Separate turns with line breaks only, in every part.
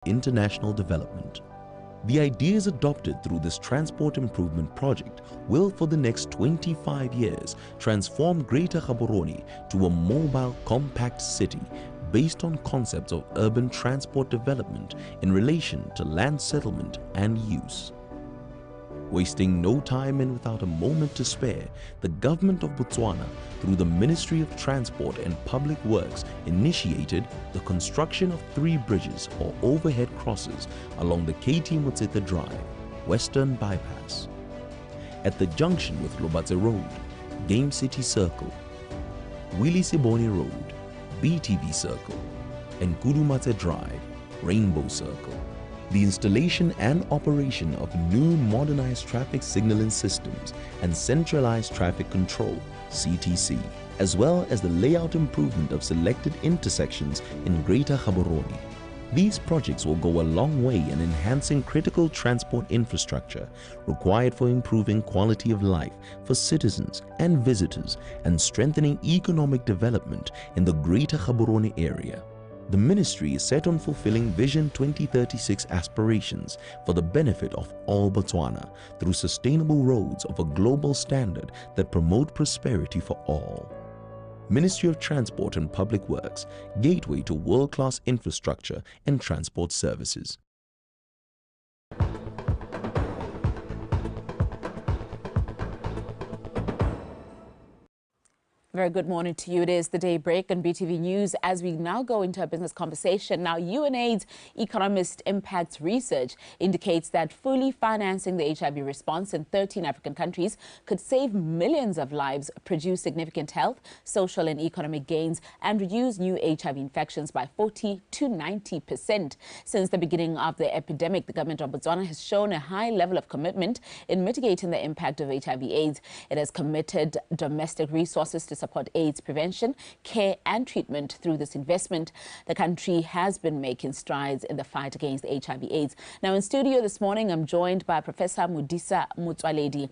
International Development. The ideas adopted through this transport improvement project will, for the next 25 years, transform Greater Gaborone to a mobile, compact city based on concepts of urban transport development in relation to land settlement and use. Wasting no time and without a moment to spare, the government of Botswana, through the Ministry of Transport and Public Works, initiated the construction of 3 bridges or overhead crosses along the KT Motsete Drive, Western Bypass, at the junction with Lobatse Road, Game City Circle, Willie Siboni Road, BTV Circle, and Kudumatse Drive, Rainbow Circle. The installation and operation of new modernized traffic signaling systems and centralized traffic control, CTC, as well as the layout improvement of selected intersections in Greater Gaborone. These projects will go a long way in enhancing critical transport infrastructure required for improving quality of life for citizens and visitors and strengthening economic development in the Greater Gaborone area. The ministry is set on fulfilling Vision 2036 aspirations for the benefit of all Botswana through sustainable roads of a global standard that promote prosperity for all. Ministry of Transport and Public Works, gateway to world-class infrastructure and transport services.
Very good morning to you. It is the Daybreak on BTV News as we now go into a business conversation. Now, UNAIDS Economist Impact Research indicates that fully financing the HIV response in 13 African countries could save millions of lives, produce significant health, social and economic gains, and reduce new HIV infections by 40 to 90%. Since the beginning of the epidemic, the government of Botswana has shown a high level of commitment in mitigating the impact of HIV/AIDS. It has committed domestic resources to support AIDS prevention, care and treatment. Through this investment, the country has been making strides in the fight against HIV/AIDS. Now, in studio this morning, I'm joined by Professor Modisa Motsoaledi,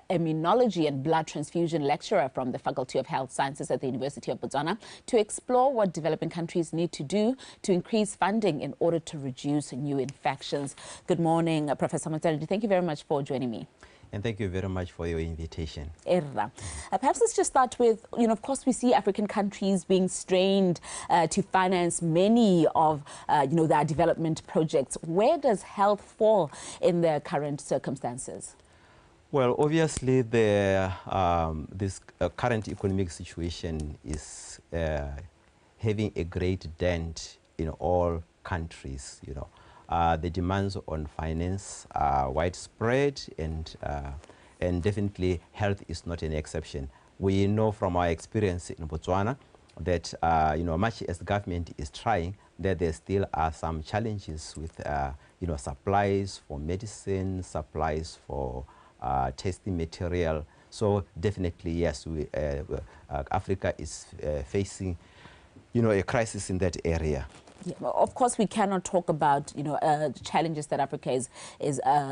immunology and blood transfusion lecturer from the Faculty of Health Sciences at the University of Botswana, to explore what developing countries need to do to increase funding in order to reduce new infections. Good morning, Professor Motsoaledi. Thank you very much for joining me.
And thank you very much for your invitation.
Perhaps let's just start with, of course, we see African countries being strained to finance many of, their development projects. Where does health fall in the current circumstances?
Well, obviously, the this current economic situation is having a great dent in all countries, The demands on finance are widespread, and definitely health is not an exception. We know from our experience in Botswana that much as the government is trying, that there still are some challenges with supplies for medicine, supplies for testing material. So definitely, yes, we, Africa is facing a crisis in that area.
Yeah, well, of course, we cannot talk about the challenges that Africa is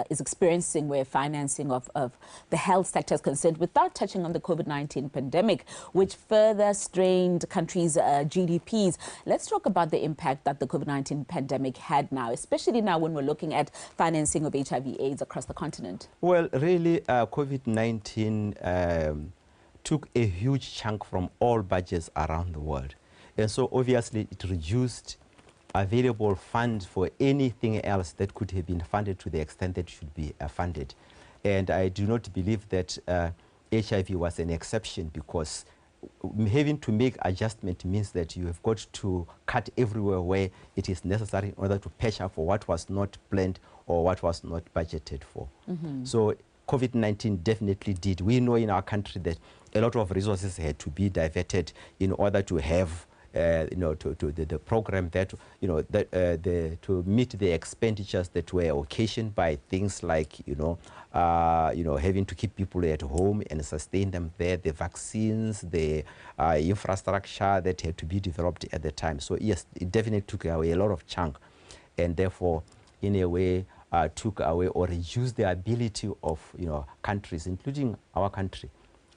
experiencing where financing of the health sector is concerned without touching on the COVID-19 pandemic, which further strained countries' GDPs. Let's talk about the impact that the COVID-19 pandemic had now, especially now when we're looking at financing of HIV/AIDS across the continent.
Well, really, COVID-19 took a huge chunk from all budgets around the world. And so obviously it reduced available funds for anything else that could have been funded to the extent that should be funded. And I do not believe that HIV was an exception, because having to make adjustment means that you have got to cut everywhere where it is necessary in order to patch up for what was not planned or what was not budgeted for. Mm-hmm. So COVID-19 definitely did. We know in our country that a lot of resources had to be diverted in order to have to the program that, to meet the expenditures that were occasioned by things like, having to keep people at home and sustain them there, the vaccines, the infrastructure that had to be developed at the time. So yes, it definitely took away a lot of chunk, and therefore, in a way, took away or reduced the ability of, countries, including our country,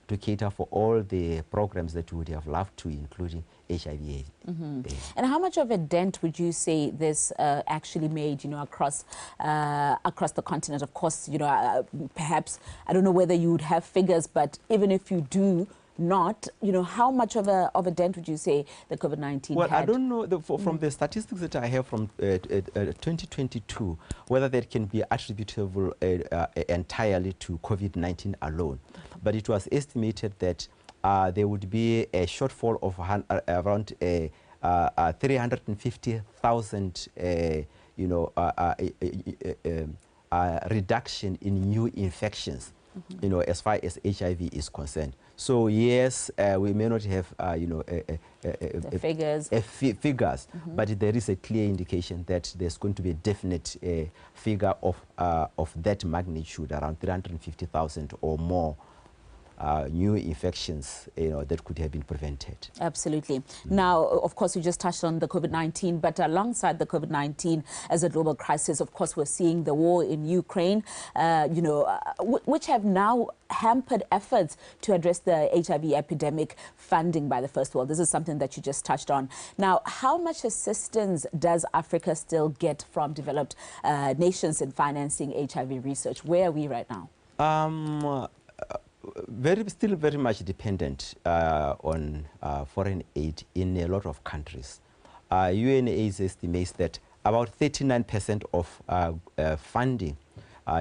to cater for all the programs that we would have loved to, including HIV/AIDS.
Mm-hmm. And how much of a dent would you say this actually made, you know, across the continent? Of course, you know, perhaps, I don't know whether you would have figures, but even if you do not, you know, how much of a dent would you say the COVID-19
Well,
had?
I don't know, from the statistics that I have from 2022, whether that can be attributable entirely to COVID-19 alone. But it was estimated that there would be a shortfall of around 350,000, you know, reduction in new infections, mm-hmm. you know, as far as HIV is concerned. So yes, we may not have, you know,
figures,
figures,
mm-hmm.
but there is a clear indication that there's going to be a definite figure of that magnitude, around 350,000 or more new infections, you know, that could have been prevented.
Absolutely. Now, of course, you just touched on the COVID-19, but alongside the COVID-19 as a global crisis, of course, we're seeing the war in Ukraine, you know, which have now hampered efforts to address the HIV epidemic funding by the first world. This is something that you just touched on. Now, how much assistance does Africa still get from developed nations in financing HIV research? Where are we right now?
Still very much dependent on foreign aid in a lot of countries. UNAIDS estimates that about 39% of funding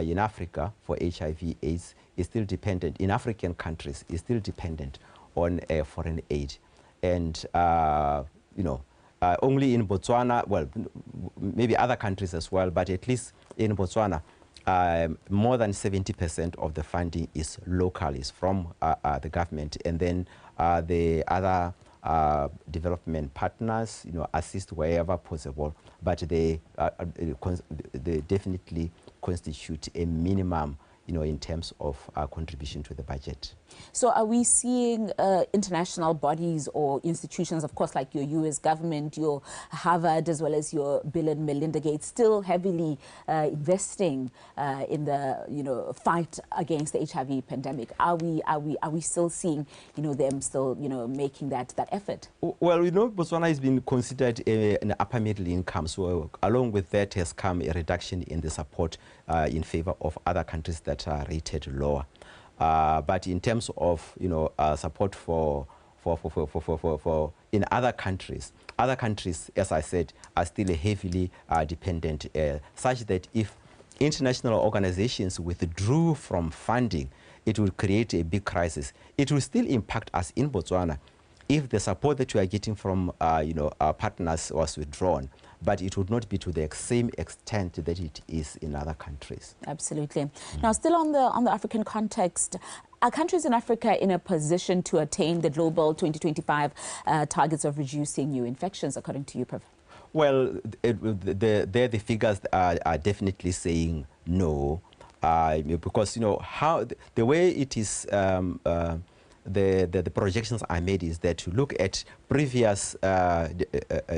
in Africa for HIV/AIDS is still dependent, in African countries, is still dependent on foreign aid. And, you know, only in Botswana, well, maybe other countries as well, but at least in Botswana, more than 70% of the funding is local, is from the government, and then the other development partners, you know, assist wherever possible, but they definitely constitute a minimum, you know, in terms of contribution to the budget.
So are we seeing international bodies or institutions, of course, like your US government, your Harvard, as well as your Bill and Melinda Gates, still heavily investing in the, you know, fight against the HIV pandemic? Are we still seeing, you know, them still, you know, making that effort?
Well, you know, Botswana has been considered an upper middle income, so along with that has come a reduction in the support in favor of other countries that are rated lower. But in terms of, you know, support for in other countries, as I said, are still heavily dependent, such that if international organizations withdrew from funding, it will create a big crisis. It will still impact us in Botswana if the support that we are getting from you know, our partners was withdrawn, but it would not be to the same extent that it is in other countries.
Absolutely. Now, still on the African context, are countries in Africa in a position to attain the global 2025 targets of reducing new infections, according to you, Prof?
Well, the figures are definitely saying no, because, you know, how the way it is. The projections are made is that you look at previous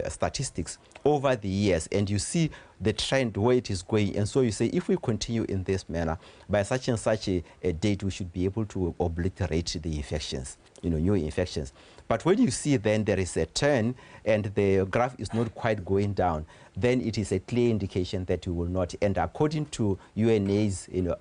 statistics over the years, and you see the trend where it is going. And so you say, if we continue in this manner, by such and such a date, we should be able to obliterate the infections, you know, new infections. But when you see then there is a turn and the graph is not quite going down, then it is a clear indication that you will not. And according to UNA's, you know,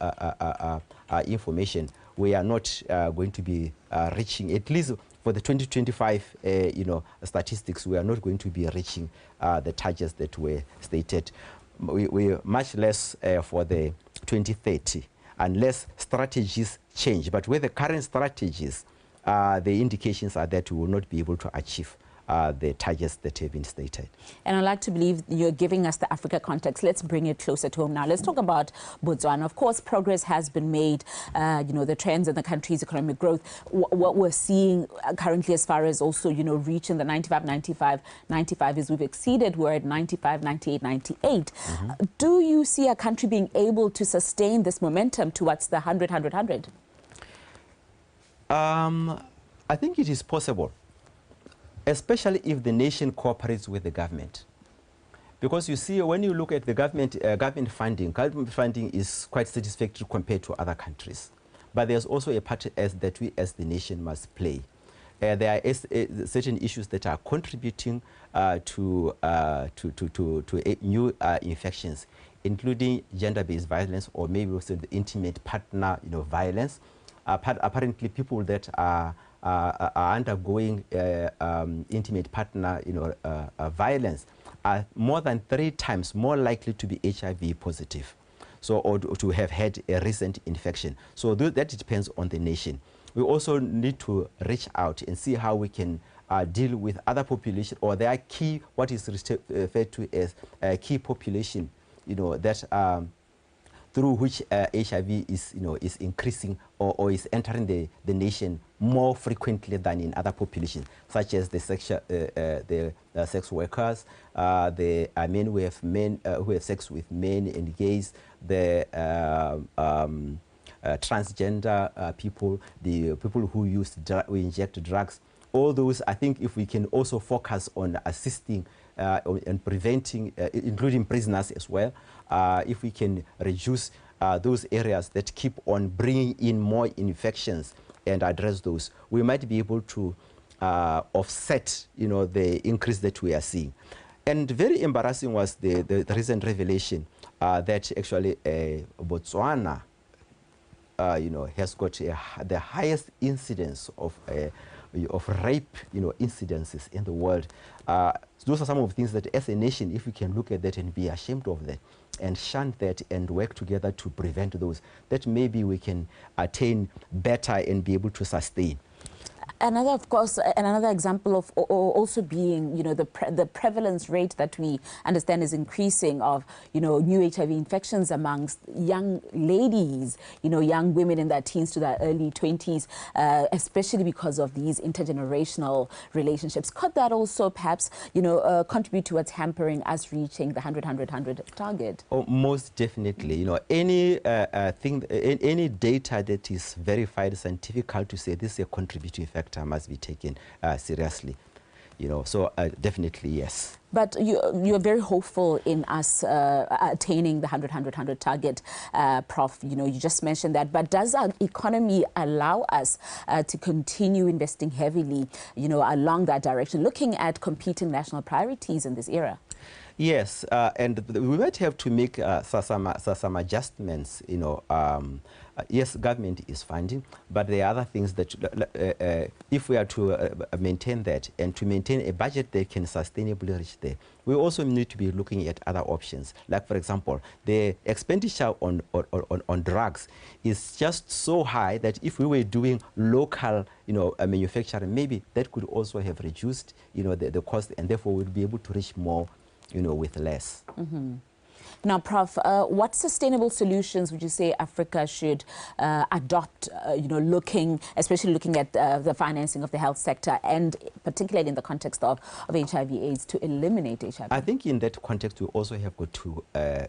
information, we are not going to be reaching, at least for the 2025 you know, statistics, we are not going to be reaching the targets that were stated. We much less for the 2030, unless strategies change. But with the current strategies, the indications are that we will not be able to achieve the targets that have been stated.
And I like to believe you're giving us the Africa context. Let's bring it closer to home now. Let's talk about Botswana. Of course, progress has been made. You know, the trends in the country's economic growth, what we're seeing currently as far as also, you know, reaching the 95, 95, 95 is we've exceeded. We're at 95, 98, 98. Mm-hmm. Do you see a country being able to sustain this momentum towards the 100, 100, 100?
I think it is possible, especially if the nation cooperates with the government. Because you see, when you look at the government, government funding is quite satisfactory compared to other countries. But there's also a part that we as the nation must play. There are certain issues that are contributing to new infections, including gender-based violence, or maybe also the intimate partner, you know, violence. Apparently, people that are undergoing intimate partner, you know, violence are more than 3 times more likely to be HIV positive, so or to have had a recent infection. So that depends on the nation. We also need to reach out and see how we can deal with other population, or their key, what is referred to as a key population, you know, that through which HIV is, you know, is increasing or is entering the nation more frequently than in other populations, such as the sex workers, the men who have men who have sex with men and gays, the transgender people, the people who use who inject drugs. All those, I think, if we can also focus on assisting and preventing, including prisoners as well, if we can reduce those areas that keep on bringing in more infections and address those, we might be able to offset, you know, the increase that we are seeing. And very embarrassing was the recent revelation that actually Botswana, you know, has got the highest incidence of rape, you know, incidences in the world. Those are some of the things that, as a nation, if we can look at that and be ashamed of that and shun that and work together to prevent those, that maybe we can attain better and be able to sustain.
Another, of course, another example of also being, you know, the prevalence rate that we understand is increasing of, you know, new HIV infections amongst young ladies, you know, young women in their teens to their early 20s, especially because of these intergenerational relationships. Could that also perhaps, you know, contribute towards hampering us reaching the 100-100-100 target?
Oh, most definitely. You know, any thing, any data that is verified scientifically to say this is a contributing factor must be taken seriously, you know, so definitely yes.
But you're very hopeful in us attaining the 100-100-100 target, Prof. You know, you just mentioned that. But does our economy allow us to continue investing heavily, you know, along that direction, looking at competing national priorities in this era?
Yes, and we might have to make some adjustments, you know. Yes, government is funding, but there are other things that, if we are to maintain that and to maintain a budget that can sustainably reach there, we also need to be looking at other options. Like, for example, the expenditure on drugs is just so high that if we were doing local, you know, manufacturing, maybe that could also have reduced, you know, the cost, and therefore we'd be able to reach more, you know, with less.
Mm-hmm. Now, Prof, what sustainable solutions would you say Africa should adopt, you know, especially looking at the financing of the health sector, and particularly in the context of HIV/AIDS, to eliminate HIV?
I think in that context, we also have got to,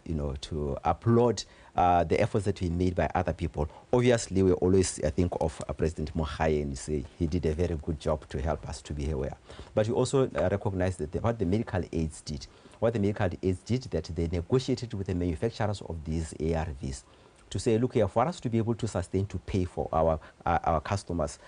you know, to applaud the efforts that were made by other people. Obviously, we always think of President Mogae and say he did a very good job to help us to be aware. But we also recognize that what the medical aids did. What the medical aids did, that they negotiated with the manufacturers of these ARVs to say, look here, for us to be able to sustain to pay for our customers,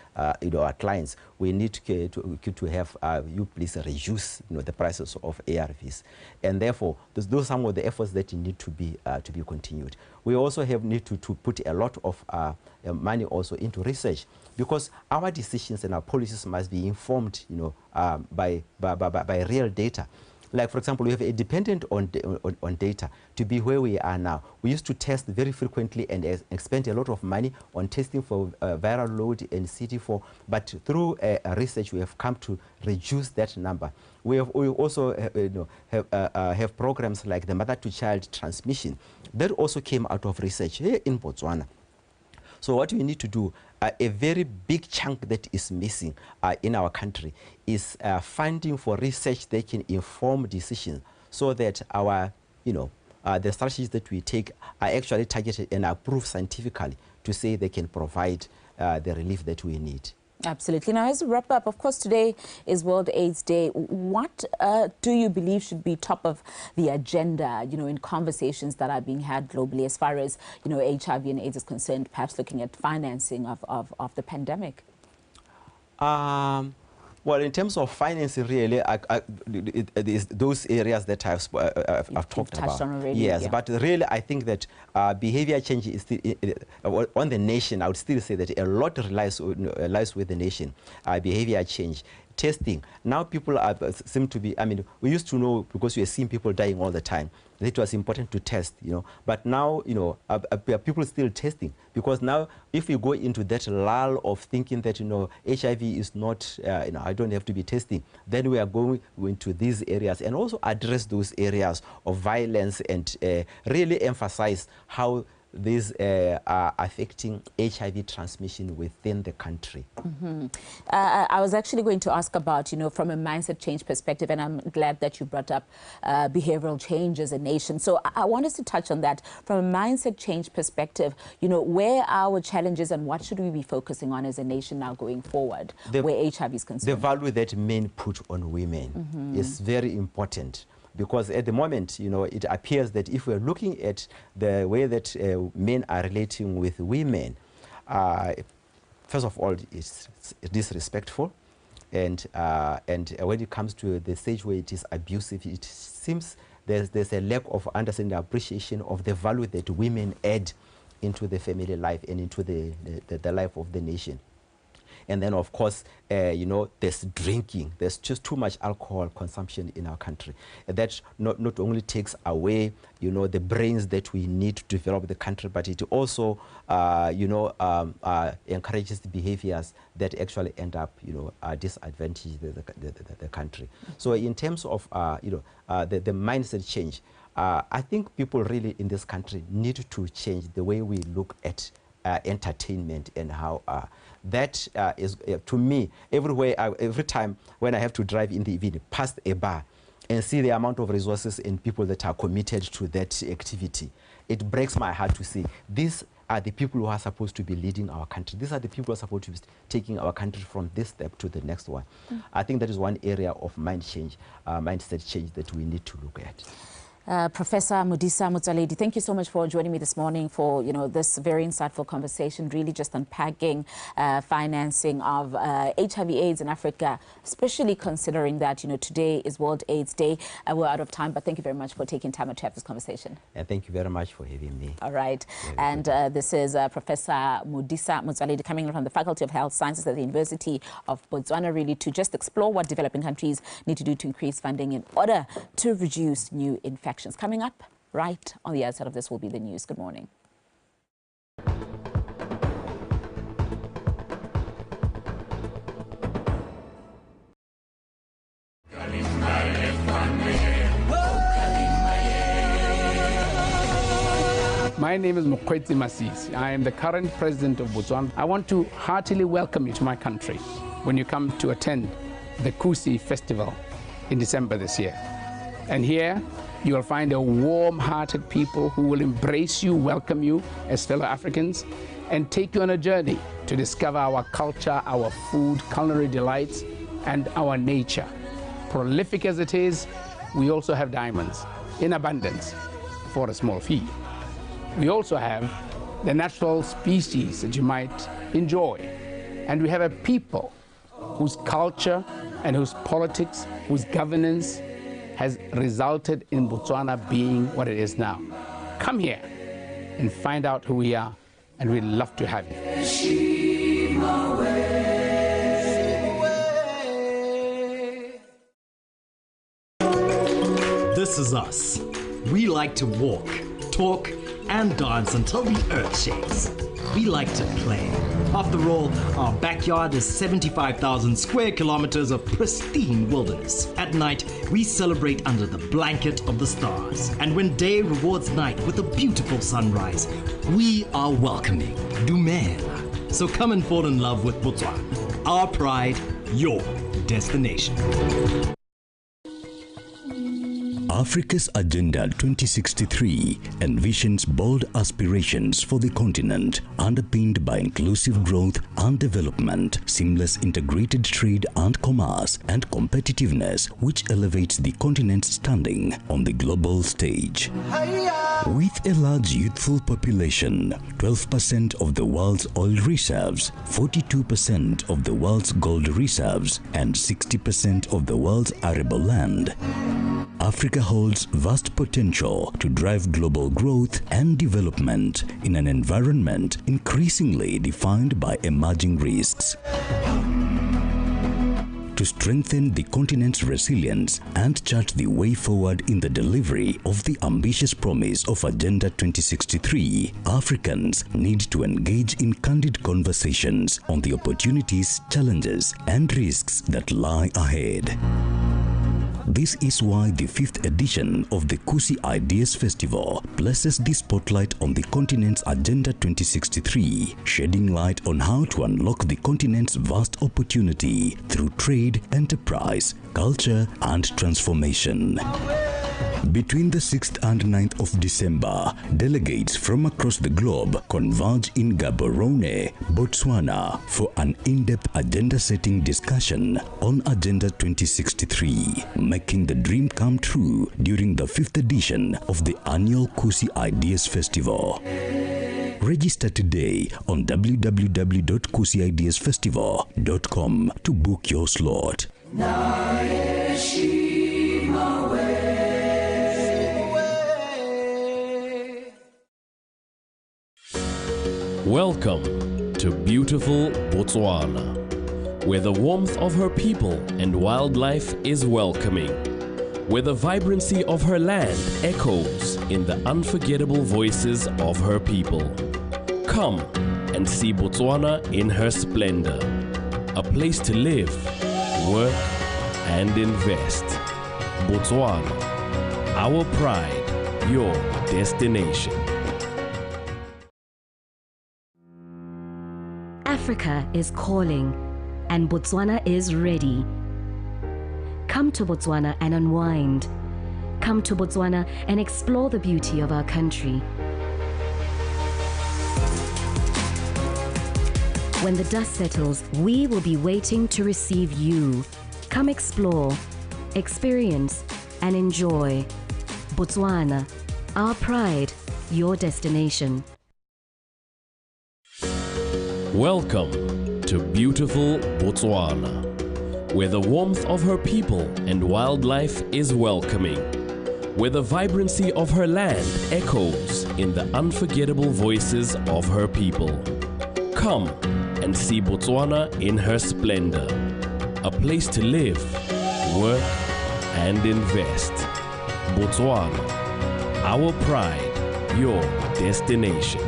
you know, our clients, we need to have you please reduce, you know, the prices of ARVs, and therefore those are some of the efforts that need to be continued. We also have need to put a lot of money also into research, because our decisions and our policies must be informed, you know, by real data. Like, for example, we have a dependent on data to be where we are now. We used to test very frequently and expend a lot of money on testing for viral load and CD4, but through research, we have come to reduce that number. We also you know, have programs like the mother-to-child transmission. That also came out of research here in Botswana. So what we need to do, a very big chunk that is missing in our country is funding for research that can inform decisions, so that our, you know, the strategies that we take are actually targeted and approved scientifically to say they can provide the relief that we need.
Absolutely. Now, as we wrap up, of course, today is World AIDS Day. What do you believe should be top of the agenda, you know, in conversations that are being had globally as far as, you know, HIV and AIDS is concerned, perhaps looking at financing of the pandemic?
Well, in terms of financing, really, it is those areas that I've talked about.
On already,
yes,
yeah.
But really, I think that behavior change is still, on the nation. I would still say that a lot lies with the nation. Behavior change, testing. Now people are, seem to be, I mean, we used to know because we are seeing people dying all the time, that it was important to test, you know. But now, you know, people still testing, because now if we go into that lull of thinking that, you know, HIV is not, you know, I don't have to be testing, then we are going into these areas and also address those areas of violence and really emphasize how these are affecting HIV transmission within the country.
Mm-hmm. I was actually going to ask about, you know, from a mindset change perspective, and I'm glad that you brought up behavioral change as a nation. So I want us to touch on that. From a mindset change perspective, you know, where are our challenges and what should we be focusing on as a nation now going forward, where HIV is concerned?
The value that men put on women is very important. Because at the moment, you know, it appears that if we're looking at the way that men are relating with women, first of all, it's disrespectful. And when it comes to the stage where it is abusive, it seems there's a lack of understanding and appreciation of the value that women add into the family life and into the life of the nation. And then, of course, you know, there's drinking. There's just too much alcohol consumption in our country. And that not only takes away, you know, the brains that we need to develop the country, but it also, you know, encourages the behaviors that actually end up, you know, disadvantage the country. So in terms of, you know, the mindset change, I think people really in this country need to change the way we look at entertainment and how that is, to me, everywhere, every time when I have to drive in the evening past a bar and see the amount of resources and people that are committed to that activity, it breaks my heart to see these are the people who are supposed to be leading our country. These are the people who are supposed to be taking our country from this step to the next one. I think that is one area of mindset change that we need to look at.
Professor Modisa Motsoaledi, thank you so much for joining me this morning for, you know, this very insightful conversation, really just unpacking financing of HIV/AIDS in Africa, especially considering that, you know, today is World AIDS Day. We're out of time, but thank you very much for taking time out to have this conversation.
And thank you very much for having me.
All right.
Very
and this is Professor Modisa Motsoaledi coming from the Faculty of Health Sciences at the University of Botswana, really to just explore what developing countries need to do to increase funding in order to reduce new infections. Coming up right on the other side of this will be the news. Good morning.
My name is Mokgweetsi Masisi. I am the current president of Botswana. I want to heartily welcome you to my country when you come to attend the Kusi Festival in December this year. And here, you will find a warm-hearted people who will embrace you, welcome you as fellow Africans, and take you on a journey to discover our culture, our food, culinary delights, and our nature. Prolific as it is, we also have diamonds in abundance for a small fee. We also have the natural species that you might enjoy. And we have a people whose culture and whose politics, whose governance has resulted in Botswana being what it is now. Come here and find out who we are, and we'd love to have you.
This is us. We like to walk, talk, and dance until the earth shakes. We like to play. After all, our backyard is 75,000 square kilometers of pristine wilderness. At night, we celebrate under the blanket of the stars. And when day rewards night with a beautiful sunrise, we are welcoming. Dumela. So come and fall in love with Botswana. Our pride, your destination.
Africa's Agenda 2063 envisions bold aspirations for the continent, underpinned by inclusive growth and development, seamless integrated trade and commerce, and competitiveness, which elevates the continent's standing on the global stage. With a large youthful population, 12% of the world's oil reserves, 42% of the world's gold reserves, and 60% of the world's arable land, Africa holds vast potential to drive global growth and development in an environment increasingly defined by emerging risks. To strengthen the continent's resilience and chart the way forward in the delivery of the ambitious promise of Agenda 2063, Africans need to engage in candid conversations on the opportunities, challenges, and risks that lie ahead. This is why the 5th edition of the Kusi Ideas Festival places the spotlight on the continent's Agenda 2063, shedding light on how to unlock the continent's vast opportunity through trade, enterprise, culture, and transformation. Between the 6th and 9th of December, delegates from across the globe converge in Gaborone, Botswana, for an in-depth agenda-setting discussion on Agenda 2063, making the dream come true during the 5th edition of the annual Kusi Ideas Festival. Register today on www.kusiideasfestival.com to book your slot.
Welcome to beautiful Botswana, where the warmth of her people and wildlife is welcoming, where the vibrancy of her land echoes in the unforgettable voices of her people. Come and see Botswana in her splendor, a place to live, work, and invest. Botswana, our pride, your destination.
Africa is calling, and Botswana is ready. Come to Botswana and unwind. Come to Botswana and explore the beauty of our country. When the dust settles, we will be waiting to receive you. Come explore, experience, and enjoy. Botswana, our pride, your destination.
Welcome to beautiful Botswana, where the warmth of her people and wildlife is welcoming, where the vibrancy of her land echoes in the unforgettable voices of her people. Come and see Botswana in her splendor, a place to live, work, and invest. Botswana, our pride, your destination.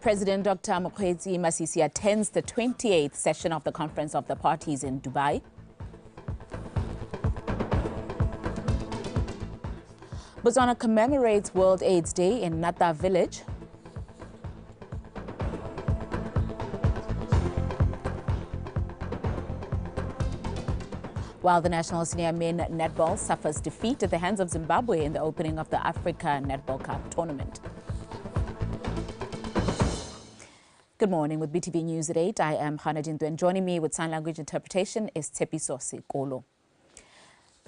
President Dr. Mokgweetsi Masisi attends the 28th session of the Conference of the Parties in Dubai. Botswana commemorates World AIDS Day in Nata Village. While the national senior men netball suffers defeat at the hands of Zimbabwe in the opening of the Africa Netball Cup tournament. Good morning with BTV News at 8. I am Hannah Jintu, and joining me with sign language interpretation is Tshepiso Sekolo.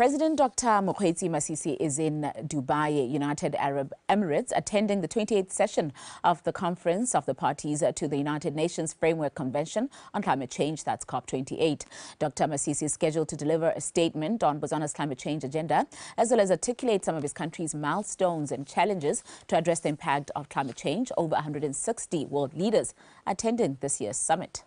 President Dr. Mokgweetsi Masisi is in Dubai, United Arab Emirates, attending the 28th session of the Conference of the Parties to the United Nations Framework Convention on Climate Change, that's COP28. Dr. Masisi is scheduled to deliver a statement on Botswana's climate change agenda, as well as articulate some of his country's milestones and challenges to address the impact of climate change. Over 160 world leaders attending this year's summit.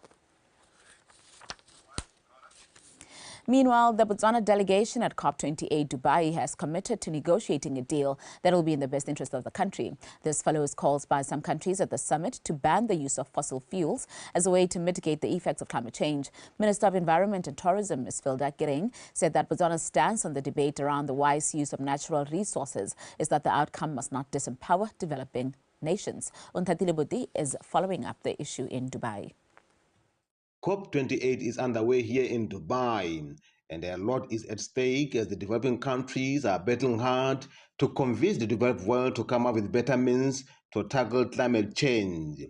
Meanwhile, the Botswana delegation at COP28 Dubai has committed to negotiating a deal that will be in the best interest of the country. This follows calls by some countries at the summit to ban the use of fossil fuels as a way to mitigate the effects of climate change. Minister of Environment and Tourism, Ms. Philda Kereng, said that Botswana's stance on the debate around the wise use of natural resources is that the outcome must not disempower developing nations. Onthatile Bodi is following up the issue in Dubai.
COP28 is underway here in Dubai, and a lot is at stake as the developing countries are battling hard to convince the developed world to come up with better means to tackle climate change.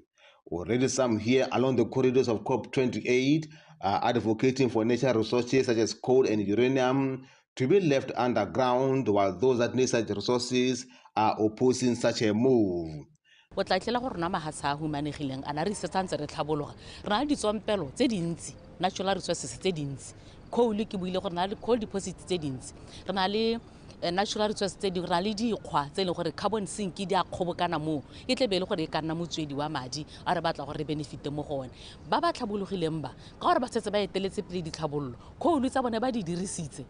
Already some here along the corridors of COP28 are advocating for natural resources such as coal and uranium to be left underground, while those that need such resources are opposing such a move.
O tla tlela gore rona mahatshe a humanegileng a na re setsantse re tlhabologa re na le ditswampelo tse dintsi, natural resources tse dintsi, coal ke buile gore na le coal deposit tse dintsi, re na le natural resources tse dingwe, re na le dikgwa tse e leng gore carbon sink di a kgobokana moo, e tle be e le gore e ka nna motswedi wa madi a re batla gore re benefite mo go one. Ba ba tlhabologileng ba ka gore ba setse ba eteletse pele ditlhabololo, coal tsa bone ba di dirisitse,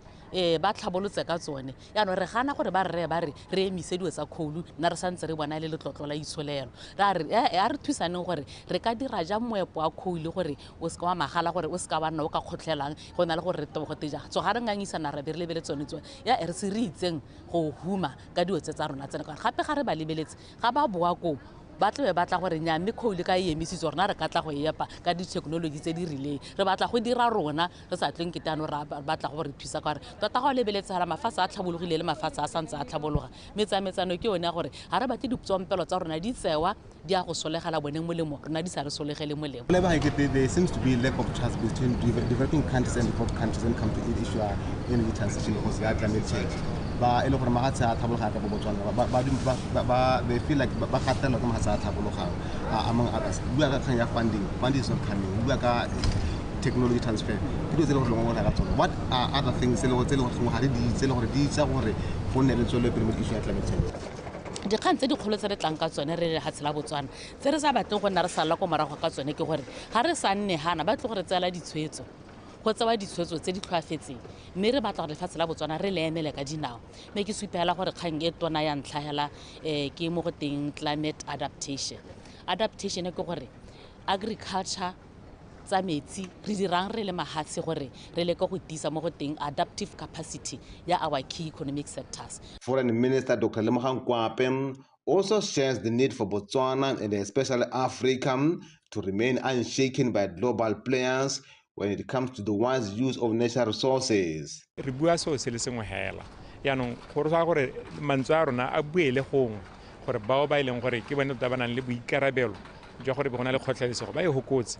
ba tlhabolotse ka tsone, yaanong re gana gore ba rre ba re re emise dilo tsa coal, nna re santse re bona e le letlotlo la itsholelo. Ra re a re thusaneng gore re ka dira jang moepo wa coal gore o seka wa magala, gore o seka wa nna o ka kgotlhelang go na le gore re tebogote jang. So ga re ngangisana ra be re lebele tsone tsone, ya re se re itseng go huma ka dilo tse tsa rona tsene, ka gape ga re ba lebeletse ga ba boa koo ba tlabe ba tla gore nya mme coal ka e emisitse rona re ka tla go e epa ka di-technology tse di rileng, re batla go dira rona re sa tleng ketano ra batla go re thusa ka gore tota ga o lebeletse gala mafatshe a tlhabologile le mafatshe a santse a tlhabologa, metsametsano ke yone ya gore ga re batle ditswampelo tsa rona di tsewa di a go solegela bone molemo, rona di sa re solegele molemo.
There seems to be lack of trust between developing countries and developed countries when it comes to the issue of energy transition because of climate change. Ba e le gore mafatshe a tlhabologang ka bo Botswana ba they feel like ba gatelelwa ke mafatshe a tlhabologang, among others. Bua ka kgang ya funding, funding is not coming. Bua ka technology transfer, ke dilo tse e leng gore ngongora ka tsone. What are other things tse e leng gore ga re di itse, e leng gore di itsa gore go nne le tswelelopele mo issue ya climate change?
Dikgang tse dikgolo tse re tlang ka tsone re le lefatshe la Botswana tse re sa batleng go nna re salla ko morago ka tsone ke gore ga re sa nne gana ba tlo gore tseela ditshwetso, go tsewa ditshwetso tse di tlhoafetseng, mme re batla gore lefatshe la Botswana re le emele ka dinao. Mme ke supela gore kgang e tona ya ntlha hela ke mo go teng climate adaptation. Adaptation ke gore agriculture tsa metsi re dirang re le mahatshe gore re leke go tiisa mo go teng adaptive capacity ya our key economic sectors.
Foreign Minister Dr. Lemogang Kwape also shares the need for Botswana and especially Africa to remain unshaken by global players when it comes to the wise use of natural resources.
Re bua seo se le sengwe hela, yaanong go re gore mantswe a rona a buele gongwe gore bao ba e leng gore ke bone tota ba nang le boikarabelo jwa gore go na le kgotlhelesego ba e hokotse,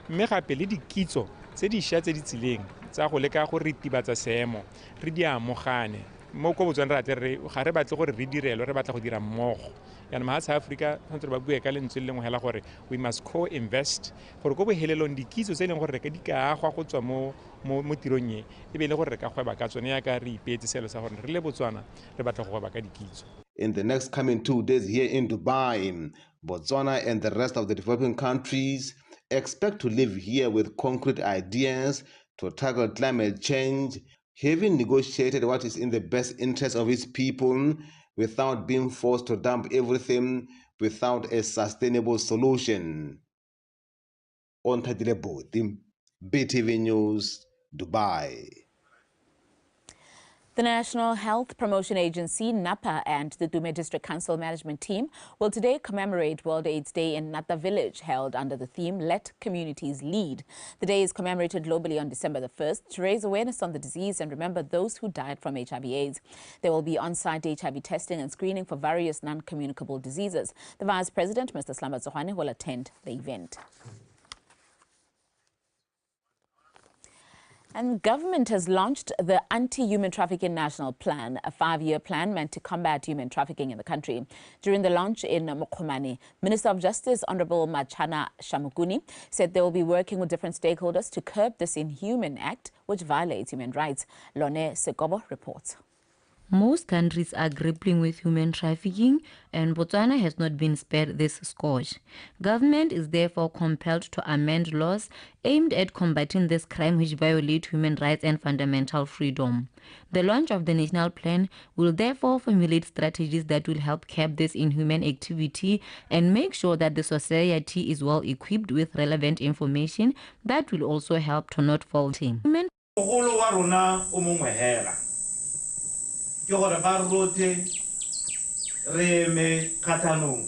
mme gape le dikitso tse dišwa tse di tsileng tsa go leka go ritibatsa seemo re di amogane. Mo ko Botswana re atle ga re batle gore re direlwe, re batla go dira mmogo. Jaanong mafatshe a Aforika tshwanetse ba bue ka lentswe le lengwe hela gore we must co-invest, gore ko bohelelong dikitso tse e leng gore re ka di ka agwa go tswa mo tirong e e be e le gore re ka gweba ka tsone, yaka re ipeetse selo sa gore re le Botswana re batla go gweba ka dikitso.
In the next coming 2 days here in Dubai, Botswana and the rest of the developing countries expect to live here with concrete ideas to tackle climate change, having negotiated what is in the best interest of its people without being forced to dump everything without a sustainable solution. Onthatile Bodi, BTV News, Dubai.
The National Health Promotion Agency, NAPA, and the Tutume District Council Management Team will today commemorate World AIDS Day in Nata Village, held under the theme, Let Communities Lead. The day is commemorated globally on December the 1st to raise awareness on the disease and remember those who died from HIV/AIDS. There will be on-site HIV testing and screening for various non-communicable diseases. The Vice President, Mr. Slumber Tsogwane, will attend the event. And government has launched the Anti-Human Trafficking National Plan, a 5-year plan meant to combat human trafficking in the country. During the launch in Mokomane, Minister of Justice Honorable Machana Shamukuni said they will be working with different stakeholders to curb this inhuman act which violates human rights. Lone Sekobo reports.
Most countries are grappling with human trafficking, and Botswana has not been spared this scourge. Government is therefore compelled to amend laws aimed at combating this crime, which violate human rights and fundamental freedom. The launch of the national plan will therefore formulate strategies that will help curb this inhuman activity and make sure that the society is well equipped with relevant information that will also help to not fall victim.
Mogolo wa rona o mongwe hela ke gore ba rotlhe re eme kgatlhanong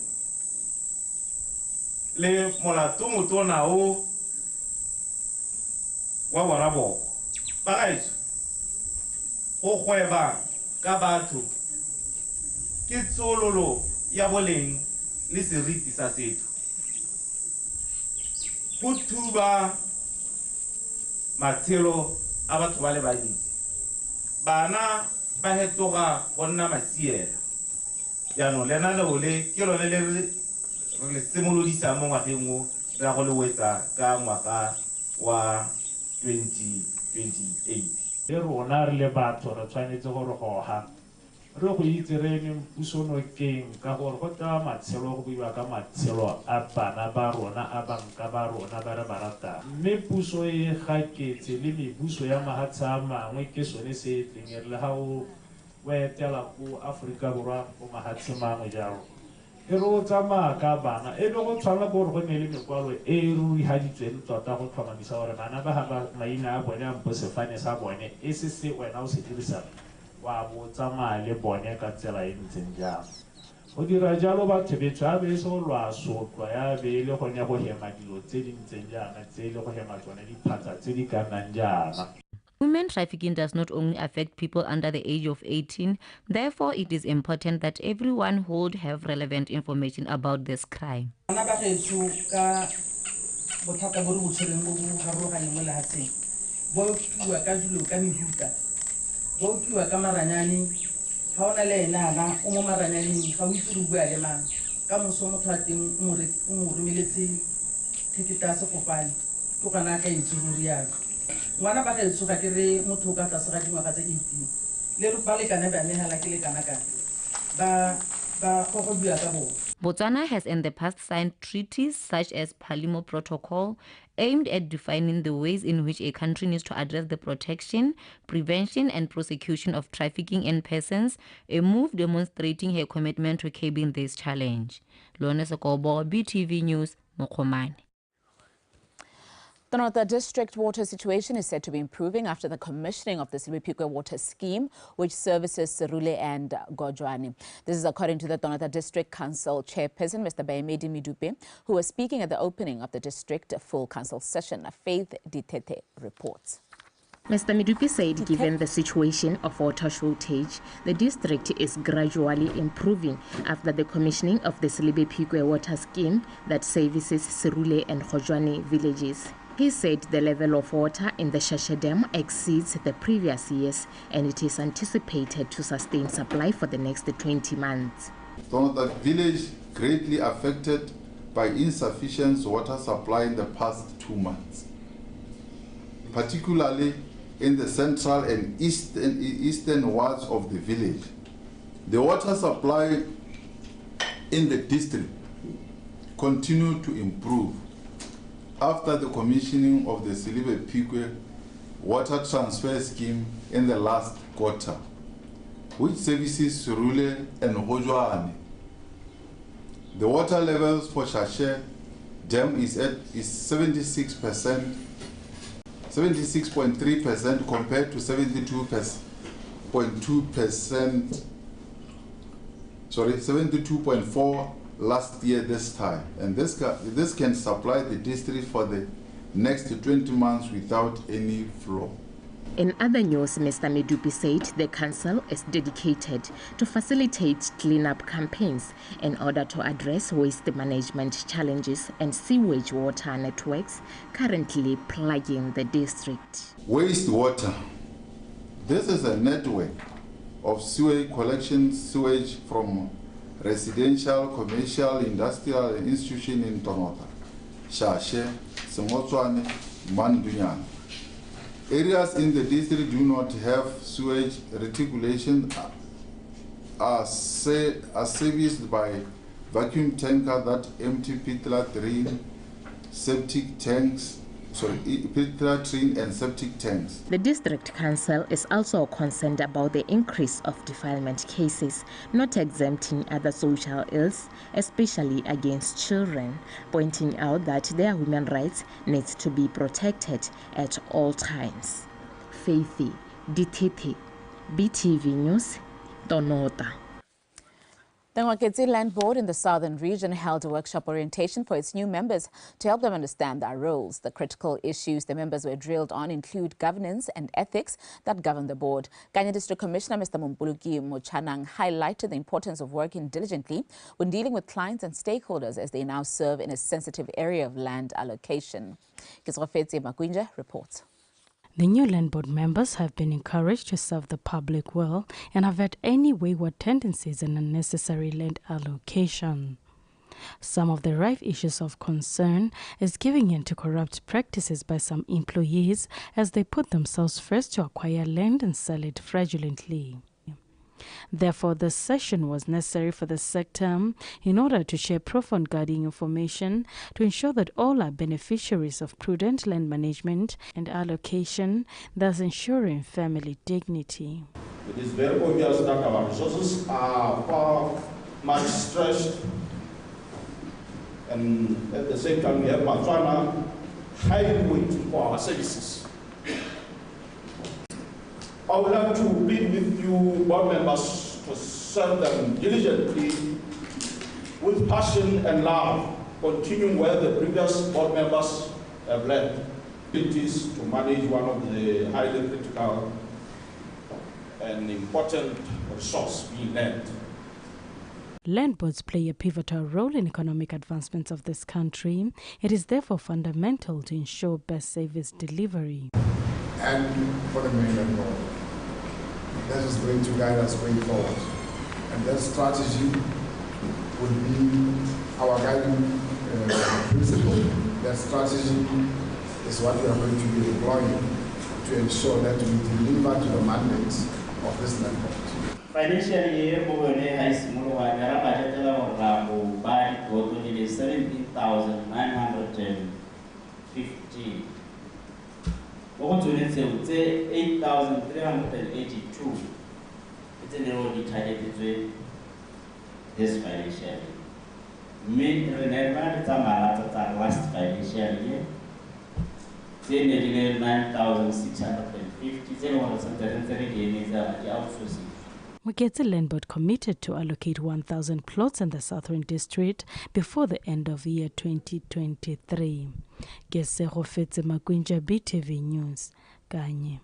le molato motona o wa boraboko. Bagaetsho, go gweba ka batho ke tsololo ya boleng le seriti sa setho. Go thuba matshelo a batho ba le bantsi. Bana ba hetoga go nna masiela. Jaanong lenaneo le ke lone le re le simolodisang mo ngwageng o, re ya go le wetsa ka ngwaga wa 2028.
Le rona re le batho re tshwanetse gore goga re go itse re emeng puso nokeng, ka gore go tewa matshelo, go buiwa ka matshelo a bana ba rona, a banka ba rona ba re ba ratang. Mme puso e gaketse le mebuso ya mahatshe a mangwe, ke sone se e tleng e re le ga o etela ko Aforika Borwa ko mahatshe mangwe jalo, e re o tsamaya ka bana, e be go tshwanela ke gore go nne le mekwalo e e rurihaditsweng tota go tlhomamisa gore bana ba ga ba maina a bone ampo sefane sa bone e se se wena o se dirisang, wa bo tsamaya le bone ka tsela e ntseng jang. Go dira jalo batho betsho a be e se go lwa sotlwa, ya be e le gone go hema dilo tse di ntseng jaana, tse e le go hema tsone diphatsa tse di ka nnang jaana.
Human trafficking does not only affect people under the age of 18, therefore it is important that everyone would have relevant information about this crime.
Bana ba gaetsho ka bothata bo re bo tshwereng bo bo harologaneng mo lefatsheng, bo okiwa ka dilo ka mehuta, bo okiwa ka maranyane. Ga o na le ene ana o mo maranyaneng, ga o itse re bua le mang. Ka moso motho wa teng o mo romeletse ticket ya sefofane, ke gona a ka itse go rialo. Ngwana ba gaetsho ga ke re motho o ka tlase ga dingwaga tse 18, le ba lekane ba megala ke le kana kana ba gogobiwa ka bone.
Botswana has in the past signed treaties such as Palermo Protocol, aimed at defining the ways in which a country needs to address the protection, prevention and prosecution of trafficking in persons, a move demonstrating her commitment to curbing this challenge. Lone Sekobo, BTV News, Mokomane.
The Tonota District water situation is said to be improving after the commissioning of the Selebi Phikwe water scheme, which services Serule and Gojwane. This is according to the Tonota District Council chairperson, Mr. Baemedi Medupe, who was speaking at the opening of the district full council session. Faith Ditete reports.
Mr. Medupe said given the situation of water shortage, the district is gradually improving after the commissioning of the Selebi Phikwe water scheme that services Serule and Gojwane villages. He said the level of water in the Shashe Dam exceeds the previous years and it is anticipated to sustain supply for the next 20 months.
Tonota village greatly affected by insufficient water supply in the past 2 months, particularly in the central and eastern wards of the village. The water supply in the district continued to improve after the commissioning of the Selebi Phikwe water transfer scheme in the last quarter, which services Serule and Gojwane. The water levels for Shashe Dam is 76%, 76.3% compared to 72.2%, sorry, 72.4% last year this time, and this can supply the district for the next 20 months without any flow.
In other news, Mr. Medupe said the council is dedicated to facilitate cleanup campaigns in order to address waste management challenges and sewage water networks currently plaguing the district.
Wastewater. This is a network of sewage collection, sewage from residential, commercial, industrial, and institution in Tonota, Shashe, Semotswane, Mandunyana. Areas in the district do not have sewage reticulation are serviced by vacuum tanker that empty pit latrine, septic tanks, pit latrine and septic tanks.
The district council is also concerned about the increase of defilement cases, not exempting other social ills, especially against children, pointing out that their human rights need to be protected at all times. Faithy Ditete, BTV News, Tonota.
The Ngwaketse Land Board in the Southern Region held a workshop orientation for its new members to help them understand their roles. The critical issues the members were drilled on include governance and ethics that govern the board. Kanye District Commissioner Mr. Mompoloki Mochanang highlighted the importance of working diligently when dealing with clients and stakeholders as they now serve in a sensitive area of land allocation. Kisrofetsi Makwinja reports.
The new land board members have been encouraged to serve the public well and avert any wayward tendencies and unnecessary land allocation. Some of the rife issues of concern is giving in to corrupt practices by some employees as they put themselves first to acquire land and sell it fraudulently. Therefore, this session was necessary for the sector in order to share profound guiding information to ensure that all are beneficiaries of prudent land management and allocation, thus ensuring family dignity.
It is very obvious that our resources are far much stretched, and at the same time we have Botswana highly waiting for our services. I would like to plead with you, board members, to serve them diligently, with passion and love, continuing where the previous board members have led. It is to manage one of the highly critical and important resource being land.
Land boards play a pivotal role in economic advancements of this country. It is therefore fundamental to ensure best service delivery.
And for the mainland board. That is going to guide us going forward. And that strategy will be our guiding principle. That strategy is what we are going to be deploying to ensure that we deliver to the mandate of this land board.
Financial year, 17,950. 8,382 it's this financial year. Last financial year, 9,650.
Mooketsi Land Board committed to allocate 1,000 plots in the Southern District before the end of year 2023. Gesegofetse Makwinja, BTV News, Kanye.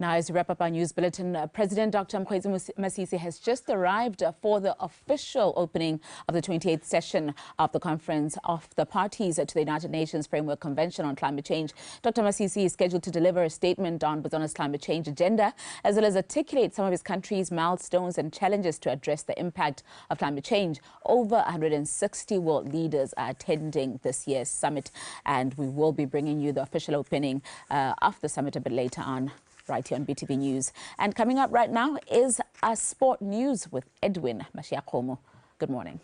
Now, as we wrap up our news bulletin, President Dr. Mokgweetsi Masisi has just arrived for the official opening of the 28th session of the Conference of the Parties to the United Nations Framework Convention on Climate Change. Dr. Masisi is scheduled to deliver a statement on Botswana's climate change agenda, as well as articulate some of his country's milestones and challenges to address the impact of climate change. Over 160 world leaders are attending this year's summit, and we will be bringing you the official opening of the summit a bit later on, right here on BTV News. And coming up right now is our sport news with Edwin Mashiakomo. Good morning.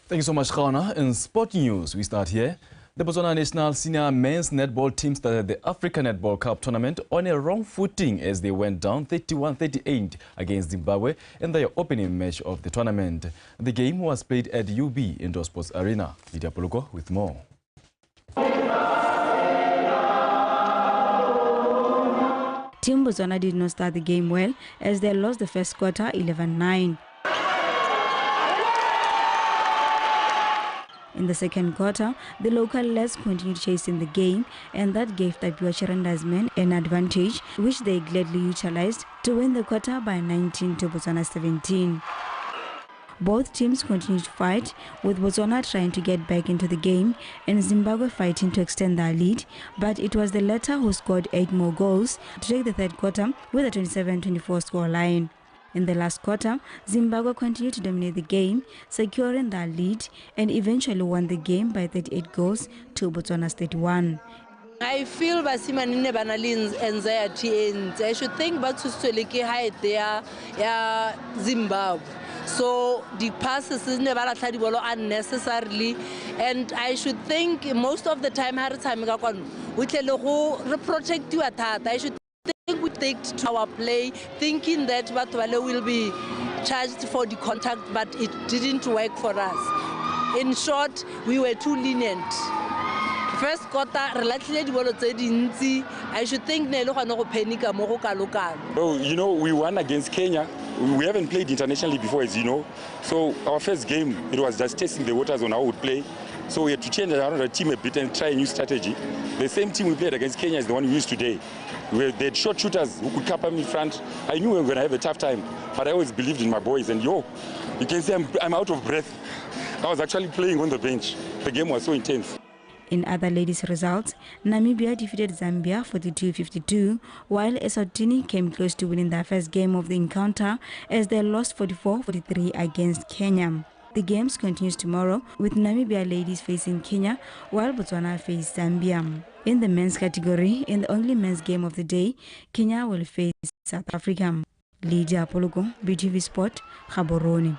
Thank you so much, Khana. In sport news, we start here. The Botswana National Senior Men's Netball Team started the Africa Netball Cup tournament on a wrong footing as they went down 31-38 against Zimbabwe in their opening match of the tournament. The game was played at UB Indoor Sports Arena. Lydia Poloko with more.
Team Botswana did not start the game well as they lost the first quarter 11-9. In the second quarter, the local lads continued chasing the game, and that gave Tapiwa Chiranda's men an advantage, which they gladly utilized to win the quarter by 19 to Botswana 17. Both teams continued to fight, with Botswana trying to get back into the game and Zimbabwe fighting to extend their lead, but it was the latter who scored 8 more goals to take the third quarter with a 27-24 scoreline. In the last quarter, Zimbabwe continued to dominate the game, securing their lead and eventually won the game by 38 goals to Botswana's 31.
I feel basimane ne ba na le anxiety e ntsi. I should think ba tshositswe le ke height ya Zimbabwe. So the passes ne ba latlha dibolo unnecessarily, and I should think most of the time ha re tshameka kwano o tle le go re protectiwa thata. I should think we take to our play thinking that batho bale will be charged for the contact, but it didn't work for us. In short, we were too lenient. First quarter, re latlhile dibolo tse dintsi. I should think ne le gone go panica mo go kalokalo.
Oh, you know, we won against Kenya. We haven't played internationally before, as you know. So our first game, it was just testing the waters on how we would play. So we had to change around our team a bit and try a new strategy. The same team we played against Kenya is the one we use today. We had short shooters who could cap them in front. I knew we were going to have a tough time, but I always believed in my boys. And yo, you can see I'm out of breath. I was actually playing on the bench. The game was so intense.
In other ladies' results, Namibia defeated Zambia 42-52, while Eswatini came close to winning their first game of the encounter as they lost 44-43 against Kenya. The games continues tomorrow, with Namibia ladies facing Kenya, while Botswana face Zambia. In the men's category, in the only men's game of the day, Kenya will face South Africa. Lydia Poloko, BTV Sport, Gaborone.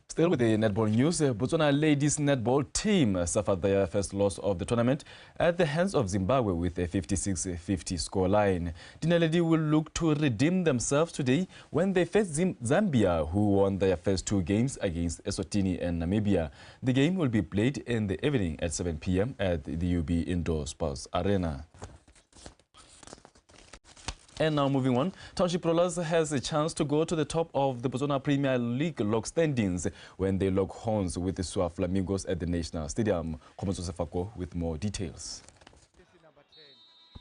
Still with the netball news, Botswana ladies netball team suffered their first loss of the tournament at the hands of Zimbabwe with a 56-50 scoreline. Dinaledi will look to redeem themselves today when they face Zambia, who won their first 2 games against Eswatini and Namibia. The game will be played in the evening at 7 p.m. at the UB Indoor Sports Arena. And now moving on, Township Rollers has a chance to go to the top of the Botswana Premier League log standings when they lock horns with the Sua Flamingos at the National Stadium. Khomotso Sefako with more details.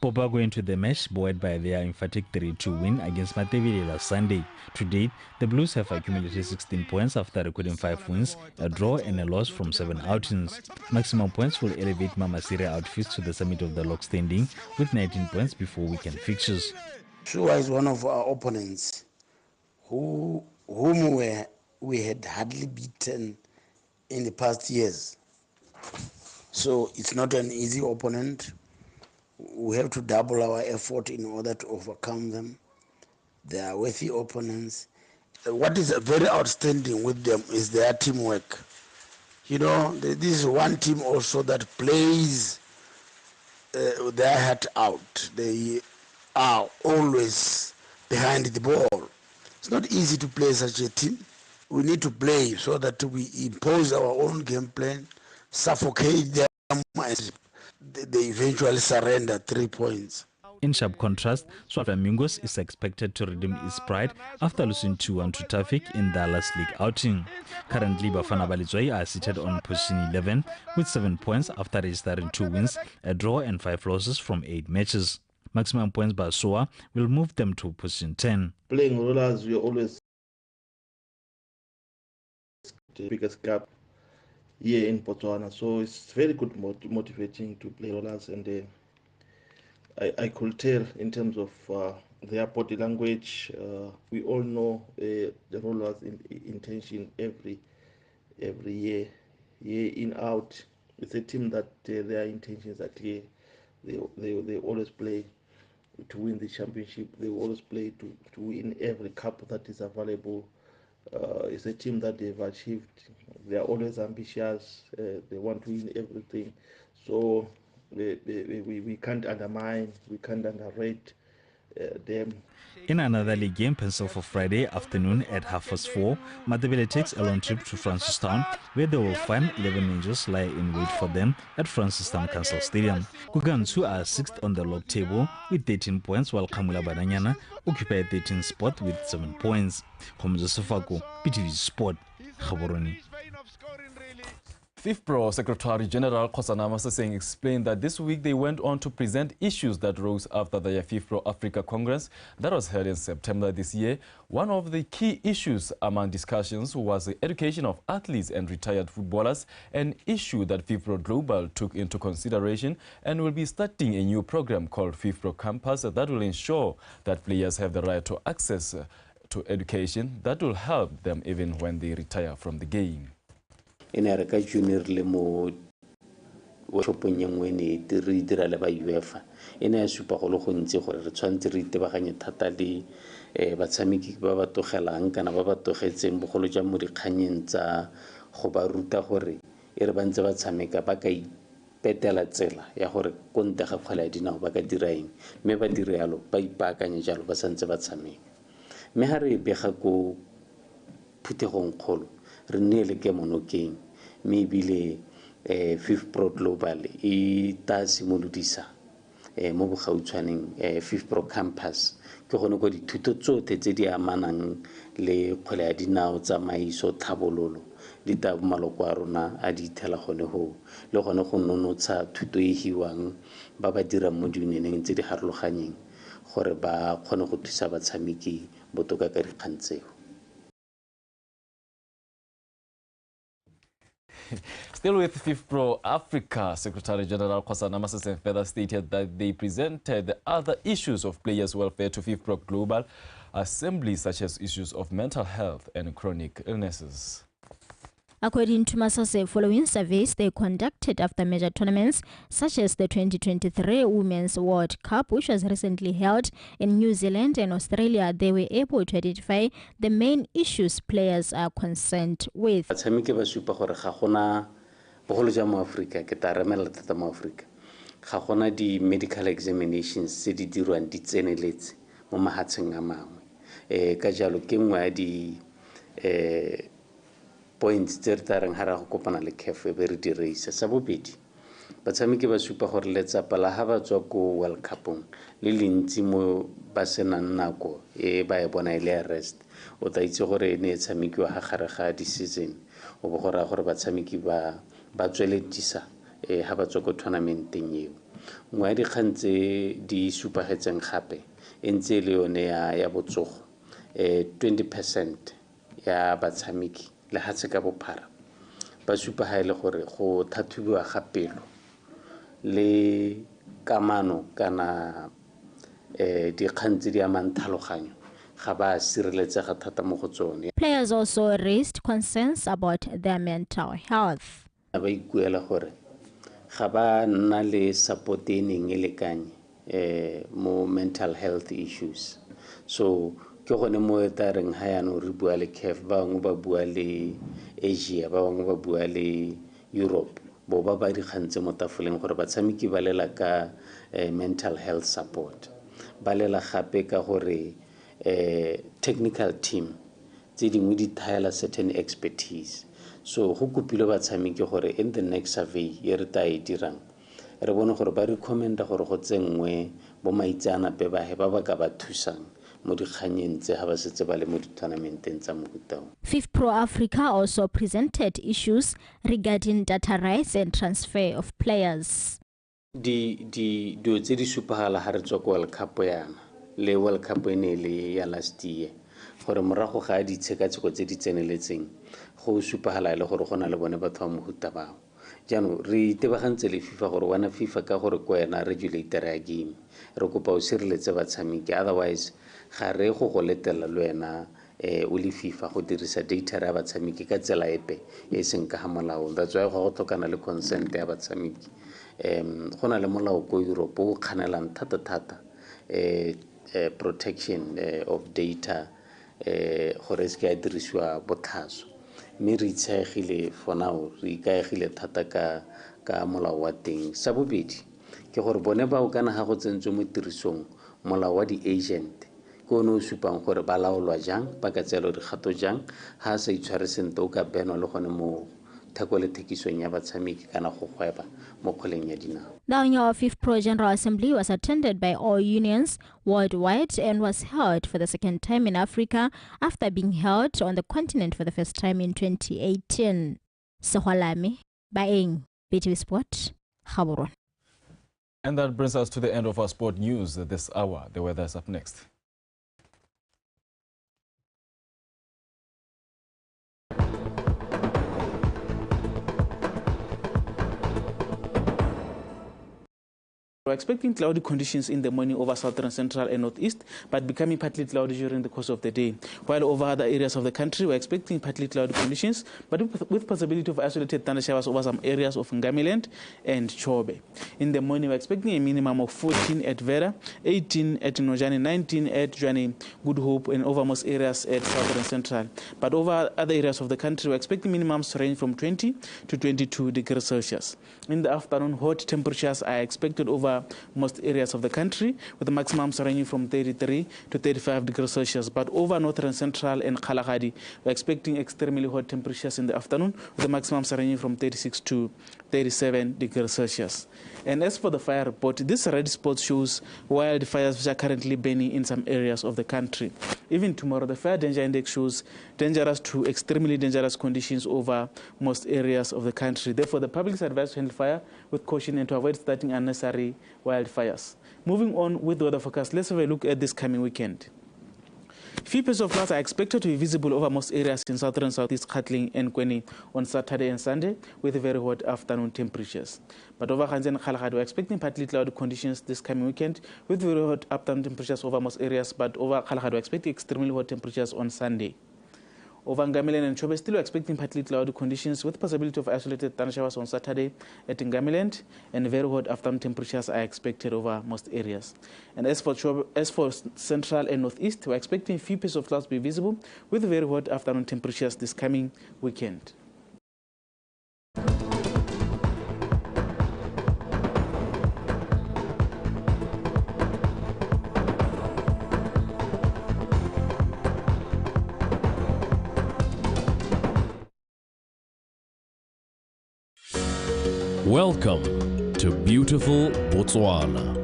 Popa go into the match buoyed by their emphatic 3-2 win against Matebele last Sunday. To date, the Blues have accumulated 16 points after recording 5 wins, a draw and a loss from 7 outings. Maximum points will elevate Mamasire outfits to the summit of the log standing with 19 points before weekend fixtures.
Shua is one of our opponents whom we had hardly beaten in the past years. So it's not an easy opponent. We have to double our effort in order to overcome them. They are worthy opponents. What is very outstanding with them is their teamwork. You know, this is one team also that plays their heart out. They are always behind the ball. It's not easy to play such a team. We need to play so that we impose our own game plan, suffocate them, and they eventually surrender 3 points.
In sharp contrast, Swa Flamingos is expected to redeem its pride after losing 2-1 to Traffic in their last league outing. Currently, Bafana Balitswai are seated on position 11 with 7 points after registering 2 wins, a draw and 5 losses from 8 matches. Maximum points by Soa will move them to position 10.
Playing Rollers, we are always the biggest club here in Botswana, so it's very good motivating to play Rollers, and I could tell in terms of their body language. We all know the Rollers' intention every year, year in out. It's a team that their intentions are clear. They always play to win the championship. They always play to win every cup that is available It's a team that they've achieved. They are always ambitious. They want to win everything. So we can't undermine, we can't underrate them.
In another league game penciled for Friday afternoon at 4:30, Matebele takes a long trip to Francistown, where they will find 11 Angels lie in wait for them at Francistown Council Stadium. Kugansu are 6th on the log table with 13 points, while Kamula Bananyana occupy 13th spot with 7 points. Khomzo Sefako, BTV Sport, Gaborone.
FIFPro Secretary General Kgosana Maseseng explained that this week they went on to present issues that rose after the FIFPro Africa Congress that was held in September this year. One of the key issues among discussions was the education of athletes and retired footballers, an issue that FIFPro Global took into consideration and will be starting a new program called FIFPro Campus that will ensure that players have the right to access to education that will help them even when they retire from the game.
E ne re ka June re le mo workshopong e nngwe ne re dira le ba UEFA, e ne ya supa go le gontsi gore re tshwanetse re itebaganye thata le batshameki ba ba togelang kana ba ba togetseng, bogolo jang mo dikganyeng tsa go ba ruta gore e re ba ntse ba tshameka ba ka ipetela tsela ya gore ko ntle ga kgwele ya dinao ba ka dira eng, mme ba dire yalo ba ipaakanye jalo ba santse ba tshameka. Mme ga re e bega ko phuthegong kgolo re nne le kemonokeng, mme ebile FIFPro Global e ta simolodisa mo bogautshwaneng FIFPro Campus, ke gone kwa dithuto tsotlhe tse di amanang le kgwele ya dinao, tsamaiso, tlhabololo di ta maloko a rona a di ithela gone go le gone go nonotsha thuto e hiwang ba ba dirang mo diunioneng tse di harologanyeng gore ba kgone go thusa batshameki botoka ka dikgang tseo.
Still with FIFPro Africa, Secretary General Kgosana Maseseng further stated that they presented the other issues of players' welfare to FIFPro Global Assembly, such as issues of mental health and chronic illnesses.
According to Masase, following surveys they conducted after major tournaments such as the 2023 Women's World Cup, which was recently held in New Zealand and Australia, they were able to identify the main issues players are concerned with.
Batshameki ba supa gore ga gona, bogolo jang mo Afrika, ke tla remela thata mo Afrika, ga gona di medical examinations tse di dirwang di tseneletse mo mahatsheng a mangwe. Ka jalo ke nngwe ya di points tse re tla reng ga re go kopana le CAF e be re di raisa. Sa bobedi, batshameki ba supa gore letsapa la ha ba tswa ko World Cupong le le ntsi mo ba senang nako e ba e bona e le ya rest. O tla itse gore e ne e tshamekiwa ga gare ga di-season, o bo go raya gore batshameki ba tsweledisa ha ba tswa ko tournamenteng eo. Nngwe ya dikgang tse di supagetseng gape e ntse e le yone ya botsogo. 20% ya batshameki lehatshe ka bophara ba supa ha e le gore go thathubiwa ga pelo le kamano kana dikgang tse di amang tlhaloganyo ga ba sireletsega thata mo go tsone.
Players also raised concerns about their mental health.
Ba ikuela gore ga ba nna le support e neng e lekanye mo mental health issues. So ke gone mo e tla reng ha yaanong re bua le CAF, ba bangwe ba bua le Asia, ba bangwe ba bua le Europe, bo ba ba dikgang tse mo tafoleng gore batshameki ba lela ka mental health support, ba lela gape ka gore technical team tse dingwe di thaela certain expertise. So go kopile batshameki gore in the next survey e re tla e dirang re bone gore ba recommenda gore go tsenngwe bo maitseanape ba he ba ba ka ba thusang mo dikganyeng tse ha ba setse ba le mo di-tournamenteng tsa mohuta o.
FIFPro Africa also presented issues regarding data rights and transfer of players.
Dilo tse di supagala ha re tswa ko World Cup yana le World Cup e ne le ya last year, gore morago ga ditshekatsheko tse di tseneletseng go supagala e le gore go na le bone batho ba mohuta bao. Jaanong re itebagantse le FIFA gore wena FIFA ka gore ko wena regulator ya game, re kopa o sireletse batshameki, otherwise ga re go go letela le wena o le FIFA go dirisa data ya batshameki ka tsela epe e seng ka ga molao. That's why go tlhokana le consent ya batshameki. Go na le molao ko Europe o kganelang thata-thata protection of data
Gore se ka dirisiwa botlhaswa. Mme re itshaegile for now, re ikaegile thata ka molao wa teng. Sa bobedi ke gore bone bao kana ga go tsentswe mo tirisong molao wa di-agent ke one o supang gore ba laolwa jang, ba ka tseelwa dikgato jang, ga a sa itshware sentle o ka benwa le gone mo theko le thekisong ya batshameki kana go gweba mo kgweleng ya dinao.
The annual FIFPro General Assembly was attended by all unions worldwide and was held for the second time in Africa after being held on the continent for the first time in 2018. Sehwalame, Baeng, BTV Sport, Gaborone.
And that brings us to the end of our sport news this hour. The weather is up next.
We're expecting cloudy conditions in the morning over southern, central and northeast, but becoming partly cloudy during the course of the day. While over other areas of the country, we're expecting partly cloudy conditions, but with possibility of isolated thundershowers over some areas of Ngamiland and Chobe. In the morning, we're expecting a minimum of 14 at Vera, 18 at Nojane, 19 at Jwaneng, Good Hope, and over most areas at southern central. But over other areas of the country, we're expecting minimums to range from 20 to 22 degrees Celsius. In the afternoon, hot temperatures are expected over most areas of the country, with the maximums ranging from 33 to 35 degrees Celsius. But over northern central and Kgalagadi, we're expecting extremely hot temperatures in the afternoon, with the maximums ranging from 36 to 37 degrees Celsius. And as for the fire report, this red spot shows wildfires which are currently burning in some areas of the country. Even tomorrow, the fire danger index shows dangerous to extremely dangerous conditions over most areas of the country. Therefore, the public is advised to handle fire with caution and to avoid starting unnecessary wildfires. Moving on with the weather forecast, let's have a look at this coming weekend. Few pieces of clouds are expected to be visible over most areas in southern southeast Kgatleng and Kweneng on Saturday and Sunday, with very hot afternoon temperatures. But over Ghanzi and Kgalagadi, we're expecting partly cloudy conditions this coming weekend, with very hot afternoon temperatures over most areas. But over Kgalagadi, we're expecting extremely hot temperatures on Sunday. Over Ngamiland and Chobe, still expecting partly cloudy conditions with possibility of isolated thundershowers on Saturday at Ngamiland, and very hot afternoon temperatures are expected over most areas. And as for Chobe, as for central and northeast, we're expecting few pieces of clouds to be visible with very hot afternoon temperatures this coming weekend.
Welcome to beautiful Botswana,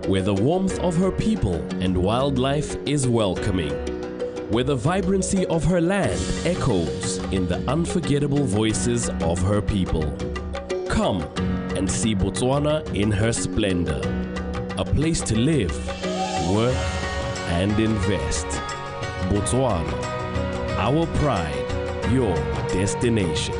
where the warmth of her people and wildlife is welcoming, where the vibrancy of her land echoes in the unforgettable voices of her people. Come and see Botswana in her splendor, a place to live, work, and invest. Botswana, our pride, your destination.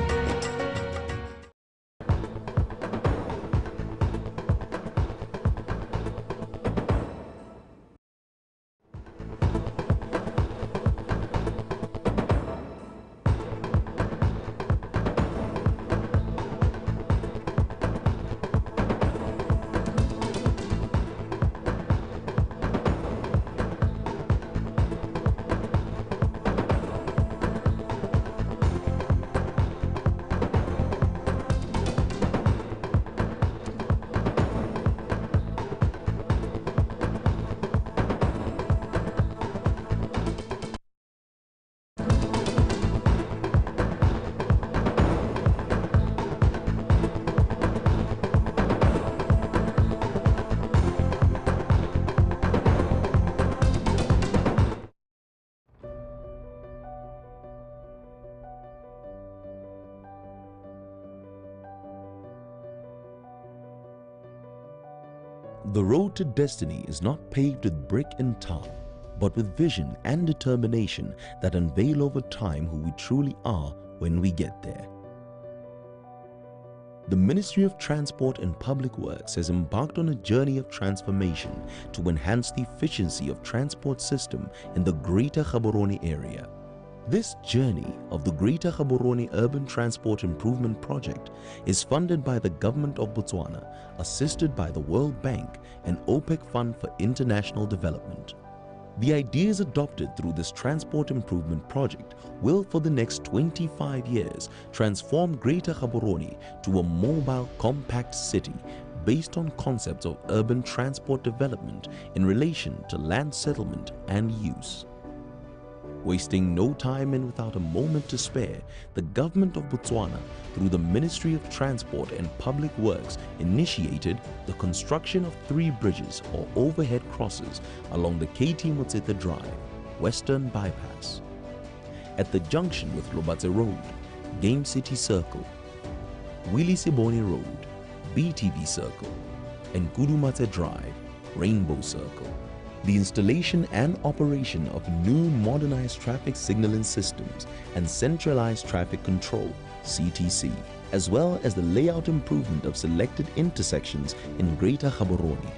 The road to destiny is not paved with brick and tar, but with vision and determination that unveil over time who we truly are when we get there. The Ministry of Transport and Public Works has embarked on a journey of transformation to enhance the efficiency of transport system in the Greater Gaborone area. This journey of the Greater Gaborone Urban Transport Improvement Project is funded by the Government of Botswana, assisted by the World Bank and OPEC Fund for International Development. The ideas adopted through this transport improvement project will, for the next 25 years, transform Greater Gaborone to a mobile, compact city based on concepts of urban transport development in relation to land settlement and use. Wasting no time and without a moment to spare, the government of Botswana, through the Ministry of Transport and Public Works, initiated the construction of 3 bridges or overhead crosses along the KT Motsete Drive, Western Bypass, at the junction with Lobatse Road, Game City Circle, Willie Siboni Road, BTV Circle, and Kudumatse Drive, Rainbow Circle. The installation and operation of new modernized traffic signaling systems and centralized traffic control, CTC, as well as the layout improvement of selected intersections in Greater Gaborone.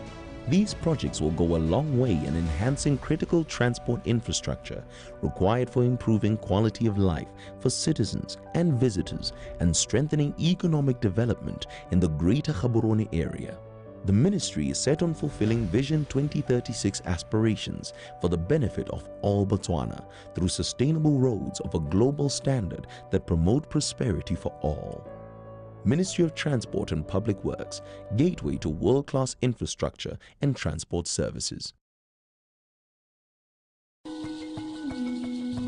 These projects will go a long way in enhancing critical transport infrastructure required for improving quality of life for citizens and visitors and strengthening economic development in the Greater Gaborone area. The ministry is set on fulfilling Vision 2036 aspirations for the benefit of all Botswana through sustainable roads of a global standard that promote prosperity for all. Ministry of Transport and Public Works, gateway to world-class infrastructure and transport services.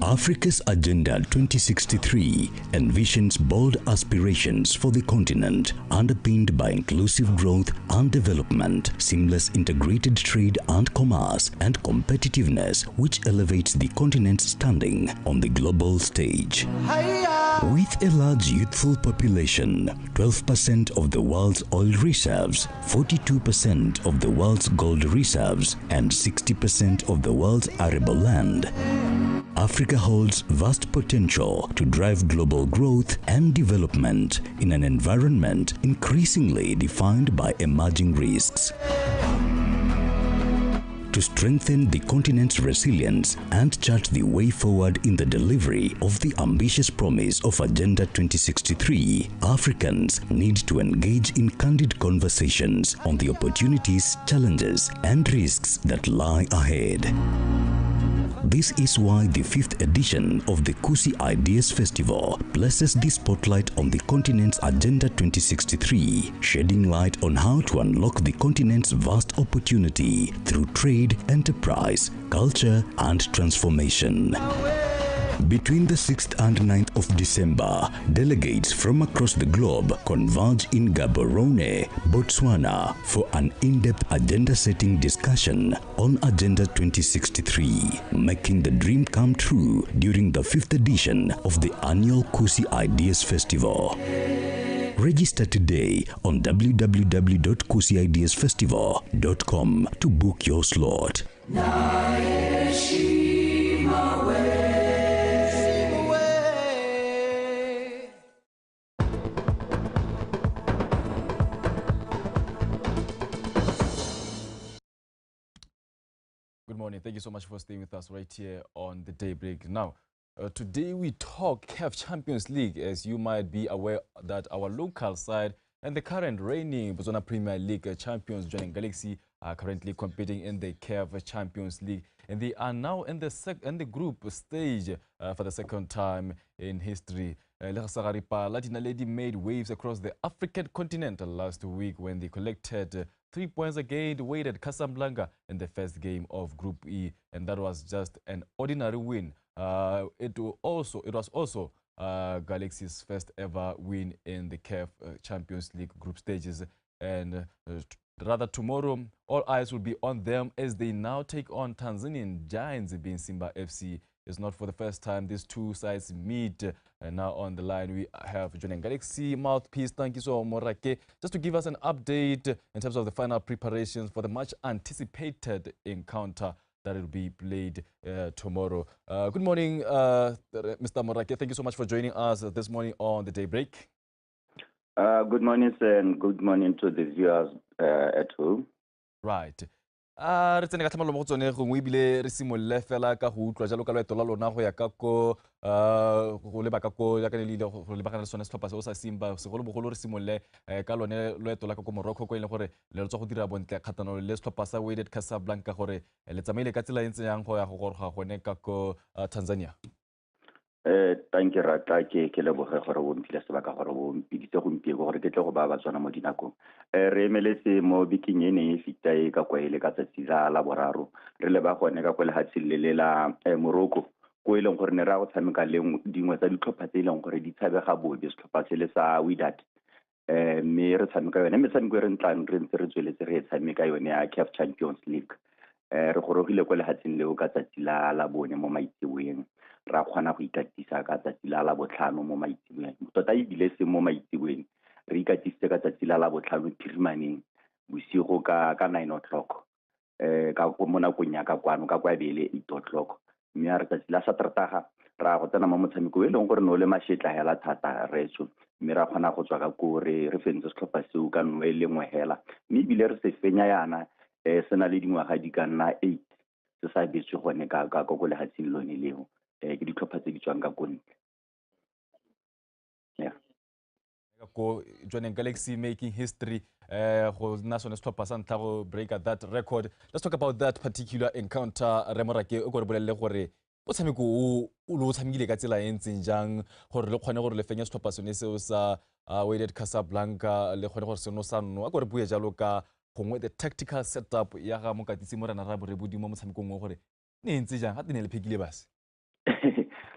Africa's Agenda 2063 envisions bold aspirations for the continent, underpinned by inclusive growth and development, seamless integrated trade and commerce, and competitiveness, which elevates the continent's standing on the global stage. With a large youthful population, 12% of the world's oil reserves, 42% of the world's gold reserves, and 60% of the world's arable land, Africa holds vast potential to drive global growth and development in an environment increasingly defined by emerging risks. To strengthen the continent's resilience and chart the way forward in the delivery of the ambitious promise of Agenda 2063, Africans need to engage in candid conversations on the opportunities, challenges, and risks that lie ahead. This is why the 5th edition of the Kusi Ideas Festival places the spotlight on the continent's Agenda 2063, shedding light on how to unlock the continent's vast opportunity through trade, enterprise, culture, and transformation. Between the 6th and 9th of December, delegates from across the globe converge in Gaborone, Botswana, for an in-depth agenda-setting discussion on Agenda 2063, making the dream come true during the 5th edition of the annual Kusi Ideas Festival. Register today on www.kusiideasfestival.com to book your slot.
Good morning. Thank you so much for staying with us right here on the Daybreak. Now, today we talk CAF Champions League, as you might be aware that our local side and the current reigning Botswana Premier League champions, Jwaneng Galaxy, are currently competing in the CAF Champions League, and they are now in the group stage for the second time in history. Dinaledi made waves across the African continent last week when they collected 3 points against Wydad Casablanca in the first game of Group E, and that was just an ordinary win. It was also Galaxy's first ever win in the CAF Champions League group stages, and rather tomorrow all eyes will be on them as they now take on Tanzanian giants being Simba FC. It's not for the first time these two sides meet. And now on the line we have Jwaneng Galaxy mouthpiece Tankiso Morake, just to give us an update in terms of the final preparations for the much anticipated encounter that will be played tomorrow. Good morning, Mr. Morake. Thank you so much for joining us this morning on the Daybreak.
Good morning, sir, and good morning to the viewers at home.
Right. A re tsene ka tlhamallo mo go tsone gongwe ebile re simolole fela ka go utlwa jalo ka loeto la lona go ya ka ko go leba ka ko jaaka ne le ile go lebagana le sone setlhopha seo sa Simba. Segolobogolo re simolole ka lone loeto la ka ko Morocco, ko e leng gore le tswa go dira bontle kgatlhanong le setlhopha sa Wydad Casablanca, gore le tsamaile ka tsela e ntseng yang go ya go goroga gone ka ko Tanzania.
Thank you rata, ke leboge gore o mphile sebaka gore o mpiditse gompieno gore ke tle go ba Batswana mo dinakong. Re emeletse mo bekeng e neng e feta e ka kwa ele ka tsatsi la Laboraro, re leba gone ka kwa lefatsheng le le la Morocco, ko e leng gore ne re ya go tshameka le dingwe tsa ditlhopha tse e leng gore di tshabega bobe, setlhopha se le sa Wydad. Mme re tshameka yone metshameko e re ntlang re ntse re tsweletse re e tshameka yone ya CAF Champions League. Re gorogile kwa lefatsheng leo ka tsatsi la Labone mo maitseboeng, ra kgona go ikatisa ka tsatsi la Labotlhano mo maitseboeng, tota ebile se mo maitseboeng re ikatisitse ka tsatsi la Labotlhano phirimaneng bosigo ka 9 o'clock, ka mo nakong ya ka kwano ka kwa bele 8 o'clock. Mme a re tsatsi la Satertaga ra go tsena mo motshameko e leng gore ne o le mashetla hela thata retso, mme ra kgona go tswa ka ko re fentse setlhopha seo ka 1-1 hela, mme ebile re se fenya yana se na le dingwaga di ka nna 8 se sa betswe gone ka ko lefatsheng lone leo. Ke ditlhopha tse di tswang ka kontle. Yeah.
Ko Jwaneng Galaxy making history, go nna sone setlhopha sa ntlha go break that record. Let's talk about that particular encounter. Rre Morake, o ko re bolelele gore motshameko o lo tshamekile ka tsela e ntseng jang gore le kgone gore le fenye setlhopha sone seo sa Wydad Casablanca, le kgone gore seno sa nno. A ko re bue jalo ka gongwe the tactical setup ya ga mokatisi Morena Raborebodi mo motshamekong o, gore ne e ntse jang ga te ne le phekile base.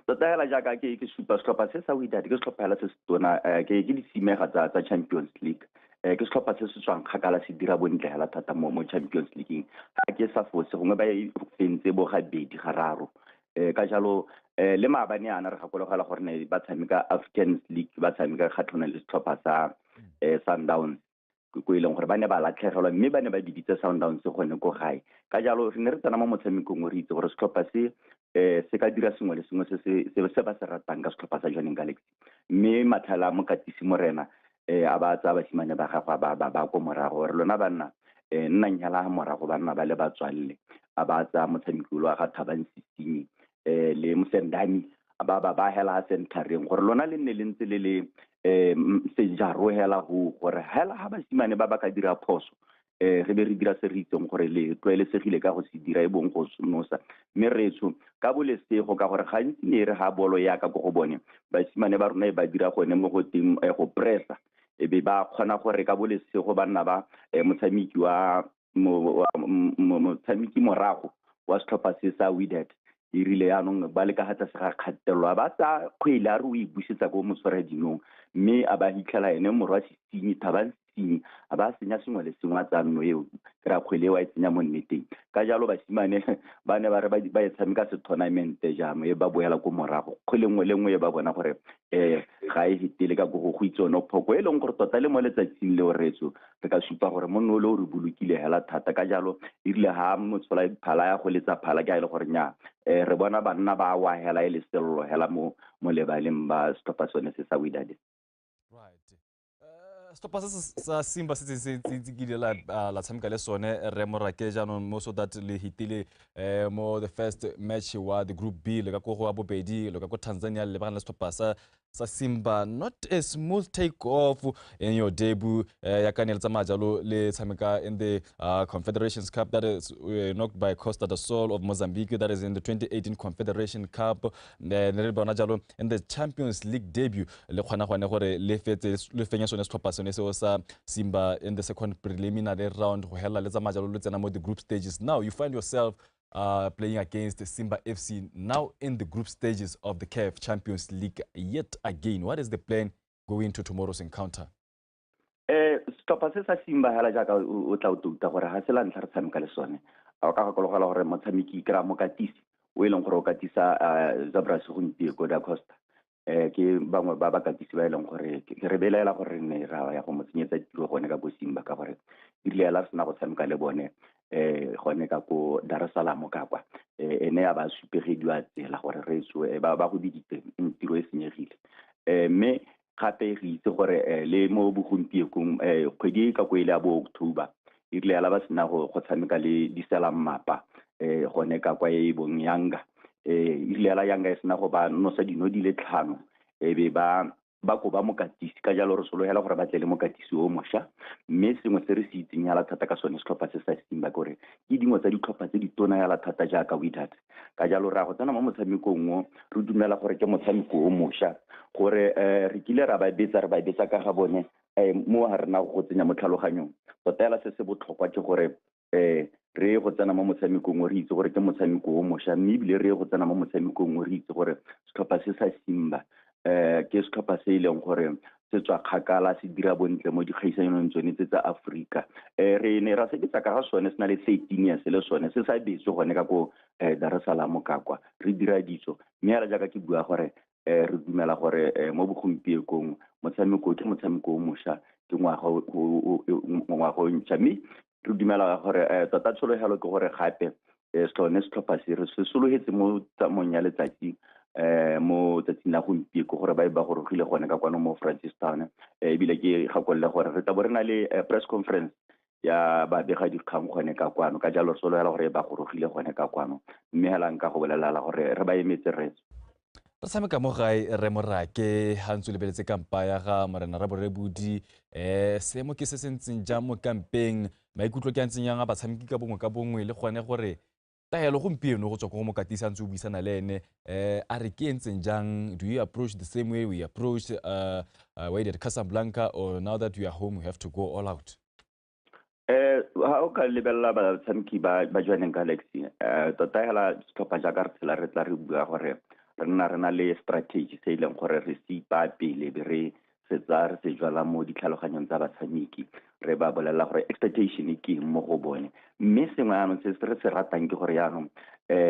Tota hela jaaka ke supa, setlhopha se sa Wydad ke setlhopha hela se se tona, ke disimega tsa Champions League. Ke setlhopha se se tswang kgakala se dira bontle hela thata mo Champions League. Ga ke sa fose gongwe ba e fentse bo gabedi gararo. Ka jalo le maabane ana re gakologela gore ne ba tshameka African League, ba tshameka kgatlhanong le setlhopha sa Sundowns, ko e leng gore ba ne ba latlhegelwa mme ba ne ba biditse Sundowns gone ko gae. Ka jalo re ne re tsena mo motshamekong re itse gore setlhopha se se ka dira sengwe le sengwe se ba se ratang ka setlhopha sa Jwaneng Galaxy. Mme matlhala a mokatisi Morena a ba tsaya basimane ba gagwe ba ko morago gore lona banna nnang hela morago, banna ba le batswalle. A ba tsaya motshameki wa ga Thabang Sesinyi le Mosendami, ba hela centereng gore lona le nne le ntse le le sejaro hela ho gore hela ha basimane ba ka dira phoso re be re dira se re itseng gore le tlwaelesegile ka go se dira e bong go nosa. Mme retso ka bolesego ka gore gantsi ne re ha bolo ya ka ko go bone basimane ba rona e ba dira gone mo go teng go pressa, e be ba kgona gore ka bolesego ba nna ba motshameki wa motshameki morago wa setlhopha se sa Wydad e rile yaanong ba le ka ga tlase ga kgatelelo, a ba tsaya kgwele a re o e busetsa ko motshwaradinong, mme a ba hitlhela ene morwa Sesinyi, Thabang Sesinyi, a ba senya sengwe le sengwe a tsaya nno eo kry-a kgwele eo a e tsenya mo nneteng. Ka jalo basimane ba ne ba re ba e tshameka se tournament jaanong e ba boela ko morago, kgwele nngwe le nngwe e ba bona gore ga e fetele ka go itse one phoko e leng gore tota le mo letsatsing leo retso re ka supa gore monno o le o re bolokile hela thata. Ka jalo e rile ha motshola phala ya go letsa phala ke a e le gore nya re bona banna ba wa hela e le sello hela mo lebaleng ba setlhopha sone se sa Wydad.
Right. Setlhopha se sa Simba se se kile la tshameka le sone Rre Morake jaanong mo, so that le hitile mo the first match wa the group B le ka ko go wa bobedi le ka ko Tanzania le lebagana le setlhopha sa Simba. Not a smooth take off in your debut ya ka ne le tsamaya jalo le tshameka in the Confederations Cup that is knocked by Costa do Sol of Mozambique, that is in the 2018 Confederation Cup. Ne re bona jalo in the Champions League debut le kgona gone gore le fetse le fenye sone setlhopha sone seo sa Simba in the second preliminary round go hela le tsamaya jalo le tsena mo the group stages. Now you find yourself playing against Simba FC now in the group stages of the CAF Champions League yet again. What is the plan going to tomorrow's encounter?
Setlhopha se sa Simba hela jaaka o tla o touta gore ga se la ntlha re tshameka le sone. O ka gakologela gore motshameki kry-a mokatisi o e leng gore o katisa Zabras gompieko Da Costa, ke bangwe ba bakatisi ba e leng gore re belaela gore ne ra ya go mo tsenyetsa tiro gone ka ko Simba, ka gore erile hela re sena go tshameka le bone gone ka ko Dar es Salaam ka kwa, ene a ba supegediwa tsela gore re tsoe ba go biditse tiro e senyegile. Mme gape re itse gore le mo bogompiekong kgwedi e ka ko ile ya bo October E rile hela ba sena go tshameka le Disela Mmapa gone ka kwa e bong Yanga, e rile hela Yanga e sena go ba nosa dino di le 5, e be ba ko ba mokatisi. Ka jalo re sologela gore ba tle le mokatisi o mošwa. Mme sengwe se re se itseng hela thata ka sone setlhopha se sa Simba ke gore ke dingwe tsa ditlhopha tse ditona hela thata jaaka Wydad. Ka jalo re a go tsena mo motshamekong o, re dumela gore ke motshameko o mošwa, gore re kile ra ba betsa, re ba betsa ka ga bone, mo ga rena go tsenya mo tlhaloganyong. Tota hela se se botlhokwa ke gore re go tsena mo motshamekong o, re itse gore ke motshameko o mošwa, mme ebile re go tsena mo motshamekong o, re itse gore setlhopha se sa Simba ke setlhopha se e leng gore se tswa kgakala, se dira bontle mo dikgaisanong tsone tse tsa Aforika. Re ne ra sebetsa ka ga sone se na le 13 years le sone se sa betswe gone ka ko Dar es Salaam ka kwa, re dira ditso. Mme hela jaaka ke bua gore re dumela gore mo bogompiekong motshameko ke motshameko o mošwa, ke ngwaga o ntšha. Mme re dumela gore tota tshologelo ke gore gape sone setlhopha se re se sologetse mo tsamong ya letsatsi, mo tsatsing la gompieko, gore ba e ba gorogile gone ka kwano mo Francistown. Ebile ke gakolole gore re tla bo re na le press conference ya babegadikgang gone ka kwano. Ka jalo re sologela gore ba gorogile gone ka kwano, mme hela nka go bolelela gore re ba emetse retso.
Re tshameka mo gae re Morake, ha ntse o lebeletse kampa ya ga Morena Raborebodi, seemo ke se se ntseng jang mo kampeng, maikutlo ke a ntseng yang a batshameki ka bongwe ka bongwe, le gone gore taelo gompieno go tswa ko go mokatisi a ntse o buisana le ene, a re ke e ntseng jang? Do you approach the same way we approach Wydad Casablanca, or now that we are home we have to go all out?
Ha o ka lebelela batshameki ba Jwaneng Galaxy, tota hela setlhopha jaaka re tshela re tla re bua gore re nna re na le strategy se e leng gore re se ipaa pele, be re se tsaya re se jwala mo ditlhaloganyong tsa batshameki, re ba bolelela gore expectation ke eng mo go bone. Mme sengwe jaanong se re se ratang ke gore jaanong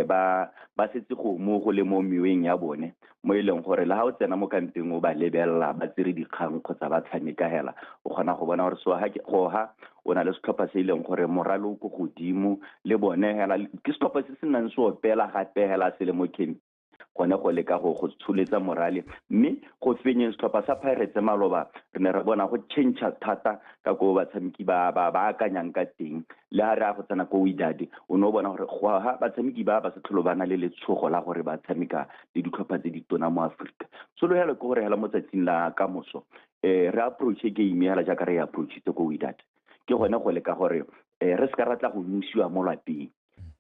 ba setse go mo go le mo meweng ya bone, mo e leng gore le ha o tsena mo kampeng o ba lebelela ba tsere dikgang kgotsa ba tshameka hela, o kgona go bona gore so ha ke go ha o na le setlhopha se e leng gore morale o ko godimo le bone hela, ke setlhopha se se nang se opela gape hela se le mo camp gone go leka go tsholetsa morale. Mme go fenyeng setlhopha sa Pirates maloba, re ne re bona go change thata ka ko batshameki ba akanyang ka teng. Le ha re a go tsena ko Wydad, o ne o bona gore ha batshameki ba se tlholo ba na le letshogo la gore ba tshameka le ditlhopha tse ditona mo Aforika. Tshologelo ke gore hela mo tsatsing la kamoso, re approach game hela jaaka re e approachitse ko Wydad. Ke gone go leka gore re se ka ra tla go nosiwa mo lapeng,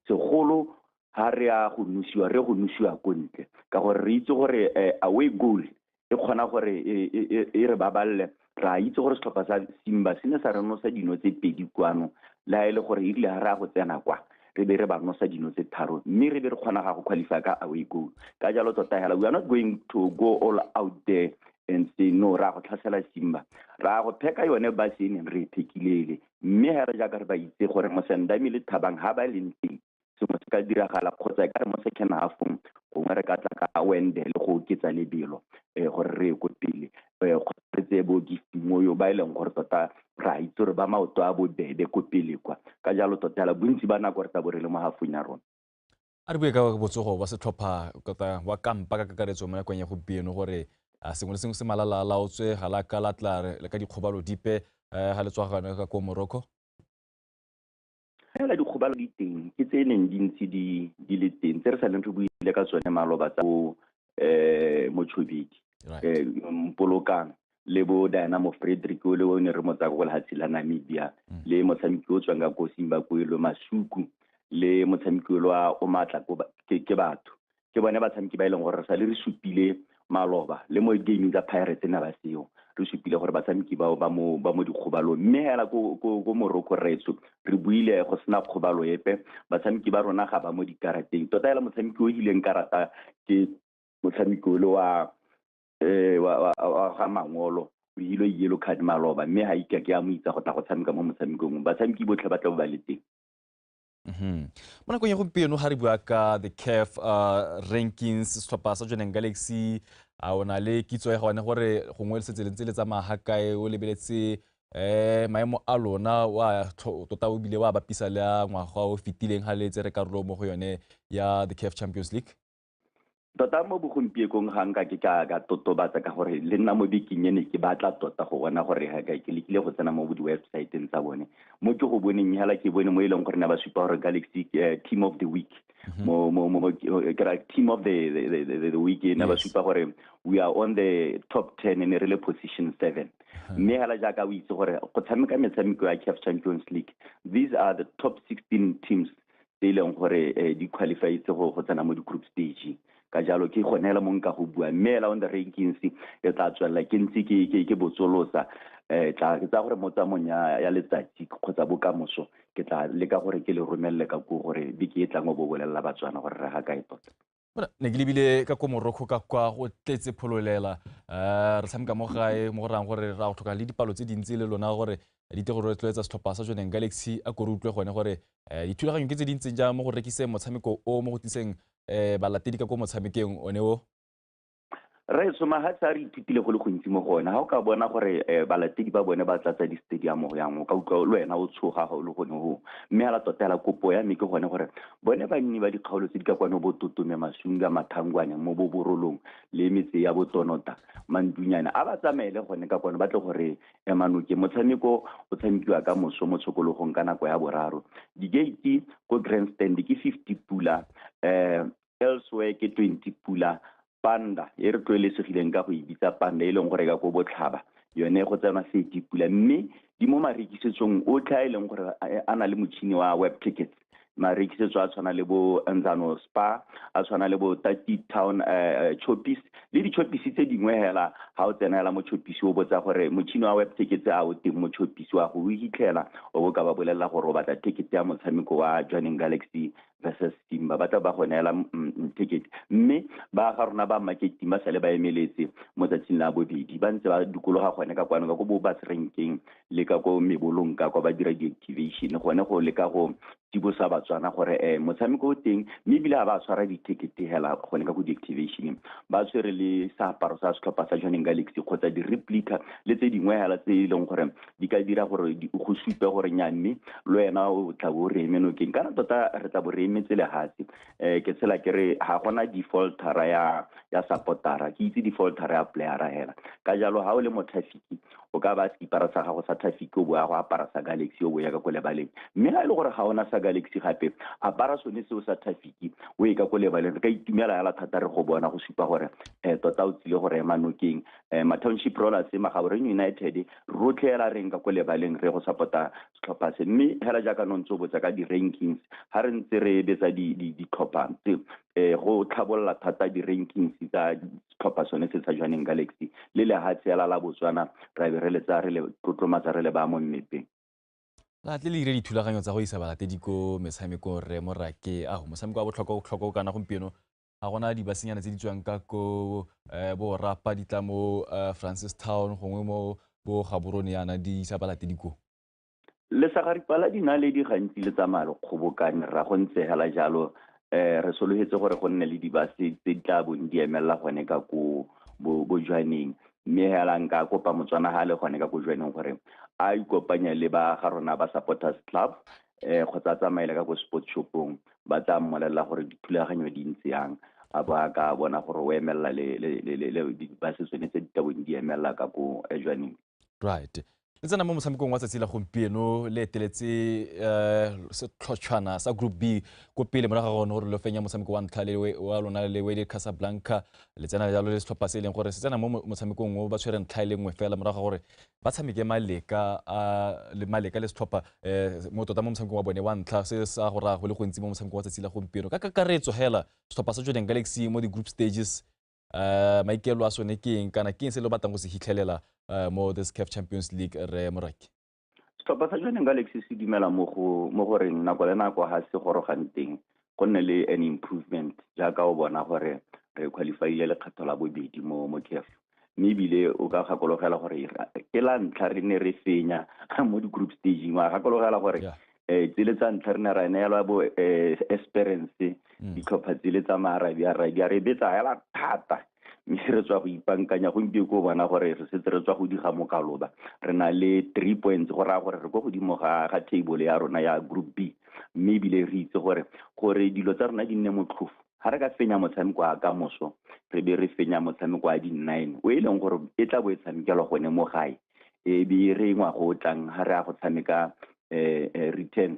segolo ha re a go nosiwa, re go nosiwa ko ntle, ka gore re itse gore away goal e kgona gore e re baballe. Re a itse gore setlhopha sa Simba se ne sa re nosa dino tse 2 kwano, le ha e le gore e rile ha re a go tsena kwa re be re ba nosa dino tse 3, mme re be re kgona ga go qualify ka away goal. Ka jalo tota hela we are not going to go all out there and say no, ra go tlhasela Simba, ra go pheka yone ba se neng re e phekilele. Mme ha re jaaka re ba itse gore Mosendami le Thabang ha ba leng teng, sengwe se ka diragala, kgotsa e ka re mo second half-ong gongwe re ka tla ka Wende le go oketsa lebelo gore re ye ko pele, kgotsa re tseye bo Gift Moyo ba e leng gore tota re a itse gore ba maoto a bobebe ko pele kwa. Ka jalo tota hela bontsi ba nako re tla bo re le mo half-ong ya rona.
A re bue ka botsogo ba setlhopha tota wa kampa ka kakaretso mo nakong ya gompieno, gore sengwe le sengwe se malala a laotswe, ga la ka la tla le ka dikgobalo dipe ga le tswa gone ka ko Morocco?
Fela dikgobalo di teng, ke tse neng di ntse di le teng, tse re sa leng re buile ka tsone maloba tsa bo Motshobedi, Mpolokang le bo Dynamo Frederick o le o ne re mo tsaya ko lehatshe la Namibia, le motshameki o tswang ka ko Zimbabwe lo Masuku, le motshameki o wa o matla ko ke batho. Ke bone batshameki ba e leng gore re sale re supile maloba le mo gaming tsa Pirates ne ba seo, re supile gore batshameki bao ba mo dikgobalong. Mme hela ko Morocco retso re buile go sena kgobalo epe, batshameki ba rona ga ba mo dikarateng. Tota hela motshameki o ileng karata ke motshameki o le wa ga Mangolo, o ile yellow card maloba, mme ha ike ke a mo itsa go tla go tshameka mo motshamekong. Batshameki botlhe ba tla bo ba le teng.
Mo nakong ya gompieno ga re bua ka the CAF rankings, setlhopha sa Jwaneng Galaxy, a o na le kitso ya gone gore gongwe le setse le ntse le tsamaya ga kae, o lebeletse maemo a lona wa tota o bile wa bapisa le a ngwaga o fetileng ga le tsere karolo mo go yone ya the CAF Champions League?
Tota mo bogompiekong ga nka ke ka totobatsa ka gore le nna mo bekeng ene ke batla tota go bona gore ke lekile go tsena mo di-websiteng tsa bone. Mo ke go boneng hela ke bone mo e leng gore ne ba supa gore Galaxy team of the week, mo ke ra team of the week ne ba supa gore we are on the top 10, ne re le position 7. Mme hela jaaka o itse gore go tshameka metshameko ya CAF Champions League, these are the top 16 teams tse e leng gore di qualifyitse go tsena mo di-group stage. Ka jalo ke gone hela mo nka go bua, mme hela on the rankings e tla tswelela ke ntse ke botsolosa, tla ke tsa gore mo tsamong ya letsatsi kgotsa bokamoso ke tla leka gore ke le romelele ka ko gore beke e tlang o bo bolelela Batswana gore re ga kae tota.
Bona ne ke lebile ka ko Morocco ka kwa go tletse phololela, re tshameka mo gae mo go rayang gore ra go tlhoka le dipalo tse dintsi le lona gore di tle go rotloetsa setlhopha sa Jwaneng Galaxy. A ko re utlwe gone gore dithulaganyo ke tse di ntseng jang mo go rekiseng motshameko o, mo go tliseng balatedi ka ko motshamekong one o?
Re mahatshe a re ithutile go le gontsi mo go ona. Ga o ka bona gore balatedi ba bone ba tlatsa di-stadium go yang, o ka utlwa le wena o tshoga ga o le gone go. Mme hela tota hela kopo ya me ke gone gore bone banni ba dikgaolo tse di ka kwano, bo Totome, Masunga, Mathangwane, mo bo Borolong le metse ya bo Tonota, Mandunyana, a ba tsamaele gone ka kwano ba tle gore emanoke. Motshameko o tshamekiwa ka moso mo tshokologong ka nako ya 3. Di-gate ko grandstand ke 50 pula, elsewhere ke 20 pula. Panda e re tlwaelesegileng ka go e bitsa panda e leng gore ka ko botlhaba yone go tsenwa 30 pula, mme di mo marekisetsong otlhe a e leng gore a na le motšhini wa web tickets. Marekisetso a tshwana le bo Nzano Spa, a tshwana le bo Tati Town Choppies le di-choppies tse dingwe hela. Ga o tsena hela mo choppies o botsa gore motšhini wa web tickets a o teng mo choppies, wa go o hitlhela, o bo ka ba bolelela gore o batla ticket ya motshameko wa Jwaneng Galaxy versus Simba, ba tla ba go neela ticket. Mme ba ga rona ba marketing ba sale ba emeletse mo tsatsing la bobedi, ba ntse ba dikologa gone ka kwano ka ko bo bus renkeng le ka ko mebolong ka kwa, ba dira di-activation gone go leka go tsibosa Batswana gore motshameko o teng. Mme ebile ga ba tshwara di-ticket hela gone ka ko di-activationeng, ba tshwere le seaparo sa setlhopha sa Jwaneng Galaxy kgotsa di-replica le tse dingwe hela tse e leng gore di ka dira gore go supe gore nya mme le wena o tla bo re eme nokeng. Kana tota re tla bo re emetse lehatshe. Ke tshela ke re ga gona defaultera ya supportera, ke itse defaultera ya playera hela. Ka jalo ga o le mo traffic o ka ba sekipara sa gago sa traffic o boya go apara sa Galaxy o boya ka ko lebaleng. Mme ga e le gore ga ona sa Galaxy gape, apara sone seo sa traffic o ye ka ko lebaleng. Re ka itumela hela thata re go bona go supa gore tota o tsile gore ema nokeng. Ma-Township Rollers, Magaborone United, rotlhe hela reng ka ko lebaleng re go support-a setlhopha se. Mme hela jaaka no ntse o botsa ka di-rankings, ga re ntse re betsa ditlhopha tse, go tlhabolola thata di-rankings tsa setlhopha sone se sa Jwaneng Galaxy le lehatshe la Botswana, ra be re le tsaya re le tlotlomatsa re le ba mo mmepeng.
La tle le dire dithulaganyo tsa go isa balatedi ko metshamekong re Morake. Ago motshameko wa botlhokwa kana gompieno ga gona dibasenyana tse di tswang ka ko bo Rapa di tla mo Francis Town gongwe mo bo Gaborone yana di isa balatedi ko.
Le sagaripala dinaledi gantsi le tsamaya le kgobokane ra go ntse hela jalo. Re sologetse gore go nne le dibase tse di tla bong di emelela gone ka ko bo Jwaneng. Mme hela nka kopa Motswana ga le gone ka ko Jwaneng gore a ikopanye le ba ga rona ba supporters club, kgotsa a tsamaele ka ko sports shopong, ba tla mmolelela gore dithulaganyo di ntse yang, a bo a ka bona gore o emelela le dibase tsone tse di tla bong di emelela ka ko Jwaneng.
Right. Le tsena mo motshamekong wa tsatsi la gompieno le eteletse setlhotshwana sa Group B ko pele morago ga gone gore lo fenya motshameko wa ntlha le wa lona le Wydad Casablanca. Le tsena jalo le setlhopha se e leng gore se tsena mo motshamekong o ba tshwere ntlha e le nngwe fela morago ga gore ba tshameke maleka le maleka le setlhopha mo tota mo motshamekong wa bone wa ntlha, se sa go raya go le gontsi mo motshamekong wa tsatsi la gompieno. Ka kakaretso hela setlhopha sa Jwaneng Galaxy mo di-group stages, maikelo a sone ke eng kana ke eng se le batlang go se hitlhelela mo this CAF Champions League re Morake?
Setlhopha sa Jwaneng Galaxy se dumela mo goreng nako le nako ga se gorogang teng go nne le an improvement, jaaka o bona gore re qualifyile lekgetho la bobedi mo CAF. Mme ebile o ka gakologela gore ke la ntlha re ne re fenya mo di-group staging, wa gakologela gore tsele tsa ntlha re ne ra neelwa bo Esperance, ditlhopha tsele tsa Maarabia di a re betsa hela thata. Mme re tswa go ipankanya gompieno ko bona gore re setse re tswa go diga mokaloba, re na le 3 points go raya gore re ko godimo ga table ya rona ya Group B. Mme ebile re itse gore dilo tsa rona di nne motlhofo. Ga re ka fenya motshameko wa ka moso, re be re fenya motshameko wa di-9 o e leng gore e tla bo e tshamekelwa gone mo gae, e be re ngwago o tlang ga re ya go tshameka return,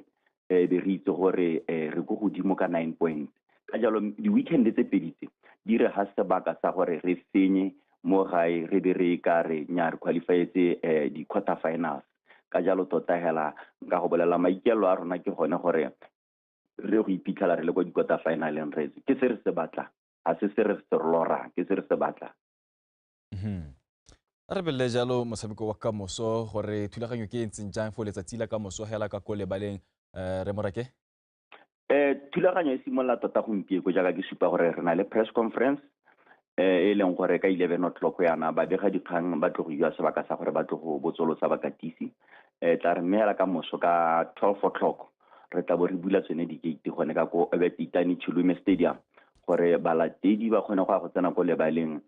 e be re itse gore re ko godimo ka 9 points. Ka jalo di-weekend tse pedi tse di re ga sebaka sa gore re fenye mo gae, re be re ka re nya re qualifyetse di-quarter finals. Ka jalo tota hela nka go bolela maikelo a rona ke gone gore re go iphitlhela re le kwa di-quarter finaleng, re ke se re se batlang, ga se se re se lorang, ke se re se batlang.
A re belele jalo motshameko wa kamoso gore thulaganyo ke e ntseng jang fo letsatsi la kamoso hela ka ko lebaleng, re Morake?
Thulaganyo e simolola tota gompieko jaaka ke supa gore re na le press conference e leng gore ka 11 o'clock yana babega dikgang ba tlo go iwa sebaka sa gore ba tlo go botsolotsa bakatisi. Tla re mme hela ka moso ka 12 o'clock re tla bo re bula tsone di-gate gone ka ko Obert Itani Chilume Stadium gore balatedi ba kgone go ya go tsena ko lebaleng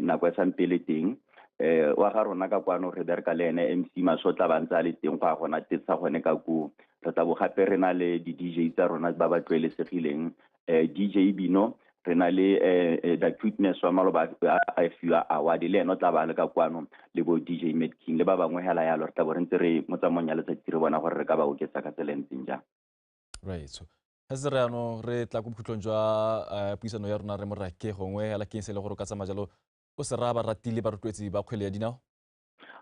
nako e sampele teng. Wa ga rona ka kwano re bereka le ene MC Masotla ba ntse a le teng go ya gona tetsa gone ka koo. Re tla bo gape re na le di-DJ tsa rona ba ba tlwaelesegileng, DJ Bino, re na le the cuteness wa maloba a fiwa award le ene o tla ba le ka kwano, le bo DJ Mad King le ba bangwe hela yalo. Re tla bo re ntse re mo tsamaong ya letsatsi re bona gore re ka ba oketsa ka tsela e ntseng jang.
Right, so ga se re ano re tla ko bokhutlong jwa puisano ya rona re Morake, gongwe hela ke eng se e le gore o ka tsamaya jalo o se raya baratile barotloetsi ba kgwele ya dinao?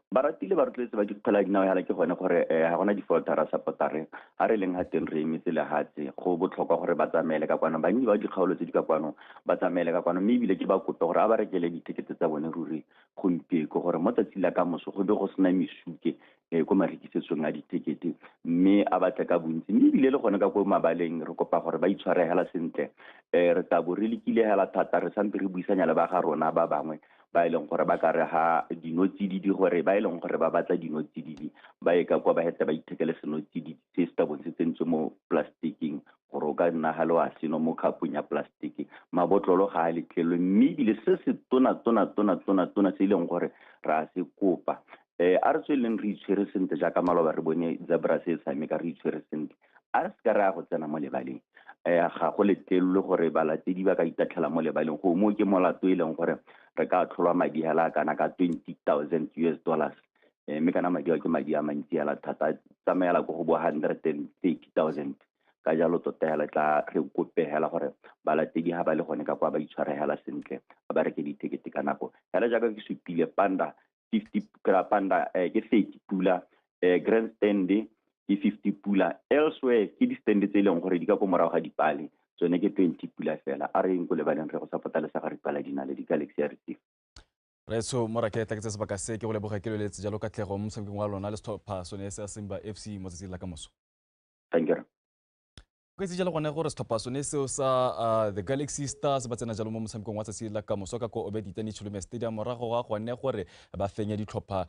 Baratile barotloetsi ba dikgwele ya dinao hela ke gone gore ga gona di-foltera support-are ga re leng ga teng re emetse lehatshe. Go botlhokwa gore ba tsamaele ka kwano, bannyi ba dikgaolo tse di ka kwano ba tsamaele ka kwano, mme ebile ke ba kope gore a ba rekele dithekete tsa bone ruri gompieko gore mo tsatsing la kamoso go be go sena mesuke ko marekisetsong a dithekete, mme a batle ka bontsi. Mme ebile le gone ka ko mabaleng re kopa gore ba itshware hela sentle. Re tla bo re lekile hela thata, re sampe re buisanya le ba ga rona ba bangwe ba e leng gore ba ka re ha dinotsididi, gore ba e leng gore ba batla dinotsididi ba ye ka kwa ba hete ba ithekele senotsididi se se tla bong se tsentswe mo plasticing gore o ka nna ga le wa seno mo khapong ya plastiki. Mabotlolo ga a letlelwe, mme ebile se se tona tona tona tona tona se e leng gore re a se kopa, a re tsweleng re itshwere sentle jaaka maloba re bone zebra se e tshameka, re itshwere sentle, a re se ka re ya go tsena mo lebaleng. Ga go letlelwe gore balatedi ba ka itatlhela mo lebaleng, go mo ke molato e leng gore re ka tlholwa madi hela kana ka $20,000 US dollars, mme kana madi ao ke madi a mantsi hela thata, tsamaela ko go bo 130,000. Ka jalo tota hela tla re kope hela gore balatedi ha ba le gone ka kwa ba itshware hela sentle, ba reke dithekete ka nako hela jaaka ke supile. Panda 50 panda ke 30 pula, grandstand ke 50 pula, elsewhere ke di-stand tse e leng gore di ka ko morago ga dipale tsone ke 20 pula fela. A re eng ko lebaleng re go support-a le sa ga ripala dinale di-Galaxy ya receive.
Retso Morake, tla ke tse sebaka se ke go leboga, ke leletse jalo katlego mo motshamekong wa lona le setlhopha sone sa Simba FC mo tsatsing la kamoso.
Thank you.
Go itse jalo gone gore setlhopha sone seo sa the Galaxy Stars ba tsena jalo mo motshamekong wa tsatsi la kamoso ka ko Obert Itani Chilume Stadium morago ga gone gore ba fenye ditlhopha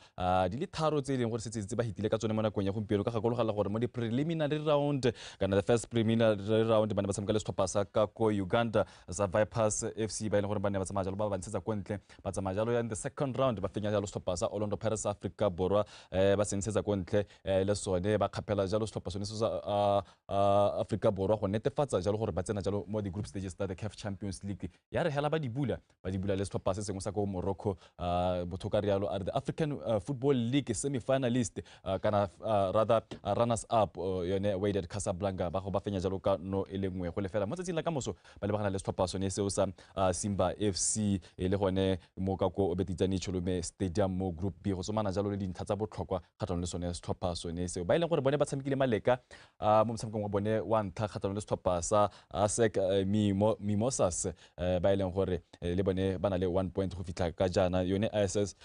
di le tharo tse e leng gore setse ba hitile ka tsone mo nakong ya gompieno. Ka gakologela gore mo di-preliminary round kana the first preliminary round ba ne ba tshameka le setlhopha sa ka ko Uganda sa Vipers FC ba e leng gore ba ne ba tsamaya jalo ba ba ntshetsa ko ntle, ba tsamaya jalo ya in the second round ba fenya jalo setlhopha sa Orlando Pirates sa Afrika Borwa, ba se ntshetsa ko ntle le sone ba kgaphela jalo setlhopha sone se sa Afrika Borwa go netefatsa jalo gore ba tsena jalo mo di-group stages tsa the CAF Champions League. Ya re hela ba di bula le setlhopha se sengwe sa ko Morocco, botho ka rialo a re the African Football League semi-finalist kana rather runners up yone Wydad Casablanca ba go ba fenya jalo ka no e le nngwe go lefela. Mo tsatsing la kamoso ba lebagana le setlhopha sone seo sa Simba FC e le gone mo ka ko Obert Itani Chilume Stadium mo Group B go tsomana jalo le dintlha tsa botlhokwa kgatlhanong le sone setlhopha sone seo ba e leng gore bone ba tshamekile maleka mo motshamekong wa bone wa ntlha kgatlhanong le setlhopha sa ASEC Mimosas ba e leng gore le bone ba na le 1 point go fitlha ka jaana. Yone ISS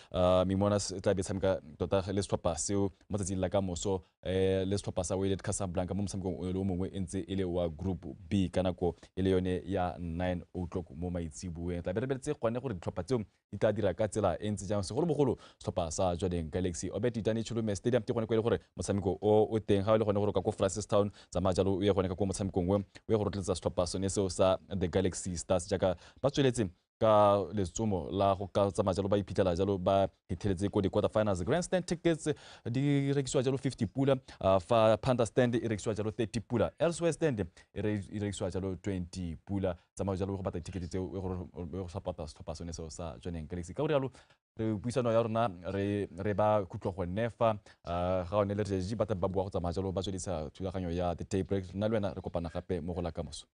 Mimosas e tla be tshameka tota le setlhopha seo mo tsatsing la kamoso le setlhopha sa Wydad Casablanca mo motshamekong o le o mongwe e ntse e le wa Group B ka nako e le yone ya 9 o'clock mo maitsiboeng. Tla be re beletse gone gore ditlhopha tseo di tla dira ka tsela e ntse jang, segolobogolo setlhopha sa Jwaneng Galaxy. Obert Itani Chilume Stadium ke gone ko e le gore motshameko o teng. Ga o le gone gore ka ko Francistown tsamaya jalo o ye gone ka ko motshamekong o ye go rotloetsa setlhopha sone seo sa the Galaxy Stars jaaka ba tsweletse ka letsomo la go ka tsamaya jalo ba iphitlhela jalo ba hitheletse ko di-quarter finals. Grandstand tickets di rekisiwa jalo 50 pula, fa Panda stand e rekisiwa jalo 30 pula, elsewhere stand e rekisiwa jalo 20 pula. Tsamaya jalo go batla di-ticket tseo e go support-a setlhopha sone seo sa Jwaneng Galaxy. Ka go rialo re puisano ya rona re ba khutlo go nefa ga one le re ba ba bua go tsamaya jalo ba tswedisa thulaganyo ya the day break. Nna le wena re kopana gape mo go la kamoso.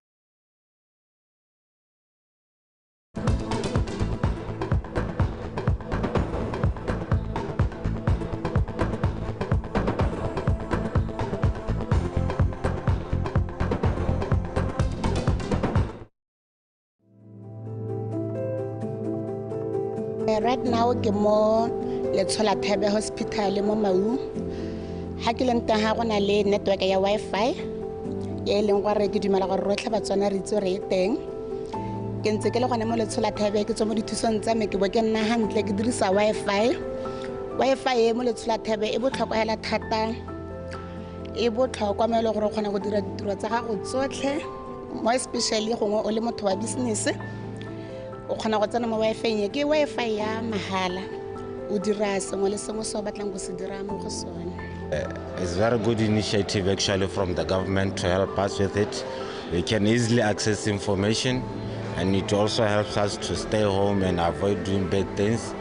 Right now ke mo Letsholathebe Hospital mo Maun. Ha ke leng teng ha go na le network ya Wi-Fi e leng gore ke dumela gore rotlhe Batswana re itse gore e teng. Ke ntse ke le gone mo Letsholathebe, ke tswa mo dithusong tsa me, ke bo ke nna hantle ke dirisa Wi-Fi. Wi-Fi e mo Letsholathebe e botlhokwa hela thata, e botlhokwa mo e leng gore o kgona go dira ditiro tsa gago tsotlhe, mo especially gongwe o le motho wa business. O kgona go tsena mo Wi-Fi, ke Wi-Fi ya mahala, o dira sengwe le sengwe se o batlang go se dira mo go sone.
It's a very good initiative actually from the government to help us with it. We can easily access information, and it also helps us to stay home and avoid doing bad things.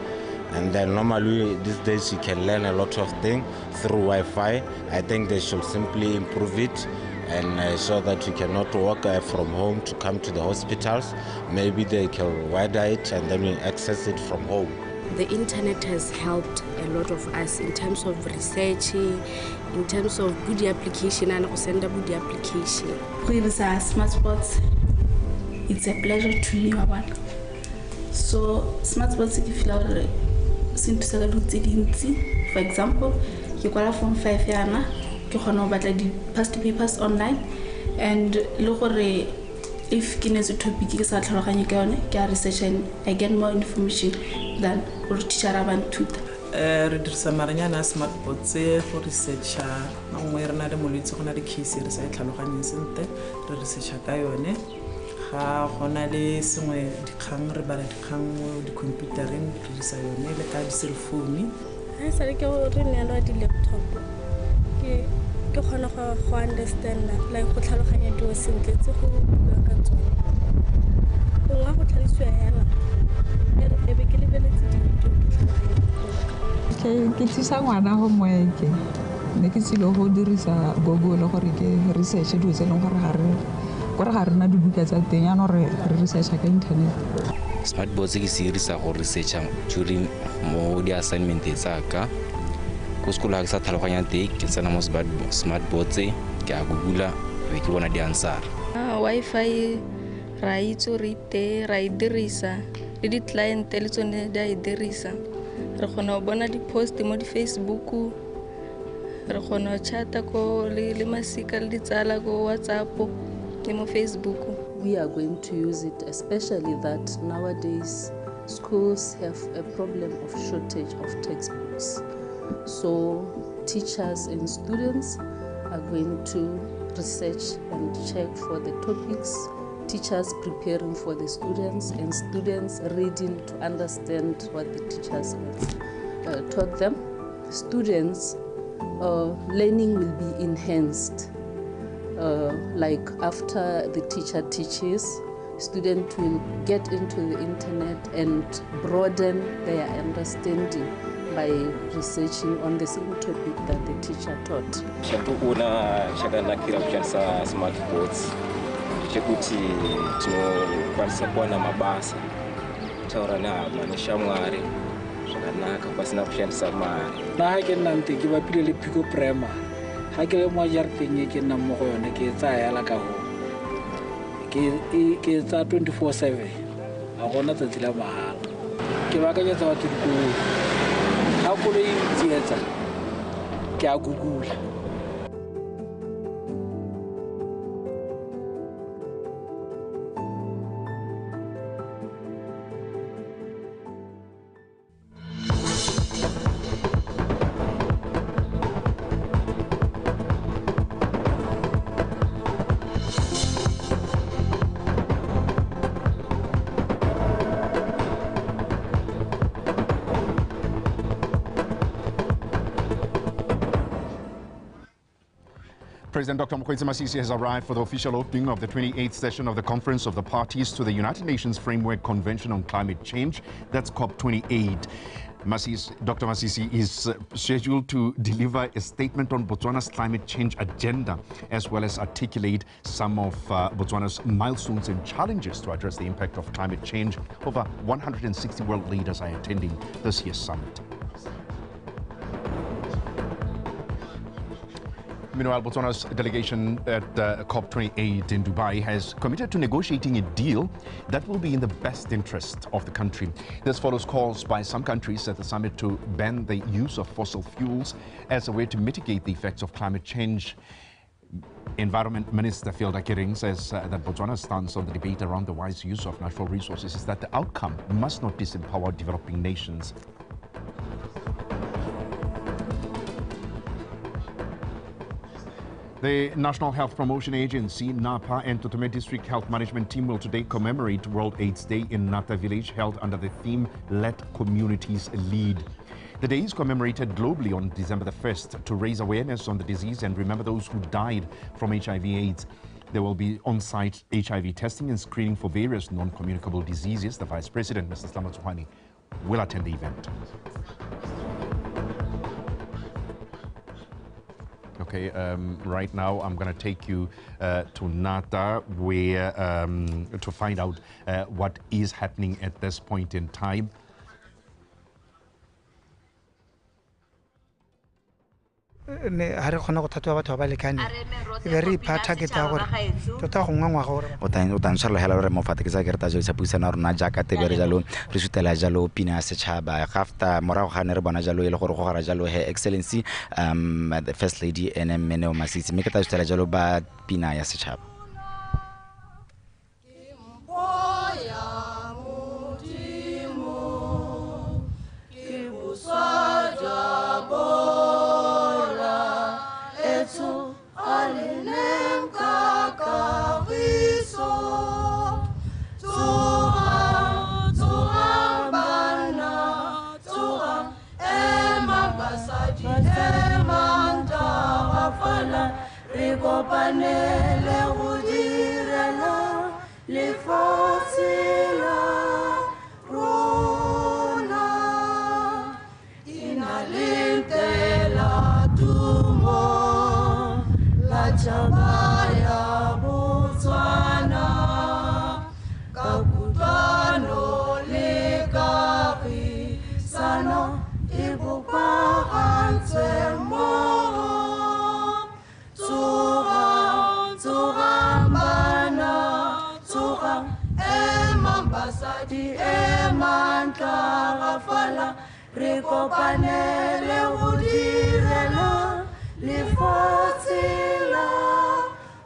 And then normally these days you can learn a lot of things through Wi-Fi. I think they should simply improve it, and so that you cannot walk from home to come to the hospitals. Maybe they can widen it and then we access it from home.
The internet has helped a lot of us in terms of researching, in terms of good application and send a good application.
Smart sports, it's a pleasure to me. So smart sports, for example, you got form 5 yana, ke kgona go batla di-past papers online, and le gore if ke netse topic ke sa tlhaloganye ka yone, ke a research and I get more information than gore teacher a ba nthuta.
Re dirisa maranyane a smartboard tse go researcha. Nngwe re na le molwetse, go na le case re sa e tlhaloganyeng sentle, re researcha ka yone. Ga gona le sengwe dikgang, re bala dikgang mo di-computereng, re dirisa yone le ka di-cell phone.
Ga e sale ke re neelwa di-laptop, ke kgona go understand, like go tlhaloganya dilo sentle tse go bua ka tsone. Gongwe go tlhalosiwa hela e be ke lebeletse di-video ke tlhaloganya.
Ke thusa ngwana homework, ne ke tsile go dirisa Google gore ke research dilo tse e leng gore ga re na dibuka tsa teng, jaanong re researcha ka internet.
Smartboard se ke se dirisa go researcha during mo di-assignment tsa ka ko sekolo. Ga ke sa tlhaloganya teng, ke tsena mo smartboard tse, ke a google-a be ke bona di-answer.
Wi-Fi ra itse re ite ra e dirisa, le di-client le tsone di a e dirisa. Re kgona go bona di-post mo di-Facebook, re kgona go chata ko le masika le ditsala ko WhatsApp le mo Facebook.
We are going to use it, especially that nowadays schools have a problem of shortage of textbooks. So teachers and students are going to research and check for the topics, teachers preparing for the students, and students reading to understand what the teachers have taught them. Students' learning will be enhanced. Like after the teacher teaches, students will get into the internet and broaden their understanding by researching on the same topic that the teacher taught.
Chatikuona chakanakira kushandisa smartboards ndechekuti tinokwanisa kuwana mabasa, kutaura nehama neshamwari zvakanaka pasina kushandisa mari.
Nna ha ke nnang teng ke bapile le Pico Primary. Ha ke le mo jarateng e ke nnang mo go yone, ke e tsaya yala ka hoo, ke e tsaya 24/7, ga gona tsatsi la mahala. Ke baakanyetsa batho dikoloi, ga koloi e ntsietsa ke a google.
President Dr. Mokgweetsi Masisi has arrived for the official opening of the 28th session of the Conference of the Parties to the United Nations Framework Convention on Climate Change. That's COP28. Dr. Masisi is scheduled to deliver a statement on Botswana's climate change agenda, as well as articulate some of Botswana's milestones and challenges to address the impact of climate change. Over 160 world leaders are attending this year's summit. Meanwhile, Botswana's delegation at COP28 in Dubai has committed to negotiating a deal that will be in the best interest of the country. This follows calls by some countries at the summit to ban the use of fossil fuels as a way to mitigate the effects of climate change. Environment Minister Philda Kereng says that Botswana's stance on the debate around the wise use of natural resources is that the outcome must not disempower developing nations. The National Health Promotion Agency, NAPA, and Tutume District Health Management Team will today commemorate World AIDS Day in Nata Village, held under the theme, Let Communities Lead. The day is commemorated globally on December the 1st to raise awareness on the disease and remember those who died from HIV/AIDS. There will be on-site HIV testing and screening for various non-communicable diseases. The Vice President, Mr. Slama Tsogwane, will attend the event. Okay, right now I'm going to take you to Nata, where to find out what is happening at this point in time.
Ha re kgona go thatwa batho ba ba lekaneng e be re ipha target ya gore tota gongwe ngwaga gore
o tla ntshwarela hela gore mofate ke sa ke re ta jalo puisano ya rona jaaka tebe re jalo re sutela jalo pina ya setšhaba gafta morago ga ne re bona jalo e le gore go gara jalo Her Excellency the First Lady ene Mme Neo Masisi mme ke tla sutela jalo ba pina ya setšhaba.
Kopanele go direla lefatshe la rona ina le ntela tumo la tšhaba ya Botswana ka kutlwano le kagisano e bopagantswe mmogo. Basadi e mantlagafala re kopanele go direla lefatshe la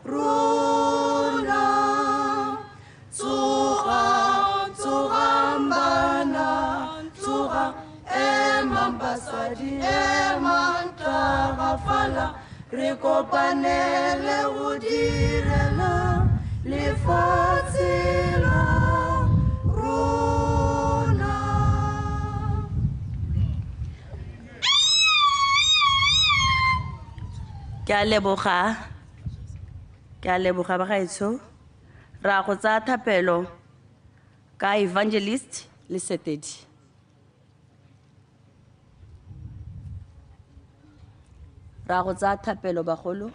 rona. Tsoga, tsogang bana, tsoga emang basadi e mantlagafala re kopanele go direla lefatshe la rona.
Ke a leboga, ke a leboga bagaetsho. Ra go tsaya thapelo ka Evangelist Lesetedi. Ra go tsaya thapelo bagolo.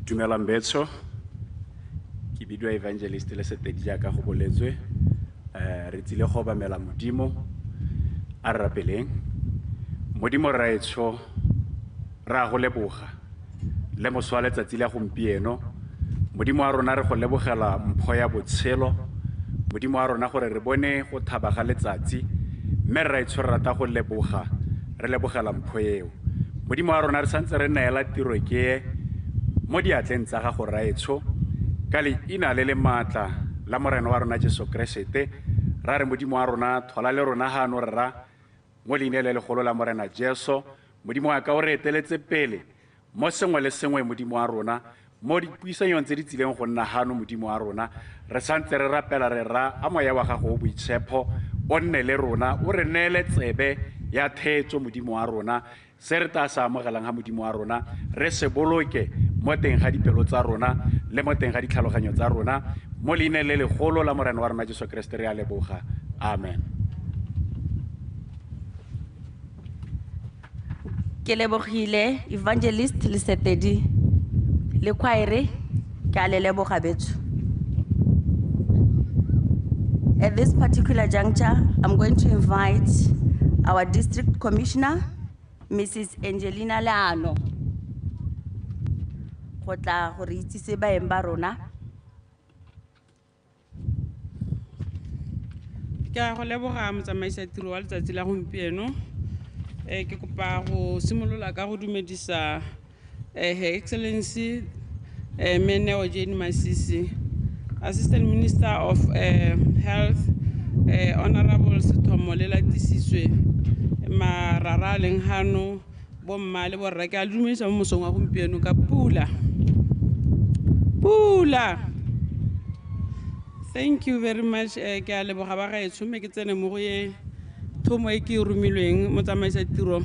Dumelang betsho, ke bidiwa Evangelist Lesetedi jaaka go boletswe. Re tsile go obamela Modimo, a re rapeleng. Modimo rraetsho, re a go leboga le moso wa letsatsi la gompieno. Modimo wa rona re go lebogela mpho ya botshelo. Modimo wa rona gore re bone go thaba ga letsatsi, mme rraetsho re rata go leboga, re lebogela mpho eo. Modimo wa rona re santse re neela tiro ke mo diatleng tsa gago rraetsho, ka leina le le maatla la Morena wa rona Jesu Keresete. Ra re Modimo wa rona thola le rona gano rra mo leineng le legolo la Morena Jesu. Modimo wa ka o re eteletse pele Mo sengwe le sengwe Modimo wa rona, mo dipuisanyong tse di tsileng go nna hano Modimo wa rona, re santse re rapela re ra a moya wa gago o boitshepo o nne le rona, o re neele tsebe ya theetso Modimo wa rona. Se re tla se amogelang ga Modimo wa rona, re se boloke mo teng ga dipelo tsa rona le mo teng ga ditlhaloganyo tsa rona, mo leineng le legolo la Morena wa rona Jesu Kriste re a leboga. Amen.
Ke lebogile Evangelist Lesetedi le choir, ke a le leboga betso. At this particular juncture, I'm going to invite our District Commissioner, Mrs. Angelina Leano, go tla go re itsise baeng ba rona.
Ke a go leboga motsamaisa tiro wa letsatsi la gompieno. Ke kopa go simolola ka go dumedisa Her Excellency Neo Jane Masisi, Assistant Minister of Health, Honorable Sethomo Lelatisitswe, marara a leng hano, bomma le borra, ke a le dumedisa mo mosong wa gompieno ka pula. Pula. Thank you very much. Ke a leboga ba gaetsho, mme ke tsene mo go ye thomo e ke e romilweng motsamaisa tiro.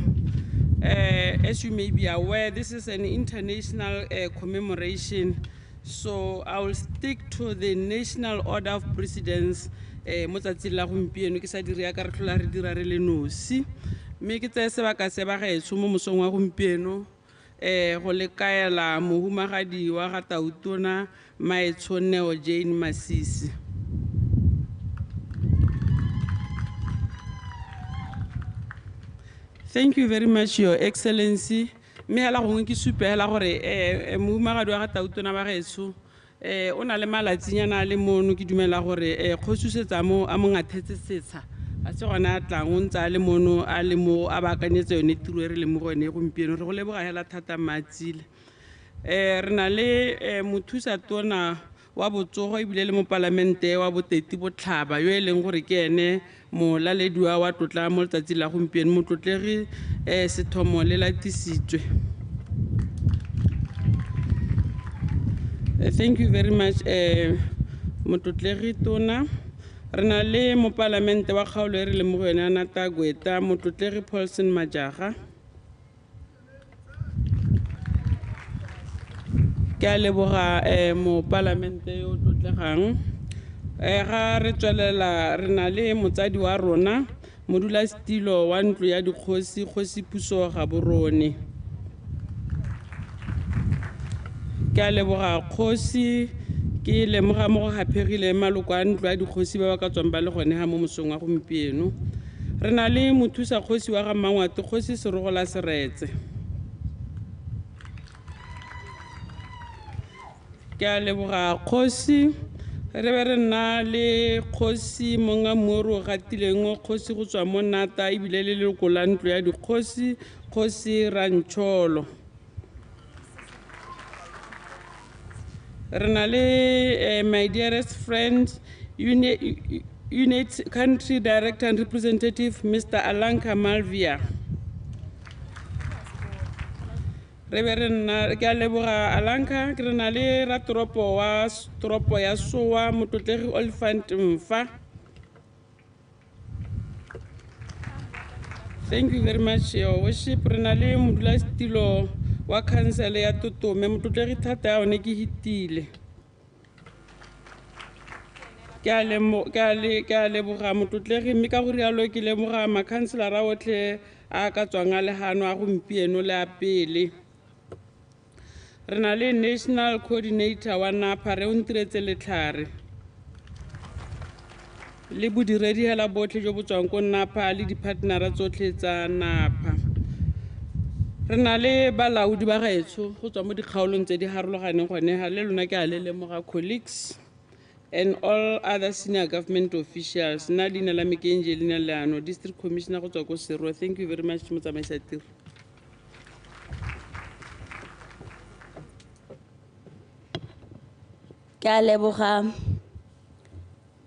As you may be aware, this is an international commemoration, so I will stick to the national order of precedence mo tsatsing la gompieno, ke sa dire ya ka re tlhola re dira re le nosi. Mme ke tseye sebaka se ba gaetsho mo mosong wa gompieno go le kaela mohumagadi wa ga Tautona Maetsho Neo Jane Masisi. Thank you very much, Your Excellency. Mme hela gongwe ke supe hela gore mohumagadi wa ga Tautona ba gaetsho o na le malatsinyana a le mono, ke dumela gore kgosi o setse a mo ngathetse setsha, ga se gone a tlang, o ntse a le mono a le mo a baakanyetse yone tiro e re leng mo go yone gompieno. Re go leboga hela thata Mmatsile. Re na le mothusa tona wa botsogo ebile le mopalamente wa Boteti Botlhaba yo e leng gore ke ene molalediwa wa tlotla mo letsatsing la gompieno, motlotlegi Sethomo Lelatisitswe. Thank you very much, motlotlegi tona. Re na le mopalamente wa kgaolo e re leng mo go yone ya Natagweta, motlotlegi Paulson Majaga. Ke a leboga mopalamente yo o tlotlegang. Ga re tswelela re na le motsadi wa rona, modulasetilo wa ntlo ya dikgosi, Kgosi Puso Gaborone. Ke a leboga kgosi, ke lemoga mo go haphegileng maloko a ntlo ya dikgosi ba ba ka tswang ba le gone ga mo mosong wa gompieno. Re na le mothusa kgosi wa ga Mmangwato, Kgosi Serogola Seretse. Ke a leboga kgosi. Re be re nna le kgosi monga moro o gatileng, kgosi go tswa mo Nata ebile le leloko la ntlo ya dikgosi, Kgosi Rantšholo. Re na le my dearest friend, Unit Country Director and Representative, Mr. Alanka Malvia. Re be re nna, ke a leboga Alanka, ke re na le ratoropo wa toropo ya Sowa, motlotlegi Oliphant Mfa. Thank you very much, Your Worship. Re na le modulasetilo wa khansele ya Totome, motlotlegi thata ya one ke hitile. Ke a leboga motlotlegi, mme ka go rialo ke lemoga makhanselara otlhe a ka tswang a le gano a gompieno le a pele. Re na le National Coordinator wa NAPA, re o ntiretse Letlhare, le bodiredi hela botlhe jo bo tswang ko NAPA le di-partnera tsotlhe tsa NAPA. Re na le balaodi ba gaetsho go tswa mo dikgaolong tse di harologaneng gone ga le lona ke a le lemoga, colleagues and all other senior government officials. Nna leina la me ke Angelina Leano, District Commissioner go tswa ko Serowe. Thank you very much, motsamaisa tiro.
Ke a leboga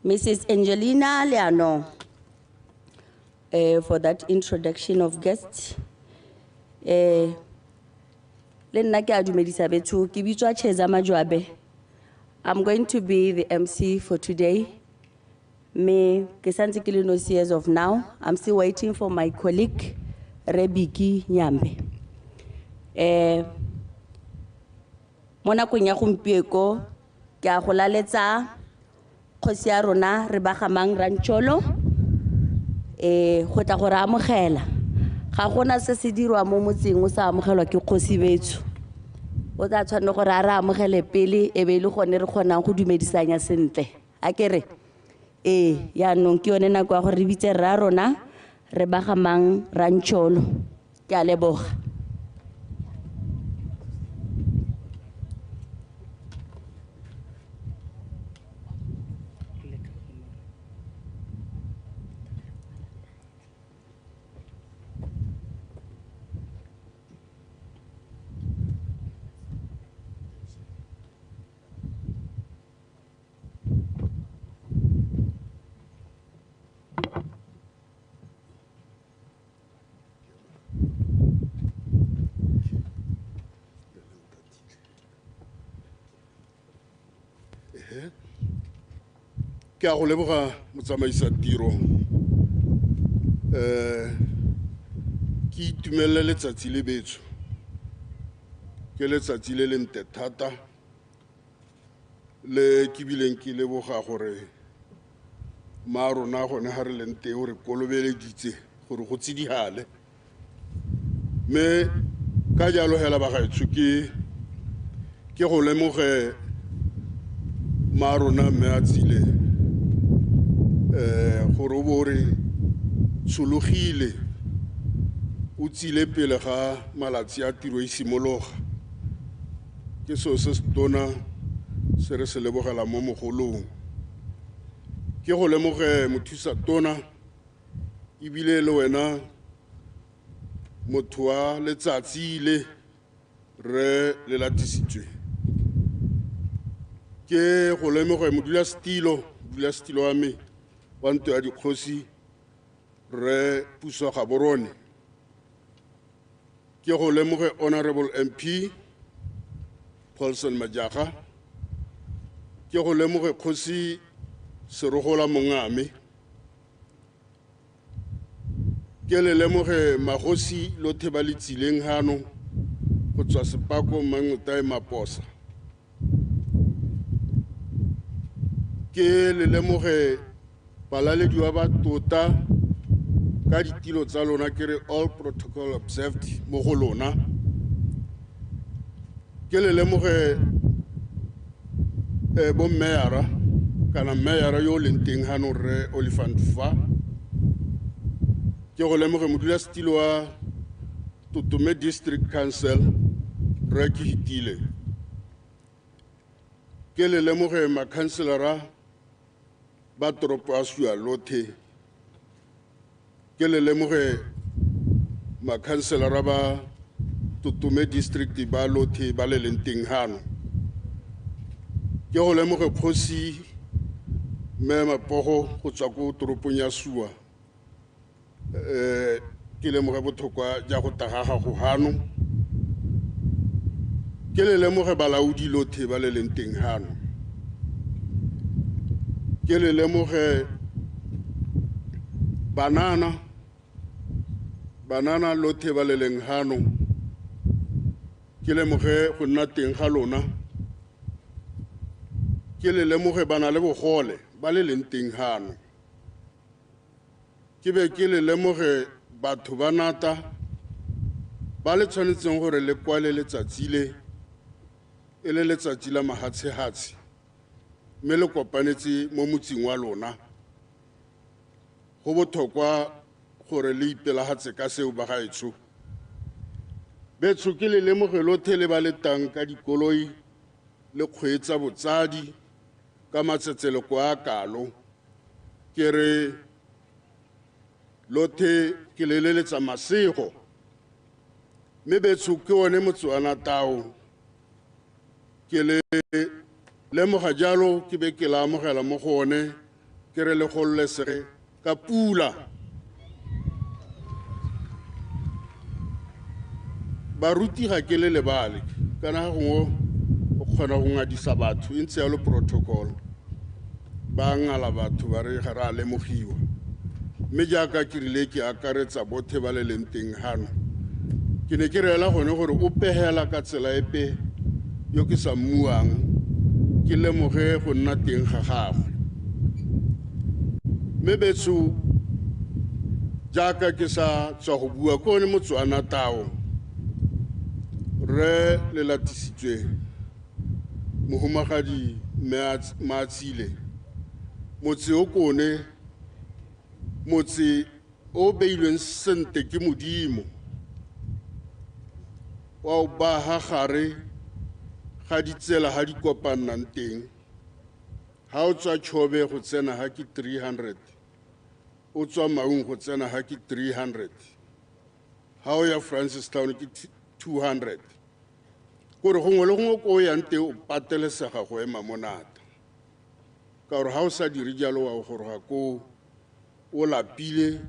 Mrs. Angelina Leano for that introduction of guests. Le nna ke a dumedisa betsho, ke bitswa Cheza Majwabe. I'm going to be the MC for today. Me ke santse ke le nosi as of now. I'm still waiting for my colleague Rebiki Nyambe. Mo nakong ya gompieko ke a go laletsa kgosi ya rona re bagamang Rantšholo go tla go re amogela. Ga gona se se dirwa mo motseng o sa amogelwa ke kgosi betsho. O tla tshwanela gore a re amogele pele e be e le gone re kgonang go dumedisanya sentle. A ke re yaanong ke yone nako ya gore re bitse rra rona re bagamang Rantšholo. Ke a leboga.
Ke a go leboga motsamaisa tiro. Ke itumelele letsatsi le betsho. Ke letsatsi le le ntle thata le ke bileng ke leboga gore ma rona gone ga re leng teng o re kolobeleditse gore go tsidihale. Mme ka jalo hela bagaetsho ke go lemoge ma rona mme a tsile gore o bo re tshologile o tsile pele ga malatsi a tiro e simologa. Ke seo se se tona se re se lebogela mo mogolong. Ke go lemoge mothusa tona ebile le wena motho wa letsatsi le re le latisitswe. Ke go lemoge modulasetilo wa me wa ntlo ya dikgosi re Puso Gaborone. Ke go lemoge Honorable MP Paulson Majaga. Ke go lemoge kgosi Serogola Mongame. Ke le lemoge magosi lothe ba le tsileng hano go tswa Sepako Mangutae Maposa. Ke le lemoge balalediwa ba tota ka ditilo tsa lona, ke re all protocol observed mo go lona. Ke le lemoge bo meyara kana meyara yo leng teng hano rre Olifant fa. Ke go lemoge modulasetilo wa Totome District Council rre Kehitile. Ke le lemoge makhanselara ba toropo ya Sua lothe. Ke le lemoge makhanselara ba Totome District ba lothe ba le leng teng hano. Ke go lemoge kgosi mme Mapogo go tswa ko toropong ya Sua. Ke lemoge botlhokwa ja go taga gago hano. Ke le lemoge balaodi lothe ba le leng teng hano. Ke le lemoge banana lothe ba le leng hano. Ke lemoge go nna teng ga lona. Ke le lemoge bana le bogole ba le leng teng hano. Ke be ke le lemoge batho ba nata ba le tshwanetseng gore le kwale letsatsi le e le letsatsi la mahatshehatshe mme le kopanetse mo motseng wa lona. Go botlhokwa gore le ipelagatse ka seo bagaetsho. Betsho ke le lemoge lothe le ba letang ka dikoloi le kgweetsa botsadi ka matsetseleko a kalo. Ke re lothe ke le leletsa masego mme betsho ke one motse wa Natao. Ke le lemoga jalo ke be ke la amogela mo go one ke re le gololesege ka pula. Baruti ga ke le lebale kana gongwe o kgona go ngadisa batho e ntse yalo protocol ba ngala batho ba re ga re a lemogiwa mme jaaka ke rile ke akaretsa bothe ba le leng teng hano ke ne ke reela gone gore o pegela ka tsela epe yo ke sa mmuang ke lemoge go nna teng ga gagwe mme betsho jaaka ke sa tswa go bua ko one Motswana tao re le latisitswe mohumagadi Maatsile motse o kone motse o beilweng sente ke Modimo wa o ba ha gare ga ditsela ha di kopannang teng ha o tswa Chobe go tsena ha ke 300 o tswa Maung go tsena ha ke 300 ha o ya Francistown ke 200 gore gongwe le gongwe ko o yang teng o patelesega go ema monata ka gore ha o sa dire jalo wa goroga ko o lapile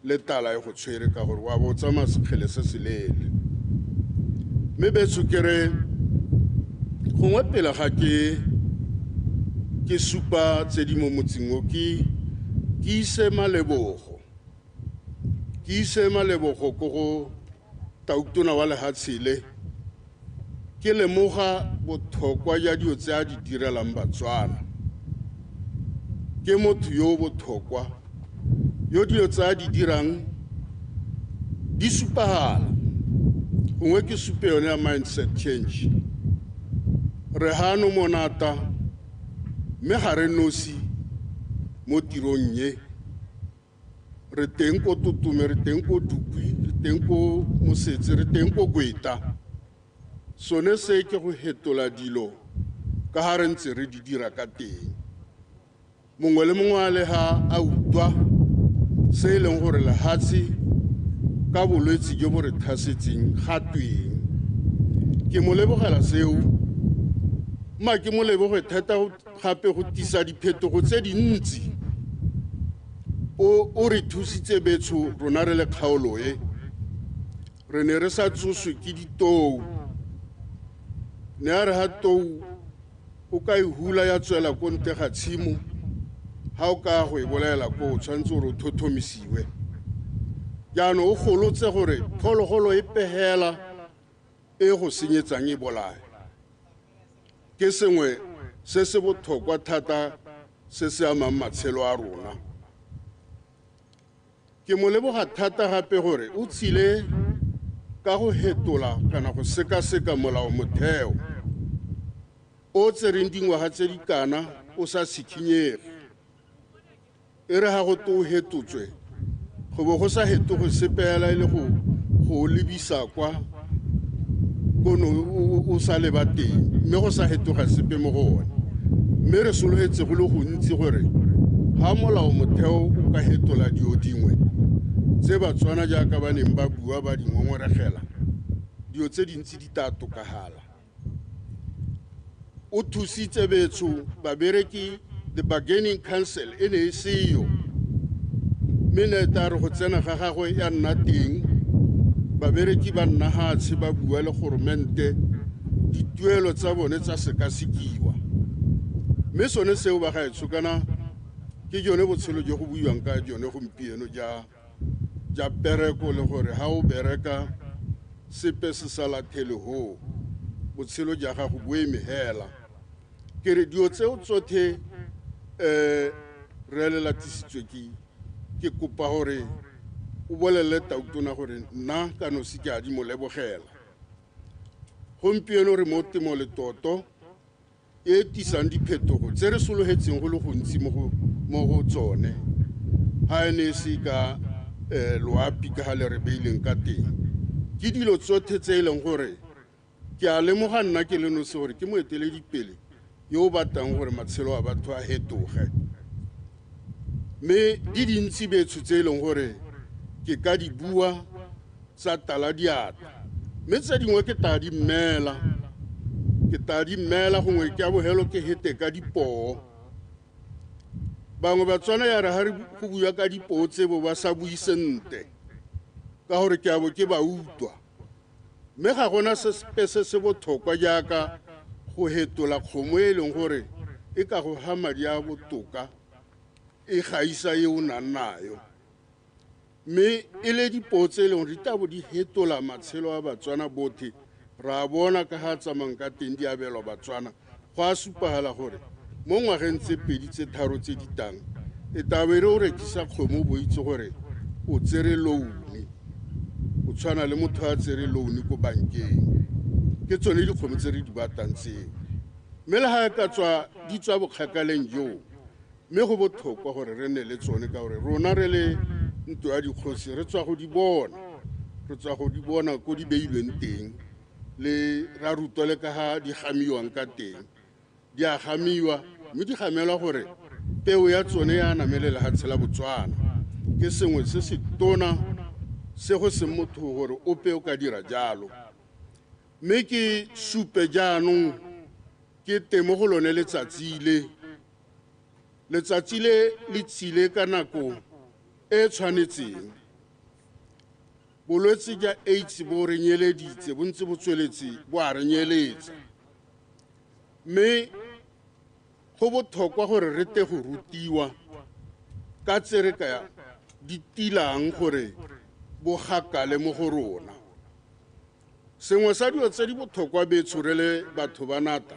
le tala e go tshwere ka gore wa bo o tsamaya sekgele se se leele mme betsho ke re gongwe pele ga ke supa tse di mo motseng o ke ise malebogo ko go tautona wa lehatshe le ke lemoga botlhokwa ja dilo tse a di direlang Batswana ke motho yo botlhokwa yo dilo tse a di dirang di supagala gongwe ke supe yone ya mindset change re hano monata mme ga re nosi mo tirong ye re teng ko Tutume re teng ko Dukwi re teng ko Mosetse re teng ko Gweta sone se ke go hetola dilo ka ha re ntse re di dira ka teng mongwe le mongwe a le ha a utlwa se e leng gore lehatshe ka bolwetse jo bo re thasetseng ga tweng ke mo lebogela seo mma ke mo leboge thata gape go tisa diphetogo tse dintsi o re thusitse betsho rona re le kgaolo e re ne re sa tsoswe ke ditou ne a re ha tou o ka e hula ya tswela ko ntle ga tshimo ha o ka go e bolaela ko o tshwanetse gore o thothomisiwe jaanong o golotse gore phologolo e pegela e go senyetsang e bolae ke sengwe se se botlhokwa thata se se amang matshelo a rona ke mo leboga thata gape gore o tsile ka go hetola kana go sekaseka molao motheo o tsereng dingwaga tse di kana o sa tshikhinyege e re ga go te o hetotswe go bo go sa hetoge sepela e le go lebisa kwa kono o sa leba teng mme go sa hetoga sepe mo go one mme re sologetse go le gontsi gore ga molao motheo o ka hetola dio dingwe tse Batswana jaaka ba neng ba bua ba di ngongoregela dio tse dintsi di tla tokagala o thusitse betsho babereki the bargaining council e ne e seyo mme ne ta re go tsena ga gagwe ya nna teng babereki ba nna hatshe ba bua le goromente dituelo tsa bone tsa sekasekiwa mme sone seo ba gaetsho kana ke jone botshelo jo go buiwang ka jone gompieno ja pereko le gore ha o bereka sepe se sa lathele ho botshelo ja gago bo eme hela ke re dio tseo tsothe re le latisitswe ke kopa gore o bolelele tautona gore nna ka nosi ke a di mo lebogela gompieno re mo temo le toto e tisang diphetogo tse re sologetseng go le gontsi mo go tsone ha e ne se ka loapi ka ga le re beileng ka teng ke dilo tsothe tse e leng gore ke a lemoga nna ke le nosi gore ke moeteledipele yo o batlang gore matshelo a batho a hetoge mme di dintsi betsho tse e leng gore ke ka di bua tsa tala diatla mme tse dingwe ke tla di mmela gongwe ke a bogelo ke hete ka dipoo bangwe Batswana ya re ga re go bua ka dipoo tse bo ba sa bue sentle ka gore ke a bo ke ba utlwa Mme ga gona sepe se se botlhokwa jaaka go hetola kgomo e leng gore e ka go ga madi a botoka e gaisa e o nang nayo. Mme e le dipoo tse e leng gore di tla bo di hetola matshelo a Batswana botlhe, ra bona ka ga tsamayng ka teng di abelwa Batswana. Go a supagala gore mo ngwageng tse 2 tse 3 tse di tang e tla be re o rekisa kgomo bo itse gore o tsere loan, o tshwana le motho a tsere loan ko bankeng. Ke tsone dikgomo tse re di batlang tseo. Mme le ga e ka tswa di tswa bokgakaleng joo, mme go botlhokwa gore re nne le tsone ka gore rona re le ntlo ya dikgosi re tswa go di bona, re tswa go di bona ko di beilweng teng, le ra rutwa le ka ga di gamiwang ka teng. Di a gamiwa mme di gamelwa gore peo ya tsone ya namele lehatshe la Botswana. Ke sengwe se se tona se go seng motho gore ope o ka dira jalo. Mme ke supe jaanong ke teng mo go lone letsatsi le. Letsatsi le le tsile ka nako e tshwanetseng. Bolwetse jwa AIDS bo re nyeleditse, bo ntse bo tsweletse bo a re nyeletsa. Mme go botlhokwa gore re te go rutiwa ka tse re ka di tilang gore bo gakale mo go rona. Sengwe sa dilo tse di botlhokwa betsho re le batho ba Nata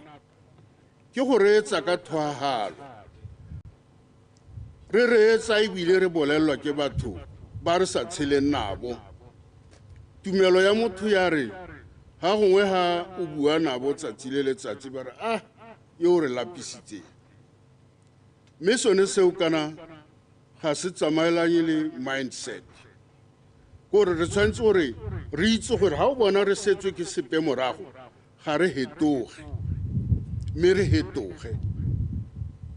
ke go reetsa ka tlhoafalo. Re reetsa ebile re bolelelwa ke batho ba re sa tsheleng nabo. Tumelo ya motho ya re ga gongwe ga o bua nabo tsatsi le letsatsi ba re ah yo re lapisitseng. Mme sone seo kana ga se tsamaelanye le mindset. Gore re tshwanetse gore re itse gore ga o bona re setswe ke sepe morago ga re hetoge, mme re hetoge.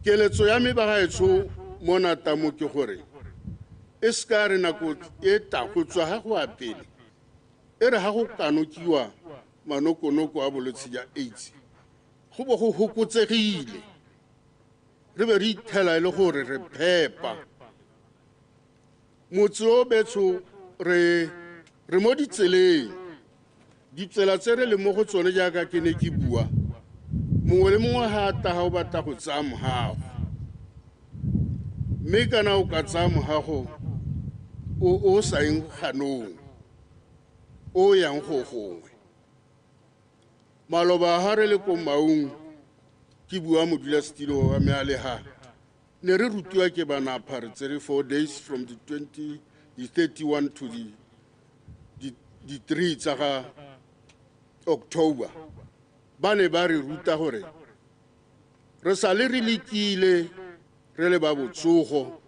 Keletso ya me bagaetsho mo Nata mo ke gore e se ka re nako e tla go tswa ga go a pele e re ga go kanokiwa manokonoko a bolwetse jwa AIDS go bo go fokotsegile, re be re ithela e le gore re phepa. Motse o betsho re mo ditseleng, ditsela tse re leng mo go tsone jaaka ke ne ke bua, mongwe le mongwe ga a taga o batla go tsaya mogago, mme kana o ka tsaya mogago o sa yeng ganong, o yang go gongwe. Maloba ha re le ko Maung, ke bua modulasetilo wa me a le ha, ne re rutiwa ke banapha re tsere 4 days from the 20, the 31 to the 3 tsa ga October. Ba ne ba re ruta gore re sale re lekile re le ba botsogo,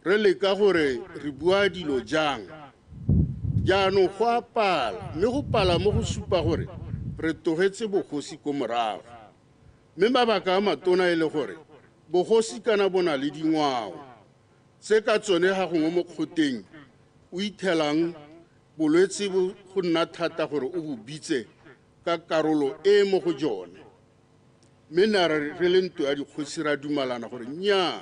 re leka gore re bua dilo jang. Jaanong go a pala, mme go pala mo go supa gore re togetse bogosi ko morago. Mme mabaka a matona e le gore bogosi kana bo na le dingwao tse ka tsone ga gongwe mo kgoteng o ithelang bolwetse bo go nna thata gore o bo bitse ka karolo e mo go jone. Mme na re le ntlo ya dikgosi ra dumalana gore nnyaa,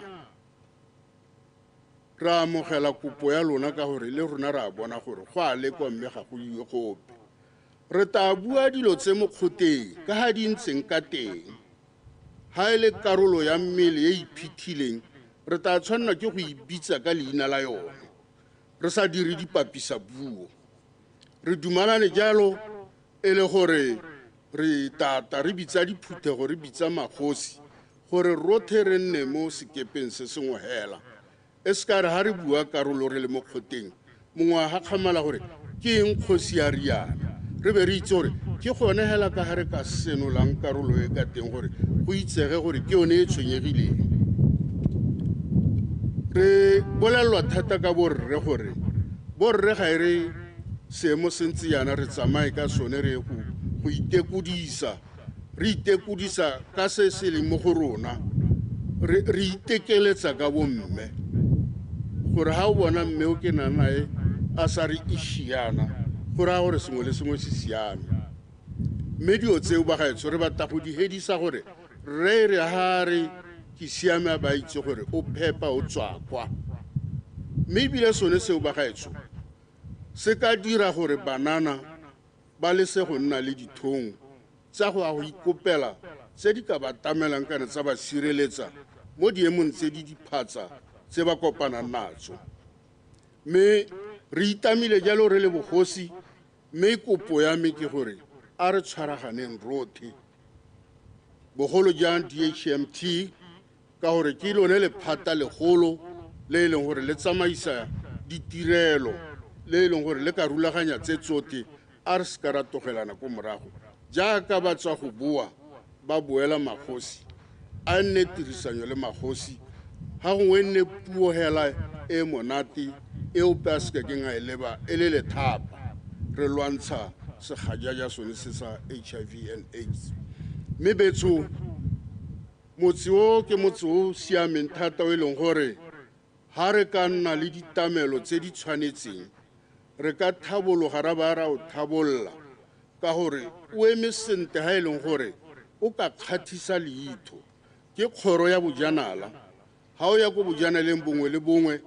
re amogela kopo ya lona ka gore le rona re a bona gore go a lekwa mme ga go iwe gope. Re tla bua dilo tse mo kgoteng ka ga di ntseng ka teng. Ga e le karolo ya mmele e iphitlhileng, re tla tshwanela ke go e bitsa ka leina la yone, re sa dire dipapisa puo. Re dumalane jalo e le gore re tata re bitsa diphuthego, re bitsa magosi gore rotlhe re nne mo sekepeng se sengwe hela. E se ka re ga re bua karolo re le mo kgoteng, mongwe a gakgamala gore ke eng kgosi ya riana, re be re itse gore ke gone hela ka ga re ka senolang karolo e ka teng gore go itsege gore ke yone e tshwenyegileng. Re bolelelwa thata ka borre gore borre ga e re seemo se ntse jaana re tsamaye ka sone re go itekodisa, re itekodisa ka se se leng mo go rona, re itekeletsa ka bomme gore ga o bona mme o ke nang nae a sa re išiana, go raya gore sengwe le sengwe se siame. Mme dilo tseo bagaetsho re batla go di hedisa gore re re ha re ke siame a ba itse gore o phepa o tswa kwa. Mme ebile sone seo bagaetsho se ka dira gore banana ba lese go nna le dithong tsa go ya go ikopela tse di ka ba tamelang kana tsa ba sireletsa mo diemong tse di diphatsa tse ba kopanang natso. Mme re itamile jalo re le bogosi, mme kopo ya me ke gore a re tshwaraganeng rotlhe, bogolo jang DHMT, ka gore ke lone lephata legolo le e leng gore le tsamaisa ditirelo, le e leng gore le ka rulaganya tse tsotlhe. A re seka ra togelana ko morago jaaka ba tswa go boa ba boela magosi, a nne tirisanyo le magosi, ga gongwe nne puo hela e monate e ope a seka keng a e leba e le lethapa. Re lwantsha segajaja sone se sa HIV and AIDS. Mme betsho, motse o ke motse o siameng thata o e leng gore ha re ka nna le ditamelo tse di tshwanetseng, re ka thabologa ra ba ra o thabolla, ka gore o eme sentle ha e leng gore o ka kgathisa leitho. Ke kgoro ya bojanala, ha o ya ko bojanaleng bongwe le bongwe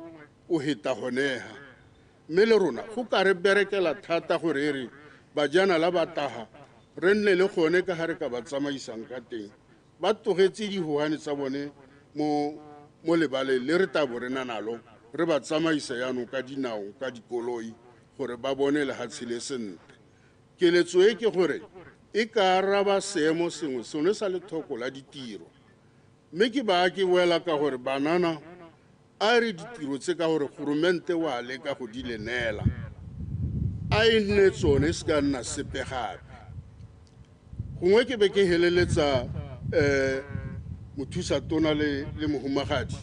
o heta gonega. Mme le rona go ka re berekela thata gore e re bajanala ba taga re nne le gone ka ga re ka ba tsamaisang ka teng, ba tlogetse dihohane tsa bone mo lebaleng le re tabo re na nalo, re ba tsamaisa jaanong ka dinao ka dikoloi gore ba bone lehatshe le sentle. Keletso e ke gore e ka araba seemo sengwe sone sa lethoko la ditiro, mme ke ba ke boela ka gore banana a re ditiro tse ka gore goromente wa leka go di le neela, a e nne tsone se ka nna sepe gape. Gongwe ke be ke heleletsa mothusa tona le mohumagadi,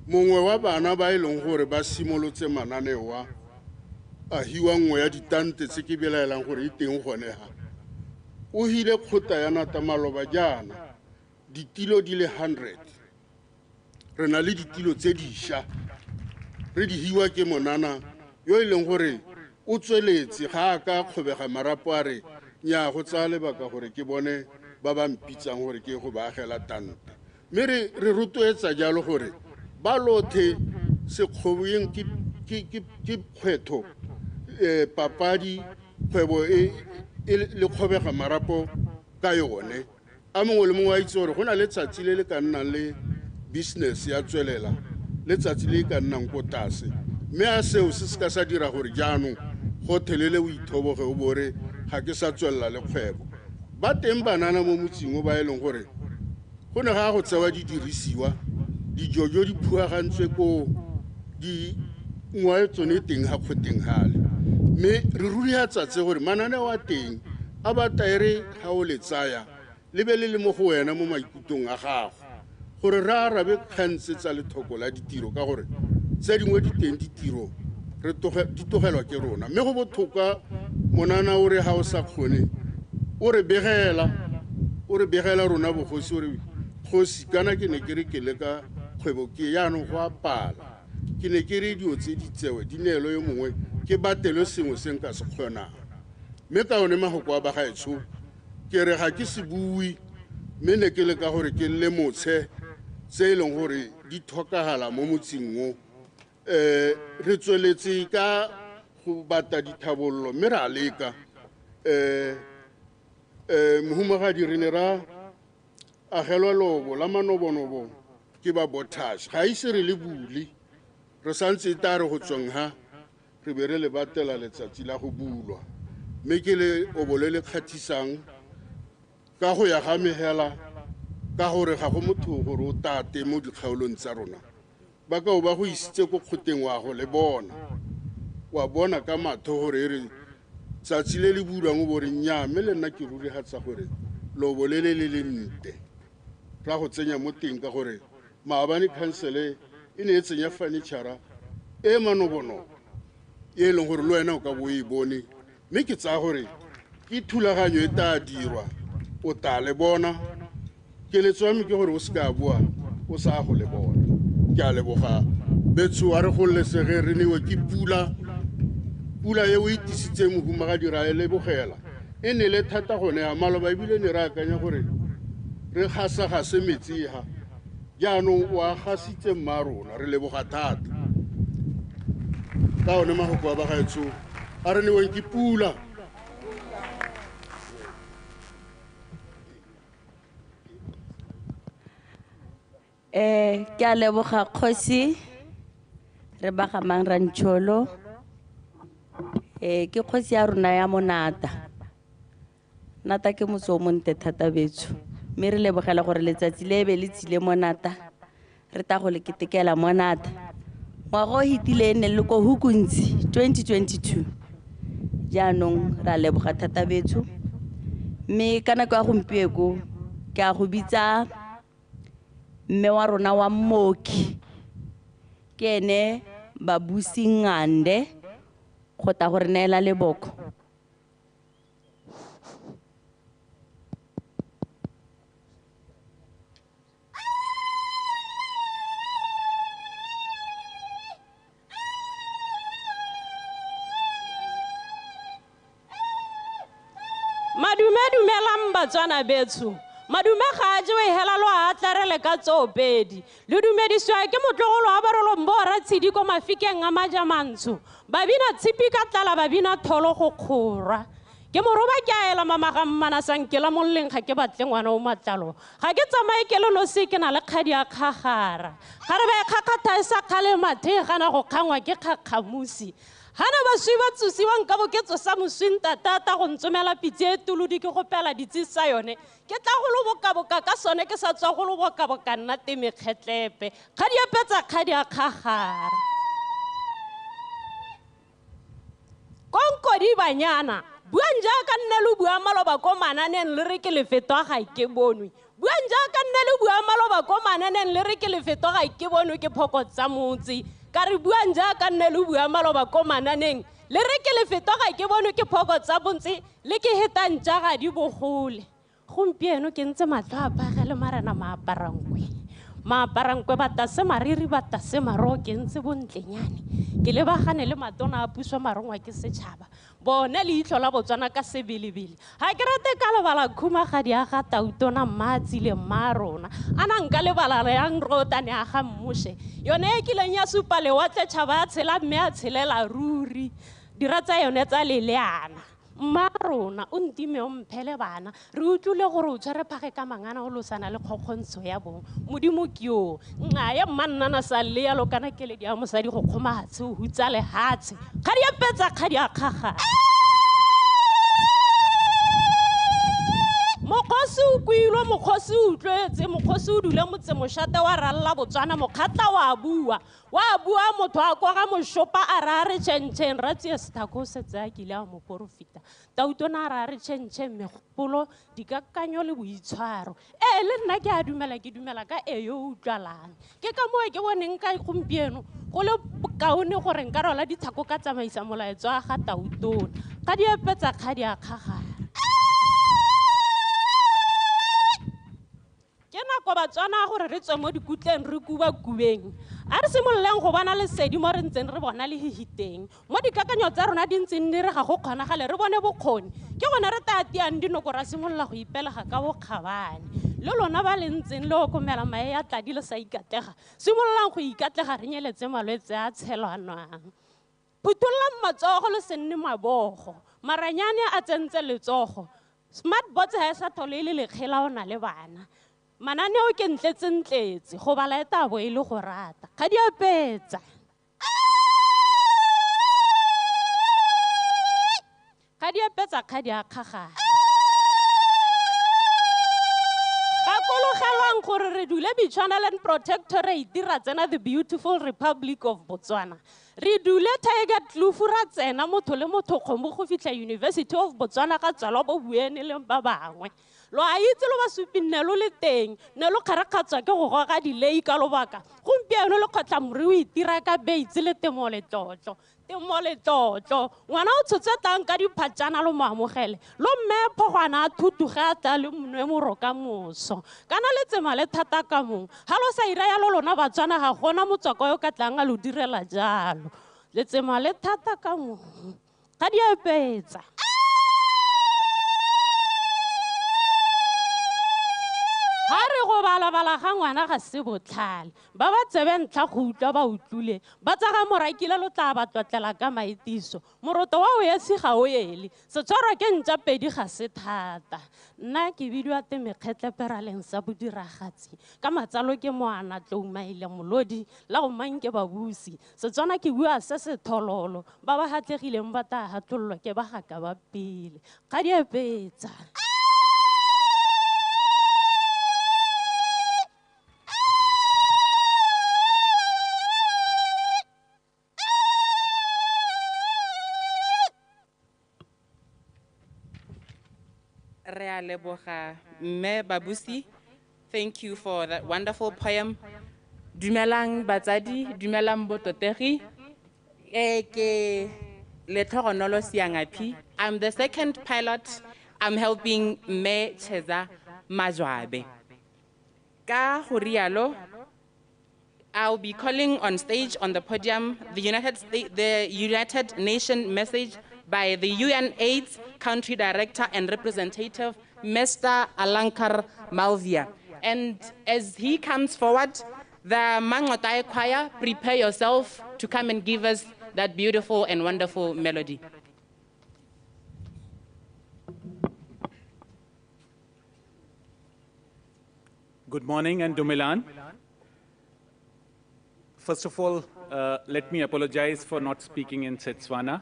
mongwe wa bana ba e leng gore ba simolotse mananeo a hiwa nngwe ya ditante tse ke belaelang gore e teng gone ha, o hile kgota ya nata maloba jaana ditilo di le 100. Re na le ditilo tse dišwa re di hiwa ke monana yo e leng gore o tsweletse, ga a ka kgobega marapo a re nya go tsaya lebaka gore ke bone ba ba mpitsang gore ke go ba agela tante. Mme re rotloetsa jalo gore ba lothe sekgoboeng ke kgwetho, papadi, kgwebo e le kgobega marapo ka yone. A mongwe le mongwe a itse gore go na le tsatsi le le ka nnang le business ya tswelela, letsatsi le ka nnang ko tlase, mme a seo se se ka sa dira gore jaanong go thelele o ithoboge o bore ga ke sa tswelela le kgwebo. Ba teng banana mo motseng o ba e leng gore go ne ga go tsewa didirisiwa, dijojo di phuagantswe ko di ngwae tsone teng ga kgoteng gale. Mme re rurihatsa tse gore mananeo a teng a batla e re ga o le tsaya le be le le mo go wena mo maikutlong a gago, gore re arabe kgang tse tsa lethoko la ditiro, ka gore tse dingwe di teng ditiro di tlogelwa ke rona. Mme go botlhokwa monana o re ga o sa kgone o re begela rona bogosi, o re kgosi kana ke ne ke re ke leka kgwebo ke jaanong go a pala, ke ne ke re dilo tse di tsewe di neelo yo mongwe ke batelwe sengwe se nka se kgonang. Mme ka one mahoko a bagaetsho ke re ga ke se bue, mme ne ke leka gore ke lemotshe tse e leng gore di tlhokagala mo motseng o. Re tsweletse ka go batla dithabollo mme re a leka. Mohumagadi re ne ra agelwa lobo la manobonobo ke ba Botas, ga ise re le bule, re santse e tla re go tsweng ha re be re le batela letsatsi la go bulwa. Mme ke le obo le le kgathisang ka go ya ga megela, ka gore ga go motho gore o tate mo dikgaolong tsa rona. Ba ka o ba go isitse ko kgoteng wa go le bona, wa bona ka matho gore e re tsatsi le le bulwang o bo re nnyaa, mme le nna ke rurihatsa gore lobo le le le le nte ra go tsenya mo teng, ka gore maabane khansele e ne e tsenya furniture e manobonobo e leng gore le wena o ka bo o e bone. Mme ke tsaya gore ke thulaganyo e tla dirwa, o tla le bona. Keletso ya me ke gore o se ka boa o sa go le bona. Ke a leboga betsho, a re gololesege re newe ke pula, pula e o e tisitseng mohumagadi ra e lebogela. E ne le thata gone ya maloba, ebile ne re akanya gore re gasagase metsi ha, jaanong o a gasitse mma rona, re leboga thata. Ka one mahoko a bagaetsho, a re neweng ke pula.
Ke a leboga kgosi re bagamang Rantšholo. Ke kgosi ya rona ya Monata. Nata ke motse o montle thata betsho. Mme re lebogela gore letsatsi le be le tsile Monata. Re ta go le ketekela Monata. Ngwaga o fetileng ne le ko Hukuntsi 2022. Jaanong ra leboga thata betsho. Mme ka nako ya gompieko ke a go bitsa mme wa rona wa mmoki. Ke ene Babusi Ngande go tla go re neela leboko.
Madume dumelang Batswana betsho. Madume ga a jewe hela lo a tlarele ka tsoopedi. Le dumedisiwa ke motlogolo wa Barolong bo Ratshidi ko mafikeng a Majamantsho. Ba bina tshipi ka tlala ba bina tholo go kgora. Ke moroba ke a ela mama ga mmana sanke la molleng ga ke batle ngwana o matlalo. Ga ke tsamaye ke le nosi ke na le kgadi ya kgagara. Ga re ba e kgakgatha e sa kgale mathe gana go kgangwa ke kgakgamusi. Hana baswi ba tsosiwang ka boketso sa moswi ntatata go ntsomela pitse e tolodi ke gopela ditsi sa yone. Ke tla go lo bokaboka ka sone ke sa tswa go lo bokaboka nna teme kgetlepe. Kgadi a petsa kgadi a kgagara. Konkodi banyana, buang jaaka nne lo bua maloba ko mananeng le re ke lefetwa ga ke bonwe. Buang jaaka nne lo bua maloba ko mananeng le re ke lefetwa ga ke bonwe ke phoko tsa motse. Ka re buang jaaka nne lo bua maloba ko mananeng le re ke lefetwa ga ke bonwe ke phoko tsa motse le ke hetang tja ga di bogole. Gompieno ke ntse matlho a phagele marena maaparankwe. Maaparankwe batase mariri batase maro ke ntse bontlenyane. Ke lebagane le matona a puso marongwa ke setšhaba. Bone leitlho la Botswana ka sebelebele. Ga ke rate ka lebala khumagadi a ga Tautona mma tsile mma rona. A na nka lebala yang rotane a ga Mmushe. Yone e kileng ya supa lewatle tšhaba ya tshela mme a tshelela ruri. Dira tsa yone tsa leleana. Mma rona o ntime o mphele bana. Re utlwile gore o tshwere phage ka mangana o losana le kgokgontsho ya bong. Modimo ke yo. Nna ya mma nnana sa le yalo kana keledi ya mosadi go kgoma hatshe o hutsa lehatshe. Kgadi a petsa kgadi a kgagara. Mokgosi o kwilwe, mokgosi o utlwetse, mokgosi o dule motse mošate wa ralla Botswana, mokgatla wa bua. Wa bua motho a kwa ga moshopa a ra re tšhentšheng, ra tsie sethako o setse a kile a mo porofita. Tautona a ra re tšhentšheng megopolo, dikakanyo le boitshwaro. Ee, le nna ke a dumela, ke dumela ka e yo utlwalang. Ke ka moo ke boneng ka gompieno go le kaone gore nka rwala ditlhako ka tsamaisa molaetsa wa ga Tautona. Ga di epetsa kgadi a kgagara. Ke nako Batswana gore re tswe mo dikutleng re kuba-kubeng. A re simololeng go bona lesedi mo re ntseng re bona le hihiteng. Mo dikakanyo tsa rona di ntseng di re ga go kgonagale re bone bokgoni. Ke gone re tla tiang dinoko ra simolola go ipelega ka bokgabane. Le lona ba le ntseng le okomela mae a tladi le sa ikatlega. Simololang go ikatlega re nyeletse malwetse a tshelwanwang. Phuthollang matsogo le se nne mabogo. Maranyane a tsentse letsogo. Smart bots ha e sa tlhole e le lekgela o na le bana. Mananeo ke ntletse-ntletse, go bala e tabo e le go rata. Ga di apetsa. Ga di apetsa, ga di a kgagara. Gakologelwang gore re dule Bechuanaland Protectorate ra tsena the beautiful Republic of Botswana. Re dule Tiger Kloof ra tsena motho le motho kgomo go fitlha University of Botswana ga tswalwa bo buene le ba bangwe. Lo a itse lo basupi nne lo le teng, ne lo kgarakgatswa ke go goga dilei ka lobaka. Gompieno le kgotla more o itira ka beitse le temo letlotlo. Temo letlotlo. Ngwana o tshotse tlang ka diphatšana lo mo amogele. Lo mme phogwana a thutuge a tla le monwe moroka moso. Kana letsema le thata ka mong. Ga lo sa ira yalo lona Batswana ga gona motswako yo ka tlang a lo direla jalo. Letsema le thata ka mong. Ga di apetsa. Ha re go bala bala ga ngwana ga se botlhale. Ba ba tsebe ntlha go utlwa ba utlwile. Ba tsa ga morakile lo tla ba tlotlela ka maitiso. Moroto wa o esi ga o ele. Setshwarwa ke ntša pedi ga se thata. Nna ke bidiwa Temekgetle Peraleng sa bodiragatsi. Ka matsalo ke moana tlou maile molodi la go mang ke babusi. Setswana ke bua se se thololo. Ba ba hatlegileng ba tla hatlollwa ke ba gaka ba pele. Ga di epetsa.
Re a leboga mme Babusi, thank you for that wonderful poem. Dumelang batsadi, dumelang bototegi. Ke Letlhogonolo Siangapi. I'm the second pilot. I'm helping Mme Cheza Majwabe. Ka go rialo, I'll be calling on stage on the podium the United Nations message by the UNAIDS Country Director and Representative, Mr. Alankar Malviya. And as he comes forward, the Mangotai Choir, prepare yourself to come and give us that beautiful and wonderful melody.
Good morning and Dumelan. First of all, let me apologize for not speaking in Setswana.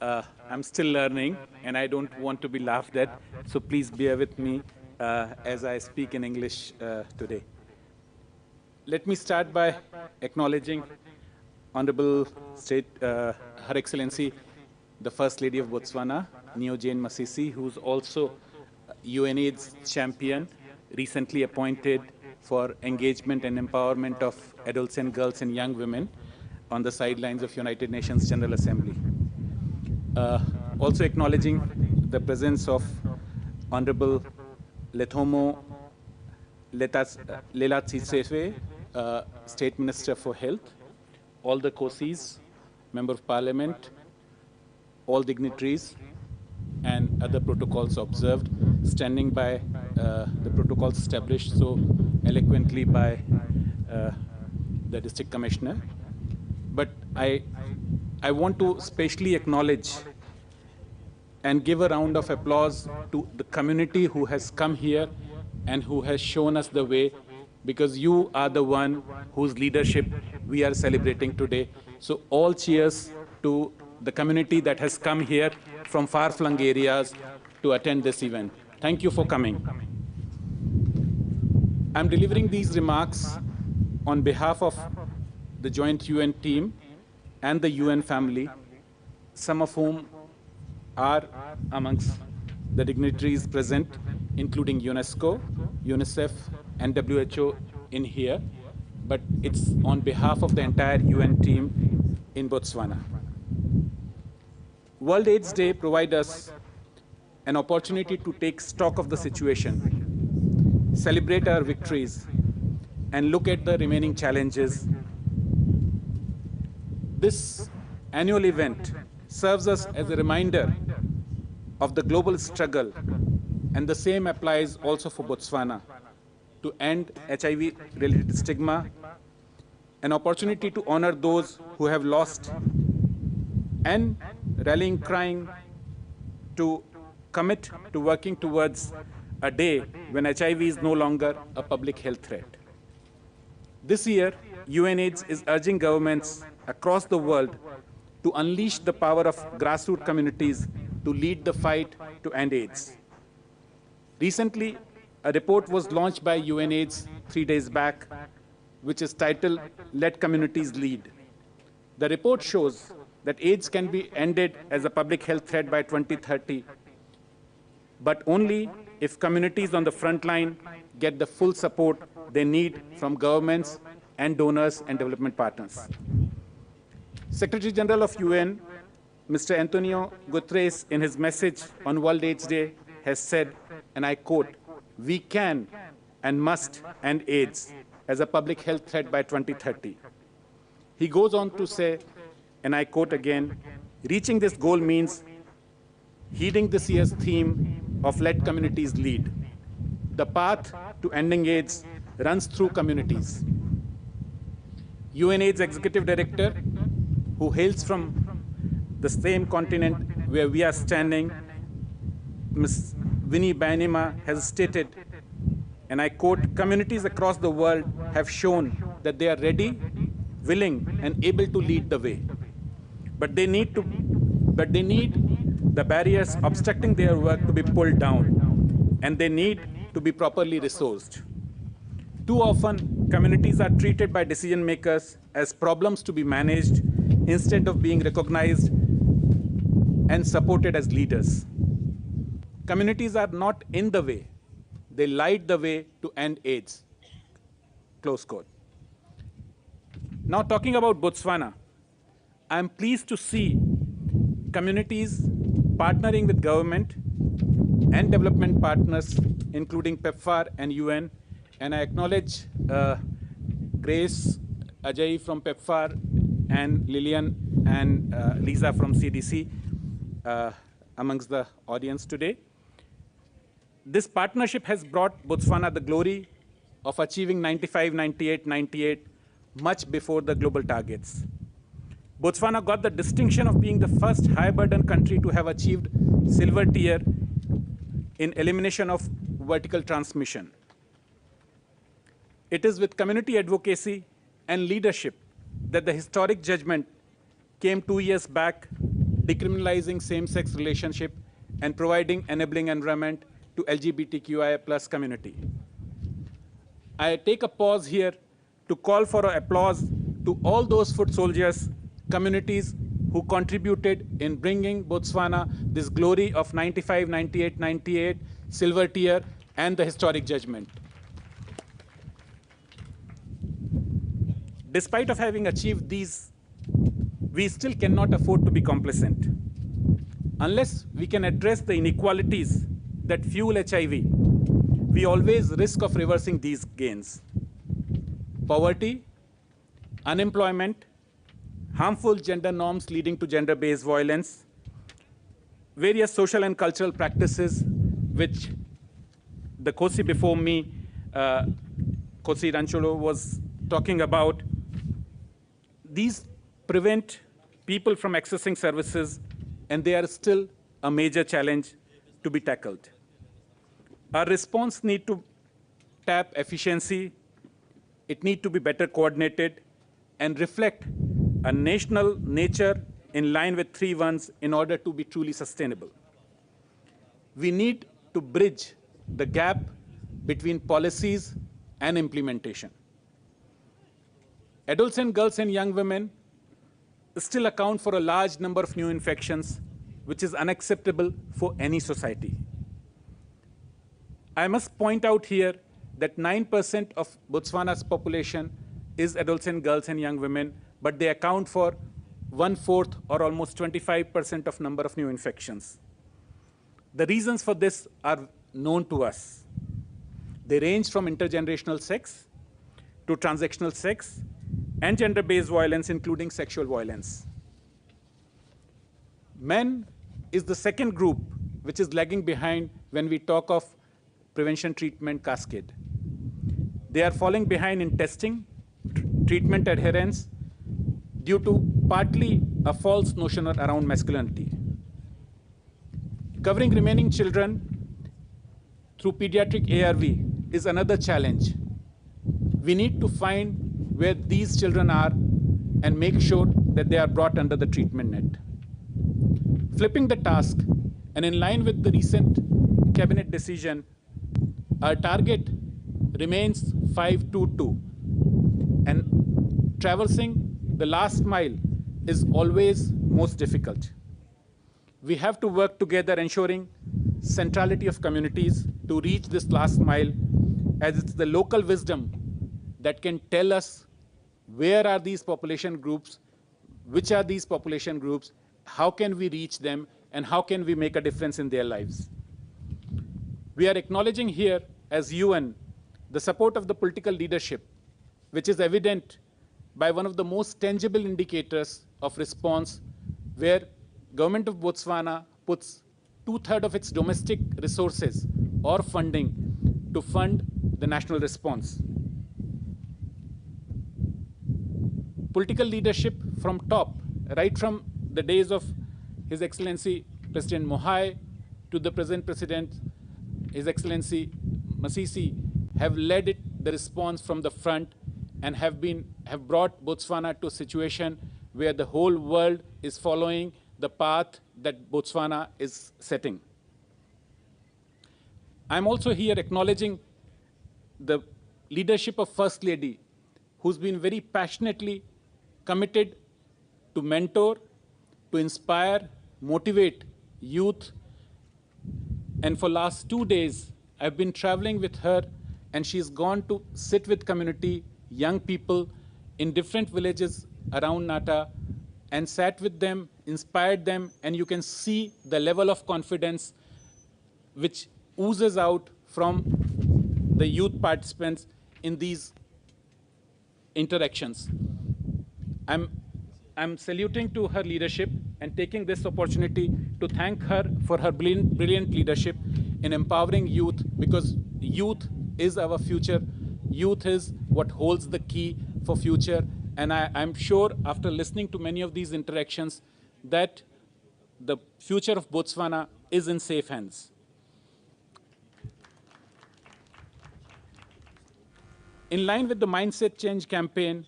I'm still learning and I don't want to be laughed at, so please bear with me as I speak in English today. Let me start by acknowledging Honorable State, Her Excellency, the First Lady of Botswana, Neo Jane Masisi, who's also UNAIDS champion, recently appointed for engagement and empowerment of adolescent girls and young women on the sidelines of United Nations General Assembly. Also acknowledging the presence of Honorable Lethomo Lelatissefe, State Minister for Health, all the COSIs, Member of Parliament, all dignitaries, and other protocols observed, standing by the protocols established so eloquently by the District Commissioner. But I want to specially acknowledge and give a round of applause to the community who has come here and who has shown us the way, because you are the one whose leadership we are celebrating today. So all cheers to the community that has come here from far-flung areas to attend this event. Thank you for coming. I'm delivering these remarks on behalf of the joint UN team and the UN family, some of whom are amongst the dignitaries present, including UNESCO, UNICEF, and WHO in here, but it's on behalf of the entire UN team in Botswana. World AIDS Day provides us an opportunity to take stock of the situation, celebrate our victories, and look at the remaining challenges. This annual event serves us as a reminder of the global struggle, and the same applies also for Botswana, to end HIV-related stigma, an opportunity to honor those who have lost, and rallying crying to commit to working towards a day when HIV is no longer a public health threat. This year, UNAIDS is urging governments across the world to unleash the power of grassroots communities to lead the fight to end AIDS. Recently, a report was launched by UNAIDS 3 days back, which is titled, Let Communities Lead. The report shows that AIDS can be ended as a public health threat by 2030, but only if communities on the front line get the full support they need from governments and donors and development partners. Secretary General of UN, Mr. Antonio Guterres, in his message on World AIDS Day, has said, and I quote, "We can and must end AIDS as a public health threat by 2030. He goes on to say, and I quote again, "Reaching this goal means heeding this year's theme of Let Communities Lead. The path to ending AIDS runs through communities. UNAIDS Executive Director, who hails from the same continent where we are standing, Ms. Winnie Byanyima, has stated, and I quote, "Communities across the world have shown that they are ready, willing, and able to lead the way. But they need the barriers obstructing their work to be pulled down, and they need to be properly resourced. Too often, communities are treated by decision makers as problems to be managed instead of being recognized and supported as leaders. Communities are not in the way, they light the way to end AIDS." Close quote. Now, talking about Botswana, I am pleased to see communities partnering with government and development partners, including PEPFAR and UN, and I acknowledge Grace Ajay from PEPFAR and Lillian and Lisa from CDC amongst the audience today. This partnership has brought Botswana the glory of achieving 95, 98, 98 much before the global targets. Botswana got the distinction of being the first high-burden country to have achieved silver tier in elimination of vertical transmission. It is with community advocacy and leadership that the historic judgment came 2 years back, decriminalizing same-sex relationship and providing enabling environment to LGBTQIA plus community. I take a pause here to call for applause to all those foot soldiers, communities who contributed in bringing Botswana this glory of 95, 98, 98, silver tier, and the historic judgment. Despite of having achieved these, we still cannot afford to be complacent. Unless we can address the inequalities that fuel HIV, we always risk of reversing these gains. Poverty, unemployment, harmful gender norms leading to gender-based violence, various social and cultural practices which the Kosi before me, Kosi Rantšolo, was talking about, these prevent people from accessing services, and they are still a major challenge to be tackled. Our response need to tap efficiency, it need to be better coordinated and reflect a national nature in line with 3 ones in order to be truly sustainable. We need to bridge the gap between policies and implementation. Adolescent girls and young women still account for a large number of new infections, which is unacceptable for any society. I must point out here that 9% of Botswana's population is adolescent girls and young women, but they account for 1/4 or almost 25% of number of new infections. The reasons for this are known to us. They range from intergenerational sex to transactional sex and gender-based violence, including sexual violence. Men is the second group which is lagging behind when we talk of prevention treatment cascade. They are falling behind in testing, treatment adherence, due to partly a false notion around masculinity. Covering remaining children through pediatric ARV is another challenge. We need to find where these children are and make sure that they are brought under the treatment net. Flipping the task, and in line with the recent cabinet decision, our target remains 522, and traversing the last mile is always most difficult. We have to work together ensuring centrality of communities to reach this last mile, as it's the local wisdom that can tell us where are these population groups, which are these population groups, how can we reach them, and how can we make a difference in their lives. We are acknowledging here as UN the support of the political leadership, which is evident by one of the most tangible indicators of response, where government of Botswana puts 2/3 of its domestic resources or funding to fund the national response. Political leadership from top, right from the days of His Excellency President Mogae to the present President, His Excellency Masisi, have led the response from the front and have brought Botswana to a situation where the whole world is following the path that Botswana is setting. I'm also here acknowledging the leadership of First Lady, who's been very passionately committed to mentor, to inspire, motivate youth. And for last 2 days, I've been traveling with her, and she's gone to sit with community, young people in different villages around Nata, and sat with them, inspired them, and you can see the level of confidence which oozes out from the youth participants in these interactions. I'm saluting to her leadership and taking this opportunity to thank her for her brilliant leadership in empowering youth, because youth is our future. Youth is what holds the key for future. And I'm sure after listening to many of these interactions that the future of Botswana is in safe hands. In line with the Mindset Change campaign,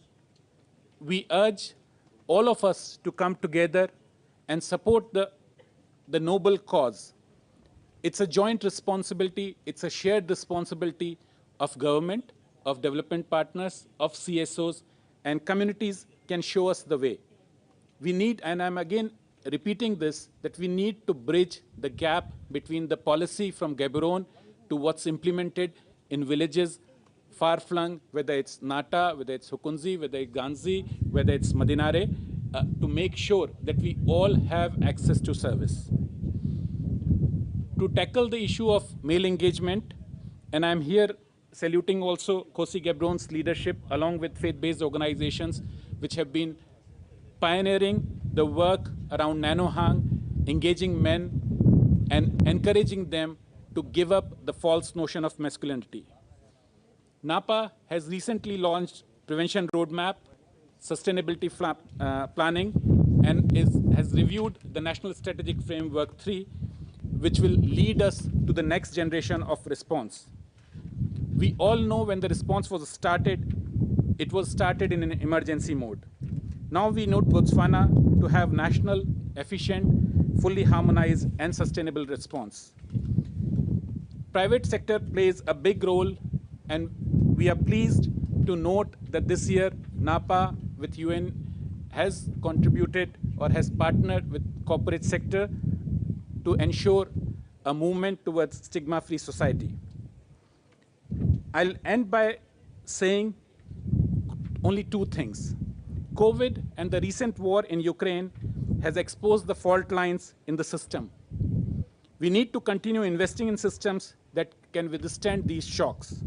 we urge all of us to come together and support the noble cause. It's a joint responsibility, it's a shared responsibility of government, of development partners, of CSOs, and communities can show us the way. We need, and I'm again repeating this, that we need to bridge the gap between the policy from Gaborone to what's implemented in villages far-flung, whether it's Nata, whether it's Hukunzi, whether it's Ganzi, whether it's Madinare, to make sure that we all have access to service. To tackle the issue of male engagement, and I'm here saluting also Kgosi Gabrone's leadership along with faith-based organizations which have been pioneering the work around Nanohang, engaging men and encouraging them to give up the false notion of masculinity. NAPA has recently launched Prevention Roadmap, Sustainability Planning, and has reviewed the National Strategic Framework 3, which will lead us to the next generation of response. We all know when the response was started, it was started in an emergency mode. Now we note Botswana to have national, efficient, fully harmonized, and sustainable response. Private sector plays a big role, and we are pleased to note that this year, NAPA with UN has contributed or has partnered with corporate sector to ensure a movement towards stigma-free society. I'll end by saying only two things. COVID and the recent war in Ukraine has exposed the fault lines in the system. We need to continue investing in systems that can withstand these shocks.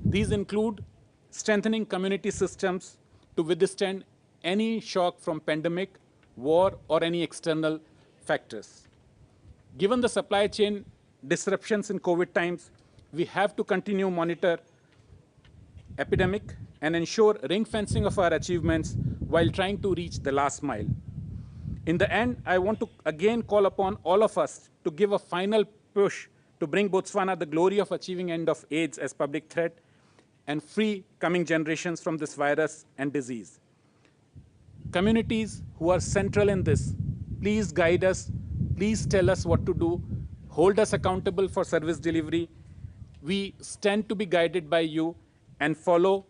These include strengthening community systems to withstand any shock from pandemic, war, or any external factors. Given the supply chain disruptions in COVID times, we have to continue monitor epidemic and ensure ring fencing of our achievements while trying to reach the last mile. In the end, I want to again call upon all of us to give a final push to bring Botswana the glory of achieving end of AIDS as public threat and free coming generations from this virus and disease. Communities who are central in this, please guide us, please tell us what to do, hold us accountable for service delivery. We stand to be guided by you and follow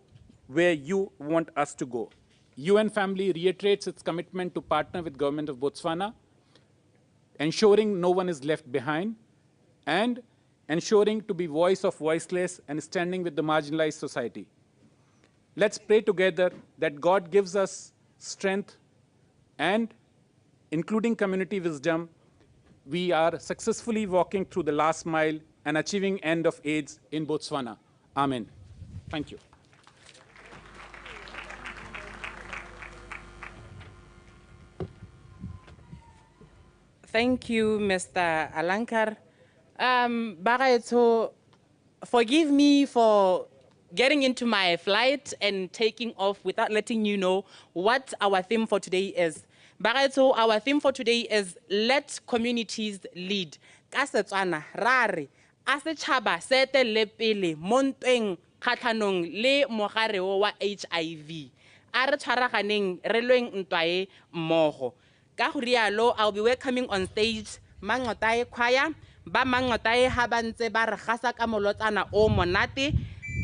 where you want us to go. UN family reiterates its commitment to partner with government of Botswana, ensuring no one is left behind, and ensuring to be voice of voiceless and standing with the marginalized society. Let's pray together that God gives us strength and, including community wisdom, we are successfully walking through the last mile and achieving end of AIDS in Botswana. Amen. Thank you.
Thank you, Mr. Alankar. Bagaetso, forgive me for getting into my flight and taking off without letting you know what our theme for today is. Bagaetsho, our theme for today is Let Communities Lead. Ka Setswana, ra re, a setšhaba se etelle pele mo ntweng kgatlhanong le mogare o wa HIV. A re tshwaraganeng re lweng ntwa e mmogo. Ka go rialo, I'll be welcoming on stage Mangotae Choir. Ba Mangotae ha ba ntse ba re gasa ka molotsana o monate.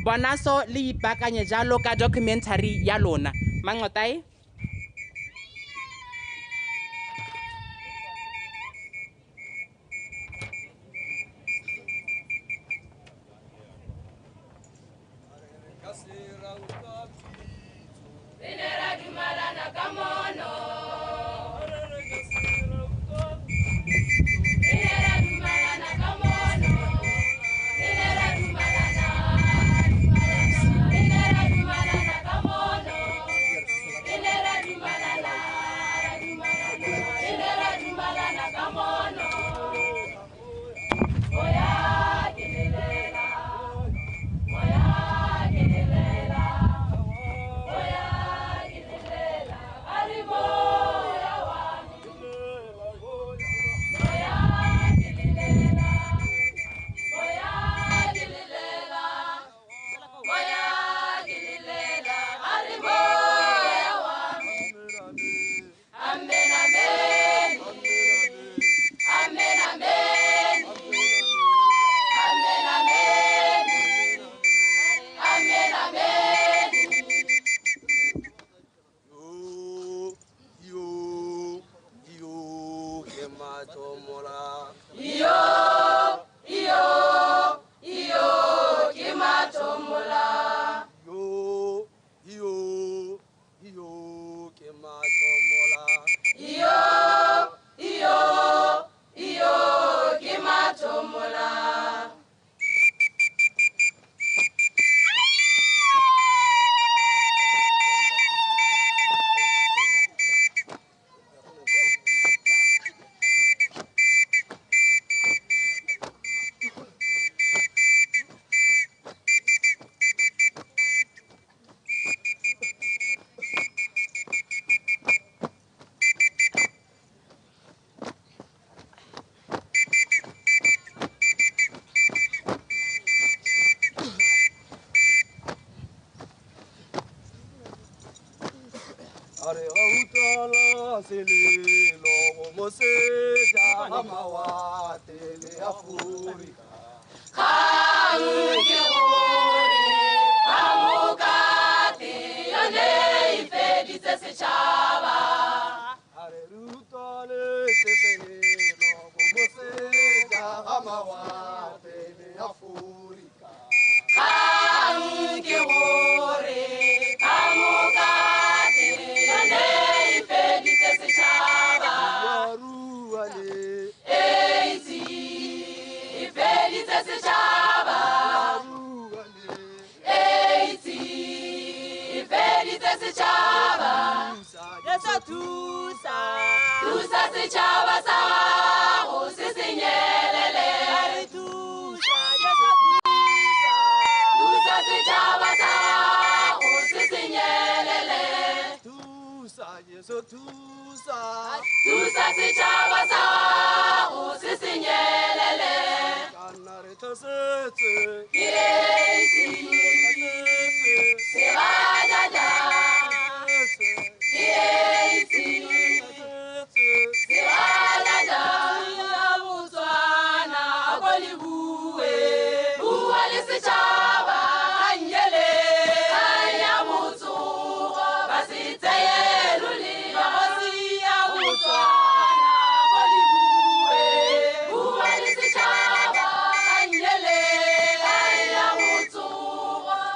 Bonaso le ipaakanye jalo ka documentary ya lona. Mangotae.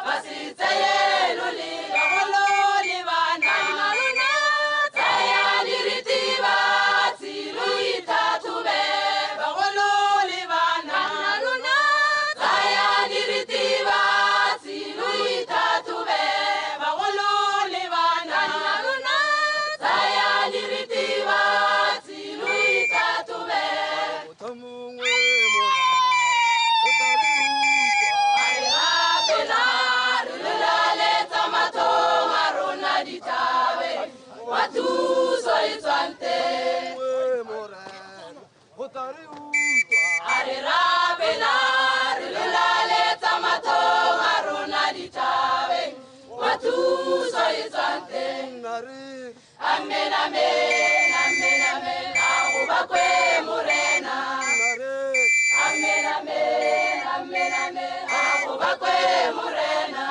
Ba se tseye lolelo. Thuso e tswang teng. A re rapela re lelaletsa mathong a rona dithabeng, kwa thuso e tswang teng. Amen, amen, amen, amen, a go bakwe Morena. Amen, amen, amen, amen, a go bakwe Morena.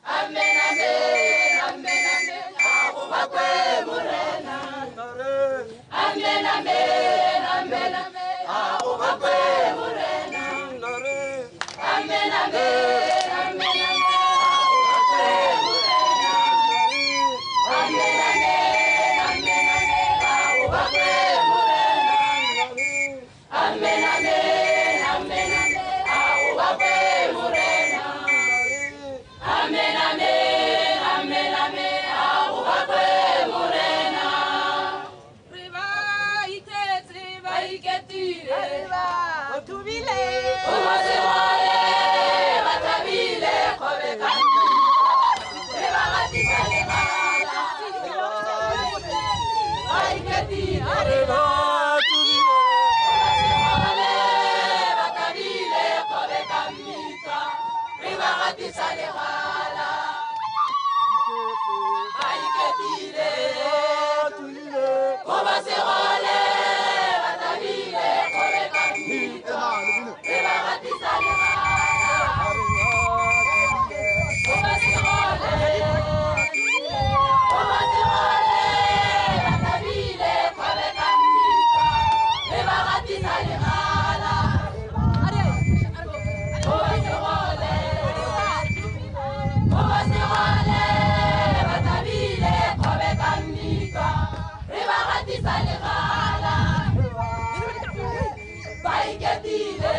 Amen, amen, amen, amen, a go bakwe Morena. Amen, amen, amen, amen, a go bakwe Morena. Amen, amen, amen, amen, a go bakwe Morena. Amen, amen, amen, amen, a go bakwe Morena. Amen, amen, amen, amen, a go bakwe Morena. Amen, amen, amen, amen, a go bakwe Morena. Re ba iketse, ba iketile, ba thubile, o masegole, ba thabile, kgobe ka re ba gatisa legala, ba iketile, re ba thubile, o masegole, ba thabile, kgobe ka mmitwa, re ba gatisa legala, ba iketile, o masegole, ba thabile, kgobe ka mmitwa, re ba gatisa legala, o masegole, o masegole, ba thabile, kgobe ka mmitwa, re ba gatisa legala, o masegole, o masegole, ba thabile, kgobe ka mmitwa, re ba gatisa legala, ba iketile,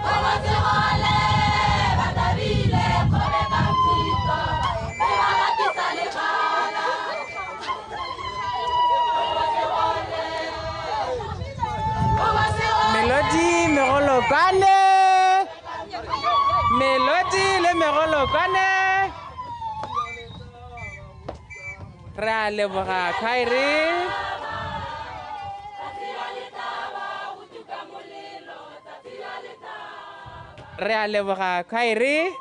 o masegole, ba thabile, kgobe ka mmitwa, re ba gatisa legala, o masegole,
Melody Megolokwane, Melody le Megolokwane. Re a leboga khaere. Re a leboga khaere.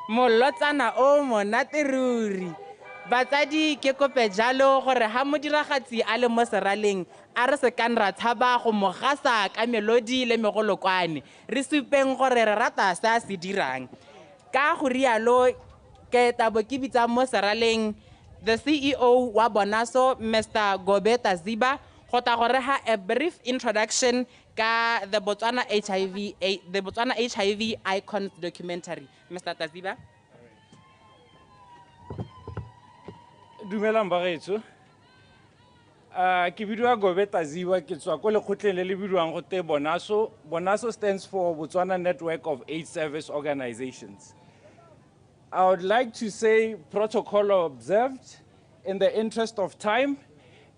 Molotsana o monate ruri. Batsadi ke kope jalo gore ha modiragatsi a le mo seraleng a re sekang ra tshaba go mo gasa ka melodi le megolokwane, re supeng gore re rata se a se dirang. Ka go rialo ke tabo ke bitsa mo seraleng the CEO wa Bonaso, Mr. Gobe Taziba, go tla go re ha a brief introduction ka the Botswana HIV Icons documentary. Mr. Taziba.
Dumelang bagaetsho. Ke bidiwa Gobe Taziba, ke tswa ko lekgotleng le le bidiwang gote Bonaso. Bonaso stands for Botswana Network of AIDS Service Organizations. I would like to say protocol observed in the interest of time,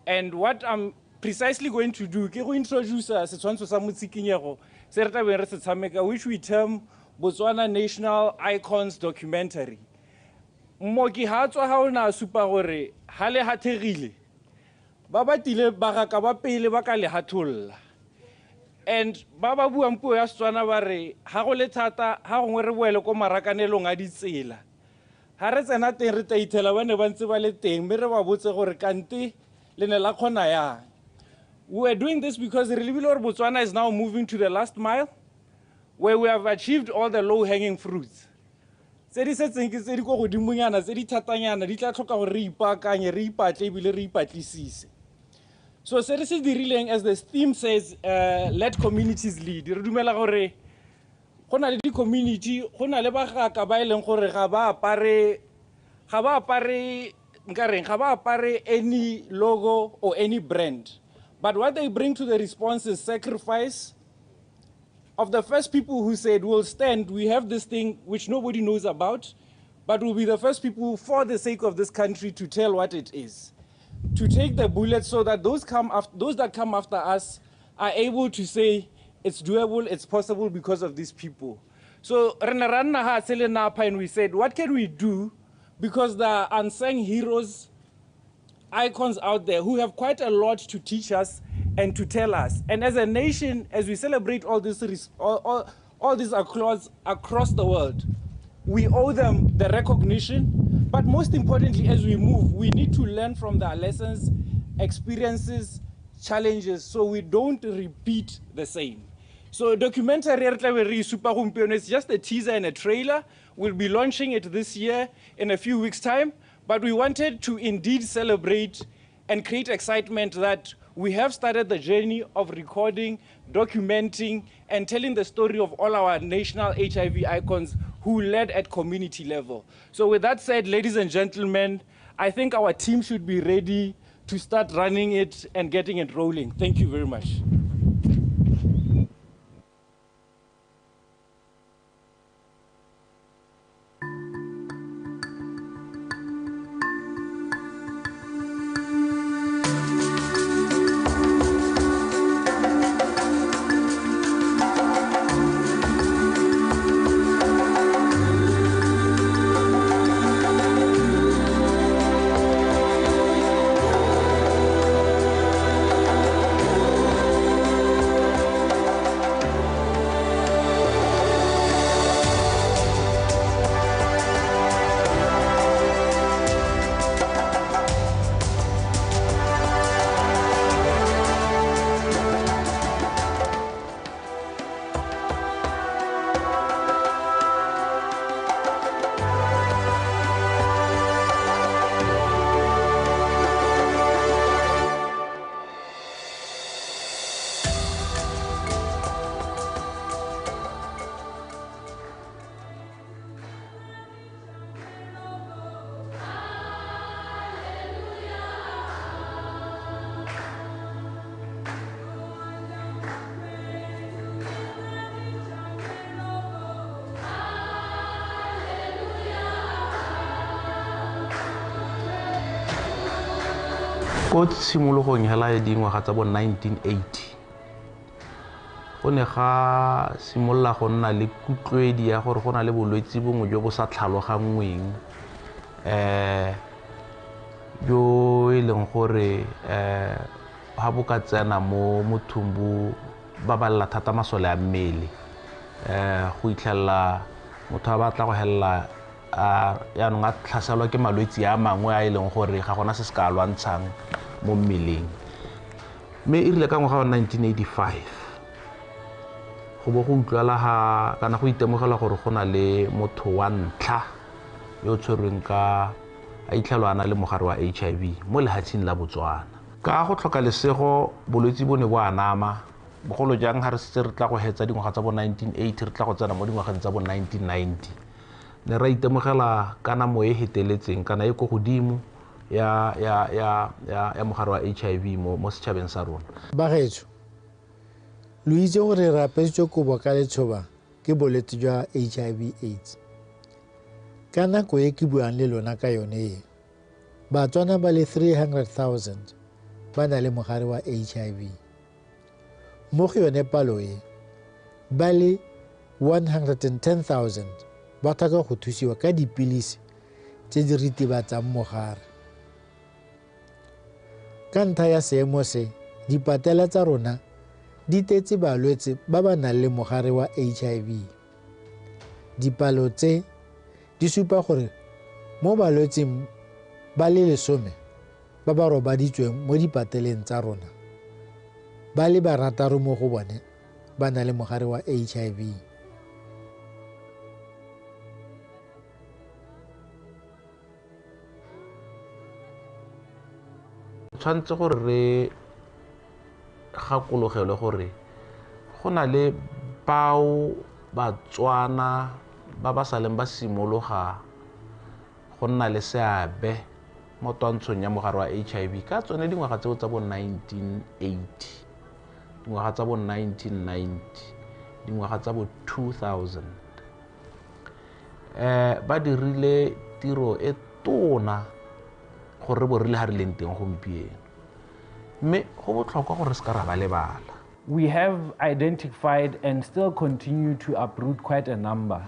and what I'm precisely going to do ke go introduce setshwantsho sa motsikinyego se re tla beng re se tshameka, which we term Botswana National Icons Documentary. Mmoki ha tswa ha o na supa gore ha le hathegile ba ba tile ba gaka ba pele ba ka le hatholla, and ba ba buang puo ya Setswana ba re ha go le thata ha gongwe re boele ko marakanelong a ditsela, ha re tsena teng re tla ithela ba ne ba ntse ba le teng, mme re ba botse gore kante le ne la kgona yang. We are doing this because re lebile gore Botswana is now moving to the last mile where we have achieved all the low hanging fruits. Tse di setseng ke tse di ko godimonyana, tse di thatanyana, di tla tlhoka gore re ipaakanye, re ipatle ebile re ipatlisise. So se re se dirileng, as the theme says, let communities lead. Re dumela gore go na le di-community, go na le bagaka ba e leng gore ga ba apare nkareng, ga ba apare any logo or any brand. But what they bring to the response is sacrifice of the first people who said, we'll stand, we have this thing which nobody knows about, but we'll be the first people for the sake of this country to tell what it is. To take the bullet so that those that come after us are able to say, it's doable, it's possible because of these people. So and we said, what can we do because there are unsung heroes, icons out there who have quite a lot to teach us and to tell us. And as a nation, as we celebrate all these all these accolades across the world, we owe them the recognition. But most importantly, as we move, we need to learn from their lessons, experiences, challenges, so we don't repeat the same. So documentary re tla be re e supa gompieno, it's just a teaser and a trailer. We'll be launching it this year in a few weeks' time. But we wanted to indeed celebrate and create excitement that we have started the journey of recording, documenting, and telling the story of all our national HIV icons who led at community level. So with that said, ladies and gentlemen, I think our team should be ready to start running it and getting it rolling. Thank you very much.
Ko tshimologong hela ya dingwaga tsa bo 1980 go ne ga simolola go nna le kutlwedi ya gore go na le bolwetse bongwe jo bo sa tlhaloganngweng jo e leng gore ga bo ka tsena mo mothong bo babalela thata masole a mmele go itlhelela motho a batla go helela yaanong a tlhaselwa ke malwetse a mangwe a e leng gore ga gona se se ka lwantshang mo mmeleng. Mme e rile ka ngwaga wa 1985 go bo go utlwala ga kana go itemogela gore go na le motho wa ntlha yo o tshwerweng ka a itlhelwa a na le mogare wa HIV mo lehatsheng la Botswana. Ka go tlhoka lesego bolwetse bo ne bo anama bogolo jang ga re setse re tla go hetsa dingwaga tsa bo 1980 re tla go tsena mo dingwageng tsa bo 1990 ne ra itemogela kanamo e heteletseng kana e ko godimo ya mogare wa HIV mo setšhabeng sa rona.
Bagaetsho, lo itse gore re apesitswe kobo ka letshoba ke bolwetse jwa HIV AIDS. Ka nako e ke buang le lona ka yone e, Batswana ba le 300,000 ba na le mogare wa HIV. Mo go yone palo e, ba le 110,000 ba tlhoka go thusiwa ka dipilisi tse di ritibatsang mogare. Ka ntlha ya seemo se, dipatela tsa rona di tetse balwetse ba ba nang le mogare wa HIV. Dipalo tse di supa gore mo balwetseng ba le 10 ba ba robaditsweng mo dipateleng tsa rona, ba le 6 mo go bone ba na le mogare wa HIV.
Tshwanetse gore re gakologelwe gore go na le bao Batswana ba ba saleng ba simologa go nna le seabe mo twantshong ya mogare wa HIV ka tsone dingwaga tseo tsa bo 1980, dingwaga tsa bo 1990, dingwaga tsa bo 2000. Ba dirile tiro e tona gore bo re le ha re leng teng gompieno, mme go botlhokwa gore se ka ra ba lebala.
We have identified and still continue to uproot quite a number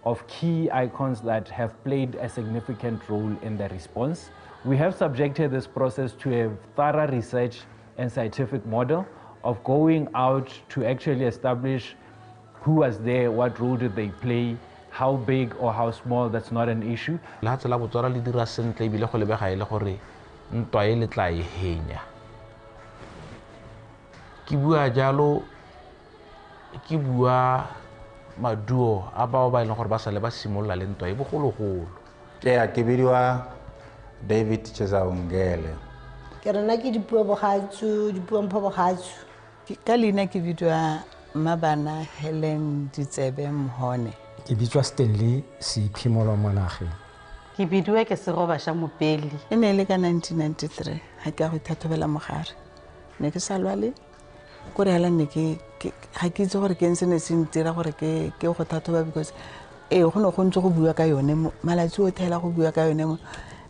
of key icons that have played a significant role in the response. We have subjected this process to a thorough research and scientific model of going out to actually establish who was there, what role did they play, how big or how small, that's not an issue.
Lehatshe la Botswana le dira sentle ebile go lebega e le gore ntwa e le tla e henya. Ke bua jalo, ke bua maduo a bao ba e leng gore ba sale ba simolola le ntwa e bogologolo.
Ke ke bidiwa David Chezaongele.
Ke rena ke dipuo bogatsu, dipuo mpho bogatsu.
Ka leina ke bidiwa Mabana Helen Ditsebe Mhone.
Ke bitswa Stanley Seiphimolo Monageng.
Ke bidiwa ke Seroba sha Mopeli.
E ne e le ka 1993 ha ke a go ithathobela mogare. Ne ke sa lwale, kore hela ne ke ga ke itse gore ke eng se ne se ntira gore ke go thathoba, because ee go ne go ntse go bua ka yone malatsi otlhe hela go bua ka yone mo.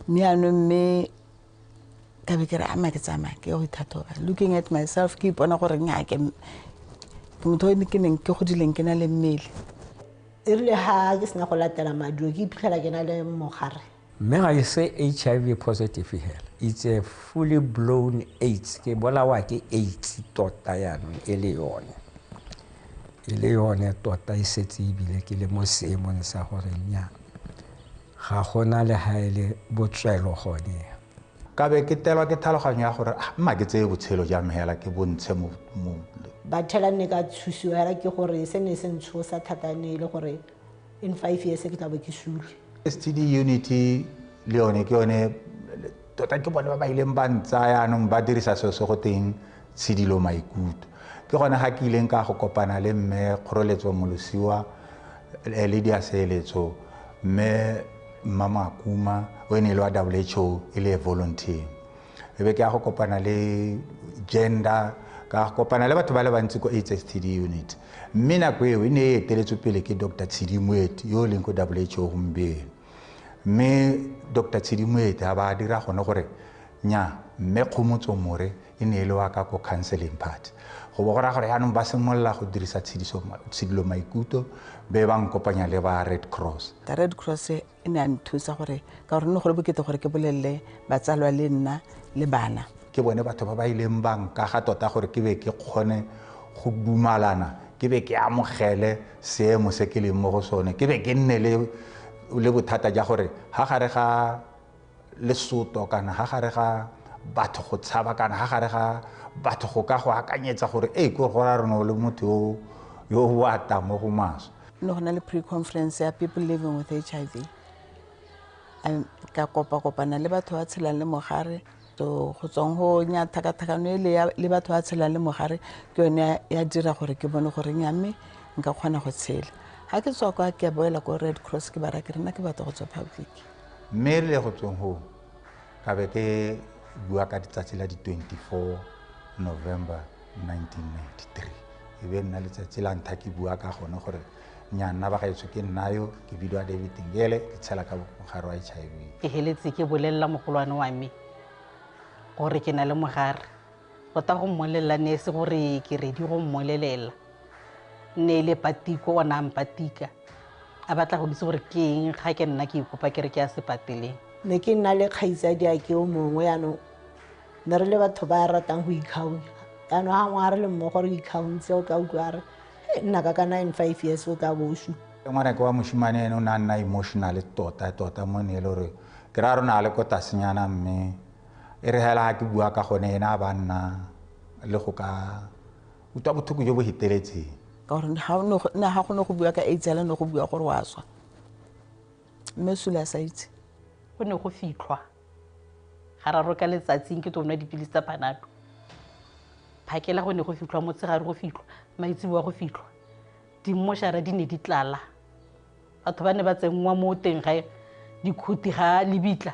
Mme yaanong mme ka be ke re ama ke tsamaya ke go ithathoba. Looking at myself ke ipona gore nnyaa ke motho o ke neng ke godileng ke na le mmele.
E rile ha ke sena go latela maduo ke iphitlhela ke na le mogare.
Mme ga e se HIV positive hela, it's a fully blown AIDS. Ke bolawa ke AIDS tota yaanong e le yone. E le yone tota e setse ebile ke le mo seemong sa gore nnyaa ga gona le ha e le botswelo gone.
Ka be ke telwa ke tlhaloganyo ya gore mma ke tseye botshelo jwa me hela ke bontshe mo.
Ba thela nne ka tshusiwa hela ke gore se ne se ntshosa thata ne e le gore in 5 years ke tla bo ke sule.
STD unity le yone ke yone tota ke bone ba ba ileng ba ntsaya yaanong ba dirisa seo se go teng tshidilo maikutlo. Ke gone ga ke ileng ka go kopana le mme Kgoreletso Molosiwa le Diaseeletso, mme Mama Kuma o e ne e le wa WHO e le volunteer. E be ke ya go kopana le gender, ka go kopana le batho ba le bantsi ko AIDS STD unit. Mme nako eo e ne e eteletswe pele ke Dr. Tshidi Moeti yo o leng ko WHO gompieno. Mme Dr. Tshidi Moeti a ba dira gone gore nya mme Kgomotso More e ne e le wa ka ko counseling part. Go bo go raya gore yaanong ba simolola go dirisa tshidilo maikutlo be ba nkopanya le ba Red Cross.
The Red Cross e ne a nthusa gore ka gore ne go le bokete gore ke bolelele batsalwa le nna le bana.
Ke bone batho ba ba ileng ba nkaga tota gore ke be ke kgone go dumalana, ke be ke amogele seemo se ke leng mo go sone, ke be ke nne le bothata ja gore ha gare ga lesoto kana ha gare ga batho go tshaba kana ha gare ga batho go ka go akanyetsa gore e ke go ra rona le motho yo o ata mo go maswe.
Ne go na le pre-conference ya people living with HIV. Ka kopa-kopana le batho ba tshelang le mogare. So go tswang go nya thakathakano e le batho ba tshelang le mogare ke yone ya dira gore ke bone gore nya mme nka kgona go tshela. Ha ke tswa kwa ke boela ko Red Cross ke ba ra ke rena ke batho go tswa public.
Mme le go tsweng ho ka be ke bua ka letsatsi la di 24 November 1993. E be nna letsatsi la ntlha ke bua ka gone gore nya nna ba gaetsho ke nna yo ke bidiwa David Ngele ke tshela ka mogare wa HIV.
Ke heletse ke bolelela mogolwane wa me gore ke na le mogare. Tota go mmolelela ne se gore ke ready go mmolelela. Ne le patiko ona mpatika. A batla go itse gore ke eng ga ke nna ke ikopa ke re ke ya sepateleng.
Ne ke nna le kgaitsadi a ke o mongwe yaanong ne re le batho ba ratang go ikgaonya. Yaanong ga ngwe a re le mmogo re ikgaontse o tla utlwa a re nna ka kana in 5 years o tla bo o sule.
Ngwana ke wa moshimane ene o ne a nna emotional tota tota mo ne e le gore ke raya rona a le ko tasenyana mme e re hela ga ke bua ka gone ene a ba nna le go ka utlwa botlhoko jo bo feteletseng.
Ka gore ga go ne go bua ka AIDS hela ne go bua gore wa swa. Mme sule a sa itse.
Go ne go fitlhwa gararo ka letsatsing ke to nwa dipilisi tsa Panado. Phakela go ne go fitlhwa, motshegare go fitlhwa, maitseboa go fitlhwa. Dimmošara di ne di tlala. Batho ba ne ba tsenngwa mo teng ga dikhuti ga lebitla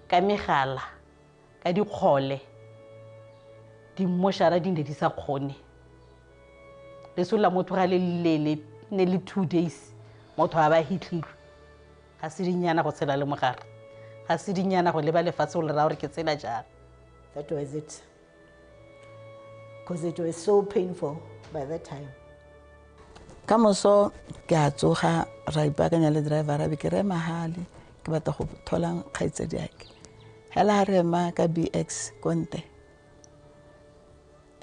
ka megala, ka dikgole. Dimmošara di ne di sa kgone. Leso la motho ga le lele ne le 2 days motho a ba hitlhilwe. Ga se dinyana go tshela le mogare. Ga se dinyana go leba lefatshe go le raya gore ke tsela jang.
That was it. Because it was so painful by that time.
Ka moso ke a tsoga ra ipaakanya le driver be ke re mahale ke batla go thola kgaitsadiake. Hela ha re ema ka BX konte.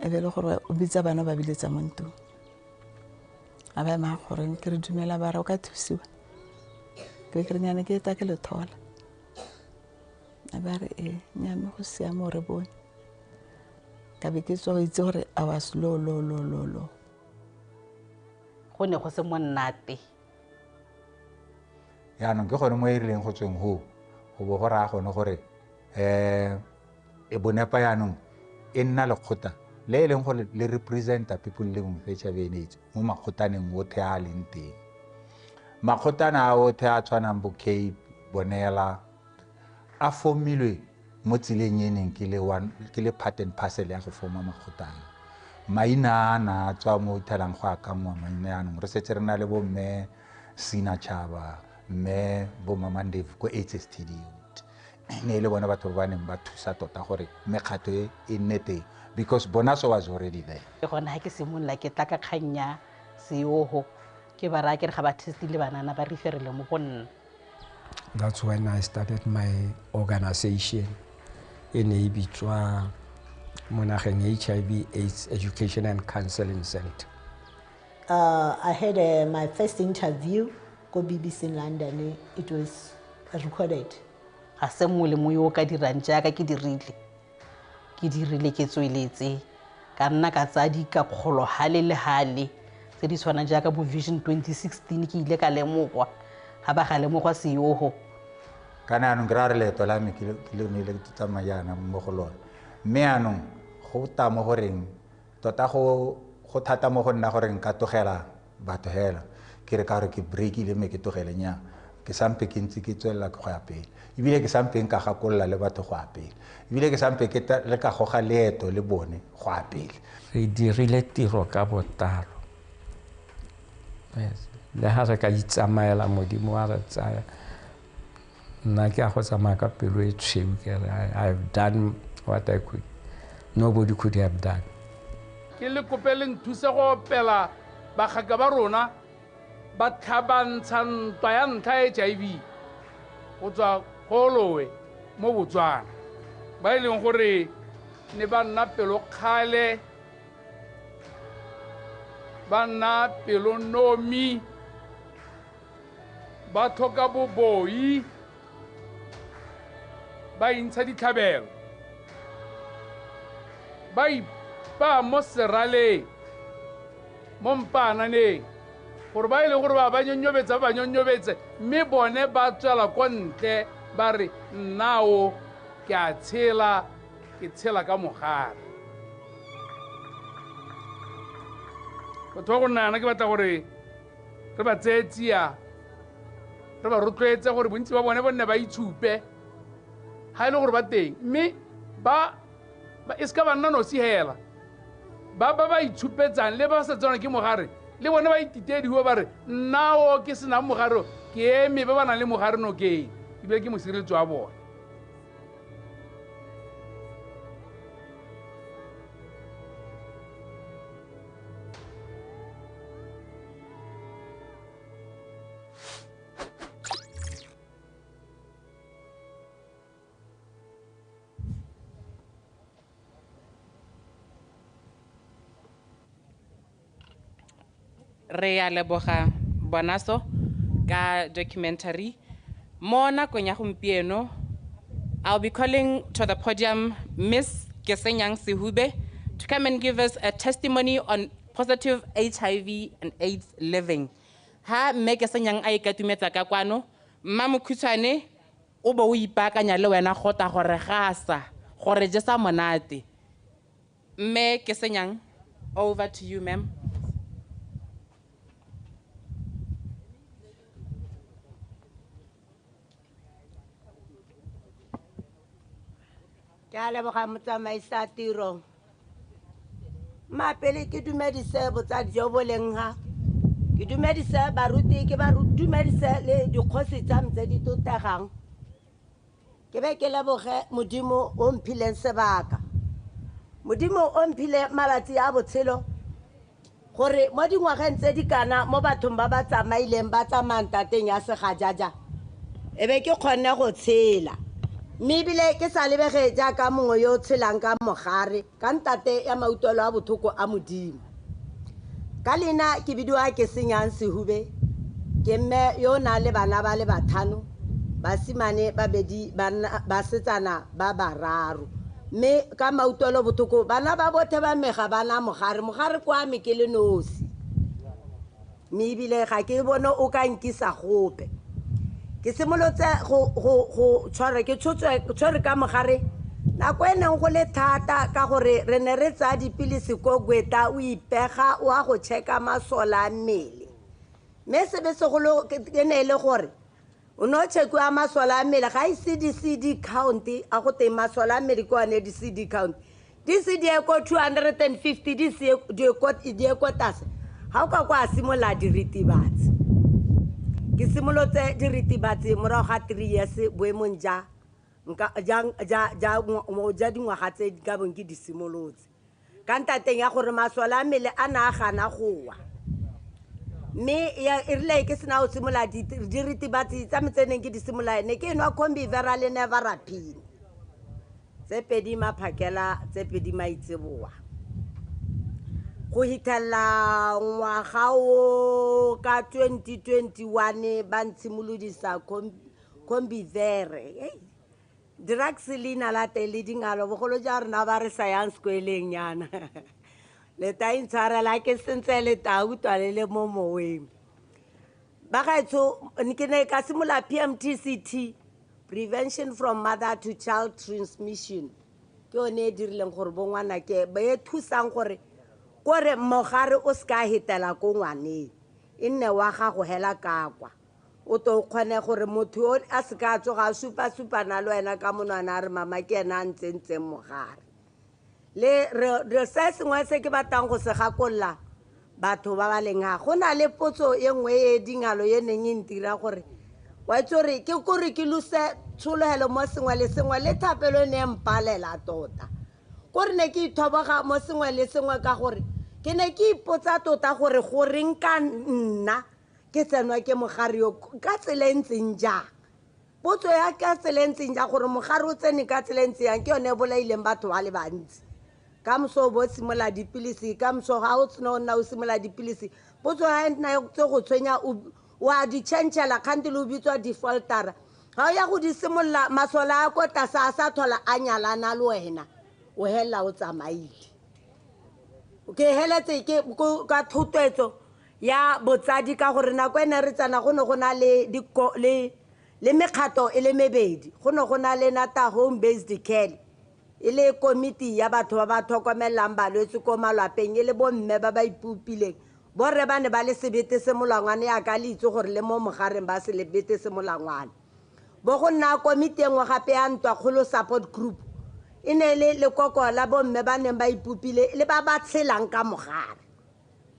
E be le gore o bitsa bana ba biletsa mo ntlong. A ba ema gore ke re dumela ba re o ka thusiwa. Ke re nyane ke eta ke le thola. A ba re e nyame go siame o re bone. Ka be ke tswa go itse gore I was low low low low low.
Go ne go se monate.
Yaanong ke gone mo e rileng go tsweng ho go bo go raya gone gore e bonepa yaanong e nna lekgotla le e leng gore le representa people living with HIV and AIDS mo makgotaneng otlhe a leng teng. Makgotana a otlhe a tshwanang bo Cape, Bonela a fomilwe mo tseleng e neng ke le part and parcel ya go foma makgotana. Maina a na a tswa mo ithelang go akangwa maina yaanong re setse re na le bo mme Sina Chaba, mme bo Mama Ndevu ko HSTD unit. Ne e le bone batho ba neng ba thusa tota gore mekgatho e e nne teng because Bonaso was already there.
Ke gone ha ke simolola ke tla ka kgang ya seoho ke ba raya ke re ga ba testile banana ba referele mo go nna.
That's when I started my organization e ne e bitswa mo nageng HIV AIDS Education and Counseling Center.
I had my first interview ko BBC in London. It was recorded.
Ga se mongwe le mongwe yo o ka dirang jaaka ke dirile. Ke dirile ke tsweletse ka nna ka tsaya dikakgolo hale le hale tse di tshwanang jaaka bo Vision 2016 ke ile ka lemogwa ga ba ga lemogwa seoho.
Kana yaanong ke raya re leeto la me ke le ne ke tsamaya jaana mo go lone. Mme yaanong go ta mo goreng tota go thata mo go nna gore nka tlogela batho hela. Ke re ka gore ke breakile mme ke tlogele nnyaa. Ke sampe ke ntse ke tswelela ke go ya pele. Ebile ke sampe nka gakolola le batho go ya pele. Ebile ke sampe ke le ka goga leeto le bone go ya pele.
Re dirile tiro ka botlalo. Le ha re ka itsamaela Modimo wa re tsaya. Nna ke a go tsamaya ka pelo e tshweu ke re I have done what I could. Nobody could have done.
Ke le kope le nthuse go opela bagaka ba rona ba tlhabantsha ntwa ya ntlha HIV go tswa Golowe mo Botswana. Ba e leng gore ne ba nna pelokgale, ba nna pelonomi, ba tlhoka boboi, ba intsha ditlhabelo, ba ipaa mo seraleng, mo mpaananeng, gore ba e leng gore ba ba nyonyobetse, ba nyonyobetse, mme bone ba tswela ko ntle ba re nnao ke a tshela, ke tshela ka mogare. Batho ba go nna yana ke batla gore re ba tseye tsia, re ba rotloetse gore bontsi ba bone bo nne ba itshupe ga e le gore ba teng, mme ba e seka ba nna nosi hela. Ba ba ba itshupetsang le ba sa tsenwa ke mogare le bone ba ititediwa ba re nnao ke senang mogare ke eme ba ba nang le mogare nokeng ebile ke mosireletso wa bone.
Re a leboga Bonaso ka documentary. Mo nakong ya gompieno, I'll be calling to the podium Miss Kesenyang Sehube to come and give us a testimony on positive HIV and AIDS living. Ha mme Kesenyang a ikatumetsa ka kwano, mma mokhutshwane o bo o ipaakanya le wena go ta gore gasa, gore jesa monate. Mme Kesenyang, over to you, ma'am.
Ke a leboga motsamaisa tiro. Mapele ke dumedise botsadi jo bo leng ha. Ke dumedise baruti, ke ba dumedise le dikgosi tsa me tse di tlotlegang. Ke be ke leboge Modimo o mphileng sebaka. Modimo o mphile malatsi a botshelo Gore mo dingwageng tse di kana mo bathong ba ba tsamaileng ba tsamayang tateng ya segajaja e be ke kgonne go tshela, mme ebile ke sa lebege jaaka mongwe yo o tshelang ka mogare ka ntate ya mautlwelo a botlhoko a Modimo. Ka leina ke bidiwa ke Senyang Sehube, ke mme yo o nang le bana ba le batlhano, basimane babedi, basetsana ba bararo. Mme ka mautlwelo botlhoko bana ba bothe ba me ga bana mogare, mogare kwa me ke le nosi, mme ebile ga ke bone o ka nkisa gope. Ke simolotse go tshwara ke tshwere ka mogare nako e neng go le thata, ka gore re ne re tsaya dipilisi ko Gweta, o ipega o a go check-a masole a mmele. Mme sebe segolo ke ne e le gore o ne o check-iwa masole a mmele ga ise di-CD count, a go teng masole a mmele ke one di-CD count, di se di ye ko 250, di se di ye ko tlase, ga o ka kwa simolola diritibatsi. Ke simolotse diritibatsi morago ga 3 years boemong ja dingwaga tse di ka bong ke di simolotse, ka ntateng ya gore masole a mmele a ne a gana go wa. Mme e rile ke sena go simolola diritibatsi tsa me tse neng ke di simolola, ne ke nwa Combivera le Nevirapine tse pedi maphakela, tse pedi maitseboa, go hitlhela ngwaga o ka 2021 ba ntshimolodisa Combivere. Drugs leina la teng le dingalo, bogolo ja rona ba re sa yang sekweleng yana. Le ta intshwarela ke sentse le ta utlwa le le mo moweng. Bagaetsho, ke ne ka simolola PMTCT, Prevention from Mother to Child Transmission. Ke yone e dirileng gore bo ngwana ke ba e thusang gore kore mogare o se ka hetela ko ngwaneng, e nne wa gago hela ka kwa. O to kgone gore motho o a se ka tsoga a supa-supana le wena ka monwana a re mama ke ena a ntsentseng mogare. Le re se sengwe se ke batlang go se gakolola batho ba ba leng ga, go na le potso e nngwe e dingalo e neng e ntira gore wa itse gore ke kore ke lose tshologelo mo sengwe le sengwe, le thapelo e ne e mpalela tota. Kore ne ke ithoboga mo sengwe le sengwe ka gore ke ne ke ipotsa tota gore goreng ka nna ke tsenwa ke mogare yo ka tsela e ntseng jang. Potso ya ka tsela e ntseng jang gore mogare o tsene ka tsela e ntseng jang ke yone e bolaileng batho ba le bantsi. Ka moso o bo simolola dipilisi, ka moso ga o sena o nna o simolola dipilisi, potso ya e nna tse go tshwenya o a di change-ela kgante le o bitswa defaultera. Ga o ya go di simolola masole a ko tlase a sa tlhola a nyalana le wena, o helela o tsamaile. Ke heletse ke ka thotloetso ya botsadi ka gore nako e ne re tsena go ne go na le le mekgato e le mebedi. Go ne go na le Nata Home Based Care, e le komiti ya batho ba ba tlhokomelang balwetse ko malapeng, e le bomme ba ba ipopileng. Borre ba ne ba le sebete se molangwane yaka le itse gore le mo mogareng ba se lebete se molangwane. Bo go nna komiti e nngwe gape ya Ntwa Kgolo Support Group, e ne le lekoko la bomme ba neng ba ipopile le ba ba tshelang ka mogare,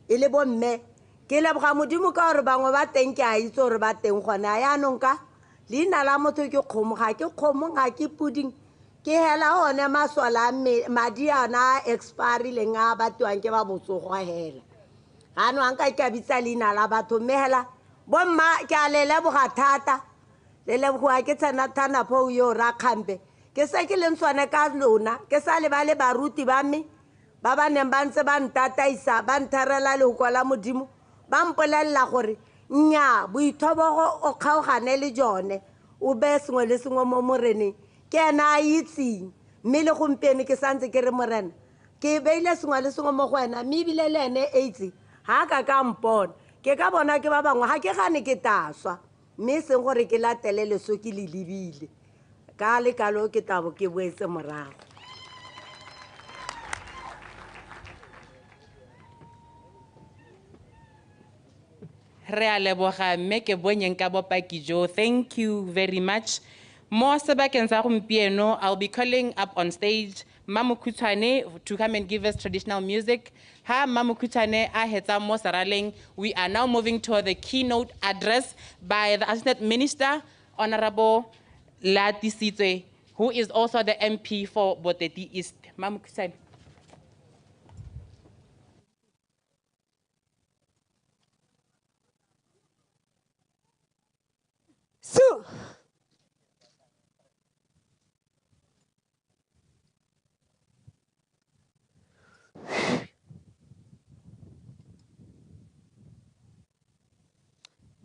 e le bomme. Ke leboga Modimo ka gore bangwe ba teng ke a itse gore ba teng gone. A yaanong ka leina la motho ke kgomo, ga ke kgomo, ga ke pudding, ke hela one masole a madi ana a expirileng a batiwang ke ba botsogo hela. Jaanong ga nka ke a bitsa leina la batho, mme hela bomma ke a le leboga thata, le lebogiwa ke Thana Phou yo Rakgampe. Ke se ke leng sone ka lona, ke sa lebale baruti ba me ba ba neng ba ntse ba ntataisa, ba ntherela lehoko la Modimo, ba mpolelela gore nnyaa boithobogo o kgaogane le jone, o beye sengwe le sengwe mo moreneng, ke ena a itseng. Mme le gompieno ke santse ke re morena ke beile sengwe le sengwe mo go wena, mme ebile le ene AIDS ga a ka ka mpona, ke ka bona ke ba bangwe, ga ke gane ke taswa, mme e seng gore ke latele leso ke le lebile. Ka lekalo ke tabo ke boetse morago.
Re a leboga mme ke bonyeng ka bopaki jo. Thank you very much. Mo sebakeng sa gompieno, I'll be calling up on stage Mamokhutshwane to come and give us traditional music. Ha Mamokhutshwane a hetsa mo seraleng, we are now moving to the keynote address by the Assistant Minister, Honorable Laatisitswe, who is also the MP for Boteti East. Mamokhutshwane.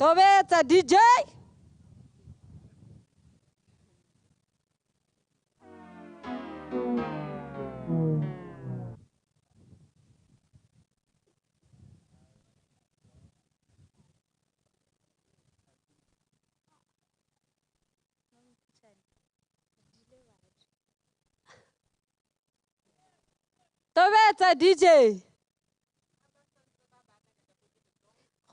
Tobetsa DJ. Tobetsa DJ.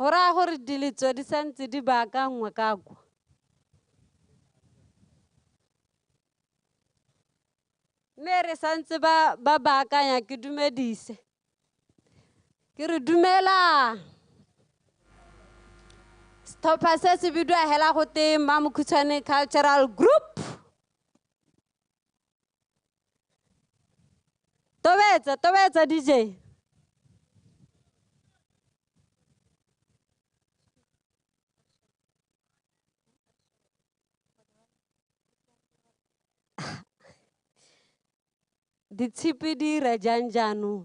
Go raya gore diletso di santse di baakangwa ka kwa. Mme re santse ba baakanya ke dumedise. Ke re dumela. Setlhopha se se bidiwa hela go te Mamokhutshwane Cultural Group. Tobetsa, tobetsa DJ. Ditshipi di ira jang jaanong?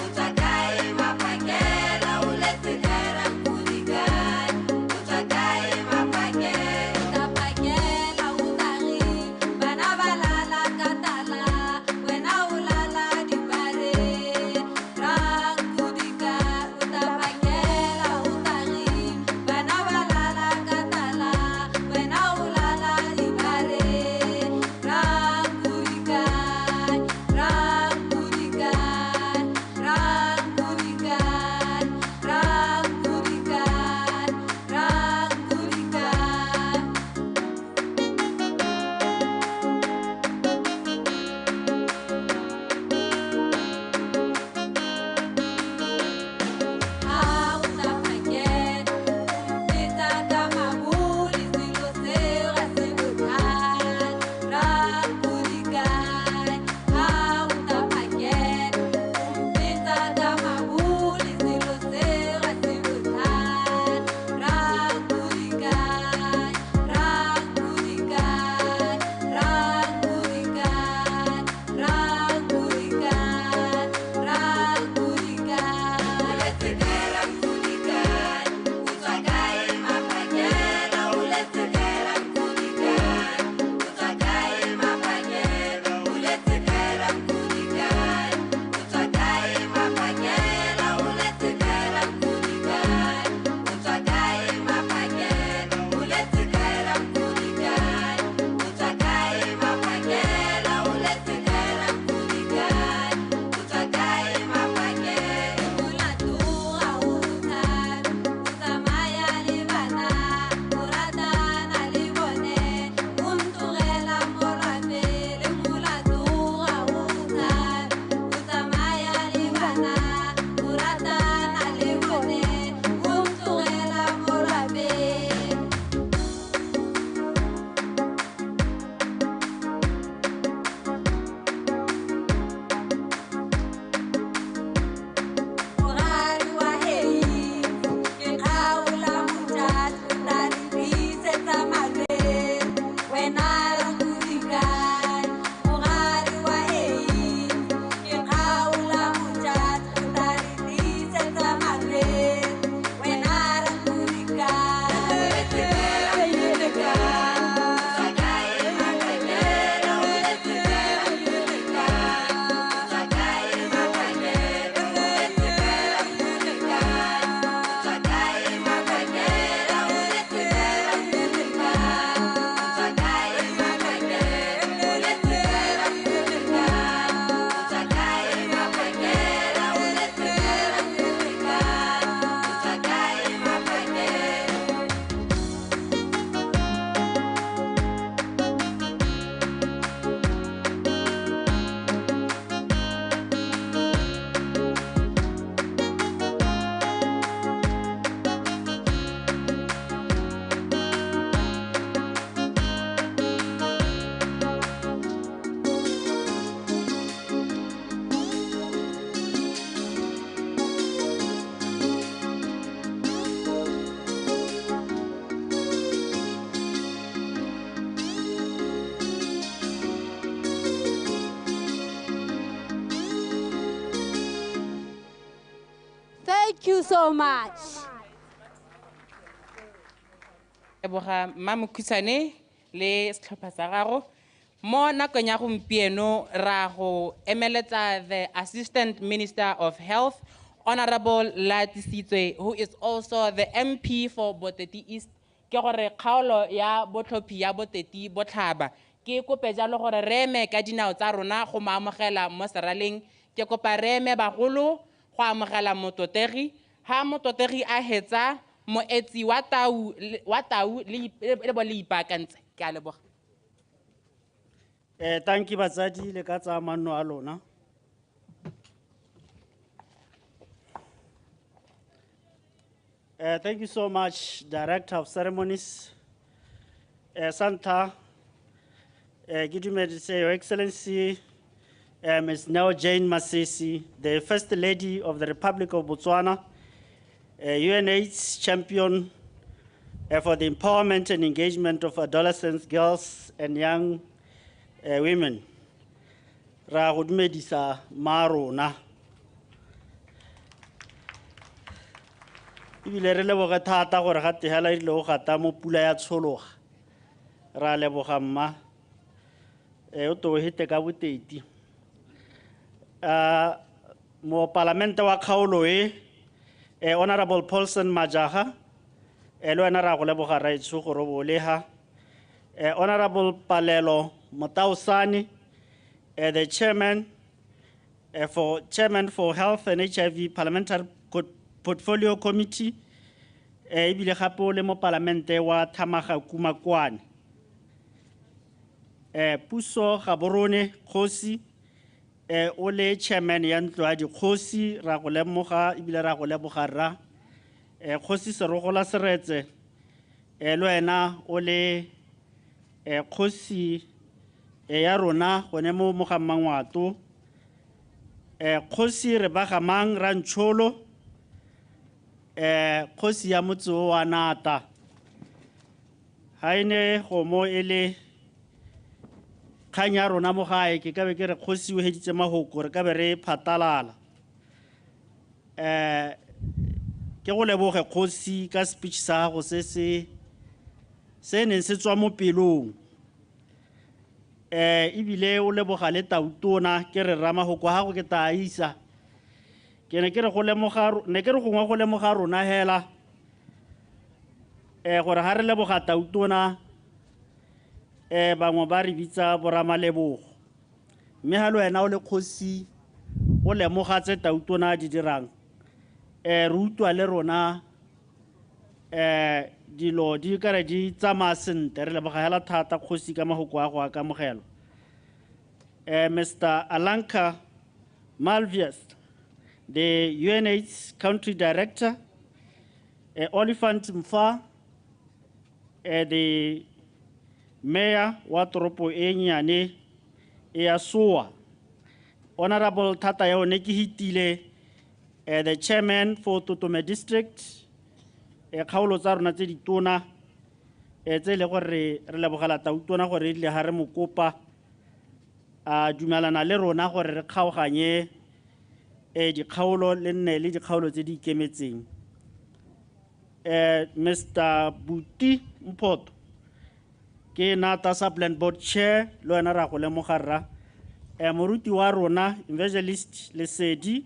Utswa kae?
so much.
Leboga Mmamokhutshwane le setlhopha sa gago. Mo nakong ya gompieno ra go emeletsa the Assistant Minister of Health, Honorable Latisitswe, who is also the MP for Boteti East, ke gore kgaolo ya botlhophi ya Boteti Botlhaba. Ke kope jalo gore re eme ka dinao tsa rona go mo amogela mo seraleng. Ke kopa re eme bagolo go amogela mototegi. Ha mototegi a hetsa, moetsi wa tau le bo le ipaakantse. Ke a leboga.
Thank you batsadi le ka tsa manno a lona. Thank you so much, Director of Ceremonies. Santa, Your Excellency, Ms. Neo Jane Masisi, the First Lady of the Republic of Botswana, UNAIDS champion for the empowerment and engagement of adolescents, girls, and young women. Ra go dumedisa ma rona. Ebile re leboge thata gore ga tehela e rile go gata mo pula ya tshologa. Ra leboga mma. O to hete ka boteti. Mo palamente wa kgaolo e, Honorable Paulson Majaga, le wena ra go leboga raetsho gore o bo leha. Honorable Palelo Motaosane, the chairman for Health and HIV Parliamentary Portfolio Committee, ebile gape o le mo palamente wa Thamaga Kumakwane. Puso Gaborone Kgosi, o le chairman ya ntlo ya dikgosi, ra go lemoga ebile ra go leboga rra. Kgosi Serogola Seretse, le wena o le kgosi ya rona gone mo Mogammangwato. Kgosi Rebagamang Rantšholo, kgosi ya motse o wa Nata. Ha e ne gomo e le kgang ya rona mo gae, ke ka be ke re kgosi o heditse mahoko, re ka be re phatalala. Ke go leboge kgosi ka speech sa gago se se neng se tswa mo pelong. Ebile o leboga le tautona, ke re ramahoko a gago ke ta isa. Ke ne ke re go lemoga, ne ke re gongwe go lemoga rona hela, gore ha re leboga tautona, bangwe ba re bitsa boramalebogo. Mme ha le wena o le kgosi o lemoga tse tautona di dirang, re utlwa le rona dilo di kare di tsamaya sentle. Re leboga hela thata kgosi ka mahoko a go a kamogelo. Mr. Alanka Malvias, the UNAIDS Country Director, Oliphant Mfa, the Mayor wa toropo e nnyane e ya Sowa, Honorable Thata ya one ke hitile, the Chairman for Totome District, kgaolo tsa rona tse ditona, tse e le gore re lebogela tautona gore e rile ha re mo kopa a dumelana le rona gore re kgaoganye dikgaolo le nne le dikgaolo tse di ikemetseng. Mr. Buti Mphoto ke Nata Sub-Land Board Chair, le wena ra go lemoga rra. Moruti wa rona Evangelist Lesedi,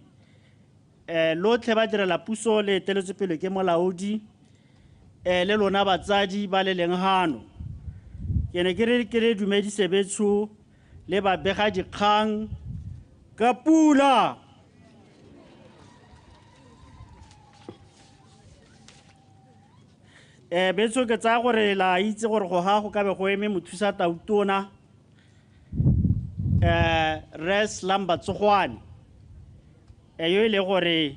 lotlhe ba direla puso le eteletswe pele ke molaodi, le lona batsadi ba le leng hano. Ke ne ke re ke re dumedise betsho le ba bega dikgang ka pula. Betso ke tsaya gore la itse gore go ga go ka be go eme mothusa tautona, Rre Slumber Tsogwane, yo e le gore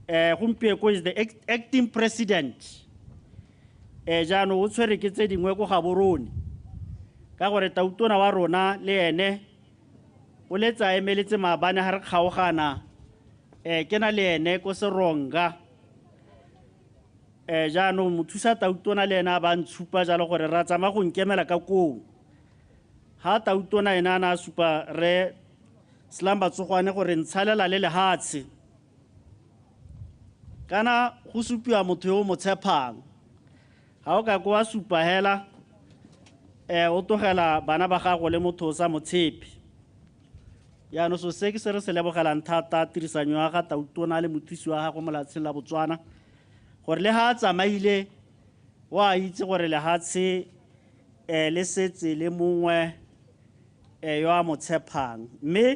gompieko is the acting president. Jaanong o tshwere ke tse dingwe ko Gaborone, ka gore tautona wa rona le ene o letsa emeletse maabane ha re kgaogana, ke na le ene ko Seronga. Jaanong mothusa tautona le ena ba ntshupa jalo gore ra tsamaya go nkemela ka koo. Ha tautona ena a na a supa re Slumber Tsogwane gore ntshalela le lehatshe. Kana go supiwa motho yo o mo tshepang. Ga o ka ko wa supa hela, o tlogela bana ba gago le motho o sa mo tshepe. Jaanong so se ke se re se lebogelang thata tirisanyo ya ga Tautona le mothusi wa gagwe mo lefatsheng la Botswana, gore le ha a tsamaile o a itse gore lehatshe le setse le mongwe yo a mo tshepang. Mme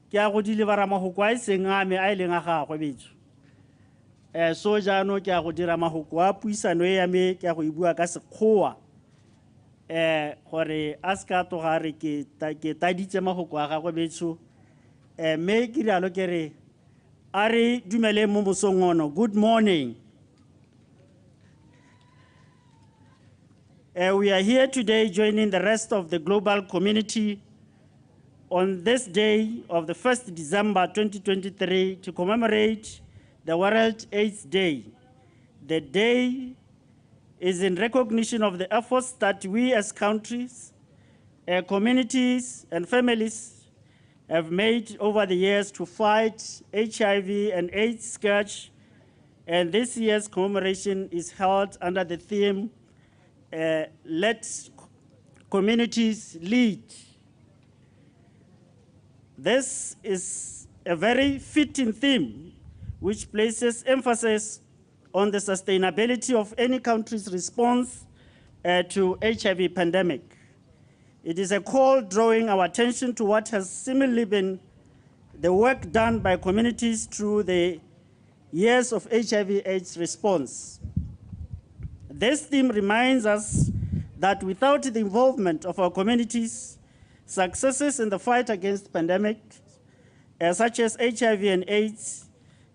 ke a go di lebara mahoko a e seng a me a e leng a gagwe betso. So jaanong ke a go dira mahoko a puisano e ya me, ke a go e bua ka Sekgowa, gore a se ka tloga a re ke taditse mahoko a gagwe betsho. Mme ke rialo ke re a re dumeleng mo mosong ono. Good morning. We are here today joining the rest of the global community on this day of the 1st December 2023 to commemorate the World AIDS Day. The day is in recognition of the efforts that we as countries, communities, and families have made over the years to fight HIV and AIDS scourge, and this year's commemoration is held under the theme, Let Communities Lead. This is a very fitting theme which places emphasis on the sustainability of any country's response to HIV pandemic. It is a call drawing our attention to what has seemingly been the work done by communities through the years of HIV/AIDS response. This theme reminds us that without the involvement of our communities, successes in the fight against pandemics, such as HIV and AIDS,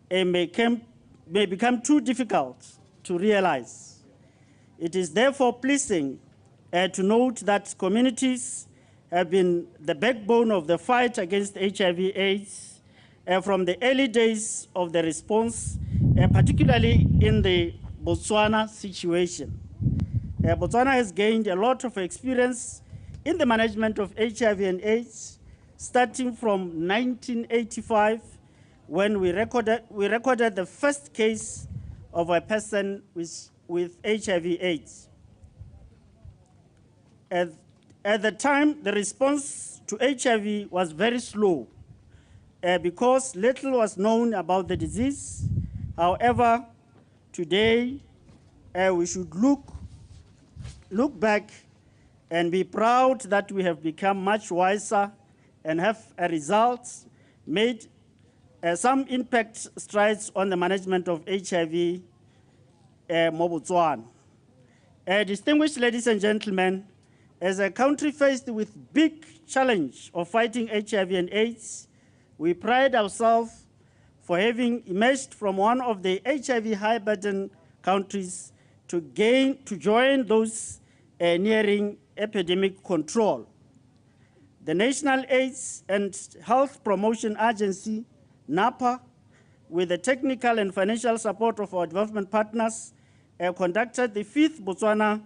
may become too difficult to realize. It is therefore pleasing to note that communities have been the backbone of the fight against HIV/AIDS from the early days of the response, particularly in the Botswana situation. Botswana has gained a lot of experience in the management of HIV and AIDS, starting from 1985, when we recorded the first case of a person with HIV/AIDS. At the time, the response to HIV was very slow because little was known about the disease. However, today, we should look back and be proud that we have become much wiser and have a result made some impact strides on the management of HIV mo Botswana. Distinguished ladies and gentlemen, as a country faced with big challenge of fighting HIV and AIDS, we pride ourselves for having emerged from one of the HIV high burden countries to join those nearing epidemic control. The National AIDS and Health Promotion Agency, NAPA, with the technical and financial support of our development partners, conducted the 5th Botswana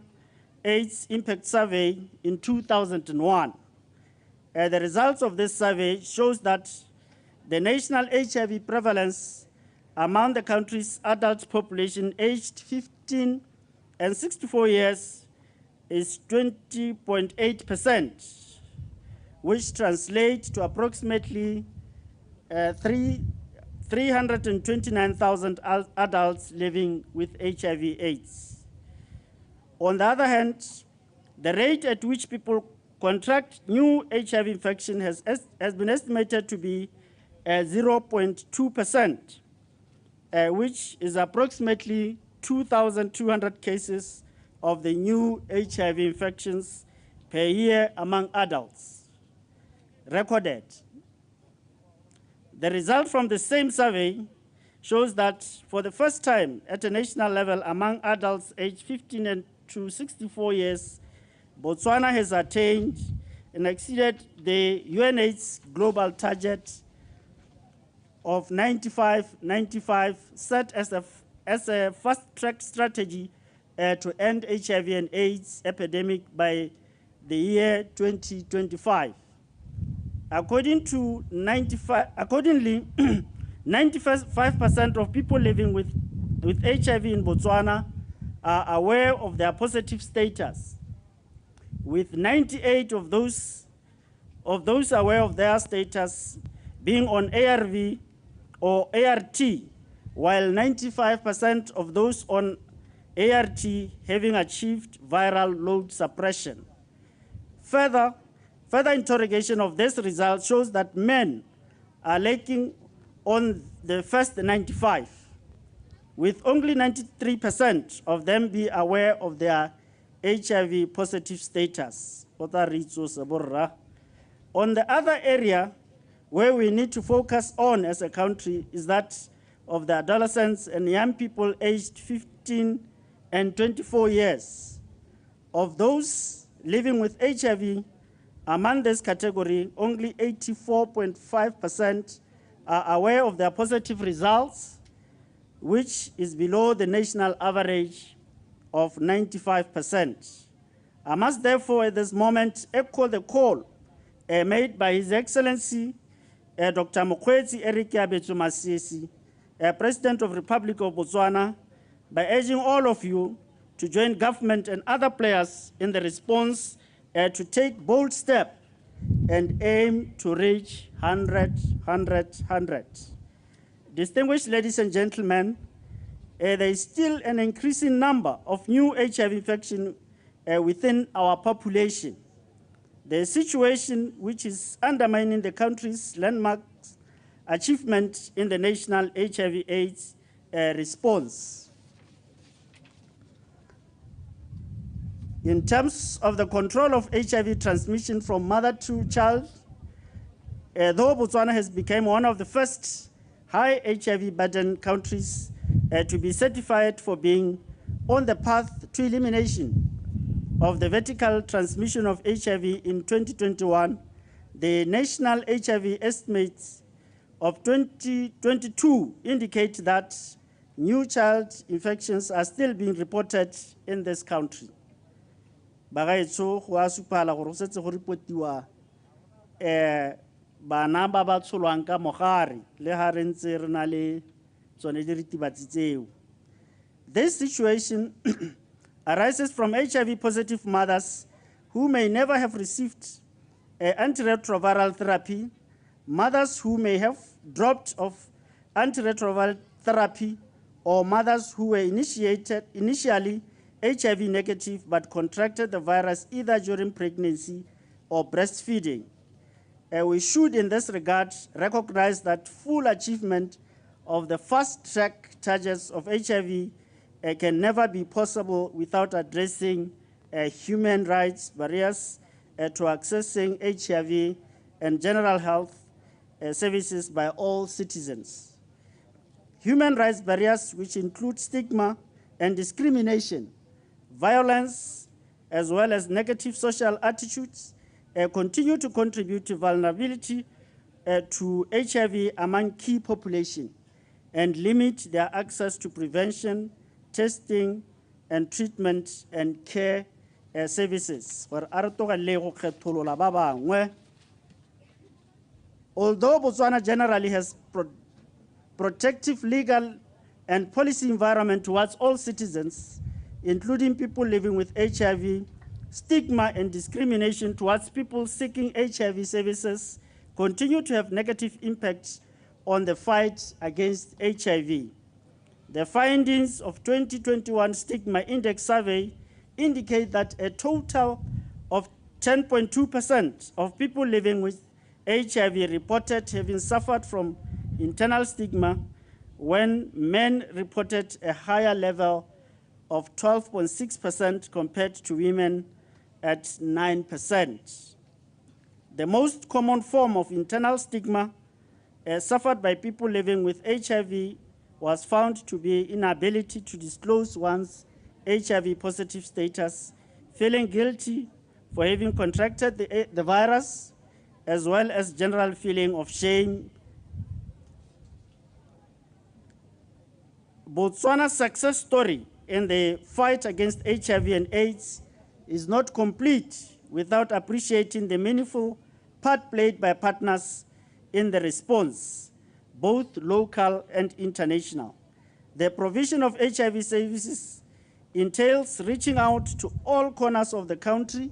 AIDS Impact Survey in 2001. The results of this survey shows that the national HIV prevalence among the country's adult population aged 15 and 64 years is 20.8%, which translates to approximately 329,000 adults living with HIV/AIDS. On the other hand, the rate at which people contract new HIV infection has been estimated to be 0.2%, which is approximately 2,200 cases of the new HIV infections per year among adults recorded. The result from the same survey shows that for the first time at a national level among adults aged 15 and to 64 years, Botswana has attained and exceeded the UNAIDS global target of 95-95 set as a fast-track strategy to end HIV and AIDS epidemic by the year 2025. Accordingly, 95% of people living with HIV in Botswana are aware of their positive status, with 98 of those aware of their status being on ARV or ART, while 95% of those on ART having achieved viral load suppression. Further interrogation of this result shows that men are lacking on the first 95, with only 93% of them be aware of their HIV positive status. On the other area where we need to focus on as a country is that of the adolescents and young people aged 15 and 24 years. Of those living with HIV, among this category, only 84.5% are aware of their positive results, which is below the national average of 95%. I must therefore at this moment echo the call made by His Excellency Dr. Mokgweetsi Eric Keabetswe Masisi, President of the Republic of Botswana, by urging all of you to join government and other players in the response to take bold steps and aim to reach 100, 100, 100. Distinguished ladies and gentlemen, there is still an increasing number of new HIV infection within our population. The situation which is undermining the country's landmark achievement in the national HIV/AIDS response. In terms of the control of HIV transmission from mother to child, though Botswana has become one of the first high HIV burden countries to be certified for being on the path to elimination of the vertical transmission of HIV in 2021, the national HIV estimates of 2022 indicate that new child infections are still being reported in this country. Bagaetsho go a supala gore go setse go repotiwa bana ba ba tsholwang ka mogare le ha re ntse re na le tsone diritibatsi tseo. This situation arises from HIV positive mothers who may never have received antiretroviral therapy, mothers who may have dropped off antiretroviral therapy, or mothers who were initially HIV negative but contracted the virus either during pregnancy or breastfeeding. We should, in this regard, recognize that full achievement of the fast-track targets of HIV can never be possible without addressing human rights barriers to accessing HIV and general health services by all citizens. Human rights barriers, which include stigma and discrimination, violence, as well as negative social attitudes, continue to contribute to vulnerability to HIV among key population and limit their access to prevention, testing, and treatment and care services. Although Botswana generally has protective legal and policy environment towards all citizens, including people living with HIV, stigma and discrimination towards people seeking HIV services continue to have negative impacts on the fight against HIV. The findings of 2021 Stigma Index survey indicate that a total of 10.2% of people living with HIV reported having suffered from internal stigma, when men reported a higher level of 12.6% compared to women at 9%. The most common form of internal stigma suffered by people living with HIV was found to be inability to disclose one's HIV positive status, feeling guilty for having contracted the virus, as well as general feeling of shame. Botswana's success story in the fight against HIV and AIDS is not complete without appreciating the meaningful part played by partners in the response, both local and international. The provision of HIV services entails reaching out to all corners of the country,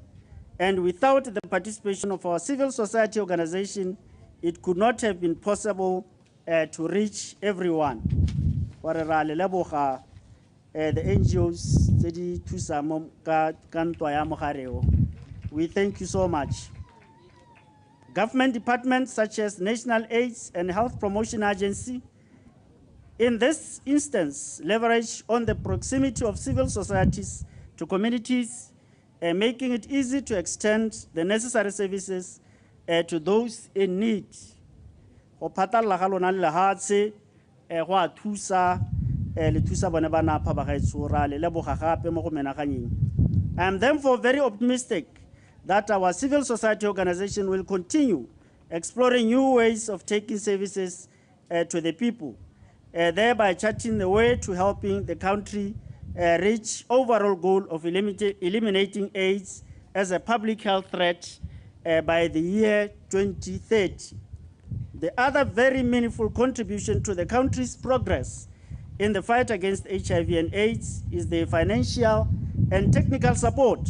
and without the participation of our civil society organization, it could not have been possible to reach everyone. Gore ra le leboga, the NGOs tse di thusang mo ka ntwa ya mogare o. We thank you so much. Government departments such as National AIDS and Health Promotion Agency, in this instance, leverage on the proximity of civil societies to communities, making it easy to extend the necessary services to those in need. Go phatalla ga lona le lehatshe, go a thusa, le thusa bone ba NAPHA ba gaetsho, ra le leboga gape mo go menaganyeng. I am therefore very optimistic that our civil society organization will continue exploring new ways of taking services to the people, thereby charting the way to helping the country reach overall goal of eliminating AIDS as a public health threat by the year 2030. The other very meaningful contribution to the country's progress in the fight against HIV and AIDS is the financial and technical support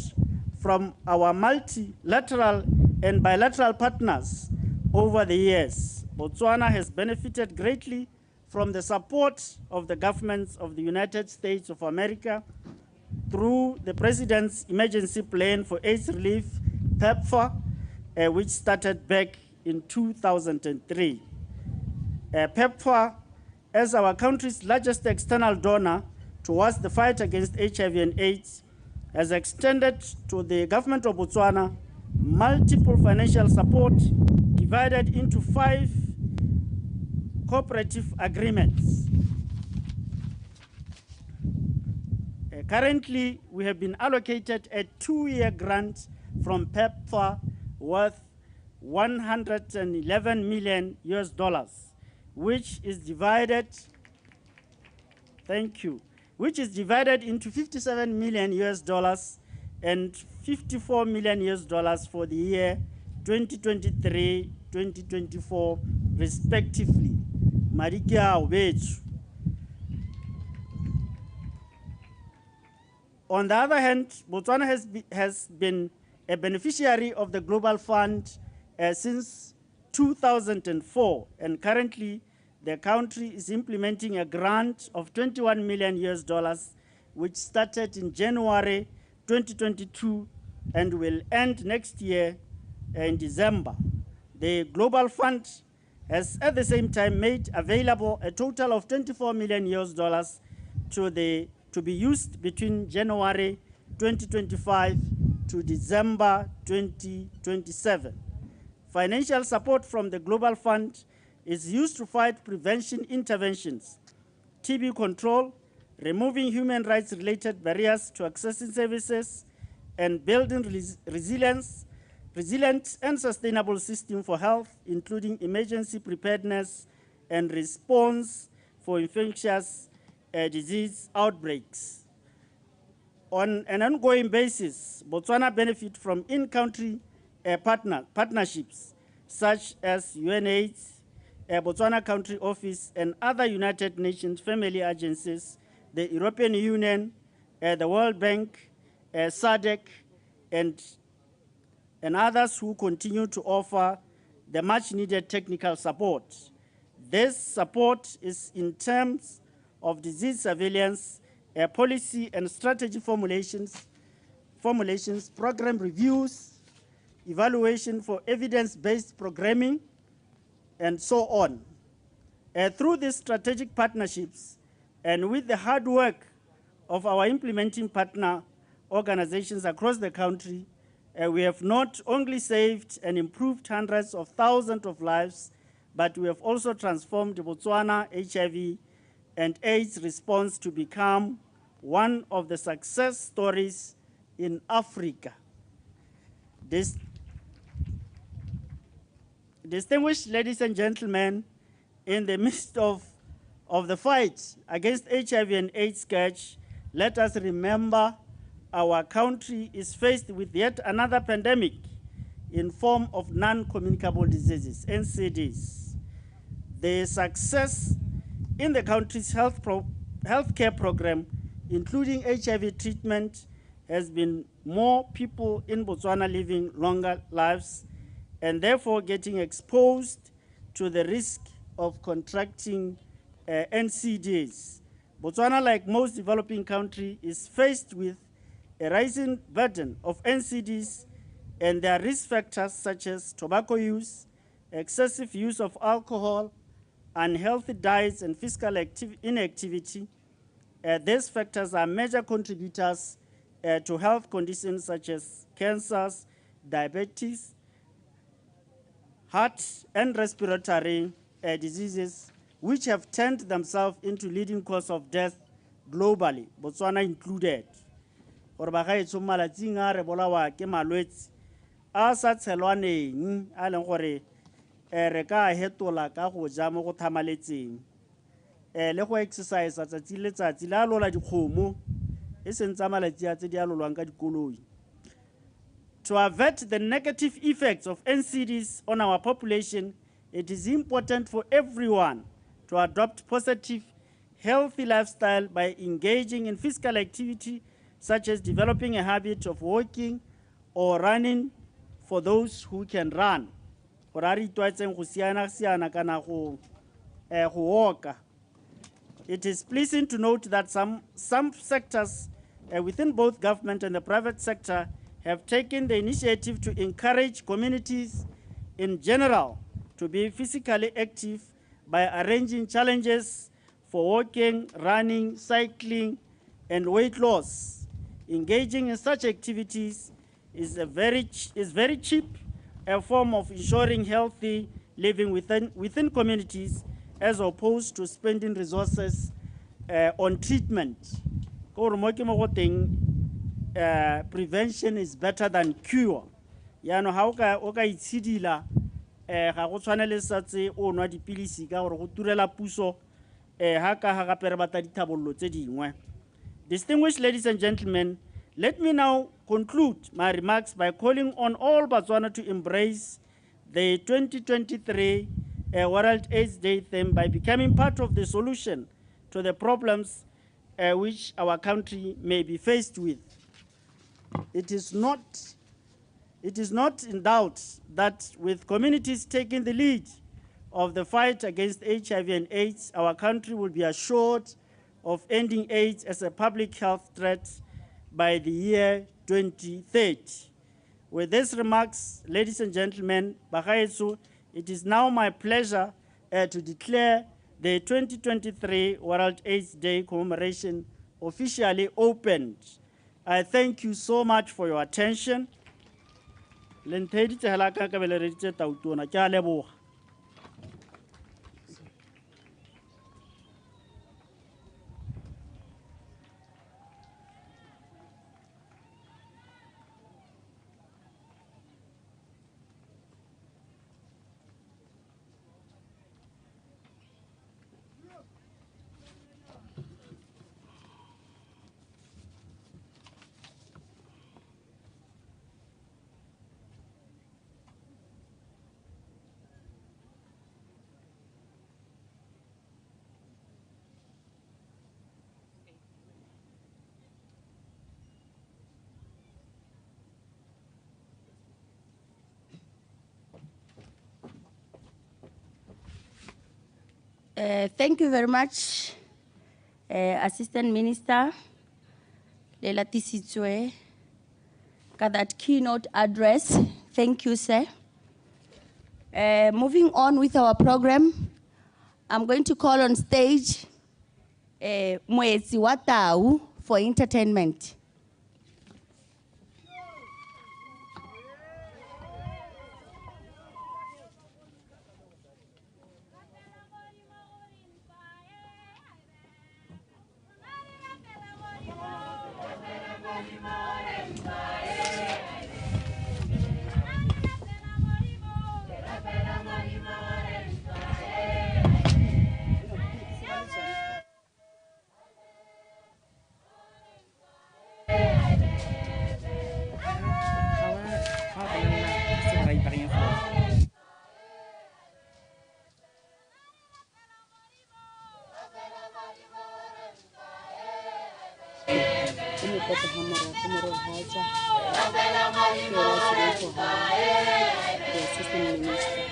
from our multilateral and bilateral partners over the years. Botswana has benefited greatly from the support of the governments of the United States of America through the President's Emergency Plan for AIDS Relief, PEPFAR, which started back in 2003. PEPFAR, as our country's largest external donor towards the fight against HIV and AIDS, has extended to the government of Botswana multiple financial support divided into 5 cooperative agreements. Currently, we have been allocated a 2-year grant from PEPFAR worth $111 million US dollars, which is divided, thank you, which is divided into $57 million US dollars and $54 million US dollars for the year 2023-2024, respectively. On the other hand, Botswana has been a beneficiary of the Global Fund since 2004, and currently the country is implementing a grant of $21 million US dollars, which started in January 2022 and will end next year in December. The Global Fund has at the same time made available a total of $24 million US dollars to be used between January 2025 to December 2027. Financial support from the Global Fund is used to fight prevention interventions, TB control, removing human rights-related barriers to accessing services, and building resilient and sustainable system for health, including emergency preparedness and response for infectious disease outbreaks. On an ongoing basis, Botswana benefits from in-country partnerships such as UNAIDS, Botswana Country Office, and other United Nations family agencies, the European Union, the World Bank, SADC, and others who continue to offer the much-needed technical support. This support is in terms of disease surveillance, policy and strategy formulations, program reviews, evaluation for evidence-based programming, and so on. Through these strategic partnerships and with the hard work of our implementing partner organizations across the country, we have not only saved and improved hundreds of thousands of lives, but we have also transformed Botswana HIV and AIDS response to become one of the success stories in Africa. Distinguished ladies and gentlemen, in the midst of the fight against HIV and AIDS scourge, let us remember our country is faced with yet another pandemic in form of non-communicable diseases, NCDs. The success in the country's healthcare program, including HIV treatment, has been more people in Botswana living longer lives and therefore getting exposed to the risk of contracting NCDs. Botswana, like most developing countries, is faced with a rising burden of NCDs and their risk factors such as tobacco use, excessive use of alcohol, unhealthy diets, and physical inactivity. These factors are major contributors to health conditions such as cancers, diabetes, heart and respiratory diseases, which have turned themselves into leading cause of death globally, Botswana included. Gore bagaetsho malatsing a re bolawa ke malwetse a sa tshelwaneng a leng gore re ka hetola ka go ja mo go thamaletseng le go exercise tsatsi le letsatsi le a lola dikgomo e seng tsa malatsi a tse di a lolwang ka dikoloi. To avert the negative effects of NCDs on our population, it is important for everyone to adopt positive, healthy lifestyle by engaging in physical activity such as developing a habit of walking or running for those who can run. Gore a re itlwaetseng go siana-siana kana go walk. It is pleasing to note that some sectors within both government and the private sector have taken the initiative to encourage communities in general to be physically active by arranging challenges for walking, running, cycling, and weight loss. Engaging in such activities is very cheap a form of ensuring healthy living within communities as opposed to spending resources on treatment. Prevention is better than cure. Yaanong ga o ka itshidila ga go tshwane le sa tse o nwa dipilisi ka gore go turela puso ha ka ga gape re batla dithabollo tse dingwe. Distinguished ladies and gentlemen, let me now conclude my remarks by calling on all Botswana to embrace the 2023 World AIDS Day theme by becoming part of the solution to the problems which our country may be faced with. It is not in doubt that with communities taking the lead of the fight against HIV and AIDS, our country will be assured of ending AIDS as a public health threat by the year 2030. With these remarks, ladies and gentlemen, bagaetso, it is now my pleasure to declare the 2023 World AIDS Day commemoration officially opened. I thank you so much for your attention. Le ntheeditse hela ka ka be le reditse tautona. Ke a leboga.
Thank you very much, Assistant Minister Lelatisitswe, for that keynote address. Thank you, sir. Moving on with our program, I'm going to call on stage Moetsi Watau for entertainment.
ga morago morago ga tswa ke ena a tsileng go haya the assistant minister.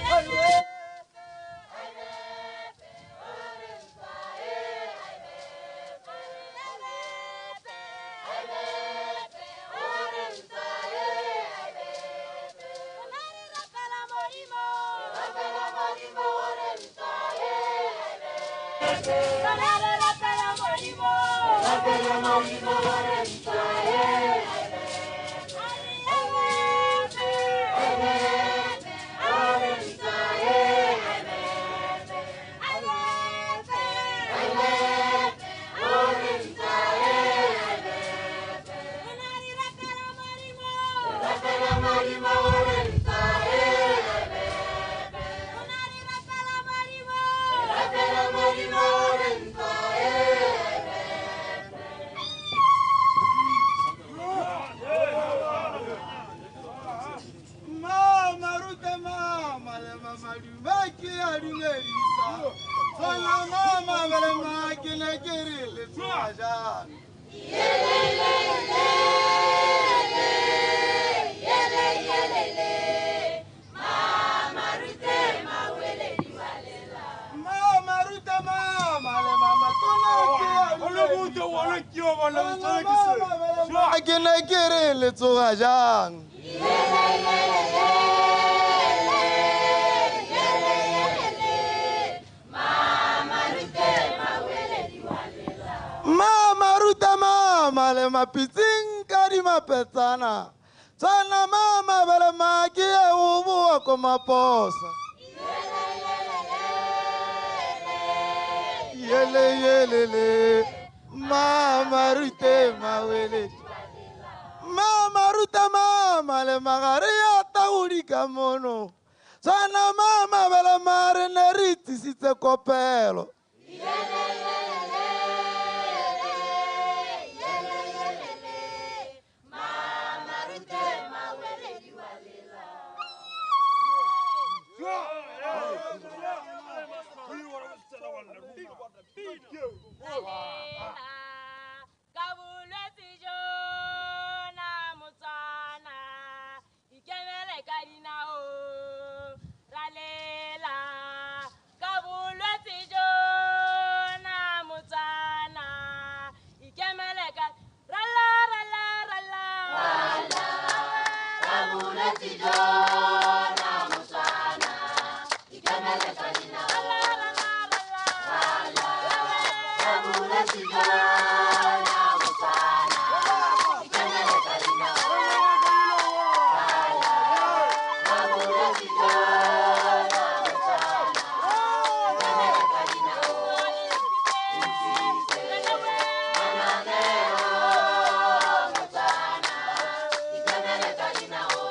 Ke ne ke re le tsoga jang? Mama ruta mama le mapitsing ka dimapetsana. Tswana mama bele ma ke ye o boa ko maposa. Yele yele le mama rute mawele. Mama ruta mama le magare ya taudi ka mono. Tswana mama bele mare ne re tsisitse kopelo.
Ka bolwetse jona Motswana, ikemele ka dinao ra lela. Ka bolwetse jona Motswana, ikemele ka ra la ra la ra la.
Ka bolwetse jona Motswana, ikemele ka dinao ra la ra la. Ka bolwetse jona Motswana, ikemele ka dinao ra la. Ka bolwetse jona Motswana, ikemele ka dinao. Mananeo Motswana, ikemele ka dinao.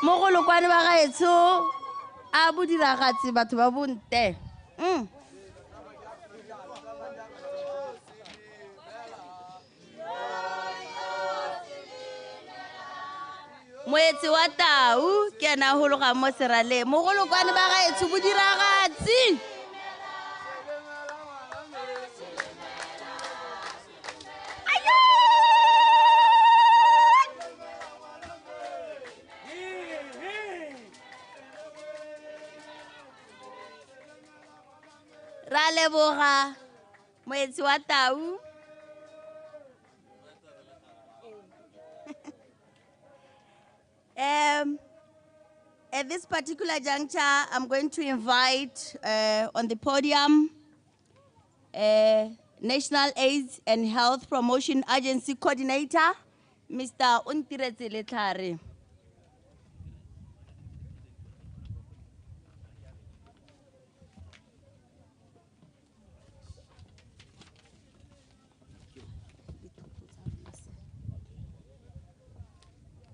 Mogolokwane ba gaetsho a bodiragatsi batho ba bonte. Moetse wa tau ke ena a hologang mo seraleng. Mogolokwane ba gaetsho bodiragatsi. Ra leboga moetse wa tau. At this particular juncture, I'm going to invite on the podium National AIDS and Health Promotion Agency Coordinator, Mr. Ontiretse Letlhare.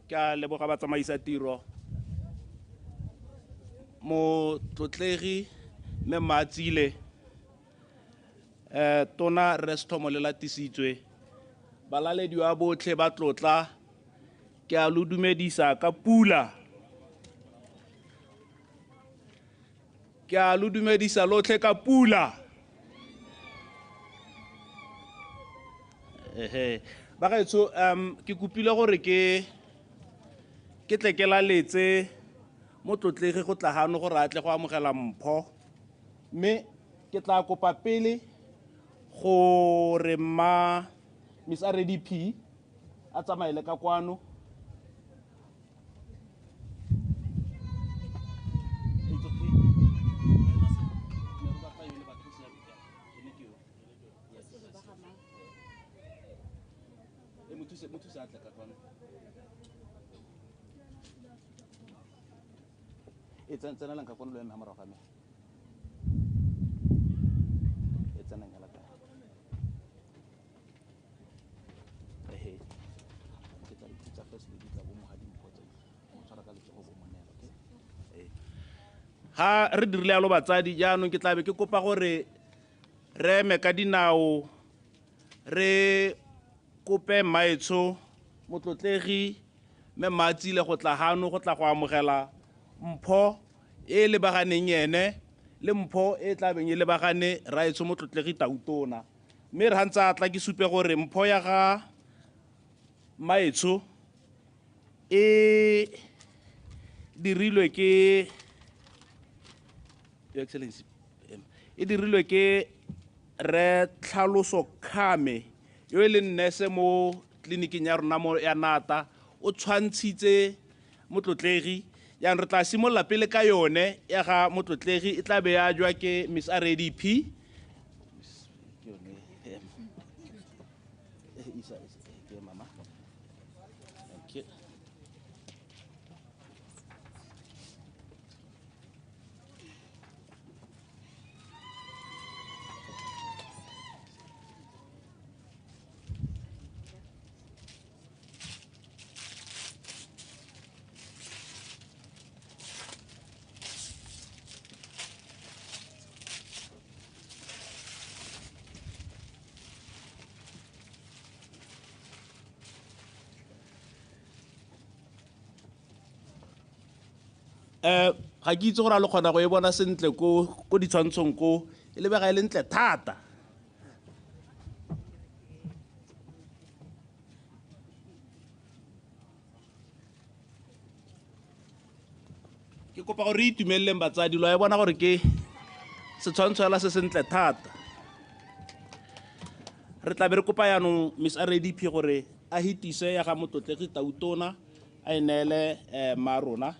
Ke a leboga batsamaisa tiro motlotlegi mme Mmatsile, tona rre Sethomo le latisitswe, balalediwa botlhe ba tlotla, ke a lo dumedisa ka pula, ke a lo dumedisa lotlhe ka pula. Ehe bagaetsho, ke kopile gore ke tle ke laletse motlotlegi go tla gano gore a tle go amogela mpho, mme ke tla kopa pele gore mma Miss RDP a tsamaele ka kwano. E tsenelang ka kwano lo eme ha morago ga me. E tsenang hela ka. Ehe. Ke tla ditsa first lady tla bo mohadi mpho tse. Mo tshwara ka letsogo bo mo neela, okay? Ha re dirile alo batsadi jaanong ke tla be ke kopa gore re eme ka dinao re kope mmaetsho motlotlegi mme Mmatsile go tla gano go tla go amogela mpho e lebaganeng ene le mpho e tla beng e lebagane raetsho motlotlegi Tautona. Mme re gantse a tla ke supe gore mpho ya ga mmaetsho e dirilwe ke Your Excellency, e dirilwe ke re Tlhaloso Khame yo e leng nurse mo tleliniking ya rona mo ya Nata, o tshwantshitse motlotlegi. Jaanong re tla simolola pele ka yone ya ga motlotlegi, e tla be ya jwa ke Miss RADP. Ga ke itse gore a le kgona go e bona sentle ko ditshwantshong ko, e lebega e le ntle thata. Ke kopa gore re itumeleleng batsadi, lo a e bona gore ke setshwantsho hela se sentle thata. Re tla be re kopa jaanong Miss RADP gore a hitise ya ga motlotlegi Tautona a e neele mma rona.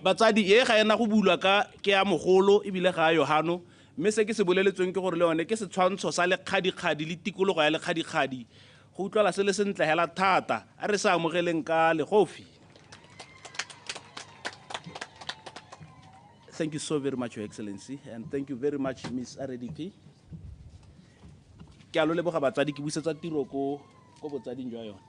Batsadi e ga ena go bulwa ka ke ya mogolo ebile ga a Yohano, mme se ke se boleletsweng ke gore le yone ke setshwantsho sa lekgadikgadi le tikologo ya lekgadikgadi, go utlwala se le sentle hela thata. A re sa amogeleng ka legofi. Thank you so very much, Your Excellency, and thank you very much, Miss RADP. Ke a lo leboga batsadi, ke busetsa tiro ko botsading jwa yone.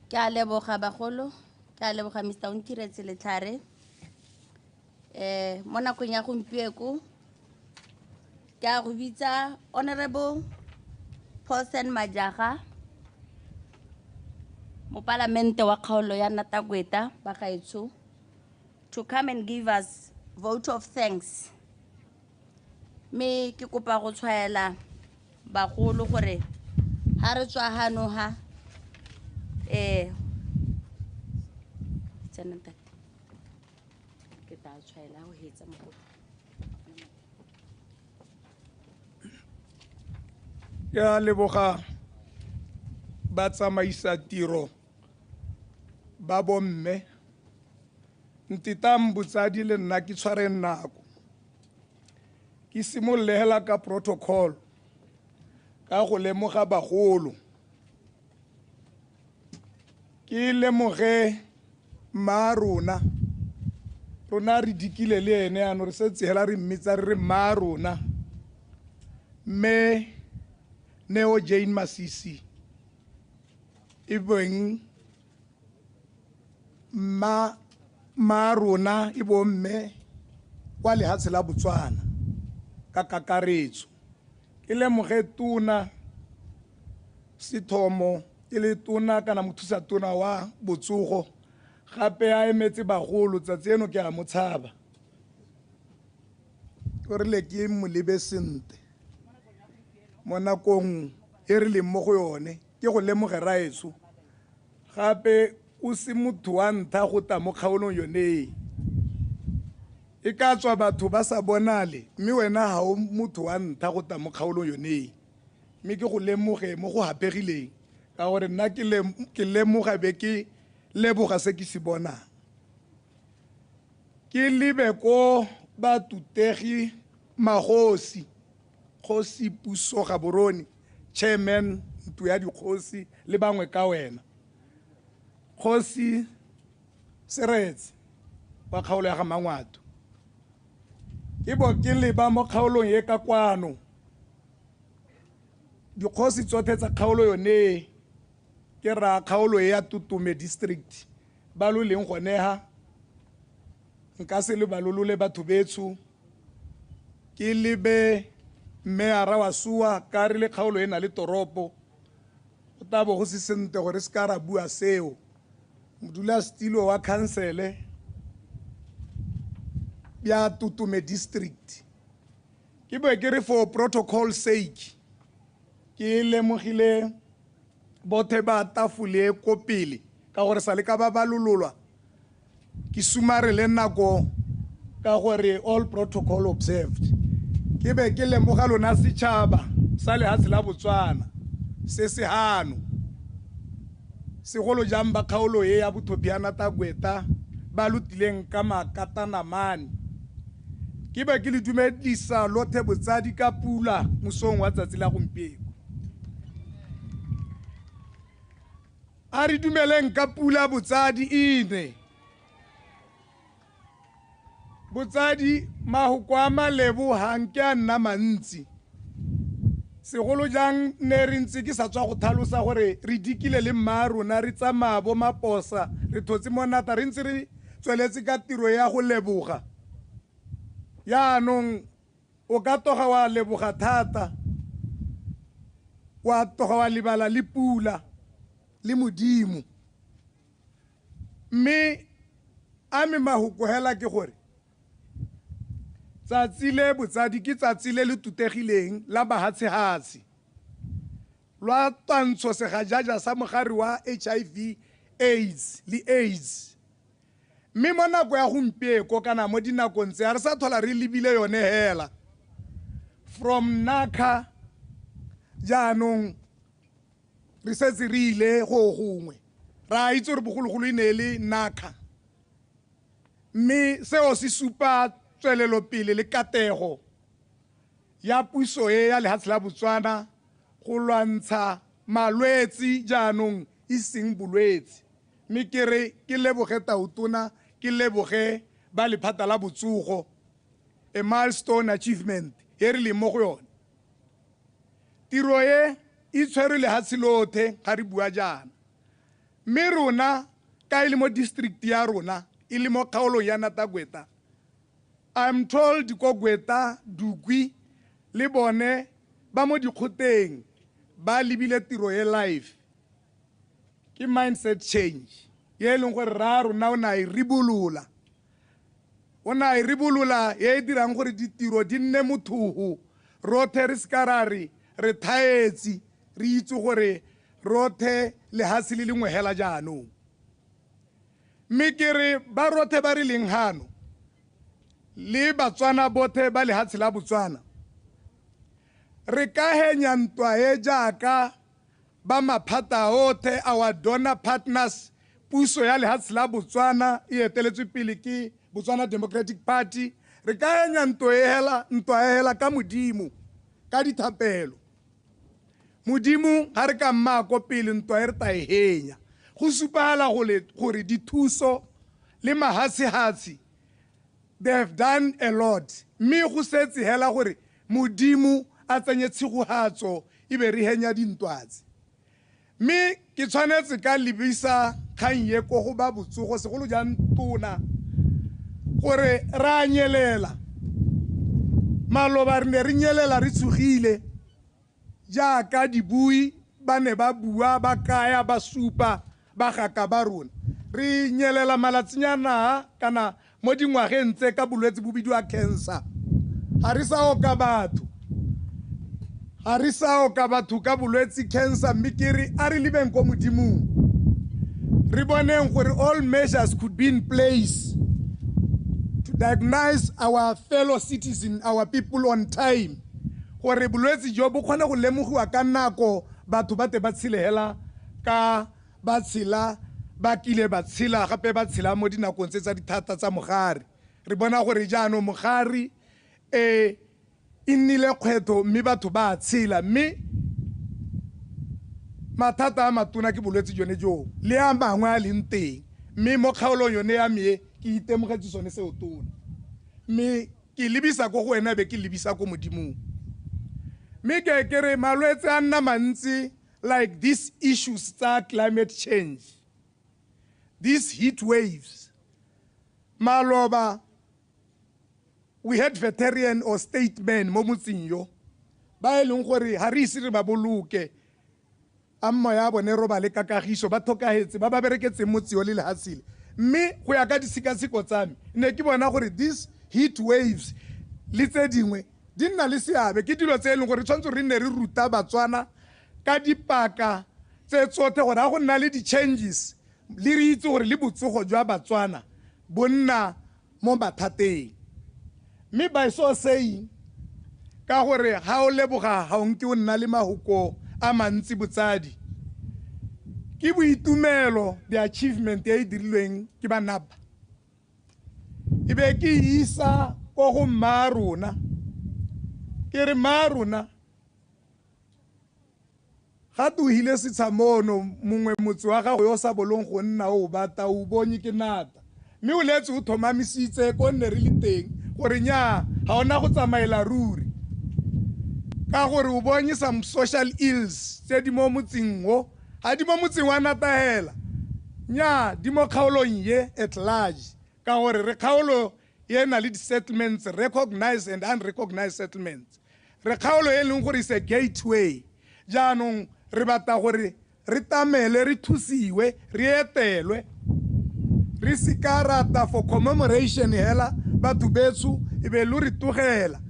Ke a leboga bagolo, ke a leboga Mr. Ontiretse Letlhare. Mo nakong ya gompieko ke a go bitsa Honorable Paulsen Majaga, mopalamente wa kgaolo ya Natakweta bagaetsho, to come and give us vote of thanks. Mme ke kopa go tshwaela bagolo gore ha re tswa hano ha tsena ntate. Ke tla tshwaela ho hetsa mogolo.
Ke a leboga ba tsamaisa tiro ba bomme. Ntetang botsadi le nna ke tshware nako. Ke simolole hela ka protocol ka go lemoga bagolo. Ke lemoge mma rona. Rona re dikile le ene ano re setse hela re mmitsa re re mma rona. Mme Neo Jane Masisi e beng mma rona e bo mme wa lehatshe la Botswana ka kakaretso. Ke lemoge tona Sethomo e le tona kana mothusa tona wa botsogo gape a emetse bagolo tsatsi eno ke a mo tshaba. O rile ke mo lebe sentle mo nakong e re leng mo go yone, ke go lemoge raetsho. Gape o se motho wa ntlha go tla mo kgaolong yone e. E ka tswa batho ba sa bonale, mme wena ha o motho wa ntlha go tla mo kgaolong yone e. Mme ke go lemoge mo go hapegileng, ka gore nna ke lemoga be ke leboga se ke se bonang. Ke lebe ko batutegi magosi, Kgosi Puso Gaborone, chairman ntlo ya dikgosi le bangwe ka wena. Kgosi Seretse wa kgaolo ya ga Mangwato. Ke bo ke leba mo kgaolong e ka kwano. Dikgosi tsotlhe tsa kgaolo yone ke ra kgaolo e ya Tutume district ba lo leng gone ha nka se le balolole batho betsho. Ke lebe mmeara wa Sua ka re le kgaolo e na le toropo, go tla bo go se sentle gore se ka ra bua seo. Modulasetilo wa khansele ya Tutume district, ke bo ke re for protocol sake ke lemogile bothe ba tafole ko pele ka gore sa le ka ba balololwa ke sumare le nako ka gore all protocol observed. Ke be ke lemoga lona setšhaba sa lehatshe la Botswana se se hano, segolo jang ba kgaolo e ya Bothophi ya Natakweta ba lotileng ka makatanamane. Ke be ke le dumedisa lothe botsadi ka pula mosong wa tsatsi la gompieno. A re dumeleng ka pula botsadi ine. Botsadi mahoko a malebogang ke a nna mantsi. Segolo jang ne re ntse ke sa tswa go tlhalosa gore re dikile le mma rona re tsamaya bo maposa re thotse monata re ntse re tsweletse ka tiro ya go leboga. Yaanong o ka toga wa leboga thata, wa toga wa lebala le pula le Modimo. Mme a me mahoko hela ke gore tsatsi le botsadi ke tsatsi le le tutegileng la bahatshehatshe lwa twantsho segajaja sa mogare wa HIV AIDS le AIDS. Mme mo nako ya gompieko kana mo dinakong tse a re sa tlhola re lebile yone hela from Naka jaanong re setse re ile go gongwe ra itse gore bogologolo e ne e le Naka, mme seo se supa tswelelopele le katego ya puso e ya lehatshe la Botswana go lwantsha malwetse jaanong e seng bolwetse. Mme ke re ke leboge tautona, ke leboge ba lephata la botsogo, a milestone achievement e re leng mo go yone. Tiro e e tshwere lehatshe lothe ga re bua jaana, Mme rona ka e le mo district ya rona e le mo kgaolong ya Natagweta, I'm told ko Gweta, Dukwi le bone ba mo dikgoteng ba lebile tiro e live. Ke mindset change ye e leng gore rra rona o ne a e ribolola. O ne a e ribolola e e dirang gore ditiro di nne mothogo, rothe re seka ra re re thaetse, re itse gore rothe lehatshe le lengwe hela jaanong. Mme ke re ba rothe ba re leng hano le Batswana bothe ba lehatshe la Botswana, re ka henya ntwa e jaaka ba maphata othe, our donor partners, puso ya lehatshe la Botswana e eteletswe pele ke Botswana Democratic Party. Re ka henya ntwa e hela ka Modimo, ka dithapelo. Modimo ga re ka mma ko pele ntwa e re ta e henya. Go supagala gore dithuso le mahatshihatshi, they have done a lot. Mme go setse hela gore Modimo a tsenye tshegohatso e be re henya dintwa tse. Mme ke tshwanetse ka lebisa kgang e ko go ba botsogo, segolo jang tona, gore re a nyelela. Maloba re ne re nyelela re tshogile jaaka dibui ba ne ba bua, ba kaya, ba supa, ba gaka ba rona. Re nyelela malatsinyana a kana mo dingwageng tse ka bolwetse bo bidiwa cancer. Ga re sa oka batho. Ga re sa oka batho ka bolwetse cancer, mme ke re a re lebeng ko Modimong. Re boneng gore all measures could be in place to diagnose our fellow citizens, our people on time. Gore bolwetse jo bo kgone go lemogiwa ka nako, batho ba te ba tshele hela ka ba tshela, ba kile ba tshela gape ba tshela mo dinakong tse tsa dithata tsa mogare. Re bona gore jaanong mogare e nnile kgwetlho mme batho ba tshela, mme mathata a matona ke bolwetse jone joo le a mangwe a leng teng. Mme mo kgaolong yone ya me ke itemogetse sone seo tona, mme ke lebisa ko go wena be ke lebisa ko Modimong. Mme ke re malwetse a nna mantsi, like these issues tsa climate change, these heat waves. Maloba we had veteran or statesmen mo motseng yo ba e leng gore ga re ise re ba boloke, a mmoya bone robale ka kagiso, ba tlhokahetse, ba ba bereketseng motse yo le lehatshe le. Mme go ya ka disekaseko tsa me, ne ke bona gore these heat waves le tse dingwe di nna le seabe. Ke dilo tse e leng gore tshwanetse re nne re ruta Batswana ka dipaka tse tsotlhe gore ga go nna le di-changes le re itse gore le botsogo jwa Batswana bo nna mo mathateng. Mme by so saying, ka gore ga o leboga ga o nke o nna le mahoko a mantsi botsadi, ke boitumelo the achievement e e dirilweng ke ba NAB. E be ke isa ko go mma rona, ke re mma rona ga tlohile setsha mono, mongwe motse wa gago yo o sa bolong go nna o bata o bonye ke nata, mme o letse o tlhomamisitse ko nne re le teng gore nnyaa ga ona go tsamaela ruri, ka gore o bonye some social ills tse di mo motseng o, ga di mo motseng wa Natahela, nnyaa di mo kgaolong ye at large, ka gore re kgaolo e na le di-settlements, recognized and unrecognized settlements. Re kgaolo e leng gore is a gateway. Jaanong re batla gore re tamele, re thusiwe, re etelwe, re seka rata for commemoration hela batho betsho e be lo re tlogela.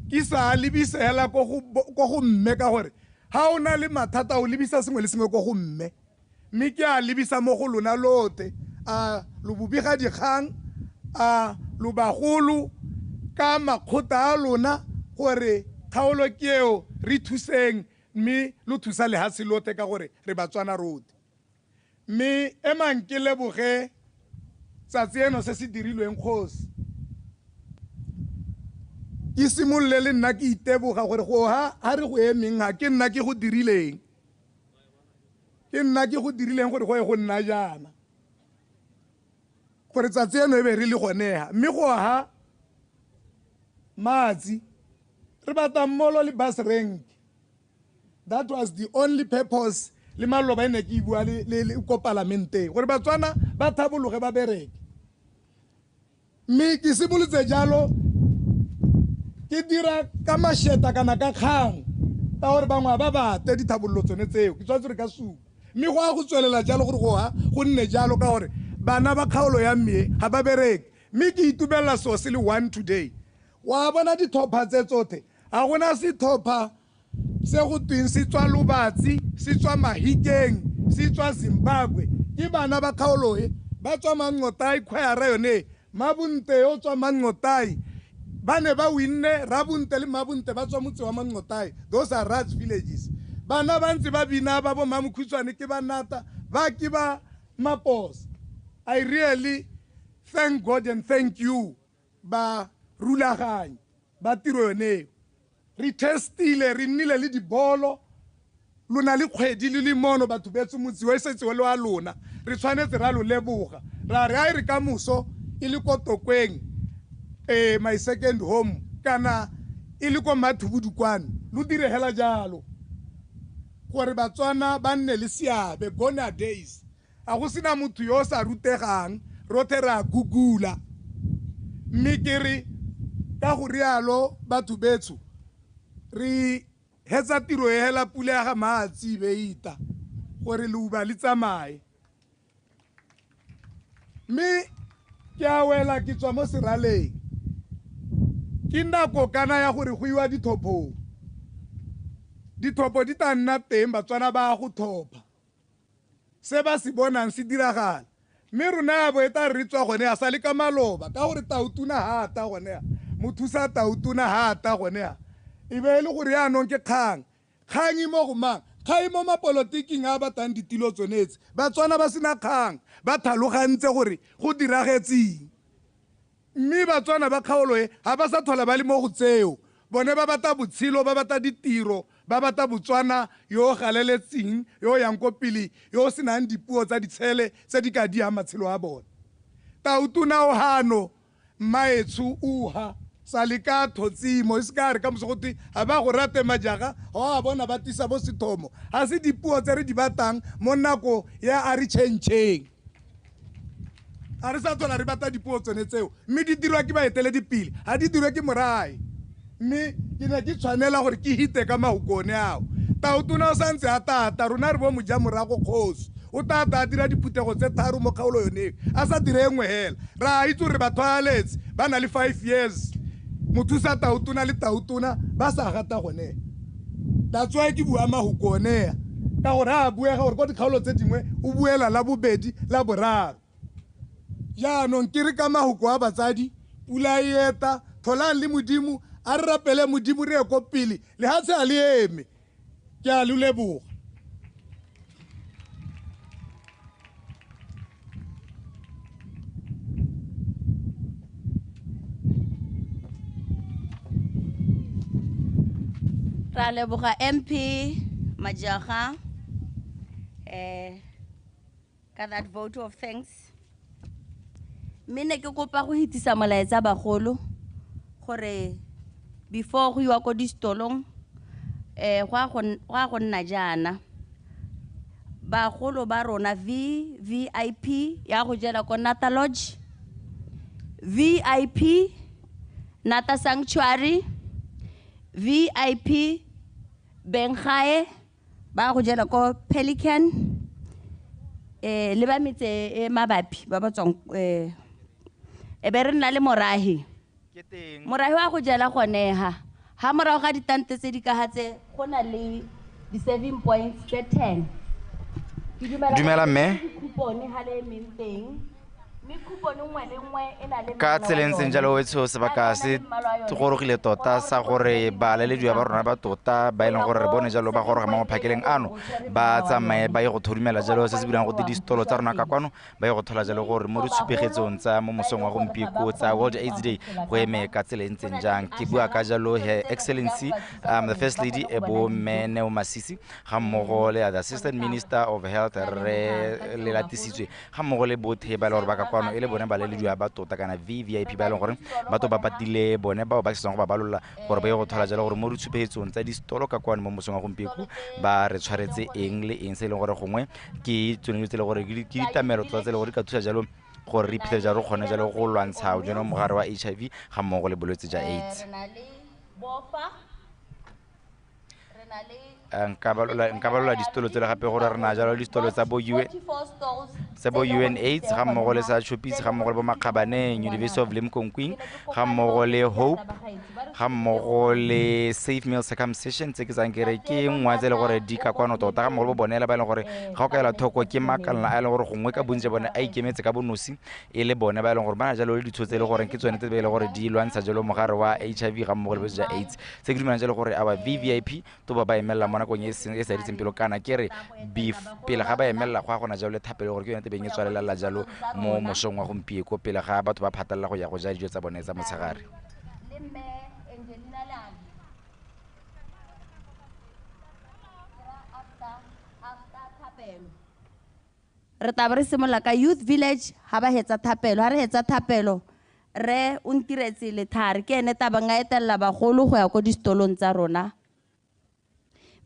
Ke sa lebise hela ko go mme, ka gore ha o na le mathata o lebisa sengwe le sengwe ko go mme. Mme ke a lebisa mo go lona lote, a lo bobega dikgang, a lo bagolo ka makgotla a lona gore kgaolo ke eo re thuseng, mme lo thusa lehatshe lote ka gore re Batswana rote. Mme emang ke leboge tsatsi eno se se dirilweng kgosi. Ke simolole le nna ke iteboga gore go ha re go emeng ha ke nna ke go dirileng. Ke nna ke go dirileng gore go ye go nna jaana. Gore tsatsi eno e be re le gone ha. Mme go ha matsi re batla mmolo le bus rank. That was the only purpose Le maloba e ne ke bua le ko parlamenteng gore Batswana ba thabologe ba bereke. Mme ke simolotse jalo ke dira ka masheta kana ka kgang ka gore bangwe ba bate dithabololo tsone tseo ke tshwanetse re ka supa. Mme go a go tswelela jalo gore go a go nne jalo ka gore bana ba kgaolo ya mme ga ba bereke. Mme ke itumelela seo se le one today. Wa bona ditlhopha tse tsotlhe, ga gona setlhopha se go tweng se tswa Lobatse, se tswa Mahikeng, se tswa Zimbabwe. Ke bana ba kgaolo e ba tswa Manqotai, choir yone Mabunte o tswa Manqotai. Ba ne ba winne Rabunte le Mabunte ba tswa motse wa Manqotai. Those are rats villages. Bana ba ntse ba bina ba bo Mamokhutshwane ke ba nata ba ke ba Mapos. I really thank God and thank you ba rulaganyi ba tiro yone. Re testile, re nnile le dibolo, lona le kgwedi le le mono batho betso motse wa setse wa lo a lona. Re tshwanetse ra lo leboga. Ra re a re ka moso e le ko Tokweng, my second home, kana e le ko Mathubudukwane, lo dire hela jalo gore Batswana ba nne le seabe. Gone are days a go sena motho yo o sa rutegang, rothe re a gugula. Mme ke re ka go rialo batho betsho re hetsa tiro e hela pula ya ga Maatsi beita gore leuba le tsamaye. Mme ke a wela ke tswa mo seraleng, ke nako kana ya gore go iwa dithophong. Dithopo di tla nna teng, Batswana ba go thopha se ba se bonang se diragala. Mme rona ya bo e tla re tswa gone a sa le ka maloba ka gore tautuna ha ata gone ya mothusa tautuna ha ata gone ya e be e le gore yaanong ke kgang. Kgang e mo go mang? Kgang e mo mapolotiking a batlang ditilo tsonetse. Batswana ba sena kgang, ba tlhalogantse gore go diragetseng. Mme Batswana ba kgaolo e ga ba sa tlhola ba le mo go tseo. Bone ba batla botshelo, ba batla ditiro, ba batla Botswana yo o galeletseng, yo o yang ko pele, yo o senang dipuo tsa ditshele tse di ka diang matshelo a bone. Tautuna o hano, mmaetsho o ha sa le ka thotsimo, e se ka re ka moso gote ga ba go rate majaga, ga wa bona ba tisa bo sethomo. Ga se dipuo tse re di batlang mo nako ya a re tšhentšheng. Ga re sa tlhola re batla dipuo tsone tseo, mme di dirwa ke baeteledipele, ga di dirwe ke morae. Mme ke ne ke tshwanela gore ke hite ka mahokone ao. Tautuna o santse a tata, rona re bo mojamorago kgosi. O tata a dira diphuthego tse 3 mo kgaolo yone, a sa dire e nngwe hela. Re a itse gore batho ba aletse ba na le 5 years. Mothusa tautuna le tautuna ba sa gata gone. That's why ke bua mahokone ka gore a buega gore kwa dikgaolo tse dingwe o buela la bobedi la boraro. Jaanong ke re ka mahoko a batsadi, pula e eta, tholang le Modimo, a re rapele Modimo re ye ko pele, lehatshe a le eme. Ke a lo leboga.
Ra leboga MP Majaga ka that vote of thanks. Mme ne ke kopa go hitisa molaetsa bagolo gore before go iwa ko distolong go a go nna jaana. Bagolo ba rona VVIP ya go jela ko Nata Lodge, VIP Nata Sanctuary, VIP Bengae ba go jela ko Pelican, le ba metse e mabapi ba ba tswang e be re nna le morahi. Morahi wa go jela gone ha morago ga ditante tse di ka ga tse go na le di 7 points tse 10.
Dumela mme.
Coupon ha le emeng teng. Mme coupon nngwe le nngwe e na le
ka tseleng ntseng jalo wetsho sebaka se gorogile tota sa gore balalediwa ba rona ba tota ba e leng gore re bone jalo ba goroga mo maphakeleng ano ba tsamaye ba ye go thodumela jalo se se bidiwang go distolo tsa rona ka kwano ba ye go thola jalo gore mo ditshupegetsong tsa mo mosong wa gompieko tsa World AIDS Day go eme ka tsela e ntseng jang. Ke bua ka jalo Her Excellency the First Lady Ebo Mme Neo Masisi ga mmogo le the Assistant Minister of Health Rre Lelatisitswe ga mmogo le bothe ba e leng gore ba ka kwano e le bone balelediwa ba tota kana VVIP ba e leng gore batho ba patile bone bao ba setsang go ba balola gore ba ye go thola jalo gore mo ditshupegetsong tsa distolo ka kwano mo mosong wa gompieko ba re tshwaretse eng le eng se e leng gore gongwe ke tsone dilo tse e leng gore ke ditamelo tota tse e leng gore di ka thusa jalo gore re iphitlhele jalo re kgone jalo go lwantsha jone mogare wa HIV ga mmogo le bolwetse jwa AIDS. Nka balola distolo tsele gape gore re na jalo distolo tsa bo UNAIDS ga mmogo le sa Choppies ga mmogo le bo Makgabaneng, University of Limkokwing ga mmogo le Hope ga mmogo le Safe Male Circumcision tse ke tsang ke re ke nngwe tse e leng gore di ka kwano tota ga mmogo le bo bonela ba e leng gore ga o ka ela thoko ke makalana a e leng gore gongwe ka bontsi bone a ikemetse ka bonosi e le bone ba e leng gore ba na jalo le ditho tse e leng gore ke tsone tse e leng gore di lwantsha jalo mogare wa HIV ga mmogo le bolwetse jwa AIDS. Se ke dumelang jalo gore our VVIP to ba ba emelela mo nakong e sa ditseng pelo kana ke re pele ga ba emelela go a gona jalo le thapelo gore ke yone tebeng e tswalelela jalo mo mosong wa gompieko pele ga batho ba phatalela go ya go ja dijo tsa bone tsa motshegare.
Re tla be re simolola ka Youth Village ha ba hetsa thapelo, ha re hetsa thapelo re o ntiretse lethare ke ene tabang a etelela bagolo go ya ko distolong tsa rona.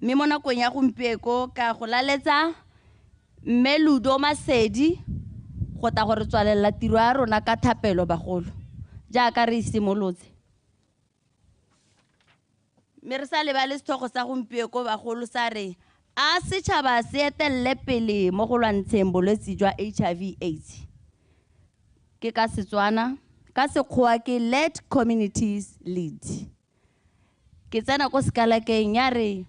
Mme mo nakong ya gompieko ka go laletsa mme Ludo Masedi go tla gore tswalela tiro ya rona ka thapelo bagolo jaaka re simolotse. Mme re sa lebale setlhogo sa gompieko bagolo sa re a setšhaba se etelele pele mo go lwantsheng bolwetse jwa HIV AIDS. Ke ka Setswana, ka Sekgowa ke let communities lead. Ke tsena ko sekalakeng ya re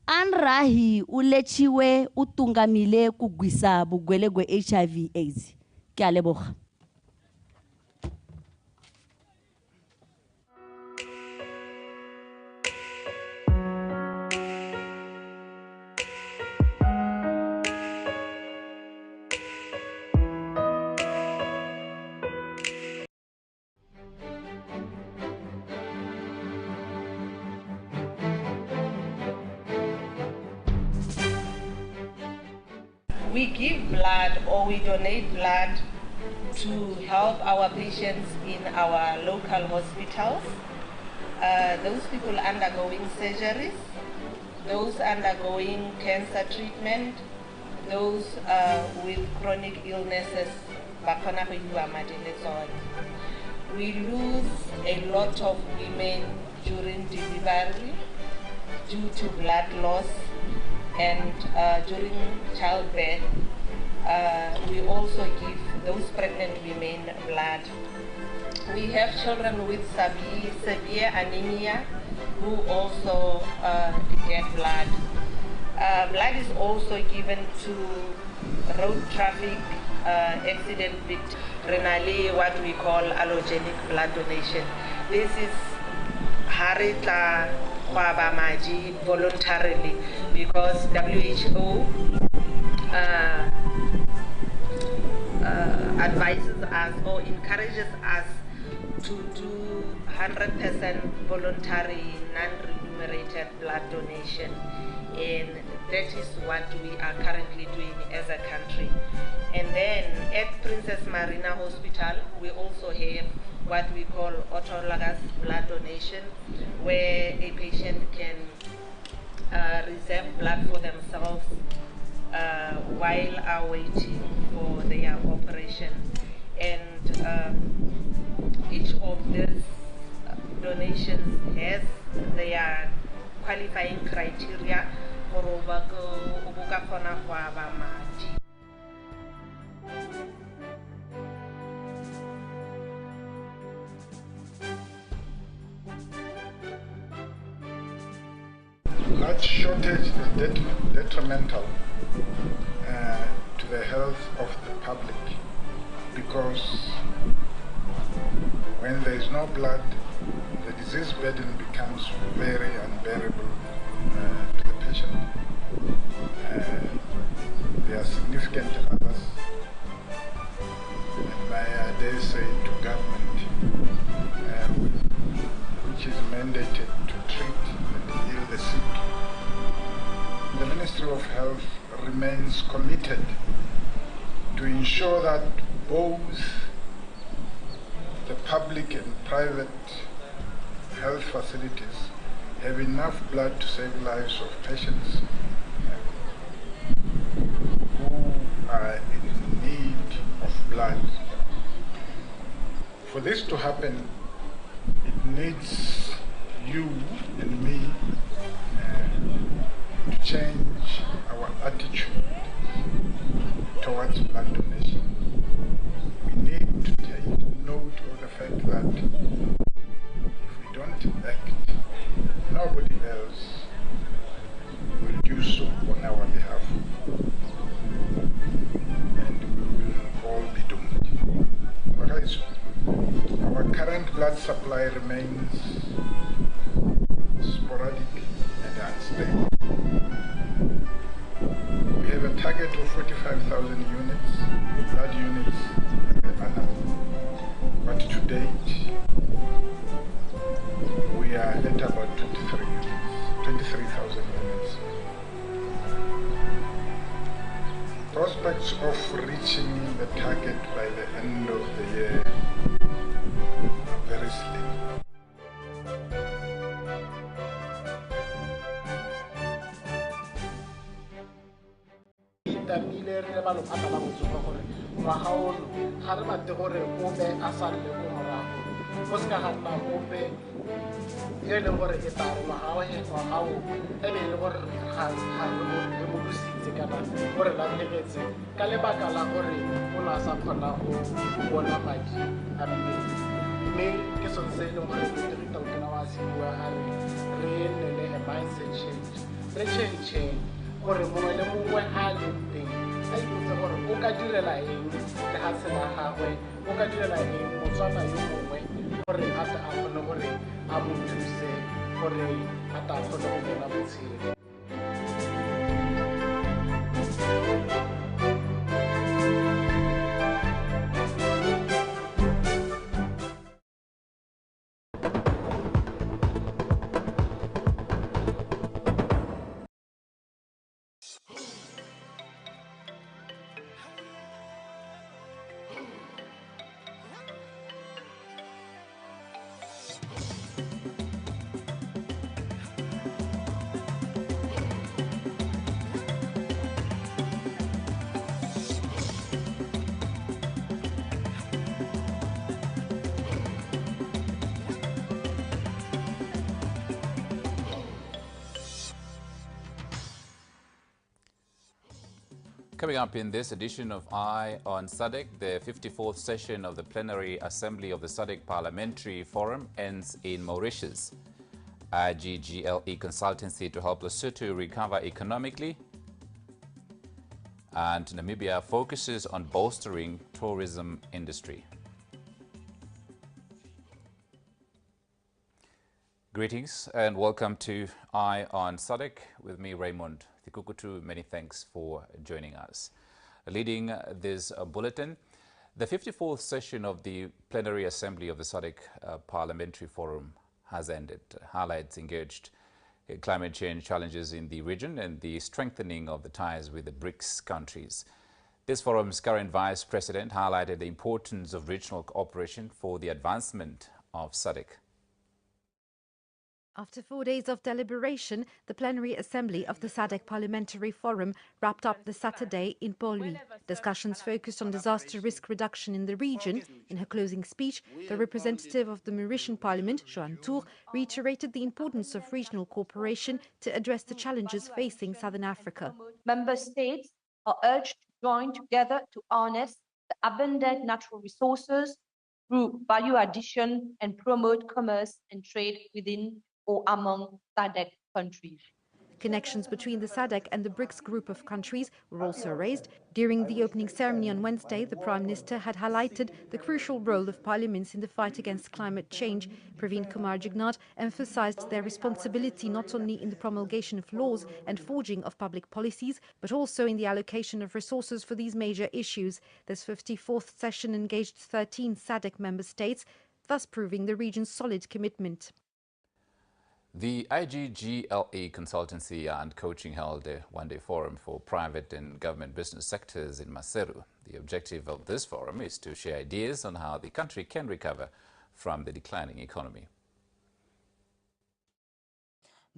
Anrahi o lechiwe o tungamile ku gwisa bogwelegwe HIV AIDS. Ke a leboga.
We give blood or we donate blood to help our patients in our local hospitals, those people undergoing surgeries, those undergoing cancer treatment, those with chronic illnesses. We lose a lot of women during delivery due to blood loss. And during childbirth, we also give those pregnant women blood. We have children with severe anemia who also get blood. Blood is also given to road traffic accident victims. Renali, what we call allogenic blood donation. This is Haritla Maji voluntarily, because WHO advises us or encourages us to do 100% voluntary, non-remunerated blood donation, and that is what we are currently doing as a country. And then at Princess Marina Hospital, we also have what we call autologous blood donation, where a patient can reserve blood for themselves while are waiting for their operation. And each of these donations has their qualifying criteria.
That shortage is detrimental to the health of the public, because when there is no blood, the disease burden becomes very unbearable to the patient. There are significant others, and I dare say to government, which is mandated to treat and heal the sick. The Ministry of Health remains committed to ensure that Both the public and private health facilities have enough blood to save lives of patients who are in need of blood. For this to happen, it needs you and me to change our attitude towards blood donation. We need to take note of the fact that if we don't act, nobody else will do so on our behalf, and we will all be doomed. Whereas our current blood supply remains sporadic and unstable. We have a target of 45,000 units, blood units per annum, but to date we are at about 23,000 units. Prospects of reaching the target by the end of the year are very slim.
Itamile re le ba lephata la botsogo gore ngwaga ono ga re batle gore ope a salele ko morago, go seka ga nna ope yo e leng gore e tla re ngwaga o e be e le gore ga re mo lositse kana o re latlhegetse ka lebaka la gore o ne a sa kgona go bona madi a mmele. Mme ke sone se e leng gore Dr. Tautona wa se bua a re re nne le a mindset change, re change gore mongwe le mongwe a leng teng a ipotse gore o ka direla eng lehatshe la gagwe, o ka direla eng Motswana yo mongwe gore a tle a kgone gore a mo thuse gore a tle a kgone go bona botshelo.
Coming up in this edition of Eye on SADC, the 54th session of the Plenary Assembly of the SADC Parliamentary Forum ends in Mauritius. IGGLE consultancy to help Lesotho recover economically. And Namibia focuses on bolstering tourism industry. Greetings and welcome to Eye on SADC with me, Raymond Thikukutu. Many thanks for joining us. Leading this bulletin, the 54th session of the Plenary Assembly of the SADC Parliamentary Forum has ended. Highlights engaged climate change challenges in the region and the strengthening of the ties with the BRICS countries. This forum's current vice president highlighted the importance of regional cooperation for the advancement of SADC.
After 4 days of deliberation, the Plenary Assembly of the SADC Parliamentary Forum wrapped up this Saturday in Port-Louis. Discussions focused on disaster risk reduction in the region. In her closing speech, the representative of the Mauritian Parliament, Joanne Tour, reiterated the importance of regional cooperation to address the challenges facing Southern Africa.
Member states are urged to join together to harness the abundant natural resources through value addition and promote commerce and trade within or among SADC countries.
Connections between the SADC and the BRICS group of countries were also raised. During the opening ceremony on Wednesday, the Prime Minister had highlighted the crucial role of parliaments in the fight against climate change. Praveen Kumar Jugnauth emphasized their responsibility not only in the promulgation of laws and forging of public policies, but also in the allocation of resources for these major issues. This 54th session engaged 13 SADC member states, thus proving the region's solid commitment.
The IGGLE Consultancy and Coaching held a one-day forum for private and government business sectors in Maseru. The objective of this forum is to share ideas on how the country can recover from the declining economy.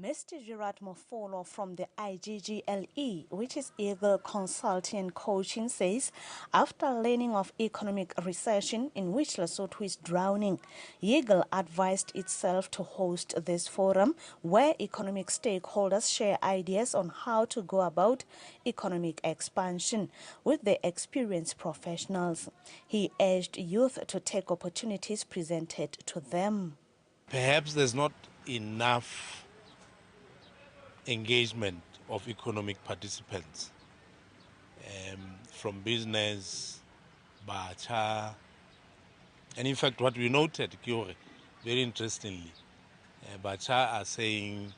Mr. Gerard Mofolo from the IGGLE, which is Eagle Consulting and Coaching, says after learning of economic recession in which Lesotho is drowning, Eagle advised itself to host this forum where economic stakeholders share ideas on how to go about economic expansion with the experienced professionals. He urged youth to take opportunities presented to them.
Perhaps there's not enough engagement of economic participants from business, bacha, and in fact what we noted, very interestingly, bacha are saying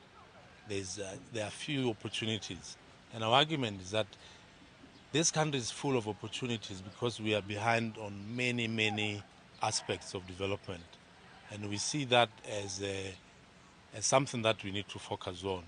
there are few opportunities, and our argument is that this country is full of opportunities because we are behind on many, many aspects of development, and we see that as something that we need to focus on.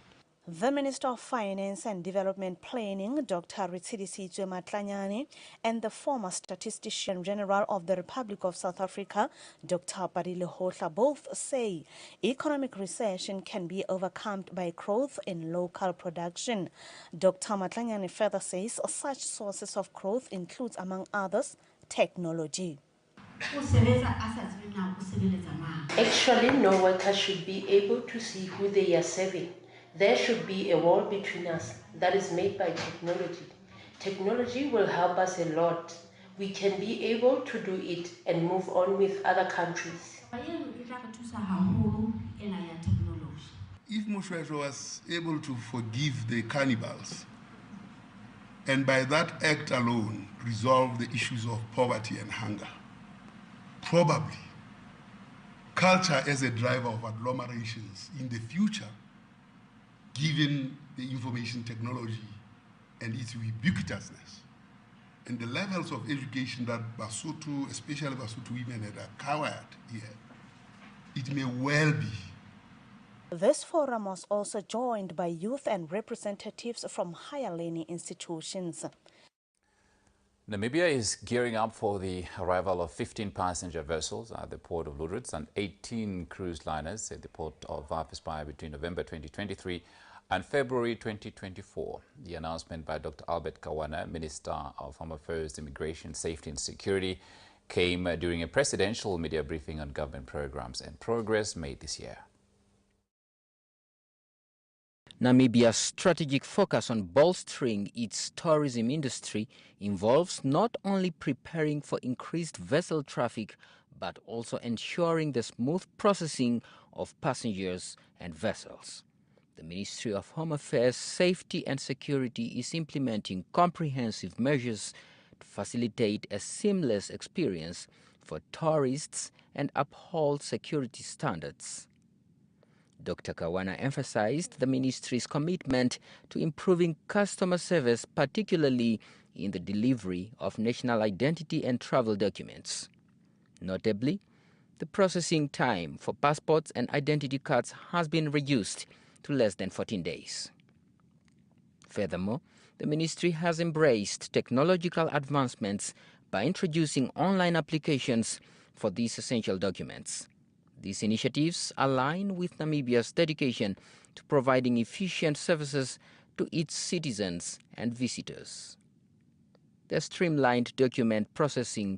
The Minister of Finance and Development Planning, Dr. Retshidisitswe Matlanyane, and the former Statistician General of the Republic of South Africa, Dr. Pali Lehohla, both say economic recession can be overcome by growth in local production. Dr. Matlanyane further says such sources of growth includes, among others, technology.
Actually, no worker should be able to see who they are serving. There should be a wall between us that is made by technology. Technology will help us a lot. We can be able to do it and move on with other countries.
If Moshoeshoe was able to forgive the cannibals, and by that act alone resolve the issues of poverty and hunger, probably culture as a driver of agglomerations in the future, given the information technology and its ubiquitousness, and the levels of education that Basotho, especially Basotho women, had acquired here, it may well be.
This forum was also joined by youth and representatives from higher learning institutions.
Namibia is gearing up for the arrival of 15 passenger vessels at the port of Lüderitz and 18 cruise liners at the port of Walvis Bay between November 2023 and February 2024. The announcement by Dr. Albert Kawana, Minister of Home Affairs, Immigration, Safety and Security, came during a presidential media briefing on government programs and progress made this year.
Namibia's strategic focus on bolstering its tourism industry involves not only preparing for increased vessel traffic, but also ensuring the smooth processing of passengers and vessels. The Ministry of Home Affairs, Safety and Security is implementing comprehensive measures to facilitate a seamless experience for tourists and uphold security standards. Dr. Kawana emphasized the ministry's commitment to improving customer service, particularly in the delivery of national identity and travel documents. Notably, the processing time for passports and identity cards has been reduced to less than 14 days. Furthermore, the ministry has embraced technological advancements by introducing online applications for these essential documents. These initiatives align with Namibia's dedication to providing efficient services to its citizens and visitors. The streamlined document processing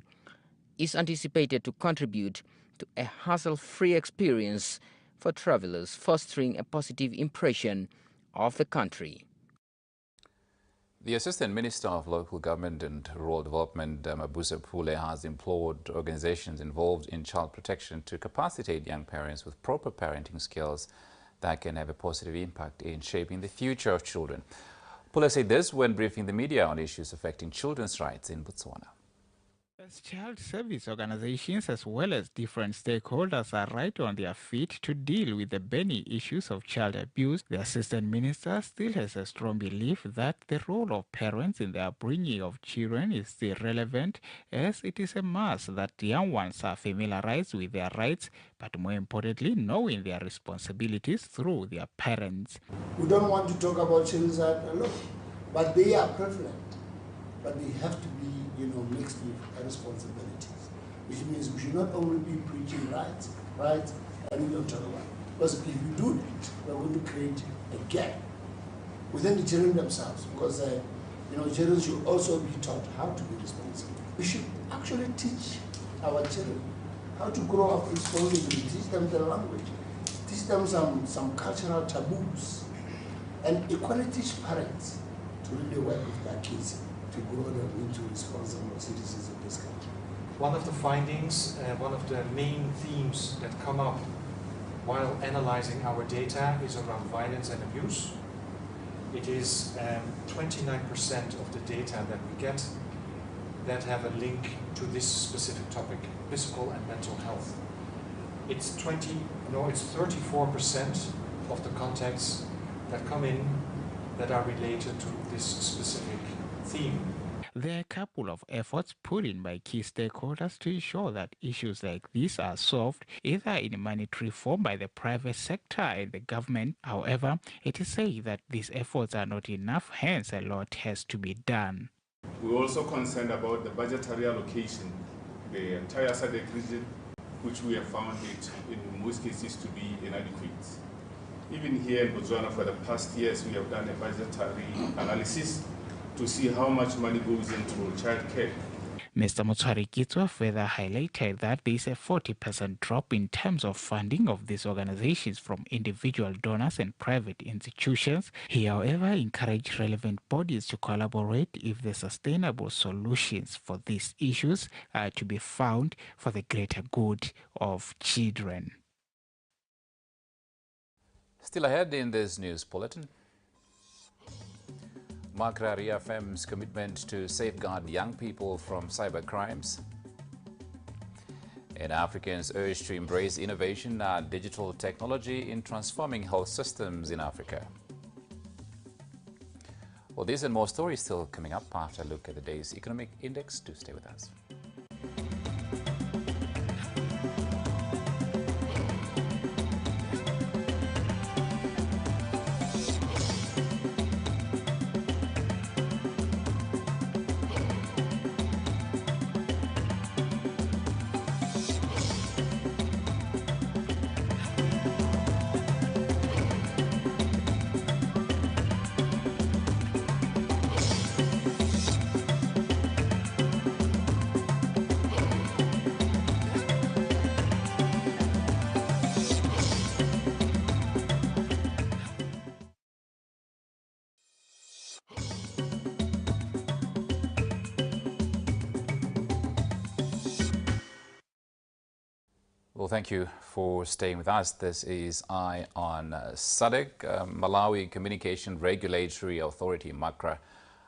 is anticipated to contribute to a hassle-free experience for travelers, fostering a positive impression of the country.
The Assistant Minister of Local Government and Rural Development, Mabuse Pule, has implored organizations involved in child protection to capacitate young parents with proper parenting skills that can have a positive impact in shaping the future of children. Pule said this when briefing the media on issues affecting children's rights in Botswana.
As child service organizations as well as different stakeholders are right on their feet to deal with the burning issues of child abuse, the assistant minister still has a strong belief that the role of parents in the upbringing of children is still relevant, as it is a must that young ones are familiarized with their rights, but more importantly, knowing their responsibilities through their parents.
We don't want to talk about children's rights alone, but they are prevalent. But they have to be, mixed with responsibilities, which means we should not only be preaching rights, and we don't talk about it. Because if you do that, we're going to create a gap within the children themselves, because, children should also be taught how to be responsible. We should actually teach our children how to grow up responsibly, teach them the language, teach them some cultural taboos, and equally teach parents to really work with their kids to grow them into responsible citizens of this country.
One of the findings, one of the main themes that come up while analyzing our data is around violence and abuse. It is 29% of the data that we get that have a link to this specific topic, physical and mental health. It's 34% of the contacts that come in that are related to this specific theme.
There are a couple of efforts put in by key stakeholders to ensure that issues like these are solved, either in monetary form by the private sector and the government. However, it is said that these efforts are not enough, hence a lot has to be done.
We're also concerned about the budgetary allocation, the entire SADC region, which we have found it in most cases to be inadequate. Even here in Botswana, for the past years, we have done a budgetary analysis to see how much money goes into childcare.
Mr. Motshwari-Kitswa further highlighted that there is a 40% drop in terms of funding of these organizations from individual donors and private institutions. He, however, encouraged relevant bodies to collaborate if the sustainable solutions for these issues are to be found for the greater good of children.
Still ahead in this news bulletin. MACRA reaffirms commitment to safeguard young people from cybercrimes. And Africans urged to embrace innovation and digital technology in transforming health systems in Africa. Well, these and more stories still coming up after a look at the day's economic index. Do stay with us. Well, thank you for staying with us. This is Eye on SADC. Malawi Communication Regulatory Authority, MACRA,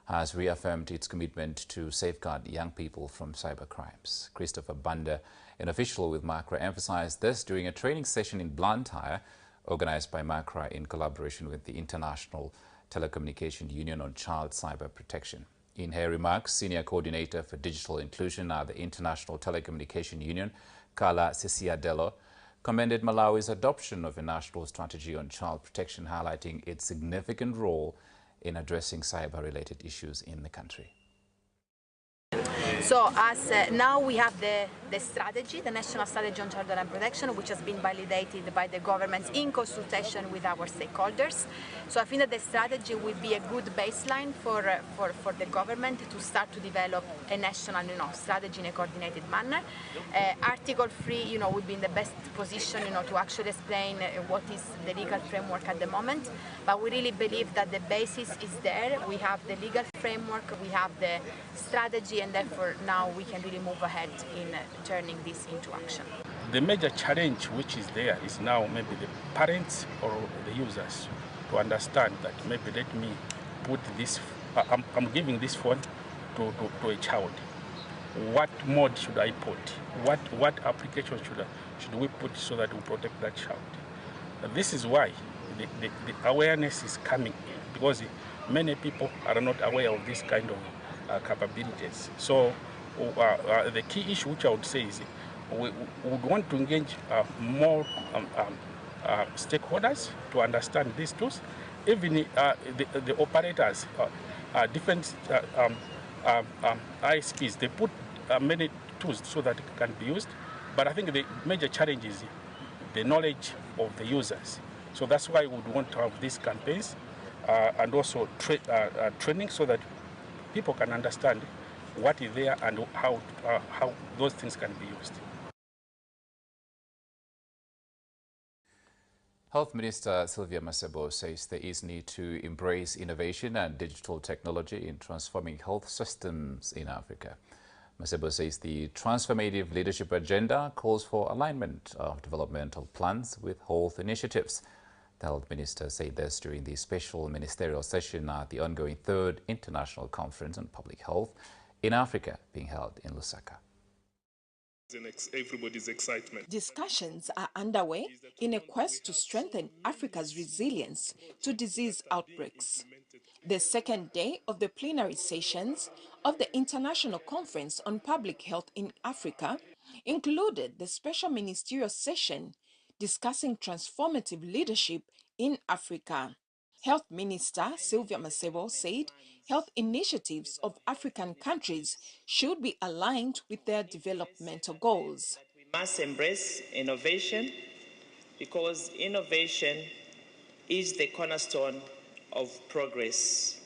has reaffirmed its commitment to safeguard young people from cybercrimes. Christopher Banda, an official with MACRA, emphasized this during a training session in Blantyre, organized by MACRA in collaboration with the International Telecommunication Union on Child Cyber Protection. In her remarks, Senior Coordinator for Digital Inclusion at the International Telecommunication Union, Carla Ciciardello, commended Malawi's adoption of a national strategy on child protection, highlighting its significant role in addressing cyber-related issues in the country.
So as now we have the strategy, the National Strategy on Child and Protection, which has been validated by the government in consultation with our stakeholders. So I think that the strategy will be a good baseline for the government to start to develop a national, strategy in a coordinated manner. Article 3, will be in the best position, to actually explain what is the legal framework at the moment. But we really believe that the basis is there. We have the legal framework, we have the strategy, and therefore now we can really move ahead in turning this into action.
The major challenge which is there is now maybe the parents or the users to understand that maybe let me put this, I'm giving this phone to a child. What mode should I put? What application should we put so that we protect that child? This is why the awareness is coming in, because many people are not aware of this kind of capabilities. So the key issue which I would say is we would want to engage more stakeholders to understand these tools. Even the operators, different ISPs, they put many tools so that it can be used. But I think the major challenge is the knowledge of the users. So that's why we would want to have these campaigns and also training so that people can understand what is there and how those things can be used.
Health Minister Sylvia Masebo says there is need to embrace innovation and digital technology in transforming health systems in Africa. Masebo says the transformative leadership agenda calls for alignment of developmental plans with health initiatives. The health minister said this during the special ministerial session at the ongoing third International Conference on Public Health in Africa being held in Lusaka.
Everybody's excitement.
Discussions are underway in a quest to strengthen Africa's resilience to disease outbreaks. The second day of the plenary sessions of the International Conference on Public Health in Africa included the special ministerial session discussing transformative leadership in Africa. Health Minister Sylvia Masebo said health initiatives of African countries should be aligned with their developmental goals.
We must embrace innovation because innovation is the cornerstone of progress.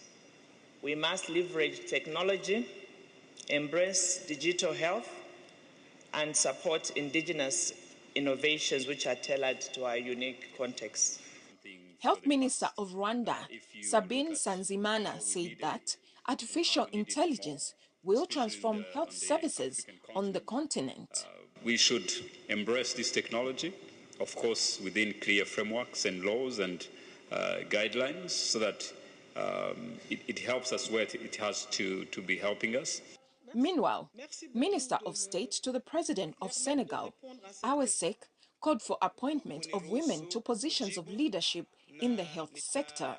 We must leverage technology, embrace digital health, and support indigenous innovations which are tailored to our unique context.
Health Minister of Rwanda, Sabine Nsanzimana, said that artificial intelligence will transform health services on the continent.
We should embrace this technology, of course, within clear frameworks and laws and guidelines so that it helps us where it has to be helping us.
Meanwhile, Minister of State to the President of Senegal, Awa Seck, called for appointment of women to positions of leadership in the health sector.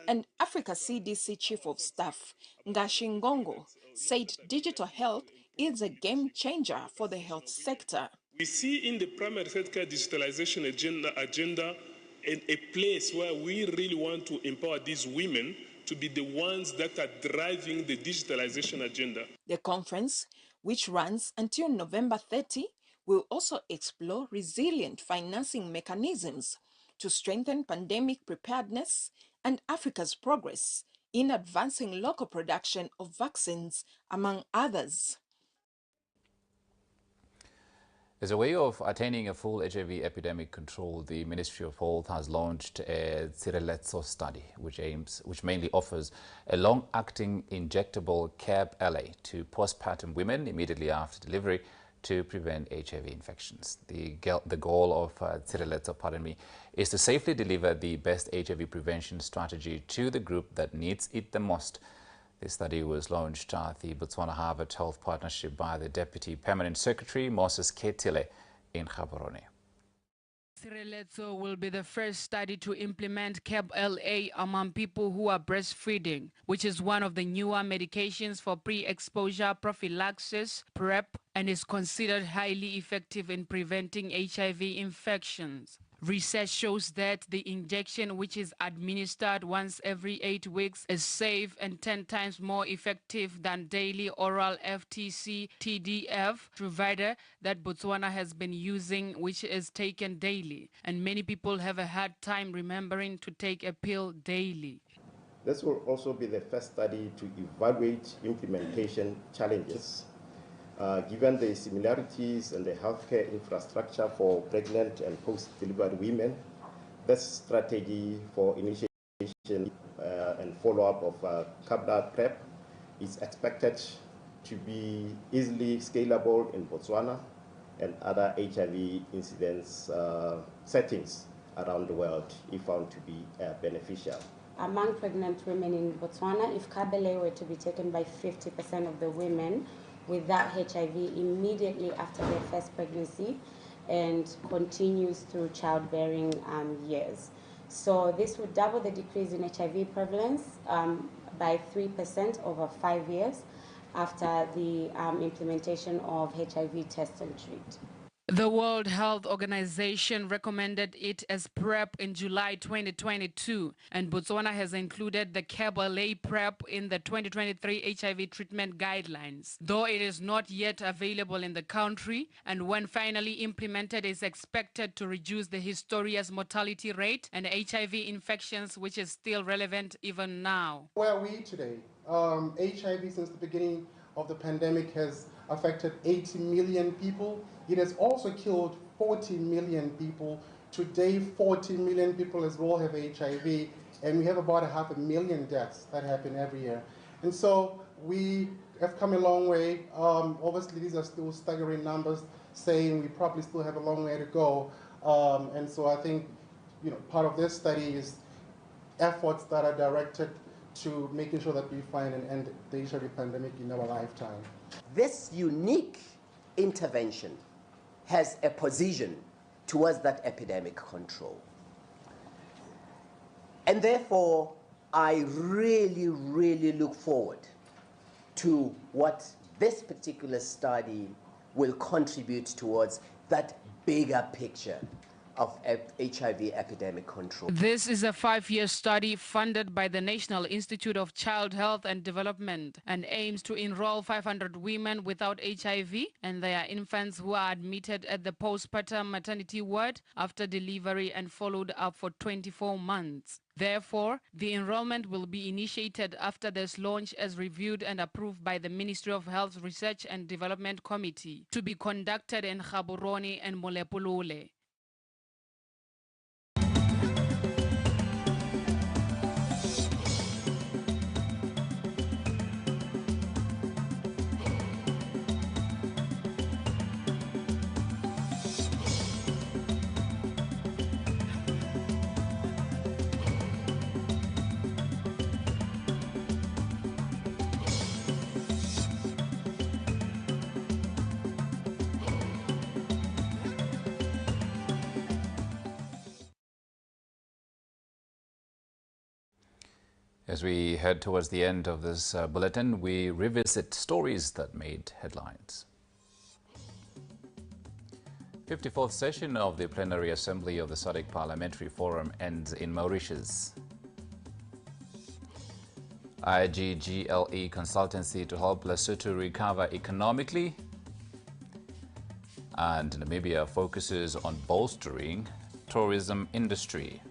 And Africa CDC Chief of Staff, Ngashi Ngongo, said digital health is a game changer for the health sector.
We see in the primary healthcare digitalization agenda a place where we really want to empower these women to be the ones that are driving the digitalization agenda.
The conference, which runs until November 30, will also explore resilient financing mechanisms to strengthen pandemic preparedness and Africa's progress in advancing local production of vaccines, among others.
As a way of attaining a full HIV epidemic control, the Ministry of Health has launched a Tshireletso study, which mainly offers a long-acting injectable CAB-LA to postpartum women immediately after delivery to prevent HIV infections. The goal of Tshireletso, is to safely deliver the best HIV prevention strategy to the group that needs it the most. The study was launched at the Botswana Harvard Health Partnership by the Deputy Permanent Secretary, Moses Ketile, in Gaborone.
Tshireletso will be the first study to implement CAB-LA among people who are breastfeeding, which is one of the newer medications for pre-exposure prophylaxis, PrEP, and is considered highly effective in preventing HIV infections. Research shows that the injection, which is administered once every 8 weeks, is safe and 10 times more effective than daily oral FTC-TDF provider that Botswana has been using, which is taken daily. And many people have a hard time remembering to take a pill daily.
This will also be the first study to evaluate implementation challenges. Given the similarities in the healthcare infrastructure for pregnant and post-delivery women, this strategy for initiation and follow-up of CAB-LA PrEP is expected to be easily scalable in Botswana and other HIV incidence settings around the world if found to be beneficial.
Among pregnant women in Botswana, if CAB-LA were to be taken by 50% of the women,
without HIV immediately after their first pregnancy and continues through childbearing years. So this would double the decrease in HIV prevalence by 3% over 5 years after the implementation of HIV test and treat.
The World Health Organization recommended it as PrEP in July 2022, and Botswana has included the Kebale PrEP in the 2023 HIV treatment guidelines. Though it is not yet available in the country, and when finally implemented is expected to reduce the historious mortality rate and HIV infections, which is still relevant even now.
Where are we today? HIV since the beginning of the pandemic has affected 80 million people. It has also killed 40 million people. Today, 40 million people as well have HIV, and we have about 500,000 deaths that happen every year. And so we have come a long way. Obviously, these are still staggering numbers, saying we probably still have a long way to go. And so I think, part of this study is efforts that are directed to making sure that we find and end the HIV pandemic in our lifetime.
This unique intervention has a position towards that epidemic control. And therefore, I really, really look forward to what this particular study will contribute towards that bigger picture of HIV epidemic control.
This is a 5-year study funded by the National Institute of Child Health and Development and aims to enroll 500 women without HIV and their infants who are admitted at the postpartum maternity ward after delivery and followed up for 24 months. Therefore, the enrollment will be initiated after this launch as reviewed and approved by the Ministry of Health Research and Development Committee, to be conducted in Gaborone and Molepolole.
As we head towards the end of this bulletin, we revisit stories that made headlines. 54th session of the Plenary Assembly of the SADC Parliamentary Forum ends in Mauritius. IGGLE consultancy to help Lesotho recover economically. And Namibia focuses on bolstering tourism industry.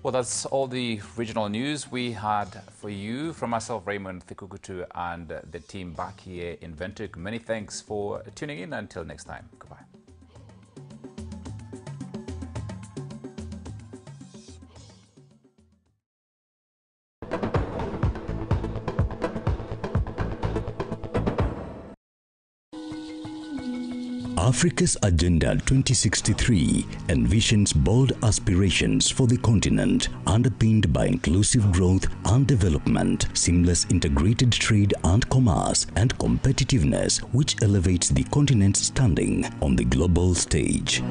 Well, that's all the regional news we had for you. From myself, Raymond Thikukutu, and the team back here in Windhoek, many thanks for tuning in. Until next time, goodbye.
Africa's Agenda 2063 envisions bold aspirations for the continent, underpinned by inclusive growth and development, seamless integrated trade and commerce, and competitiveness, which elevates the continent's standing on the global stage.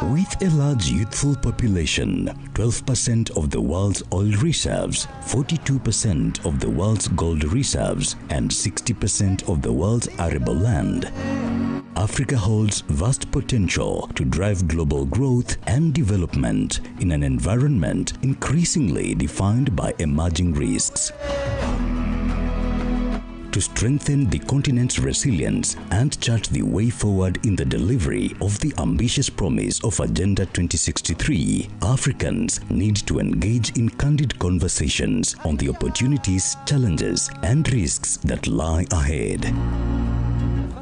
With a large youthful population, 12% of the world's oil reserves, 42% of the world's gold reserves, and 60% of the world's arable land, Africa holds vast potential to drive global growth and development in an environment increasingly defined by emerging risks. To strengthen the continent's resilience and chart the way forward in the delivery of the ambitious promise of Agenda 2063, Africans need to engage in candid conversations on the opportunities, challenges, and risks that lie ahead.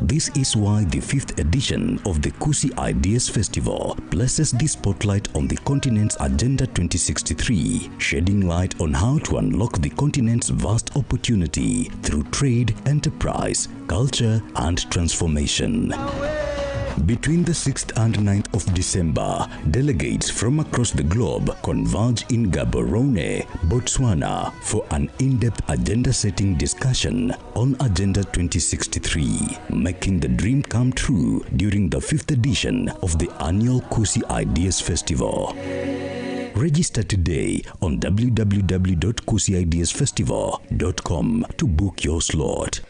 This is why the 5th edition of the Kusi Ideas Festival places the spotlight on the continent's Agenda 2063, shedding light on how to unlock the continent's vast opportunity through trade, enterprise, culture, and transformation. Between the 6th and 9th of December, delegates from across the globe converge in Gaborone, Botswana for an in-depth agenda-setting discussion on Agenda 2063, making the dream come true during the 5th edition of the annual Kusi Ideas Festival. Register today on www.kusiideasfestival.com to book your slot.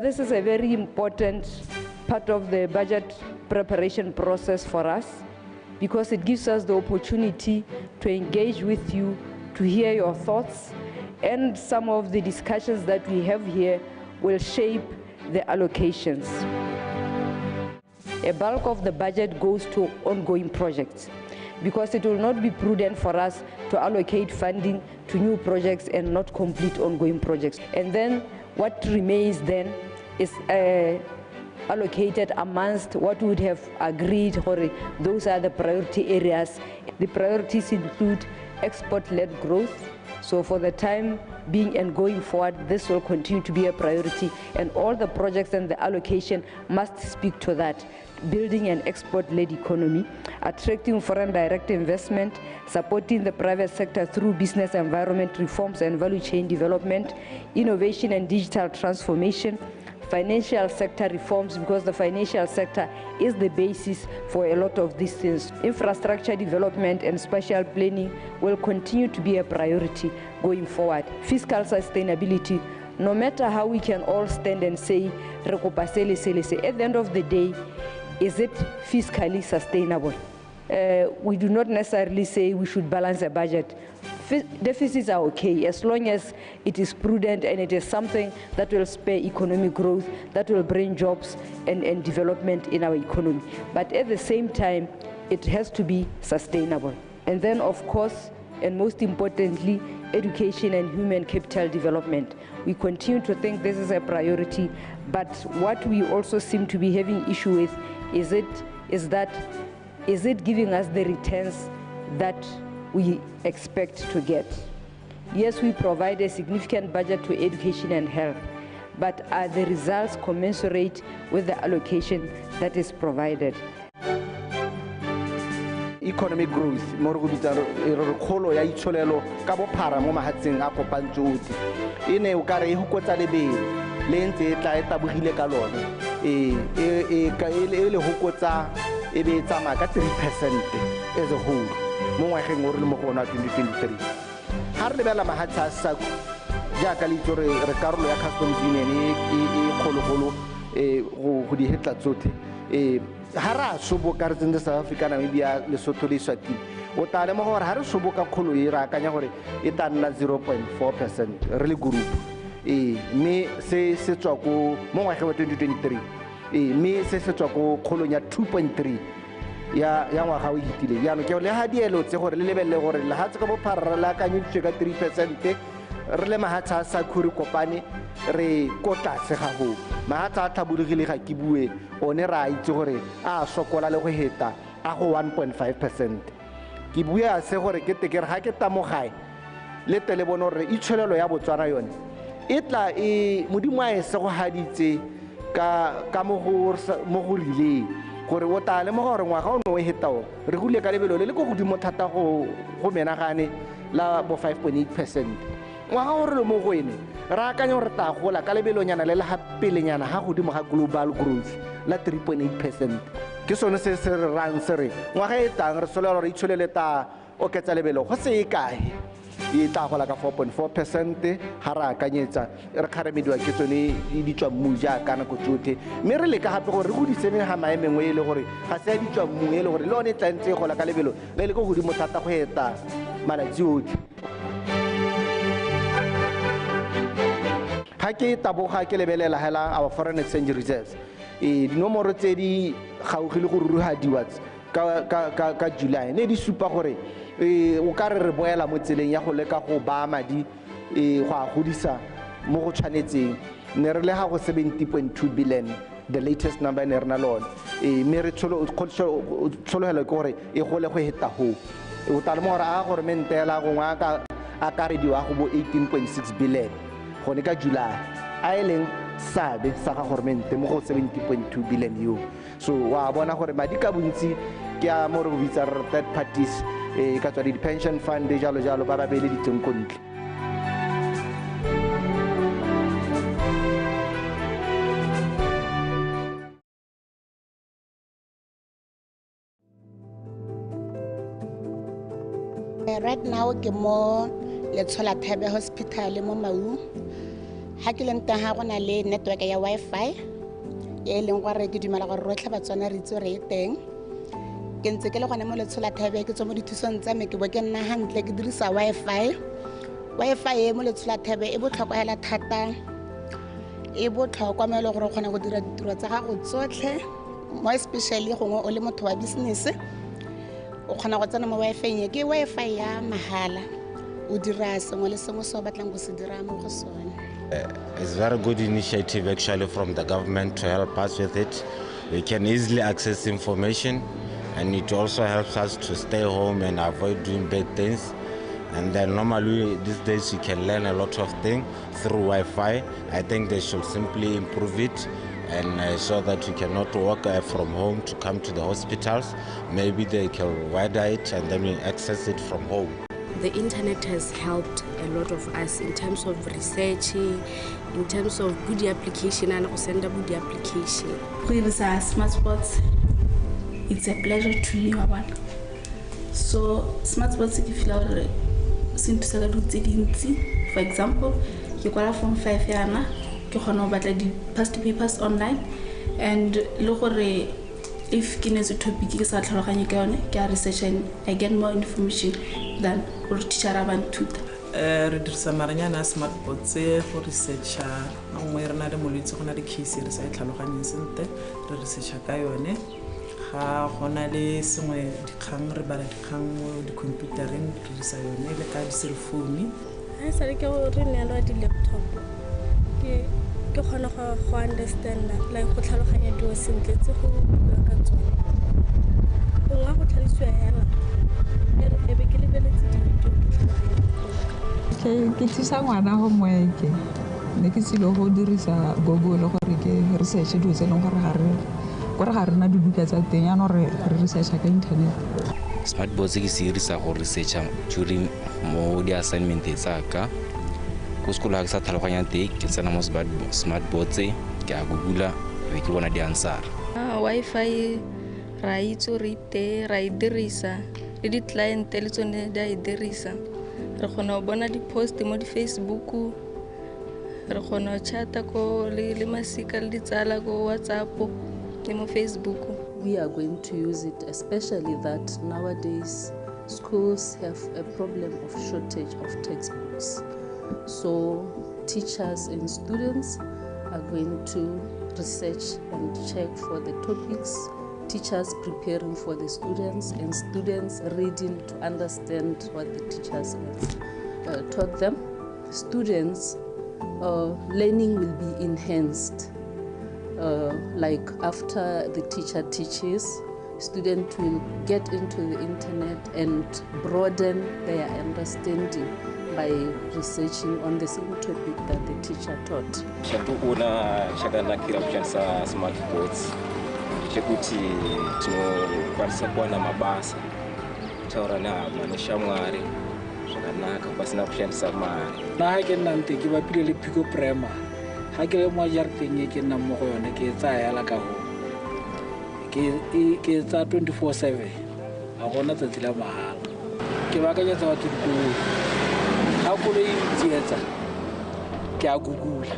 This is a very important part of the budget preparation process for us, because it gives us the opportunity to engage with you, to hear your thoughts, and some of the discussions that we have here will shape the allocations. A bulk of the budget goes to ongoing projects, because it will not be prudent for us to allocate funding to new projects and not complete ongoing projects. And then what remains then is allocated amongst what we would have agreed, or those are the priority areas. The priorities include export-led growth. So for the time being and going forward, this will continue to be a priority, and all the projects and the allocation must speak to that. Building an export-led economy, attracting foreign direct investment, supporting the private sector through business environment reforms and value chain development, innovation and digital transformation, financial sector reforms, because the financial sector is the basis for a lot of these things. Infrastructure development and spatial planning will continue to be a priority going forward. Fiscal sustainability, no matter how we can all stand and say, at the end of the day, is it fiscally sustainable? We do not necessarily say we should balance a budget. Deficits are okay as long as it is prudent and it is something that will spur economic growth, that will bring jobs and development in our economy. But at the same time, it has to be sustainable. And then, of course, and most importantly, education and human capital development. We continue to think this is a priority, but what we also seem to be having issue with is it giving us the returns that we expect to get? Yes, we provide a significant budget to education and health, but are the results commensurate with the allocation that is provided?
Economic growth, mo re go bitsang re kgolo ya itsholelo ka bophara mo mahatsheng a kopantse otlhe, e ne o ka re e hokotsa lebelo le ntse e tla e tabogile ka lone, e le hokotsa e be e tsamaya ka 3% as a whole mo ngwageng o re le mo go ona 2023. Ha re lebelela mahatshe a SACU jaaka le itse re karolo ya Customs Union e kgologolo go di hetla tsotlhe, ha re a soboka re tsentse South Africa, Namibia, Lesotho le Eswatini, o tla lemoga gore ha re soboka kgolo e re akanya gore e tla nna 0.4% re le group, mme se se tswa ko mo ngwageng wa 2023, mme se se tswa ko kgolong ya 2.3 ya ngwaga o fetileng. Jaanong ke le ha dielo tse gore le lebelele gore lehatshe ka bophara le akanyeditswe ka 3%, re le mahatshe a SACU re kopane re ko tlase ga go mahatshe a tlhabologile ga ke bue one re a itse gore a sokola le go heta a go 1.5%. Ke bua se gore ke te ke re ga ke tamogae le tle le bone gore itsholelo ya Botswana yone e tla e modimo a e segogaditse ka mo go rileng gore o tla lemoga gore ngwaga o ne o heta o re gole ka lebelo le le ko godimo thata go menagane la bo 5.8%. Ngwaga o re le mo go ene re akanya gore tla gola ka lebelonyana le le ga pelenyana ga godimo ga global growth la 3.8%. Ke sone se se re rang se re ngwaga e tlang re solela gore itsholele ta oketsa lebelo go se e kae e tla gola ka 4.4% ga re akanyetsa re kgaramediwa ke tsone di tswa mmu jaaka nako tsotlhe, mme re leka gape gore re godise megama e mengwe e le gore ga se ya di tswa mmu e le gore le yone e tla ntse e gola ka lebelo le le ko godimo thata go eta malatsi otlhe. Ga ke taboga ke lebelela hela our foreign exchange reserves, dinomoro tse di gaufi le go rurugadiwa ka July ne di supa gore o ka re re boela mo tseleng ya go leka go baya madi go a godisa mo go tshwanetseng. Ne re le ga go 70.2 billion the latest number ne re na le one. Mme re tshologelo ke gore e gole go heta ho. O tla lemoga gore a goromente hela gongwe a ka akarediwa go bo 18.6 billion gone ka July, a e leng seabe sa ga goromente mo go 70.2 billion eo. So wa bona gore madi ka bontsi ke a mo re go bitsa re third parties, e ka tswa le di-pension fund jalo jalo ba ba beeleditseng ko ntle.
Right now ke mo Letsholathebe Hospital mo Maun. Ha ke leng teng ha go na le network ya Wi-Fi e leng gore ke dumela gore rotlhe Batswana re itse gore e teng. Ke ntse ke le gone mo Letsholathebe, ke tswa mo dithusong tsa me, ke bo ke nna hantle ke dirisa Wi-Fi. Wi-Fi e mo Letsholathebe e botlhokwa hela thata, e botlhokwa mo e leng gore o kgona go dira ditiro tsa gago tsotlhe, mo especially gongwe o le motho wa business. O kgona go tsena mo Wi-Fi e, ke Wi-Fi ya mahala, o dira sengwe le sengwe se o batlang go se dira mo go sone.
It's very good initiative actually from the government to help us with it. We can easily access information, and it also helps us to stay home and avoid doing bad things. And then normally these days you can learn a lot of things through Wi-Fi. I think they should simply improve it, and so that you cannot work from home to come to the hospitals. Maybe they can widen it and then we access it from home.
The internet has helped a lot of us in terms of researching, in terms of good application and send a good application.
Smart boards, it's a pleasure to me. So smart boards ke feel gore se nthusa ka dilo tse dintsi. For example, ke kwala form 5 yana, ke kgona go batla di-past papers online, and le gore if ke neetse topic ke sa tlhaloganye ka yone, ke a research and I get more information than gore teacher a ba nthuta.
Re dirisa maranyane a smart boards go researcha. Nngwe re na le molwetse, go na le case re sa e tlhaloganyeng sentle, re researcha ka yone. Ga go na le sengwe dikgang, re bala dikgang mo dikhomputareng, re dirisa yone le ka di-cell phone.
Ga e sale ke re neelwa di-laptop, ke kgona go understand, like go tlhaloganya dilo sentle tse go bua ka tsone. Gongwe go tlhalosiwa hela e be ke lebeletse di-video ke tlhaloganya.
Ke thusa ngwana homework, ne ke tsile go dirisa Google gore ke research dilo tse e leng gore ga re na dibuka tsa teng, yaanong re researcha ka internet.
Smart boards ke se dirisa go researcha during mo di-assignment tsa ka ko sekolo. Ga ke sa tlhaloganya teng, ke tsena mo smart boards, ke a googla, be ke bona di-answer.
Wi-Fi ra itse gore e teng, ra e dirisa, le di-client le tsone di a e dirisa. Re kgona go bona di-post mo di-Facebook, re kgona go chata ko le masika le ditsala ko WhatsApp le mo Facebook.
We are going to use it, especially that nowadays schools have a problem of shortage of textbooks. So teachers and students are going to research and check for the topics, teachers preparing for the students, and students reading to understand what the teachers have taught them. Students' learning will be enhanced. Like after the teacher teaches, students will get into the internet and broaden their understanding by researching on the same topic that the teacher taught.
Chandikuona chakanakira kushandisa smart boards ndechekuti tinokwanisa kuwana mabasa, kutaura nehama neshamwari zvakanaka pasina kushandisa mari.
Nna ga ke nnang teng ke bapile le Pico Primary. Ga ke le mo jarateng e ke nnang mo go yone, ke e tsaya yala ka go ke e tsaya 24/7, ga gona tsatsi la mahala. Ke baakanyetsa batho dikoloi, ga koloi e ntsietsa ke a googla.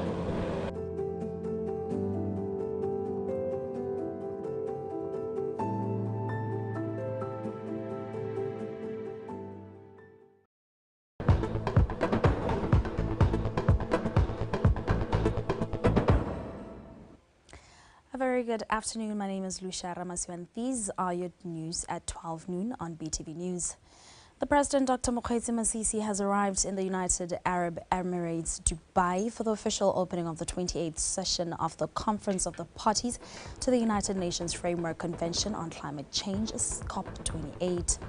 Very good afternoon. My name is Lucia Ramasiwan. These are your news at 12 noon on BTV News.
The President, Dr. Mokgweetsi Masisi, has arrived in the United Arab Emirates, Dubai, for the official opening of the 28th session of the Conference of the Parties to the United Nations Framework Convention on Climate Change, COP28.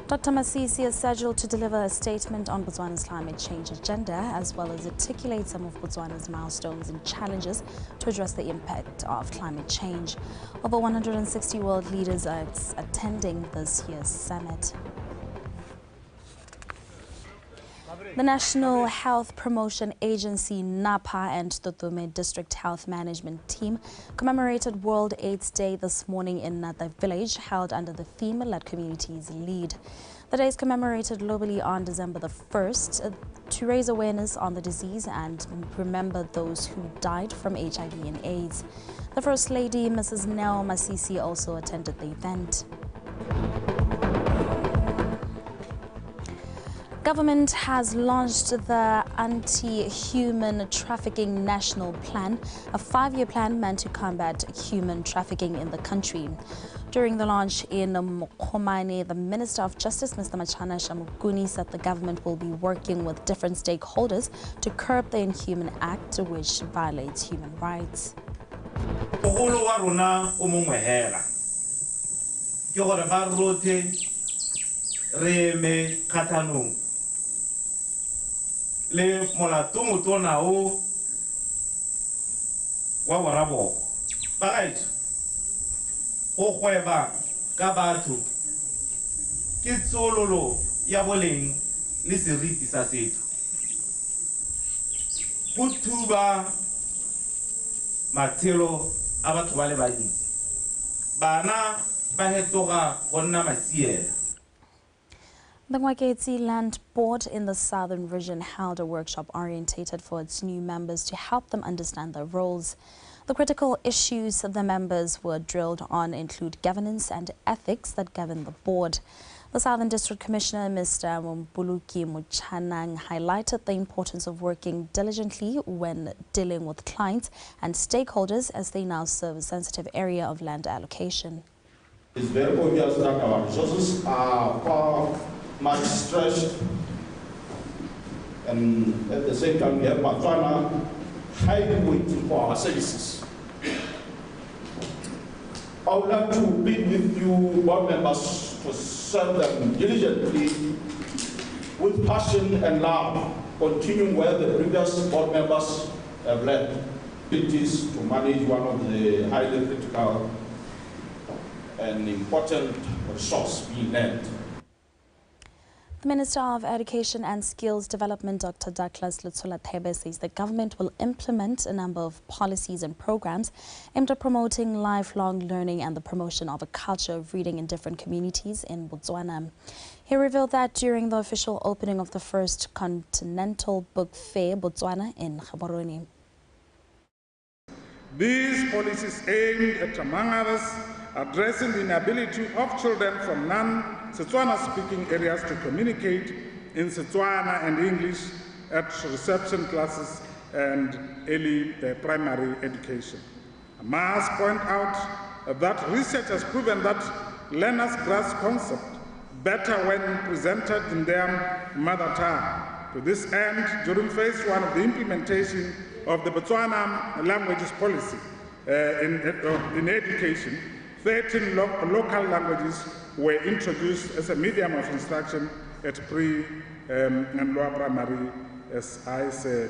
Dr. Masisi is scheduled to deliver a statement on Botswana's climate change agenda, as well as articulate some of Botswana's milestones and challenges to address the impact of climate change. Over 160 world leaders are attending this year's summit. The National Health Promotion Agency, NAPA, and Tutume District Health Management Team commemorated World AIDS Day this morning in Nata Village, held under the theme Let Communities Lead. The day is commemorated globally on December the 1st to raise awareness on the disease and remember those who died from HIV and AIDS. The First Lady, Mrs. Nell Masisi, also attended the event. Government has launched the Anti-Human Trafficking National Plan, a 5-year plan meant to combat human trafficking in the country. During the launch in Mokomane, the Minister of Justice, Mr. Machana Shamukuni, said the government will be working with different stakeholders to curb the inhuman act, which violates human rights.
Le molato motona o wa boraboko bagaetsho go gweba ka batho ke tsololo ya boleng le seriti sa setho go thuba matshelo a batho ba le bantsi bana ba hetoga go nna masiela.
The Ngwaketse Land Board in the Southern Region held a workshop orientated for its new members to help them understand their roles. The critical issues the members were drilled on include governance and ethics that govern the board. The Southern District Commissioner, Mr. Mbuluki Muchanang, highlighted the importance of working diligently when dealing with clients and stakeholders as they now serve a sensitive area of land allocation.
It's very obvious that our resources are far much stretched, and at the same time we have Botswana highly waiting for our services. I would like to plead with you board members to serve them diligently with passion and love, continuing where the previous board members have led. It is to manage one of the highly critical and important resource being land.
The Minister of Education and Skills Development, Dr. Douglas Letsholathebe, says the government will implement a number of policies and programs aimed at promoting lifelong learning and the promotion of a culture of reading in different communities in Botswana. He revealed that during the official opening of the first Continental Book Fair, Botswana, in Gaborone.
These policies aimed at, among others, addressing the inability of children from non-Setswana-speaking areas to communicate in Setswana and English at reception classes and early primary education. I must point out that research has proven that learners grasp concept better when presented in their mother tongue. To this end, during phase one of the implementation of the Botswana languages policy in education, 13 local languages were introduced as a medium of instruction at pre and lower primary, as I said,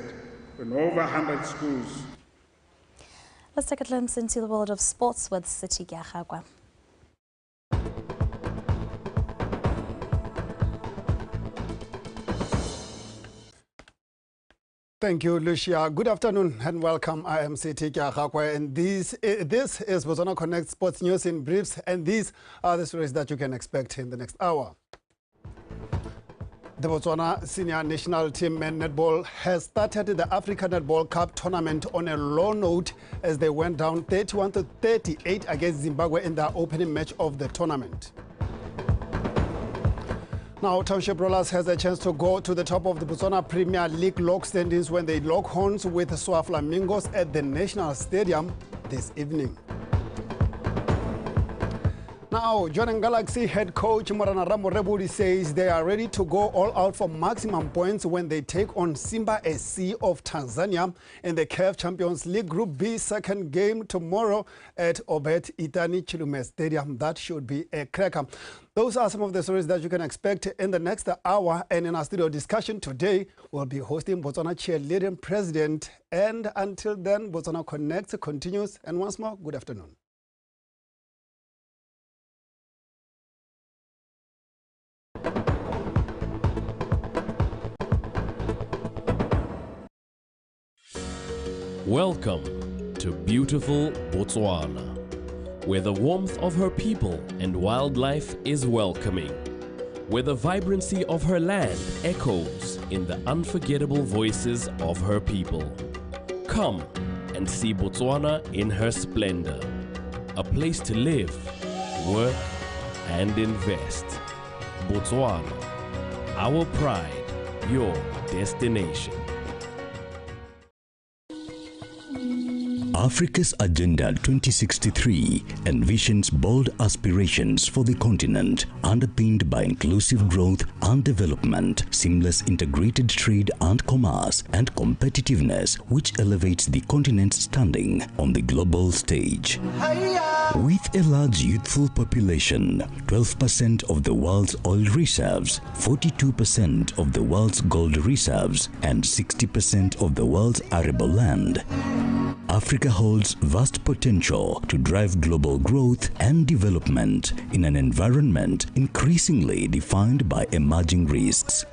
in over 100 schools.
Let's take a glimpse into the world of sports with Siti Gyagagwa.
Thank you, Lucia. Good afternoon and welcome. I am Siti Gyagagwa, and this is Botswana Connect Sports News in Briefs, and these are the stories that you can expect in the next hour. The Botswana Senior National Team Men Netball has started the Africa Netball Cup tournament on a low note as they went down 31-38 against Zimbabwe in their opening match of the tournament. Now, Township Rollers has a chance to go to the top of the Botswana Premier League log standings when they lock horns with Swa Flamingos at the National Stadium this evening. Now, Jwaneng Galaxy head coach Morena Ramoreboli says they are ready to go all out for maximum points when they take on Simba SC of Tanzania in the CAF Champions League Group B second game tomorrow at Obed Itani Chilume Stadium. That should be a cracker. Those are some of the stories that you can expect in the next hour. And in our studio discussion today, we'll be hosting Botswana Cheerleading President. And until then, Botswana Connect continues. And once more, good afternoon.
Welcome to beautiful Botswana, where the warmth of her people and wildlife is welcoming, where the vibrancy of her land echoes in the unforgettable voices of her people. Come and see Botswana in her splendor, a place to live, work, and invest. Botswana, our pride, your destination.
Africa's Agenda 2063 envisions bold aspirations for the continent, underpinned by inclusive growth and development, seamless integrated trade and commerce, and competitiveness, which elevates the continent's standing on the global stage. With a large youthful population, 12% of the world's oil reserves, 42% of the world's gold reserves, and 60% of the world's arable land, Africa holds vast potential to drive global growth and development in an environment increasingly defined by emerging risks.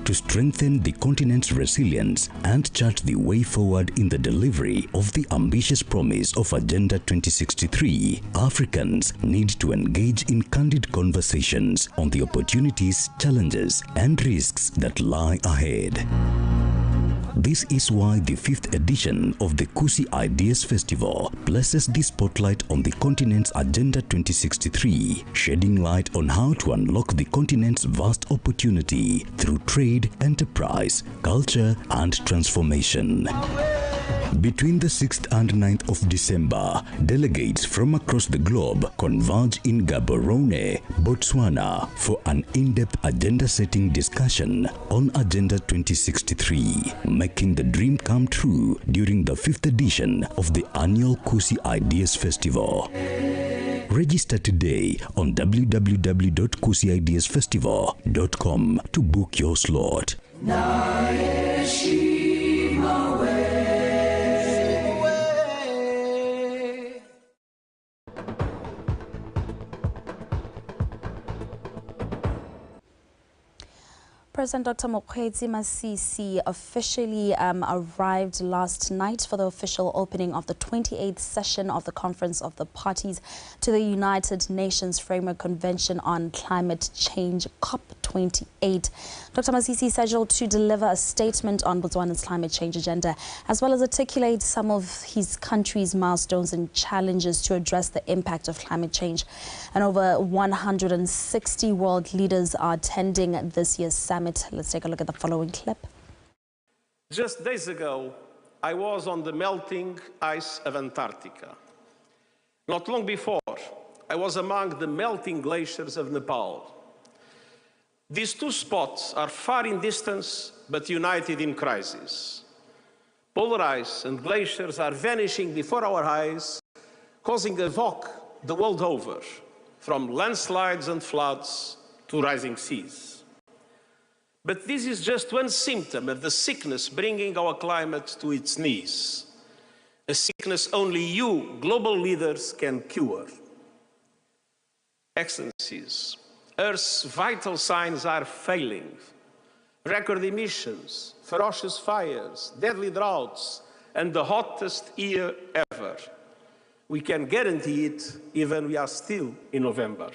To strengthen the continent's resilience and chart the way forward in the delivery of the ambitious promise of Agenda 2063, Africans need to engage in candid conversations on the opportunities, challenges, and risks that lie ahead. This is why the 5th edition of the Kusi Ideas Festival places the spotlight on the continent's Agenda 2063, shedding light on how to unlock the continent's vast opportunity through trade, enterprise, culture, and transformation. Between the 6th and 9th of December, delegates from across the globe converge in Gaborone, Botswana, for an in-depth agenda-setting discussion on Agenda 2063, making the dream come true during the 5th edition of the annual Kusi Ideas Festival. Register today on www.kusiideasfestival.com to book your slot.
President Dr. Mokgweetsi Masisi officially arrived last night for the official opening of the 28th session of the Conference of the Parties to the United Nations Framework Convention on Climate Change, COP28. Dr. Masisi is scheduled to deliver a statement on Botswana's climate change agenda, as well as articulate some of his country's milestones and challenges to address the impact of climate change. And over 160 world leaders are attending this year's summit. Let's take a look at the following clip.
Just days ago, I was on the melting ice of Antarctica. Not long before, I was among the melting glaciers of Nepal. These two spots are far in distance, but united in crisis. Polar ice and glaciers are vanishing before our eyes, causing havoc the world over, from landslides and floods to rising seas. But this is just one symptom of the sickness bringing our climate to its knees, a sickness only you, global leaders, can cure. Excellencies, Earth's vital signs are failing. Record emissions, ferocious fires, deadly droughts, and the hottest year ever. We can guarantee it even we are still in November.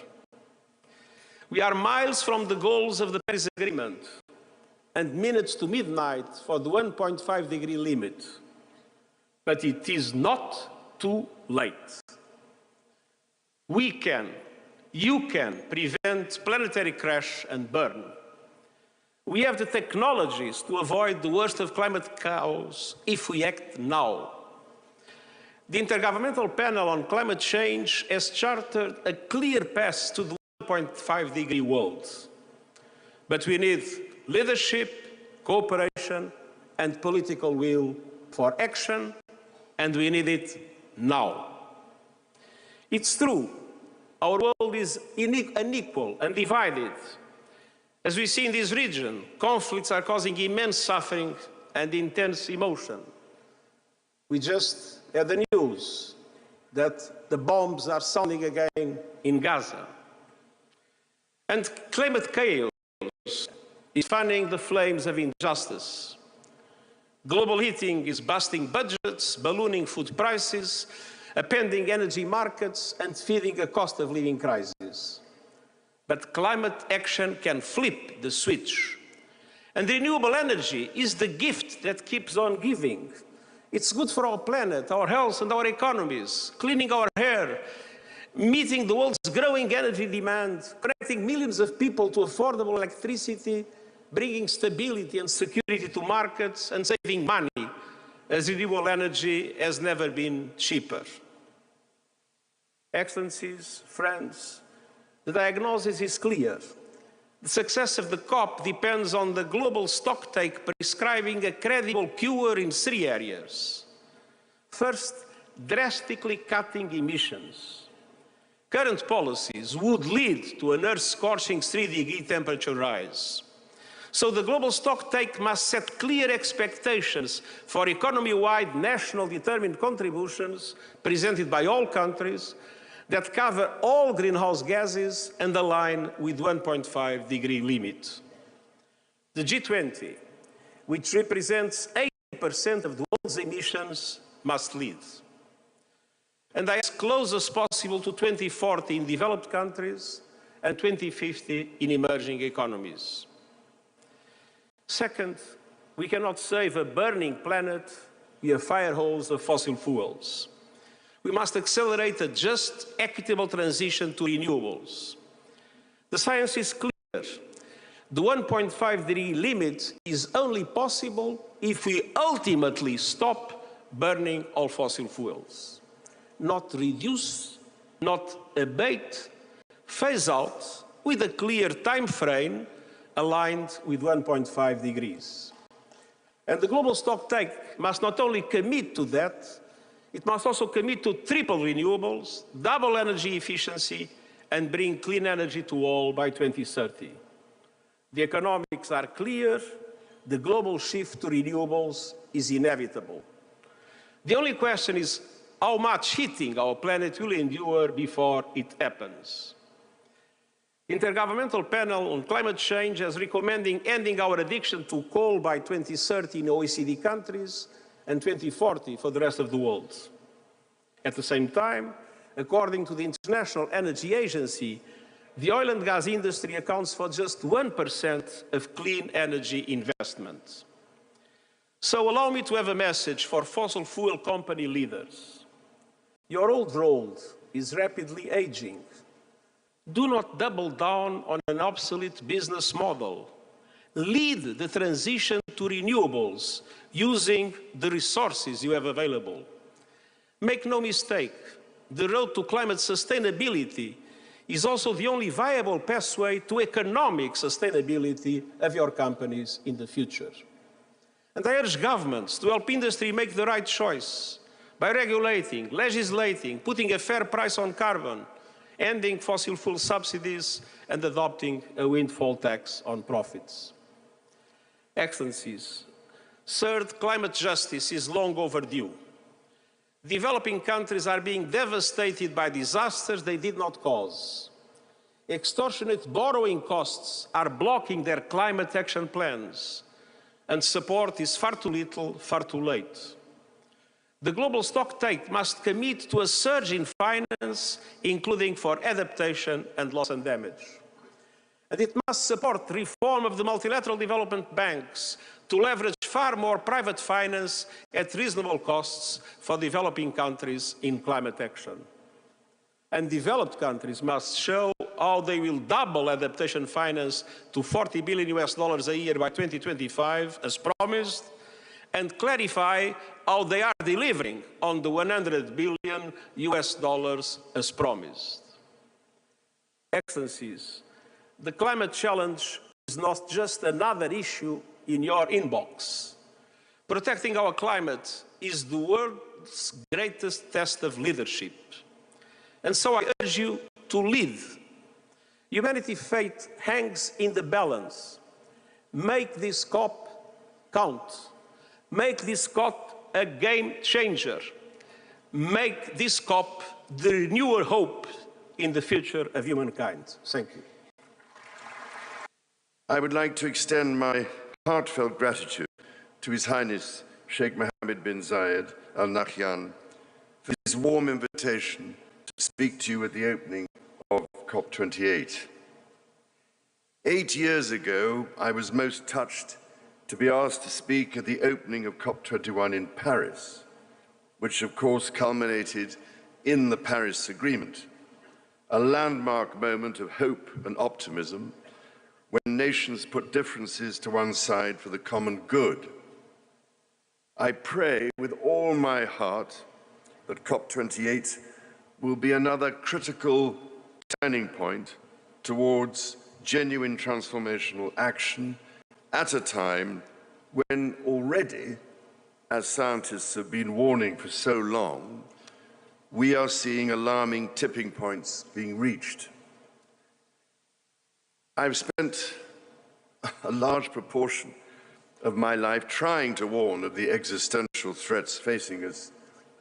We are miles from the goals of the Paris Agreement and minutes to midnight for the 1.5 degree limit. But it is not too late. We can, you can prevent planetary crash and burn. We have the technologies to avoid the worst of climate chaos if we act now. The Intergovernmental Panel on Climate Change has charted a clear path to the 1.5 degree world. But we need leadership, cooperation, and political will for action, and we need it now. It's true, our world is unequal and divided. As we see in this region, conflicts are causing immense suffering and intense emotion. We just had the news that the bombs are sounding again in Gaza. And climate chaos is fanning the flames of injustice. Global heating is busting budgets, ballooning food prices, upending energy markets, and feeding a cost of living crisis. But climate action can flip the switch. And renewable energy is the gift that keeps on giving. It's good for our planet, our health, and our economies, cleaning our air, meeting the world's growing energy demand, connecting millions of people to affordable electricity, bringing stability and security to markets, and saving money, as renewable energy has never been cheaper. Excellencies, friends, the diagnosis is clear. The success of the COP depends on the global stocktake prescribing a credible cure in three areas. First, drastically cutting emissions. Current policies would lead to an earth-scorching 3-degree temperature rise. So the global stocktake must set clear expectations for economy-wide national determined contributions presented by all countries that cover all greenhouse gases and align with 1.5 degree limit. The G20, which represents 80% of the world's emissions, must lead. And as close as possible to 2040 in developed countries and 2050 in emerging economies. Second, we cannot save a burning planet with a fire hose of fossil fuels. We must accelerate a just, equitable transition to renewables. The science is clear. The 1.5 degree limit is only possible if we ultimately stop burning all fossil fuels. Not reduce, not abate, phase out with a clear time frame aligned with 1.5 degrees. And the global stocktake must not only commit to that, it must also commit to triple renewables, double energy efficiency, and bring clean energy to all by 2030. The economics are clear. The global shift to renewables is inevitable. The only question is how much heating our planet will endure before it happens. The Intergovernmental Panel on Climate Change is recommending ending our addiction to coal by 2030 in OECD countries and 2040 for the rest of the world. At the same time, according to the International Energy Agency, the oil and gas industry accounts for just 1% of clean energy investment. So allow me to have a message for fossil fuel company leaders. Your old world is rapidly aging. Do not double down on an obsolete business model. Lead the transition to renewables using the resources you have available. Make no mistake, the road to climate sustainability is also the only viable pathway to economic sustainability of your companies in the future. And I urge governments to help industry make the right choice by regulating, legislating, putting a fair price on carbon, ending fossil fuel subsidies, and adopting a windfall tax on profits. Excellencies, third, climate justice is long overdue. Developing countries are being devastated by disasters they did not cause. Extortionate borrowing costs are blocking their climate action plans, and support is far too little, far too late. The global stocktake must commit to a surge in finance, including for adaptation and loss and damage. And it must support reform of the multilateral development banks to leverage far more private finance at reasonable costs for developing countries in climate action. And developed countries must show how they will double adaptation finance to $40 billion a year by 2025, as promised, and clarify how they are delivering on the $100 billion US as promised. Excellencies, the climate challenge is not just another issue in your inbox. Protecting our climate is the world's greatest test of leadership. And so I urge you to lead. Humanity's fate hangs in the balance. Make this COP count. Make this COP a game changer. Make this COP the newer hope in the future of humankind. Thank you.
I would like to extend my heartfelt gratitude to His Highness Sheikh Mohammed bin Zayed Al Nahyan for his warm invitation to speak to you at the opening of COP28. 8 years ago, I was most touched to be asked to speak at the opening of COP21 in Paris, which of course culminated in the Paris Agreement, a landmark moment of hope and optimism when nations put differences to one side for the common good. I pray with all my heart that COP28 will be another critical turning point towards genuine transformational action at a time when already, as scientists have been warning for so long, we are seeing alarming tipping points being reached. I've spent a large proportion of my life trying to warn of the existential threats facing us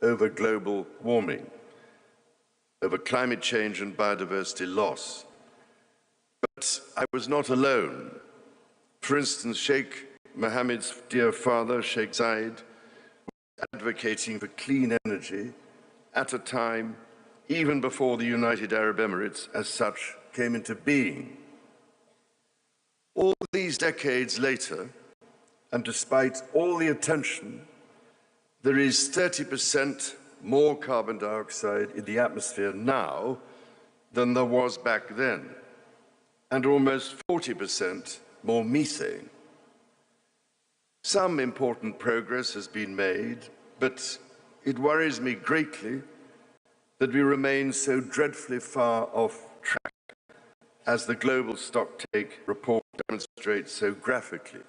over global warming, over climate change and biodiversity loss. But I was not alone. For instance, Sheikh Mohammed's dear father, Sheikh Zayed, was advocating for clean energy at a time even before the United Arab Emirates as such came into being. All these decades later, and despite all the attention, there is 30% more carbon dioxide in the atmosphere now than there was back then, and almost 40% more methane. Some important progress has been made, but it worries me greatly that we remain so dreadfully far off track, as the Global Stocktake report demonstrates so graphically.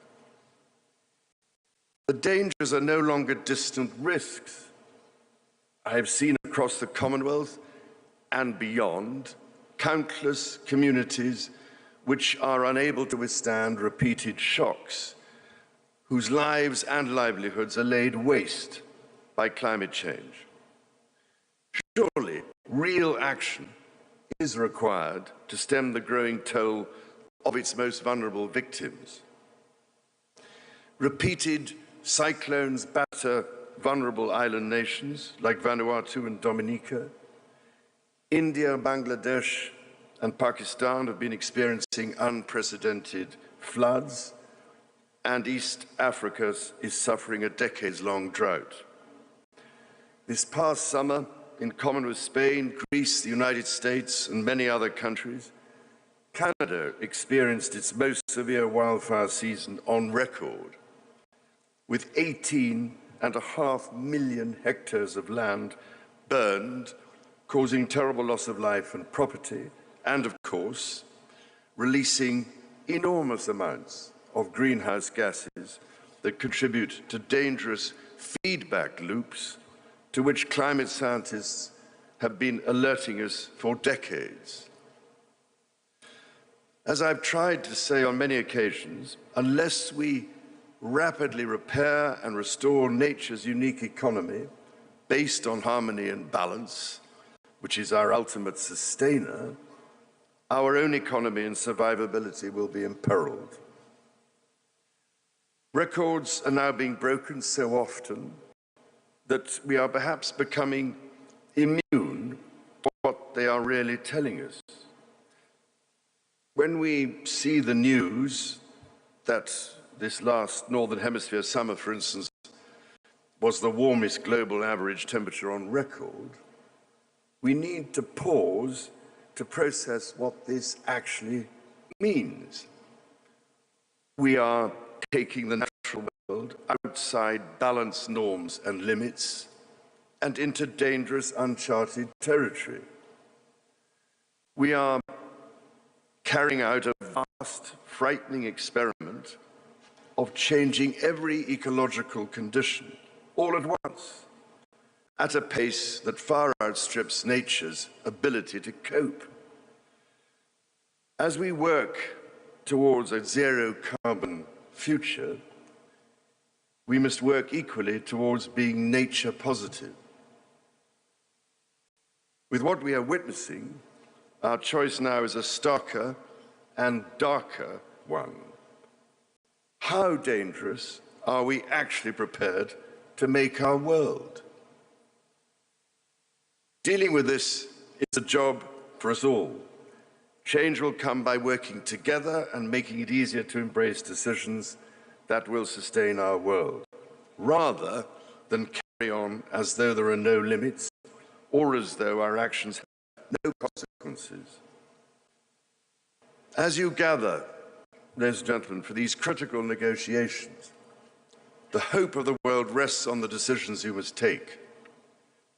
The dangers are no longer distant risks. I have seen across the Commonwealth and beyond countless communities which are unable to withstand repeated shocks, whose lives and livelihoods are laid waste by climate change. Surely, real action is required to stem the growing toll of its most vulnerable victims. Repeated cyclones batter vulnerable island nations like Vanuatu and Dominica. India, Bangladesh, and Pakistan have been experiencing unprecedented floods, and East Africa is suffering a decades-long drought. This past summer, in common with Spain, Greece, the United States, and many other countries, Canada experienced its most severe wildfire season on record, with 18.5 million hectares of land burned, causing terrible loss of life and property, and of course, releasing enormous amounts of greenhouse gases that contribute to dangerous feedback loops to which climate scientists have been alerting us for decades. As I've tried to say on many occasions, unless we rapidly repair and restore nature's unique economy based on harmony and balance, which is our ultimate sustainer, our own economy and survivability will be imperiled. Records are now being broken so often that we are perhaps becoming immune to what they are really telling us. When we see the news that this last Northern Hemisphere summer, for instance, was the warmest global average temperature on record, we need to pause to process what this actually means. We are taking the natural world outside balanced norms and limits and into dangerous, uncharted territory. We are carrying out a vast, frightening experiment of changing every ecological condition all at once, at a pace that far outstrips nature's ability to cope. As we work towards a zero-carbon future, we must work equally towards being nature positive. With what we are witnessing, our choice now is a starker and darker one. How dangerous are we actually prepared to make our world? Dealing with this is a job for us all. Change will come by working together and making it easier to embrace decisions that will sustain our world, rather than carry on as though there are no limits or as though our actions have no consequences. As you gather, ladies and gentlemen, for these critical negotiations, the hope of the world rests on the decisions you must take.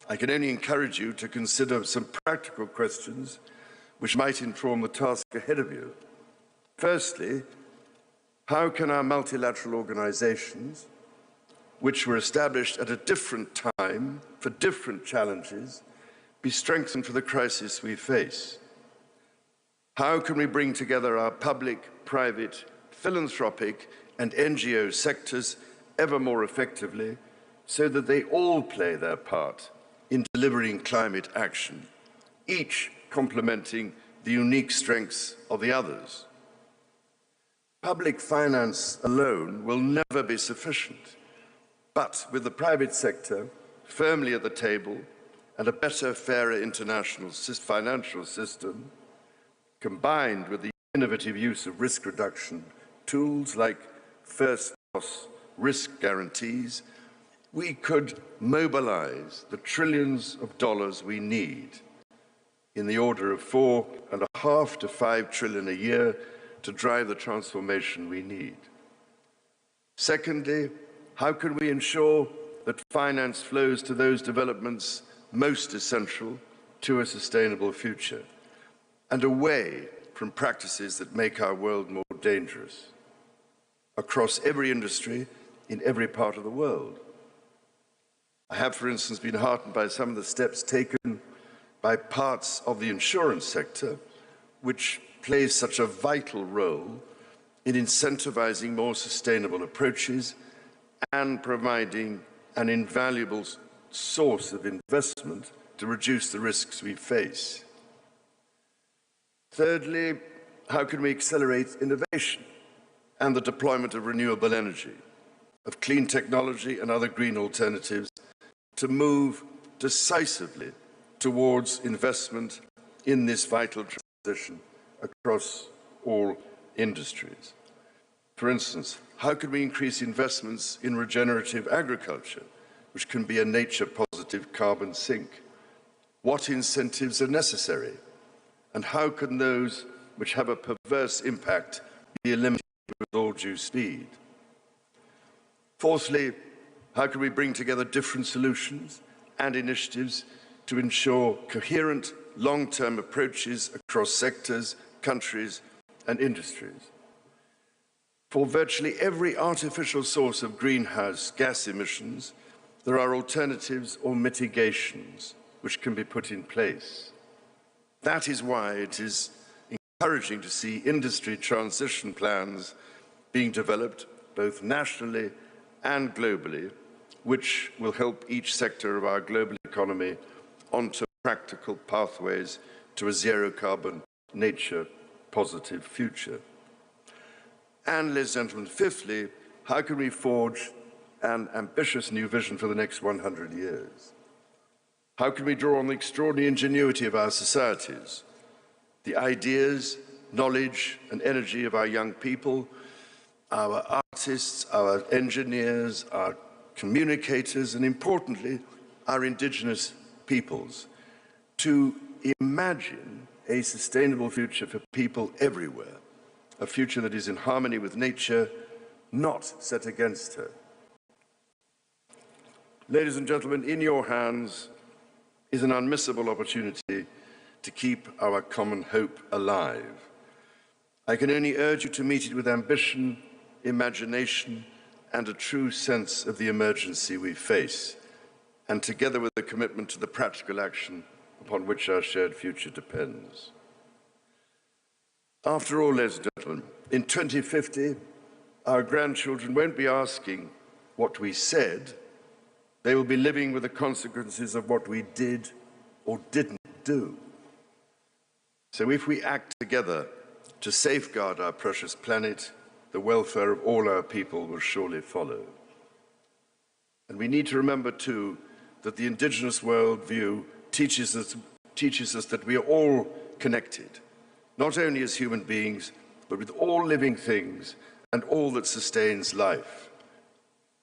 I can only encourage you to consider some practical questions which might inform the task ahead of you. Firstly, how can our multilateral organizations, which were established at a different time for different challenges, be strengthened for the crisis we face? How can we bring together our public, private, philanthropic, and NGO sectors ever more effectively so that they all play their part in delivering climate action, each complementing the unique strengths of the others? Public finance alone will never be sufficient, but with the private sector firmly at the table and a better, fairer international financial system, combined with the innovative use of risk reduction tools like first loss risk guarantees, we could mobilize the trillions of dollars we need, in the order of $4.5 to $5 trillion a year, to drive the transformation we need. Secondly, how can we ensure that finance flows to those developments most essential to a sustainable future and away from practices that make our world more dangerous across every industry in every part of the world? I have, for instance, been heartened by some of the steps taken by parts of the insurance sector, which plays such a vital role in incentivizing more sustainable approaches and providing an invaluable source of investment to reduce the risks we face. Thirdly, how can we accelerate innovation and the deployment of renewable energy, of clean technology and other green alternatives to move decisively towards investment in this vital transition across all industries? For instance, how can we increase investments in regenerative agriculture, which can be a nature-positive carbon sink? What incentives are necessary? And how can those which have a perverse impact be eliminated with all due speed? Fourthly, how can we bring together different solutions and initiatives to ensure coherent, long-term approaches across sectors, countries, and industries? For virtually every artificial source of greenhouse gas emissions, there are alternatives or mitigations which can be put in place. That is why it is encouraging to see industry transition plans being developed both nationally and globally, which will help each sector of our global economy onto practical pathways to a zero-carbon, nature-positive future. And, ladies and gentlemen, fifthly, how can we forge an ambitious new vision for the next 100 years? How can we draw on the extraordinary ingenuity of our societies, the ideas, knowledge, and energy of our young people, our artists, our engineers, our communicators, and importantly, our indigenous peoples, to imagine a sustainable future for people everywhere, a future that is in harmony with nature, not set against her. Ladies and gentlemen, in your hands is an unmissable opportunity to keep our common hope alive. I can only urge you to meet it with ambition, imagination, and a true sense of the emergency we face, and together with a commitment to the practical action upon which our shared future depends. After all, ladies and gentlemen, in 2050, our grandchildren won't be asking what we said. They will be living with the consequences of what we did or didn't do. So if we act together to safeguard our precious planet, the welfare of all our people will surely follow. And we need to remember, too, that the indigenous worldview teaches us that we are all connected, not only as human beings, but with all living things and all that sustains life.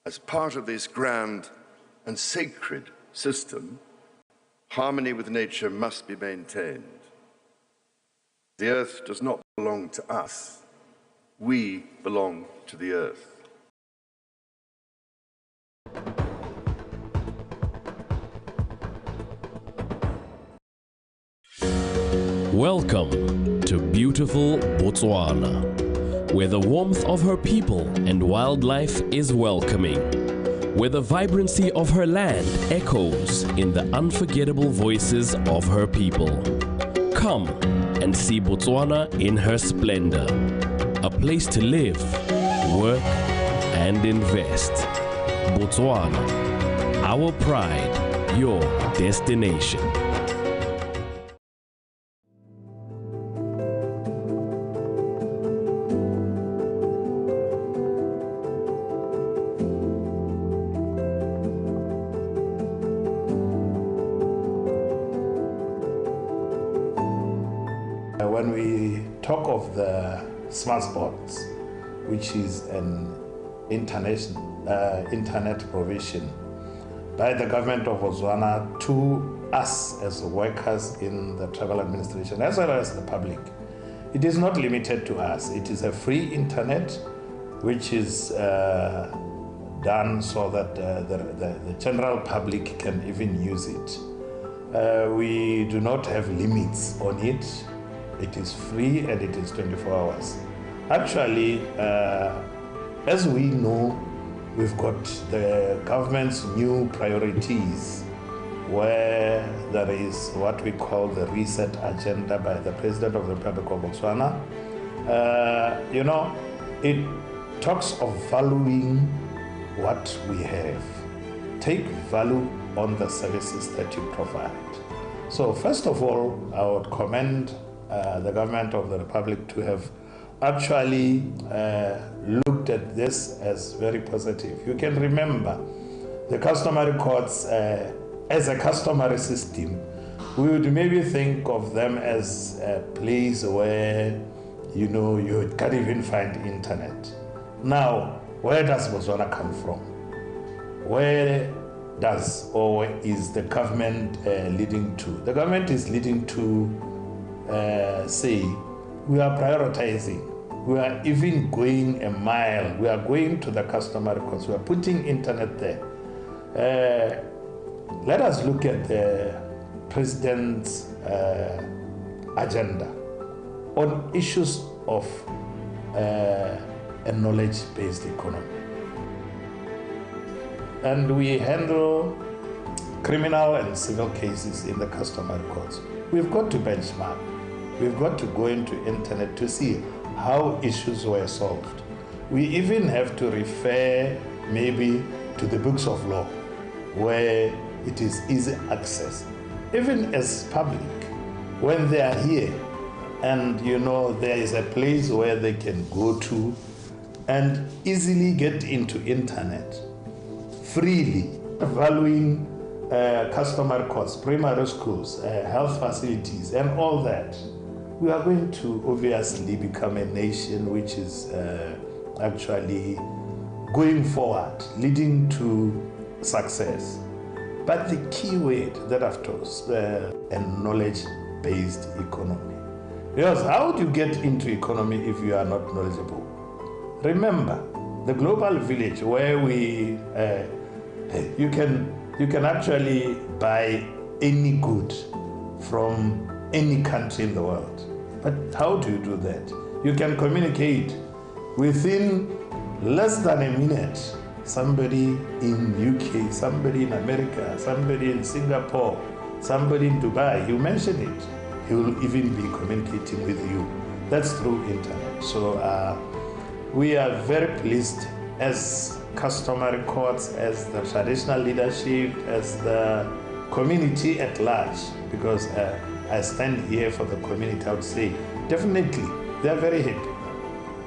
As part of this grand and sacred system, harmony with nature must be maintained. The earth does not belong to us. We belong to the earth.
Welcome to beautiful Botswana, where the warmth of her people and wildlife is welcoming, where the vibrancy of her land echoes in the unforgettable voices of her people. Come and see Botswana in her splendor, a place to live, work, and invest. Botswana, our pride, your destination.
When we talk of the Smartboards, which is an internet provision by the government of Botswana to us as workers in the travel administration, as well as the public, it is not limited to us. It is a free internet, which is done so that the general public can even use it. We do not have limits on it. It is free and it is 24 hours. Actually, as we know, we've got the government's new priorities, where there is what we call the reset agenda by the President of the Republic of Botswana. You know, it talks of valuing what we have. Take value on the services that you provide. So first of all, I would commend the government of the Republic to have actually looked at this as very positive. You can remember the customary courts as a customary system. We would maybe think of them as a place where, you know, you can't even find internet. Now, where does Botswana come from? Where does or is the government leading to? The government is leading to say, we are prioritizing. We are even going a mile. We are going to the customary courts. We are putting internet there. Let us look at the president's agenda on issues of a knowledge-based economy. And we handle criminal and civil cases in the customary courts. We've got to benchmark. We've got to go into internet to see how issues were solved. We even have to refer maybe to the books of law, where it is easy access. Even as public, when they are here, and you know, there is a place where they can go to and easily get into internet freely, valuing customer courts, primary schools, health facilities, and all that. We are going to obviously become a nation which is actually going forward, leading to success. But the key word that I've taught, a knowledge-based economy. Because how do you get into economy if you are not knowledgeable? Remember, The global village where we, you can actually buy any good from any country in the world. But how do you do that? You can communicate within less than a minute. Somebody in UK, somebody in America, somebody in Singapore, somebody in Dubai, you mention it, he will even be communicating with you. That's through internet. So we are very pleased as customary courts, as the traditional leadership, as the community at large, because I stand here for the community. I would say definitely they are very happy.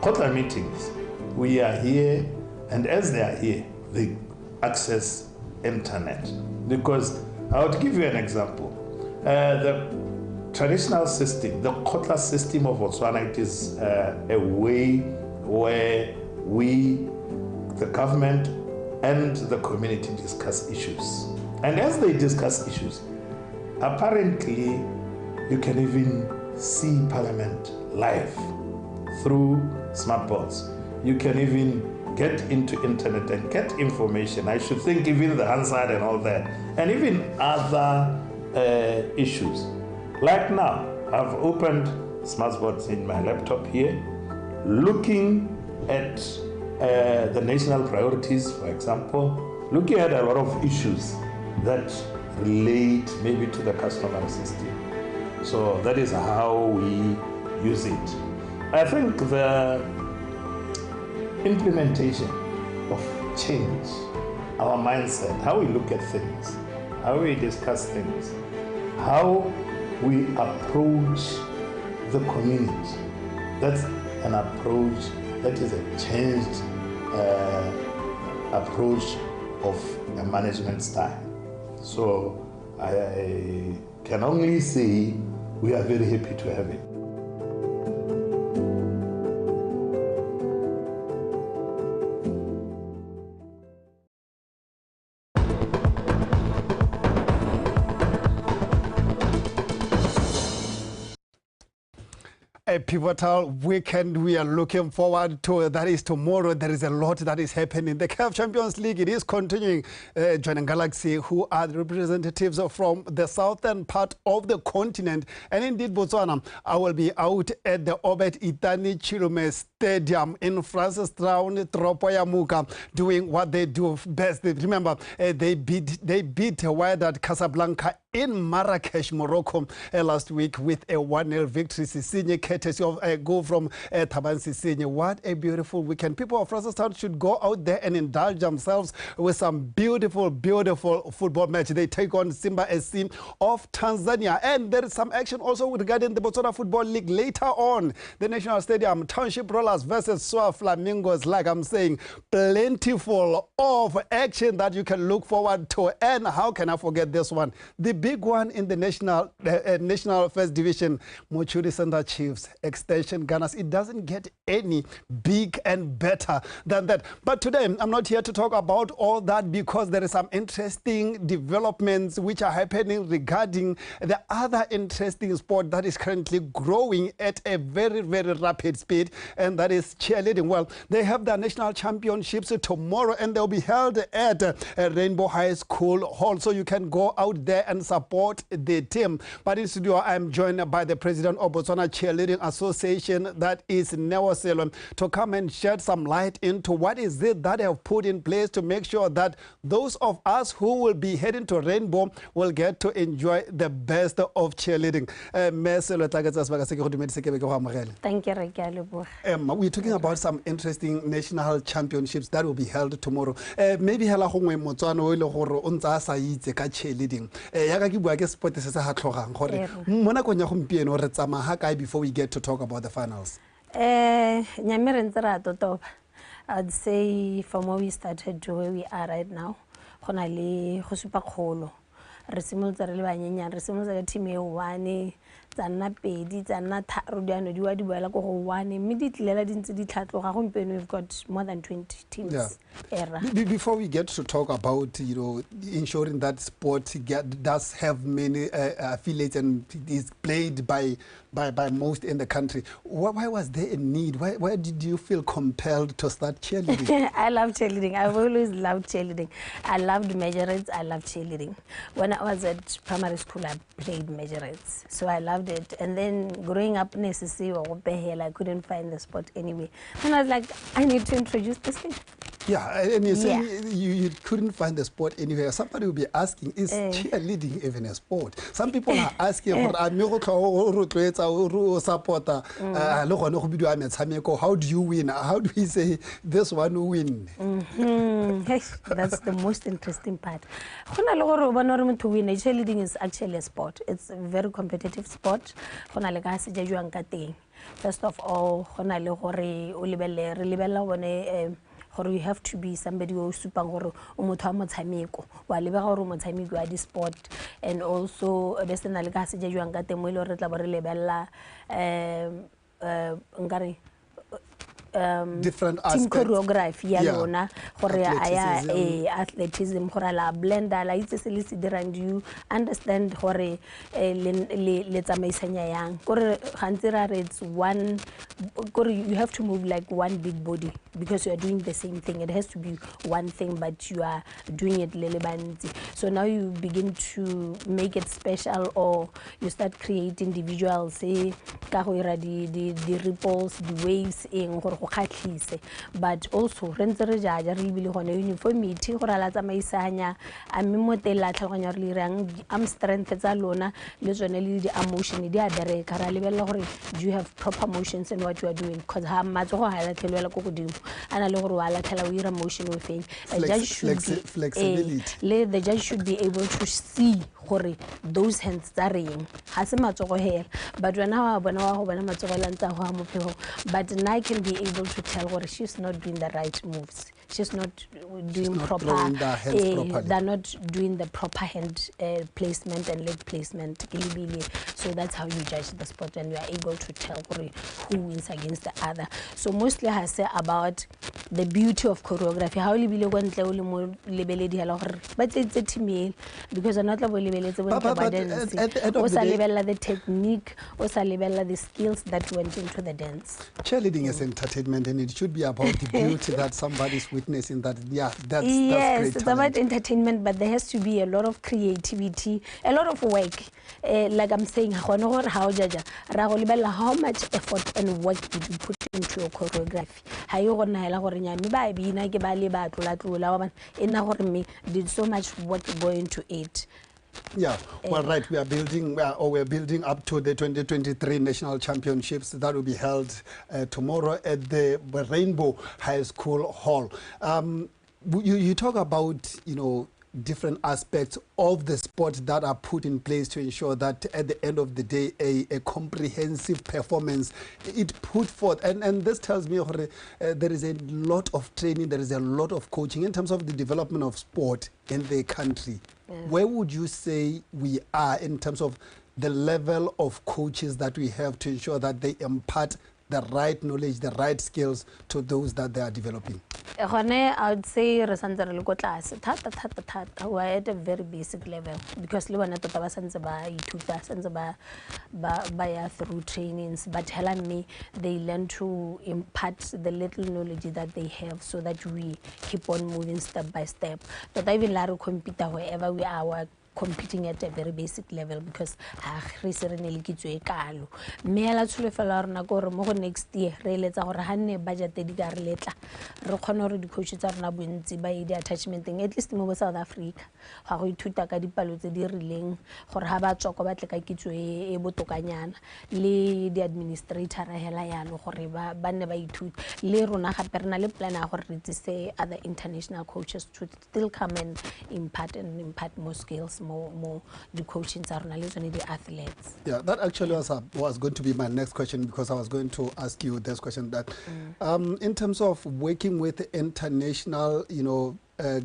Kgotla meetings, we are here, and as they are here, they access internet. Because I would give you an example. The traditional system, the Kgotla system of Botswana, it is a way where we, the government and the community, discuss issues. And as they discuss issues, apparently you can even see Parliament live through smart boards. You can even get into internet and get information. I should think even the Hansard and all that, and even other issues. Like now, I've opened smart boards in my laptop here, looking at the national priorities, for example, looking at a lot of issues that relate maybe to the customary system. So that is how we use it. I think the implementation of change, our mindset, how we look at things, how we discuss things, how we approach the community. That's an approach that is a changed approach of a management style. So I can only say we are very happy to have it.
A pivotal weekend we are looking forward to. That is tomorrow. There is a lot that is happening. The CAF Champions League, it is continuing. Jwaneng Galaxy, who are the representatives from the southern part of the continent, and indeed Botswana, I will be out at the Obed Itani Chilume Stadium in Francistown, Toropo ya Mooka, doing what they do best. Remember, they beat Wydad Casablanca in Marrakesh, Morocco, last week with a 1-0 victory. Sisinye, courtesy of a goal from Taban Sisinye. What a beautiful weekend. People of Francistown should go out there and indulge themselves with some beautiful, beautiful football match. They take on Simba SC of Tanzania. And there is some action also regarding the Botswana Football League later on. The National Stadium, Township Rollers versus Soa Flamingos. Like I'm saying, plentiful of action that you can look forward to. And how can I forget this one? The big one in the National First Division, Mochudi Center Chiefs, Extension Gunners. It doesn't get any big and better than that. But today, I'm not here to talk about all that because there is some interesting developments which are happening regarding the other interesting sport that is currently growing at a very, very rapid speed, and that is cheerleading. Well, they have their national championships tomorrow, and they'll be held at Rainbow High School Hall. So you can go out there and support the team. But in studio, I'm joined by the president of Botswana Cheerleading Association, that is Neo Selwe, to come and shed some light into what is it that they have put in place to make sure that those of us who will be heading to Rainbow will get to enjoy the best of cheerleading.
Thank you, Rekalebo.
We're talking about some interesting national championships that will be held tomorrow. Maybe hela gongwe Motswana o ile gore o ntse a sa itse ka cheerleading. Yaka ke bua ke sport se se ha tlhogang gore mo nakong ya gompieno re tsamaya ha kae before we get to talk about the finals?
Nyame re ntse ra totoba. I'd say from where we started to where we are right now, go na le go supa kgolo. Re simolotse re le banyenyane, re simolotse ka team e one, Tsa nna 2, tsa nna 3, di ano di wa di boela ko go 1, mme di tlilela di ntse di tlhatloga. Gompieno we've got more than 20 teams.
Yeah.
Era.
Before we get to talk about, you know, ensuring that sport does have many affiliates and is played by most in the country, why was there a need? Why did you feel compelled to start cheerleading?
I love cheerleading. I've always loved cheerleading. I loved majorettes. I love cheerleading. When I was at primary school, I played majorettes. So I loved it. And then growing up, I couldn't find the sport anyway. And I was like, I need to introduce this thing.
Yeah, and you're saying you couldn't find the sport anywhere. Somebody will be asking, is cheerleading even a sport? Some people are asking, how do you win? How do we say this one win?
Hey, that's the most interesting part. Cheerleading is actually a sport. It's a very competitive sport. First of all, you have to be somebody who supang gore o motho wa motshameko wa lebega gore o motshameki wa di-sport, and also be se na le ka se jajwang ka teng mo e le gore re tla bo re lebelela nkare
different
team
aspects.
Choreography ya lona gore ya athleticism gore la blender la itse se le se dirang, do you understand gore le tsamaisanya yang gore gantsi ra re it's one gore you have to move like one big body because you are doing the same thing. It has to be one thing, but you are doing it le le bantsi. So now you begin to make it special, or you start creating individuals say ka go ira di ripples, di waves eng gore go kgatlhise. But also re ntse re jaja re lebile gone uniformity gore la tsamaisanya a mme mo teng la tlhaloganya gore le irang arm strength tsa lona le tsone le di motion di a bereka. Ra lebelela gore do you have proper motions in what you are doing, because ha matsogo ha latlhelwa ko godimo a na le gore wa latlhela o ira motion o feng.
Flexibility.
Le the judge should be able to see gore those hands tsa reng ga se matsogo hela, but wena wa bona wa go bona matsogo la ntse a go mo phego, but now I can be able to tell gore she's not doing the right moves, she's not doing
not
proper,
throwing the hands properly.
They're not doing the proper hand placement and leg placement. So that's how you judge the sport, and you are able to tell gore who wins against the other. So mostly I say about the beauty of choreography, how lebile kwa ntle o le mo lebeledi hela gore ba tseitse team ele, because ona tla bo lebeletse bontle ba dance,
at the end of
o
the
sa
day-
lebella the technique, o sa lebella the skills that went into the dance.
Cheerleading is entertainment, and it should be about the beauty that somebody's witnessing. That, yeah, that's
Yes,
great
it's
talent.
about entertainment, but there has to be a lot of creativity, a lot of work. Like I'm saying, gone gore ha o jaja, ra go lebella how much effort and work did you put into your choreography. Ha e go nna hela gore nya mme ba bina ke ba le ba tlola-tlola, wa bona, e nna gore mme did so much work go into it.
Yeah, well, right. We are building, we are building up to the 2023 National Championships that will be held tomorrow at the Rainbow High School Hall. You talk about, you know, different aspects of the sport that are put in place to ensure that at the end of the day, a comprehensive performance it put forth. And this tells me there is a lot of training, there is a lot of coaching in terms of the development of sport in the country.
Yeah.
Where would you say we are in terms of the level of coaches that we have to ensure that they impart the right knowledge, the right skills to those that they are developing?
Gone, I would say re santse re le ko tlase thata thata thata. We are at a very basic level because le bona tota ba santse ba ithuta, santse ba ya through trainings, but hela mme they learn to impart the little knowledge that they have so that we keep on moving step by step. Tota even la re compete wherever we are, we are competing at a very basic level because ha re se re ne le kitso e kalo. Mme hela tsholofelo ya rona ke gore mo go next year re eletsa gore ha nne budget di ka re letla re kgone gore di-coach tsa rona bontsi ba ye di-attachmenteng at least mo bo South Africa ga go ithuta ka dipalo tse di rileng gore ha ba tswa kwa ba tle ka kitso e botokanyana le di-administrator hela yalo gore ba nne ba ithute. Le rona gape re na le plan ya gore re tsise other international coaches to still come and impart more skills, more the coaching tsa rona le tsone di-athletes.
Yeah, that actually was going to be my next question, because I was going to ask you this question that in terms of working with international, you know,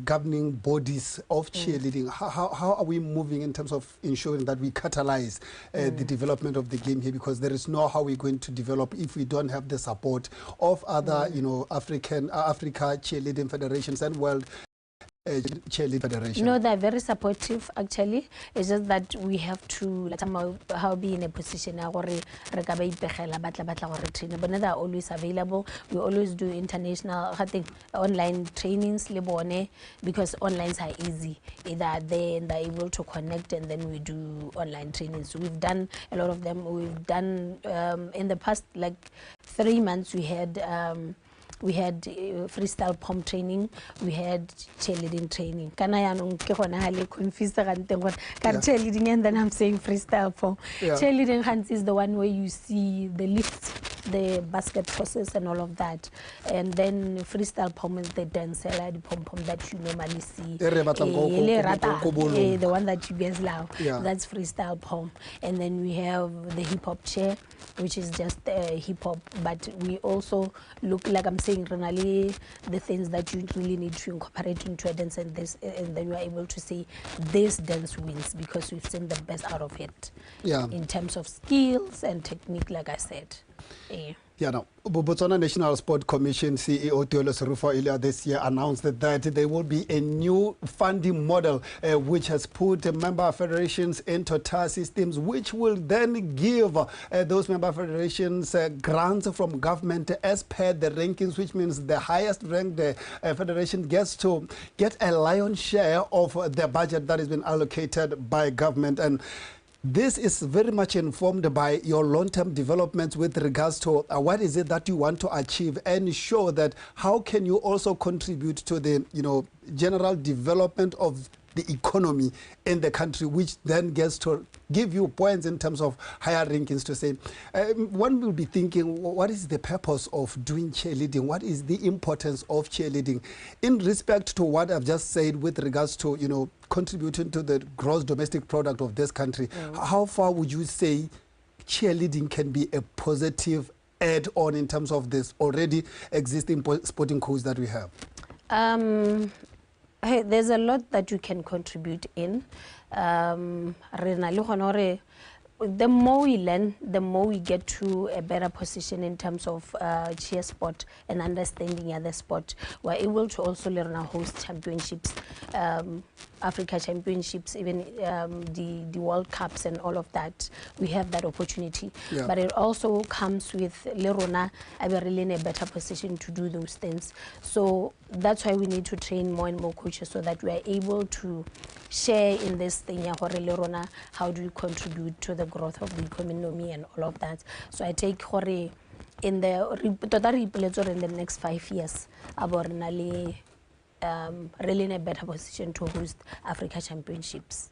governing bodies of cheerleading? How are we moving in terms of ensuring that we catalyze the development of the game here? Because there is no how we're going to develop if we don't have the support of other, you know, Africa cheerleading federations and world cheerleading federation.
No, they're very supportive actually. It's just that we have to like somehow be in a position but they're always available. We always do international, I think, online trainings because onlines are easy. Either they and they're able to connect, and then we do online trainings. So we've done a lot of them. We've done in the past like 3 months we had freestyle pom training, we had cheerleading training. Kana yanong ke gona ha le confused ga nteng gore ka cheerleading and then I'm saying freestyle pom. Yeah. Cheerleading hands is the one where you see the lifts, the basket tosses and all of that. And then freestyle pom is the dance, the pom pom that you normally see. The one that you guys love. Yeah. That's freestyle pom. And then we have the hip hop chair, which is just hip hop, but we also look, like I'm saying, Renali, the things that you really need to incorporate into a dance, and this, and then you are able to say this dance wins because we've seen the best out of it.
Yeah.
In terms of skills and technique, like I said. Yeah.
Yeah, no. Botswana National Sport Commission CEO Tuelo Serufo earlier this year announced that there will be a new funding model which has put member federations into tier systems, which will then give those member federations grants from government as per the rankings, which means the highest ranked federation gets to get a lion's share of the budget that has been allocated by government. And this is very much informed by your long-term developments with regards to what is it that you want to achieve, and ensure that how can you also contribute to the, you know, general development of the economy in the country, which then gets to give you points in terms of higher rankings to say. One will be thinking, what is the purpose of doing cheerleading? What is the importance of cheerleading? In respect to what I've just said with regards to, you know, contributing to the gross domestic product of this country, how far would you say cheerleading can be a positive add-on in terms of this already existing sporting codes that we have?
Hey, there's a lot that you can contribute in. The more we learn, the more we get to a better position in terms of cheer sport and understanding other sport. We're able to also learn our host championships, Africa championships, even the World Cups and all of that. We have that opportunity.
Yeah.
But it also comes with Lerona, I'm really in a better position to do those things. So that's why we need to train more and more coaches so that we are able to share in this thing, Lerona, how do we contribute to the growth of the economy and all of that. So I take hore in the in the next 5 years, really in a better position to host Africa Championships.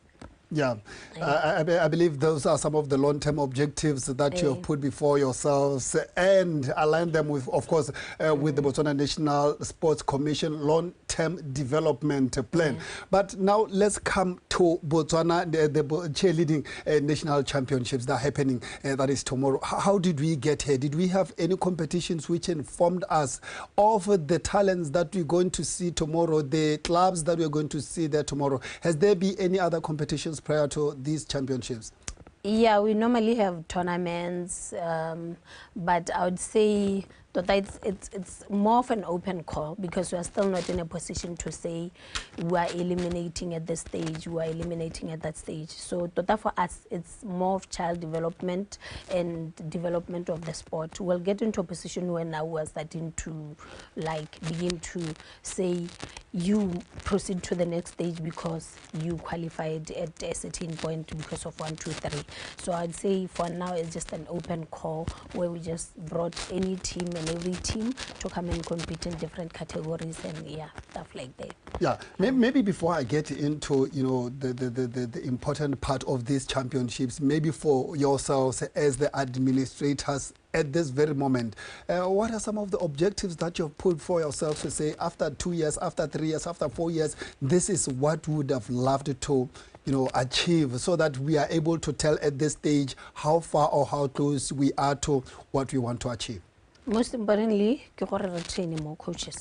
Yeah, I believe those are some of the long-term objectives that you have put before yourselves and align them with, of course, with the Botswana National Sports Commission long-term development plan.
Yeah.
But now let's come to Botswana, the cheerleading national championships that are happening, that is tomorrow. How did we get here? Did we have any competitions which informed us of the talents that we're going to see tomorrow, the clubs that we're going to see there tomorrow? Has there been any other competitions prior to these championships?
Yeah, we normally have tournaments, but I would say that it's more of an open call because we are still not in a position to say we are eliminating at this stage, we are eliminating at that stage. So tota for us, it's more of child development and development of the sport. We'll get into a position where now we're starting to like begin to say you proceed to the next stage because you qualified at a certain point because of 1, 2, 3. So I'd say for now it's just an open call where we just brought any team and every team to come and compete in different categories and yeah, stuff like that.
Yeah, maybe before I get into, you know, the important part of these championships, maybe for yourselves as the administrators at this very moment, what are some of the objectives that you've put for yourselves to say after 2 years, after 3 years, after 4 years, this is what we would have loved to, you know, achieve, so that we are able to tell at this stage how far or how close we are to what we want to achieve?
Most importantly, ke gore re train more coaches.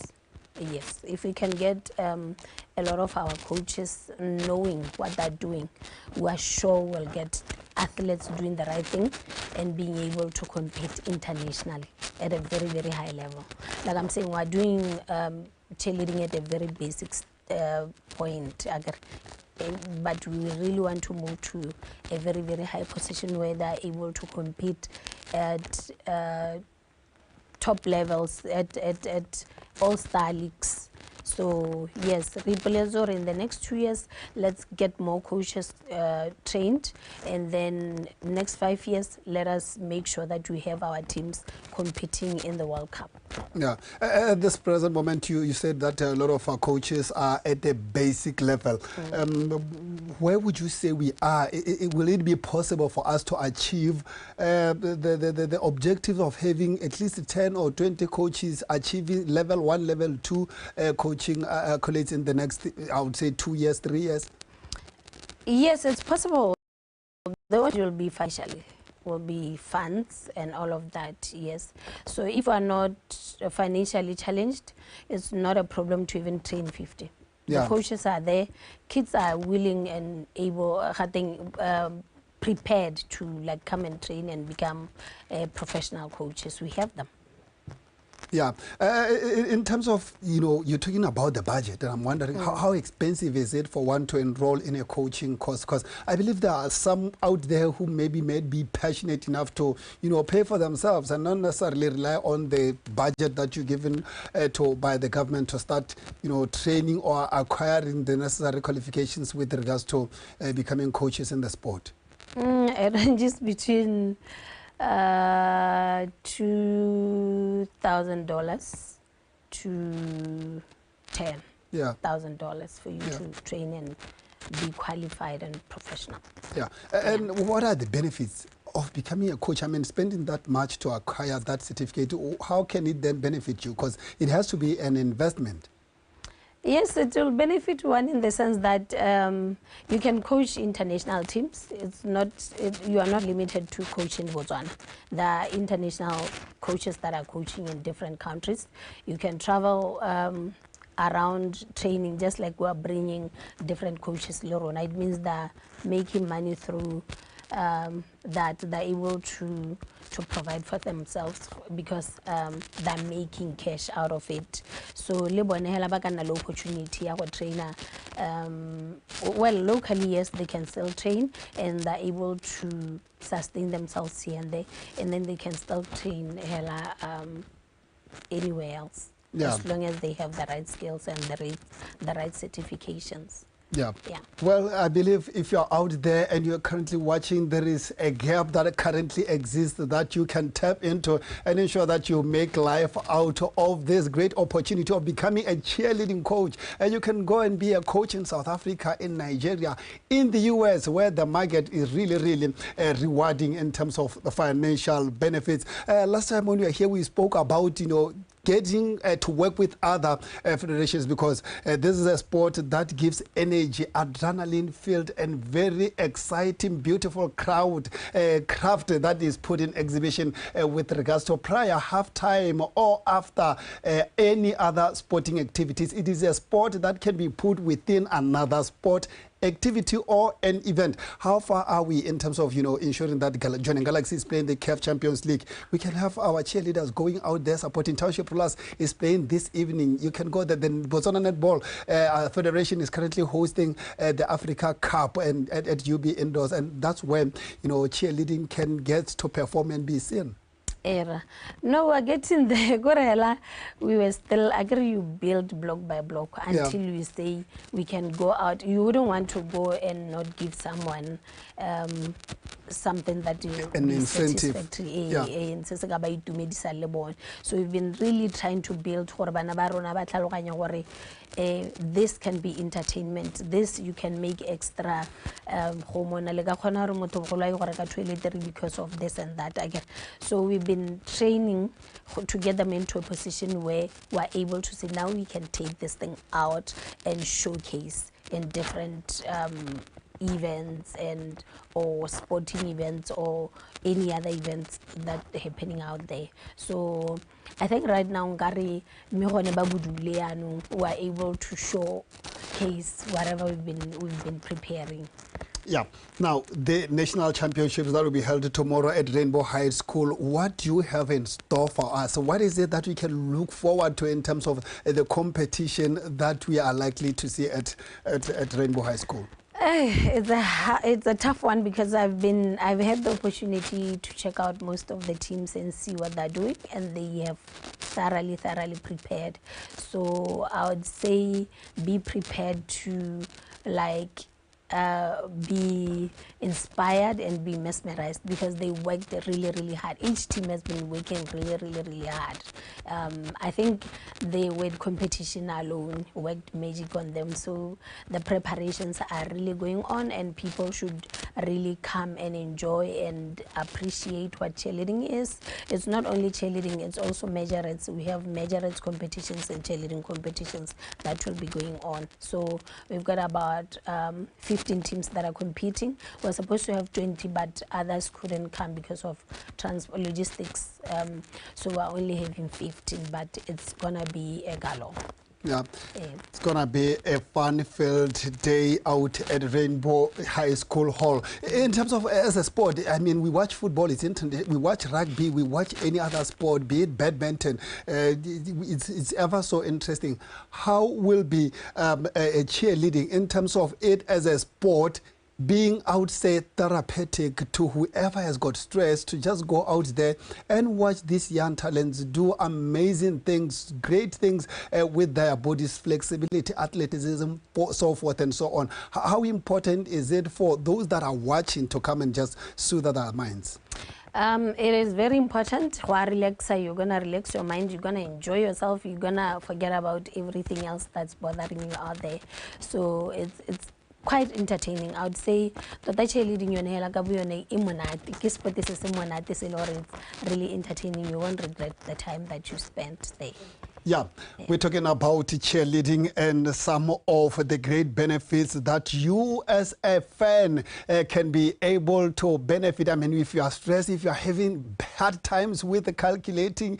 Yes, if we can get a lot of our coaches knowing what they're doing, we are sure we'll get athletes doing the right thing and being able to compete internationally at a very, very high level. Like I'm saying, we're doing cheerleading at a very basic point, but we really want to move to a very, very high position where they're able to compete at top levels, at all-star leagues. So yes, Ripolezor, in the next 2 years, let's get more coaches trained, and then next 5 years, let us make sure that we have our teams competing in the World Cup.
Yeah, at this present moment, you said that a lot of our coaches are at the basic level. Where would you say we are? Will it be possible for us to achieve the objective of having at least 10 or 20 coaches achieving level 1, level 2 coaching accolades in the next, I would say, 2 years, 3 years?
Yes, it's possible. The one will be financially, will be funds and all of that, yes. So if we are not financially challenged, it's not a problem to even train 50.
Yeah.
The coaches are there, kids are willing and able, I think, prepared to like come and train and become professional coaches. We have them.
Yeah. In terms of, you know, you're talking about the budget, and I'm wondering how expensive is it for one to enroll in a coaching course? Because I believe there are some out there who maybe may be passionate enough to, you know, pay for themselves and not necessarily rely on the budget that you're given to by the government to start, you know, training or acquiring the necessary qualifications with regards to becoming coaches in the sport.
It ranges between $2,000 to $10,000 for you to train and be qualified and professional.
Yeah, and what are the benefits of becoming a coach? I mean, spending that much to acquire that certificate, how can it then benefit you? Because it has to be an investment.
Yes, it will benefit one in the sense that you can coach international teams. It's not, you are not limited to coaching Botswana. There are international coaches that are coaching in different countries. You can travel around training, just like we are bringing different coaches. Lorona. It means they're making money through that they're able to provide for themselves because they're making cash out of it. So le bone hela ba ka nna le opportunity ya go trainer, well, locally, yes, they can still train and they're able to sustain themselves here and there, and then they can still train hela anywhere else.
Yeah.
As long as they have the right skills and the right certifications.
Yeah.
Yeah.
Well, I believe if you're out there and you're currently watching, there is a gap that currently exists that you can tap into and ensure that you make life out of this great opportunity of becoming a cheerleading coach. And you can go and be a coach in South Africa, in Nigeria, in the US, where the market is really, really rewarding in terms of the financial benefits. Last time when we were here, we spoke about, you know, getting to work with other federations, because this is a sport that gives energy, adrenaline-filled and very exciting, beautiful crowd craft that is put in exhibition with regards to prior, halftime or after any other sporting activities. It is a sport that can be put within another sport activity or an event. How far are we in terms of, you know, ensuring that Jwaneng Galaxy is playing the CAF Champions League? We can have our cheerleaders going out there supporting. Township Rollers is playing this evening. You can go there. The Botswana Netball Federation is currently hosting the Africa Cup and at UB Indoors, and that's when, you know, cheerleading can get to perform and be seen.
Era. No, we're getting there. Gorela, we were still, agree, you build block by block until you say we can go out. You wouldn't want to go and not give someone something that you
an incentive.
So we've been really trying to build this can be entertainment. This you can make extra because of this and that again. So we've been training to get them into a position where we're able to say now we can take this thing out and showcase in different events and or sporting events or any other events that are happening out there. So I think right now nkare mme gone ba bodule yaanong, we are able to showcase whatever we've been preparing.
Yeah. Now, the national championships that will be held tomorrow at Rainbow High School, what do you have in store for us? What is it that we can look forward to in terms of the competition that we are likely to see at Rainbow High School?
It's a tough one because I've had the opportunity to check out most of the teams and see what they're doing, and they have thoroughly prepared. So I would say be prepared to, like, be inspired and be mesmerized because they worked really, really hard. Each team has been working really, really, really hard. I think the word competition alone worked magic on them. So the preparations are really going on, and people should really come and enjoy and appreciate what cheerleading is. It's not only cheerleading, it's also majorettes. We have majorettes competitions and cheerleading competitions that will be going on. So we've got about 15 teams that are competing. We're supposed to have 20, but others couldn't come because of transport logistics. So we're only having 15, but it's gonna be a galore.
Yeah, it's gonna be a fun-filled day out at Rainbow High School Hall. In terms of as a sport, I mean, we watch football, it's internet, we watch rugby, we watch any other sport, be it badminton. It's ever so interesting. How will be a cheerleading in terms of it as a sport being, I would say, therapeutic to whoever has got stress, to just go out there and watch these young talents do amazing things, great things with their bodies, flexibility, athleticism, so forth and so on? How important is it for those that are watching to come and just soothe their minds?
It is very important. Go relax, you're gonna relax your mind, you're gonna enjoy yourself, you're gonna forget about everything else that's bothering you out there. So it's quite entertaining. I would say tota cheerleading yone hela ka bo yone e monate, ke sport se se monate se le gore it's really entertaining. You won't regret the time that you spent there.
Yeah, we're talking about cheerleading and some of the great benefits that you as a fan can be able to benefit. I mean, if you are stressed, if you are having hard times with calculating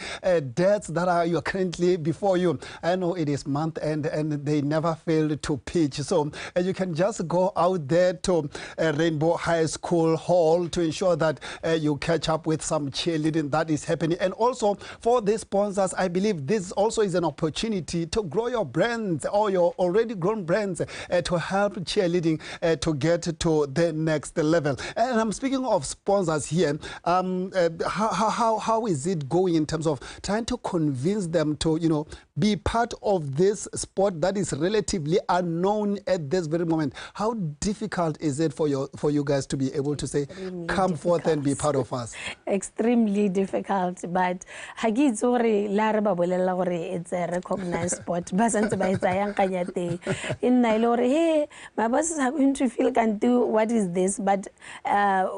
debts that are you are currently before you. I know it is month end and they never fail to pitch. So you can just go out there to Rainbow High School Hall to ensure that you catch up with some cheerleading that is happening. And also for the sponsors, I believe this also is an opportunity to grow your brands or your already grown brands to help cheerleading to get to the next level. And I'm speaking of sponsors here. How is it going in terms of trying to convince them to be part of this sport that is relatively unknown at this very moment? How difficult is it for you guys to be able to say,
Extremely
come forth and be part of us?
Extremely difficult, but ga ke itse gore le ha re ba bolelela gore it's a recognized sport, ba santse ba e tsayang kanya teng, e nna e le gore, hey, my bosses are going to feel kante what is this? But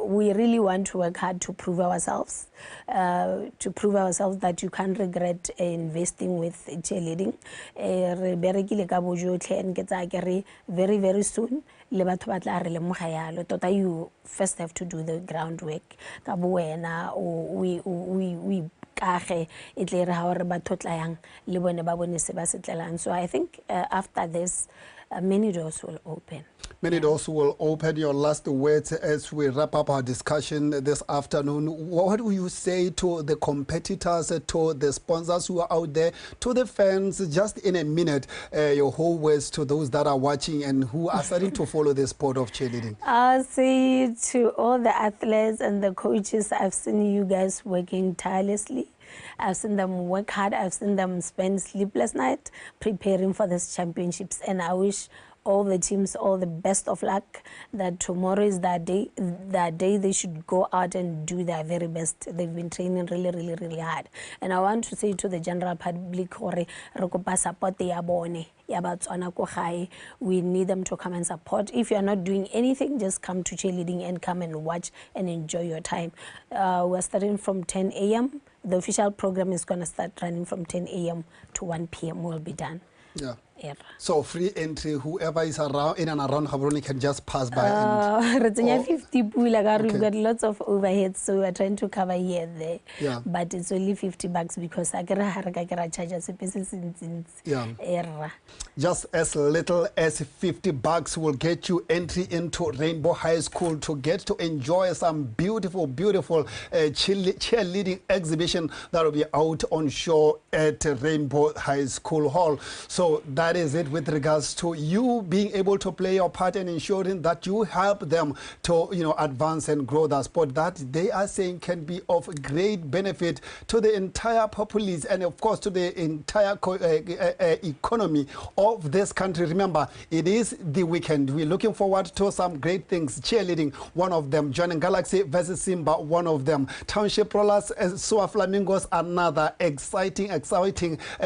we really want to work hard to prove ourselves that you can't regret investing with cheerleading. Re berekile ka bojotlhe and ke tsaya ke re very, very soon le batho ba tla re lemoga yalo tota. You first have to do the groundwork ka bo wena, o ikage, e tle re ha o re batho tlayang le bone ba bone se ba se tlelang. So I think after this, many doors will open.
Many doors will open. Your last words as we wrap up our discussion this afternoon. What do you say to the competitors, to the sponsors who are out there, to the fans? Just in a minute, your whole words to those that are watching and who are starting to follow the sport of cheerleading.
I'll say to all the athletes and the coaches, I've seen you guys working tirelessly. I've seen them work hard. I've seen them spend sleepless nights preparing for these championships. And I wish all the teams all the best of luck, that tomorrow is that day they should go out and do their very best. They've been training really, really, really hard. And I want to say to the general public gore re kopa support ya bone ya Batswana ko gae. We need them to come and support. If you are not doing anything, just come to cheerleading and come and watch and enjoy your time. We're starting from 10 a.m. The official program is going to start running from 10 a.m. to 1 p.m. We'll be done.
Yeah. So free entry, whoever is around in and around Gaborone can just pass by. And
re tsenya 50 pula ka we've got lots of overheads, so we are trying to cover here and there.
Yeah.
But it's only $50 because a ke re ha re ka ke ra charge sepe se se ntsi-ntsi.
Yeah. Just as little as $50 will get you entry into Rainbow High School to get to enjoy some beautiful, beautiful cheerleading exhibition that will be out on show at Rainbow High School Hall. So that is it with regards to you being able to play your part and ensuring that you help them to, you know, advance and grow the sport that they are saying can be of great benefit to the entire populace and, of course, to the entire economy of this country. Remember, it is the weekend. We're looking forward to some great things. Cheerleading, one of them. Joining Galaxy versus Simba, one of them. Township Rollers, Soa Flamingos, another exciting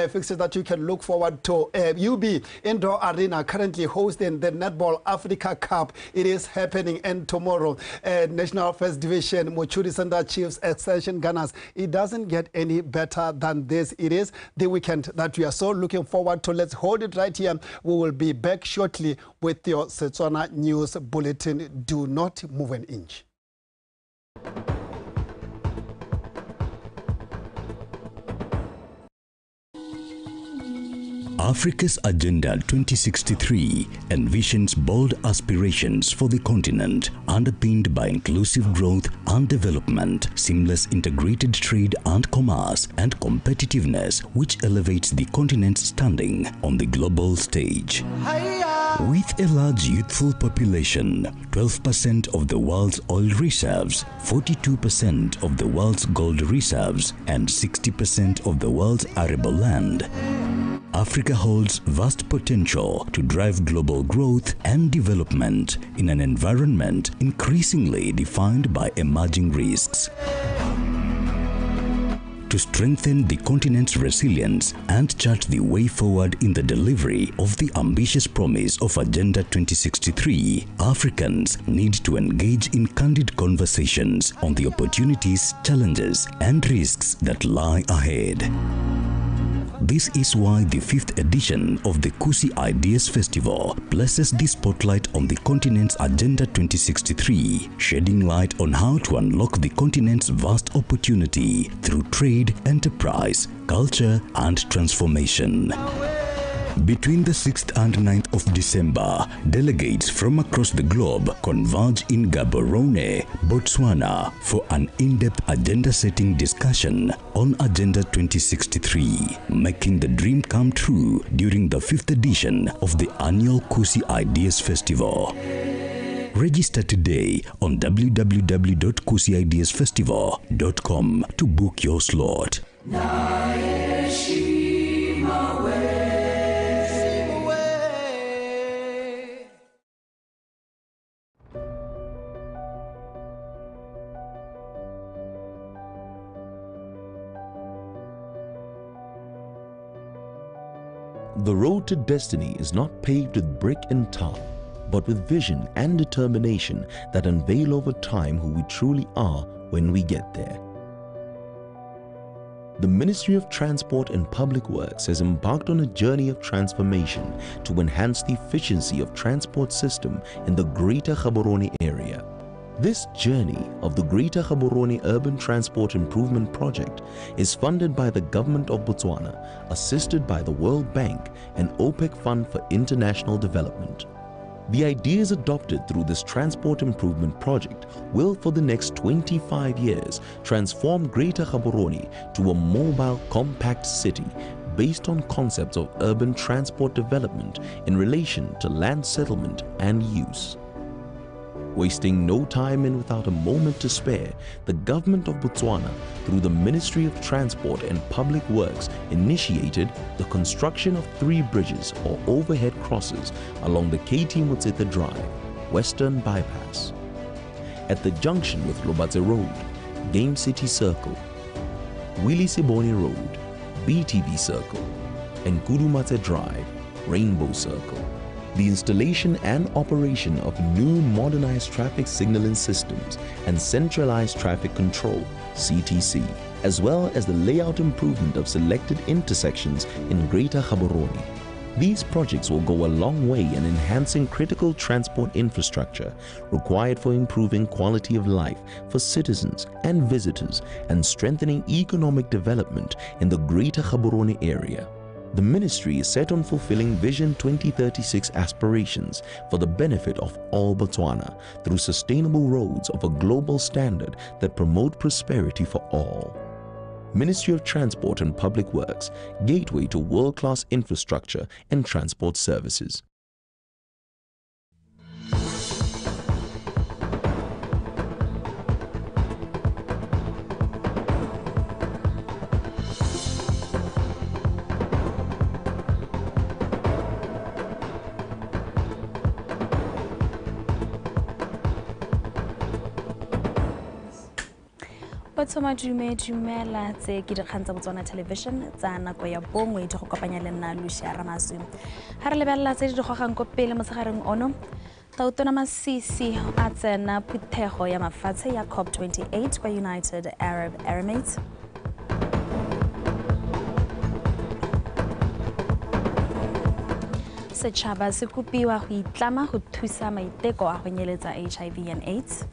fixture that you can look forward to. UB Indoor Arena currently hosting the Netball Africa Cup. It is happening, and tomorrow, National First Division, Mochudi Center Chiefs, Extension Gunners. It doesn't get any better than this. It is the weekend that we are so looking forward to. Let's hold it right here. We will be back shortly with your Setswana News Bulletin. Do not move an inch.
Africa's Agenda 2063 envisions bold aspirations for the continent, underpinned by inclusive growth and development, seamless integrated trade and commerce, and competitiveness, which elevates the continent's standing on the global stage. With a large youthful population, 12% of the world's oil reserves, 42% of the world's gold reserves, and 60% of the world's arable land, Africa holds vast potential to drive global growth and development in an environment increasingly defined by emerging risks. To strengthen the continent's resilience and chart the way forward in the delivery of the ambitious promise of Agenda 2063, Africans need to engage in candid conversations on the opportunities, challenges, and risks that lie ahead. This is why the 5th edition of the Kusi Ideas Festival places the spotlight on the continent's Agenda 2063, shedding light on how to unlock the continent's vast opportunity through trade, enterprise, culture, and transformation. Between the 6th and 9th of December, delegates from across the globe converge in Gaborone, Botswana, for an in-depth agenda-setting discussion on Agenda 2063, making the dream come true during the 5th edition of the annual Kusi Ideas Festival. Register today on www.kusiideasfestival.com to book your slot.
The road to destiny is not paved with brick and tar, but with vision and determination that unveil over time who we truly are when we get there. The Ministry of Transport and Public Works has embarked on a journey of transformation to enhance the efficiency of transport system in the Greater Gaborone area. This journey of the Greater Gaborone Urban Transport Improvement Project is funded by the Government of Botswana, assisted by the World Bank and OPEC Fund for International Development. The ideas adopted through this transport improvement project will, for the next 25 years, transform Greater Gaborone to a mobile, compact city based on concepts of urban transport development in relation to land settlement and use. Wasting no time and without a moment to spare, the government of Botswana, through the Ministry of Transport and Public Works, initiated the construction of 3 bridges or overhead crosses along the KT Motsete Drive, Western Bypass, at the junction with Lobatse Road, Game City Circle, Willie Sibone Road, BTV Circle, and Kudumatse Drive, Rainbow Circle. The installation and operation of new modernized traffic signaling systems and centralized traffic control, CTC, as well as the layout improvement of selected intersections in Greater Gaborone. These projects will go a long way in enhancing critical transport infrastructure required for improving quality of life for citizens and visitors and strengthening economic development in the greater Gaborone area. The ministry is set on fulfilling Vision 2036 aspirations for the benefit of all Botswana through sustainable roads of a global standard that promote prosperity for all. Ministry of Transport and Public Works, gateway to world-class infrastructure and transport services.
Madume dumela tse ke dikgang tsa Botswana Television tsa nako ya bongwe di go kopanya le nna Lucia Ramaswi. Ha re lebelela tse di gogang ko pele motshegareng ono, Tautona Masisi a tsena phuthego ya mafatshe ya COP28 kwa United Arab Emirates. Setšhaba se kopiwa go itlama go thusa maiteko a go nyeletsa HIV and AIDS.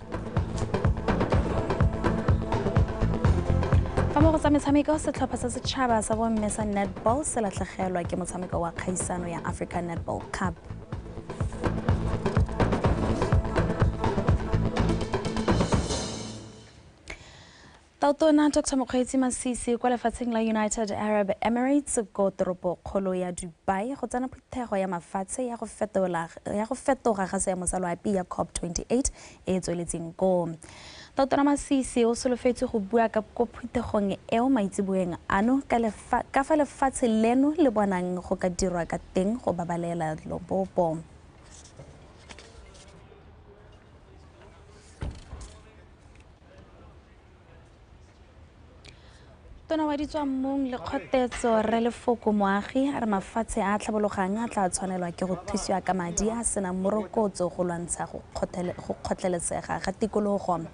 Mo go tsa metshameko, setlhopha sa setšhaba sa bomme sa netball se latlhegelwa ke motshameko wa kgaisano ya Africa Netball Cup. Tautona Dr. Mokgweetsi Masisi kwa lefatsheng la United Arab Emirates ko toropokgolo ya Dubai go tsena phuthego ya mafatshe ya go fetoga ga seemo sa loapi ya COP28 e e tsweletseng koo. Tautona Masisi o solofetse go bua ka ko phuthegong eo maitseboeng ano ka fa lefatshe leno le bonang go ka dirwa ka teng go babalela lobopo. Tona wa ditswammung le kgotetso Rre Lefoko Moagi a re mafatshe a tlhabologang a tla tshwanelwa ke go thusiwa ka madi a senang morokotso go lwantsha go kgotlelesega ga tikologo.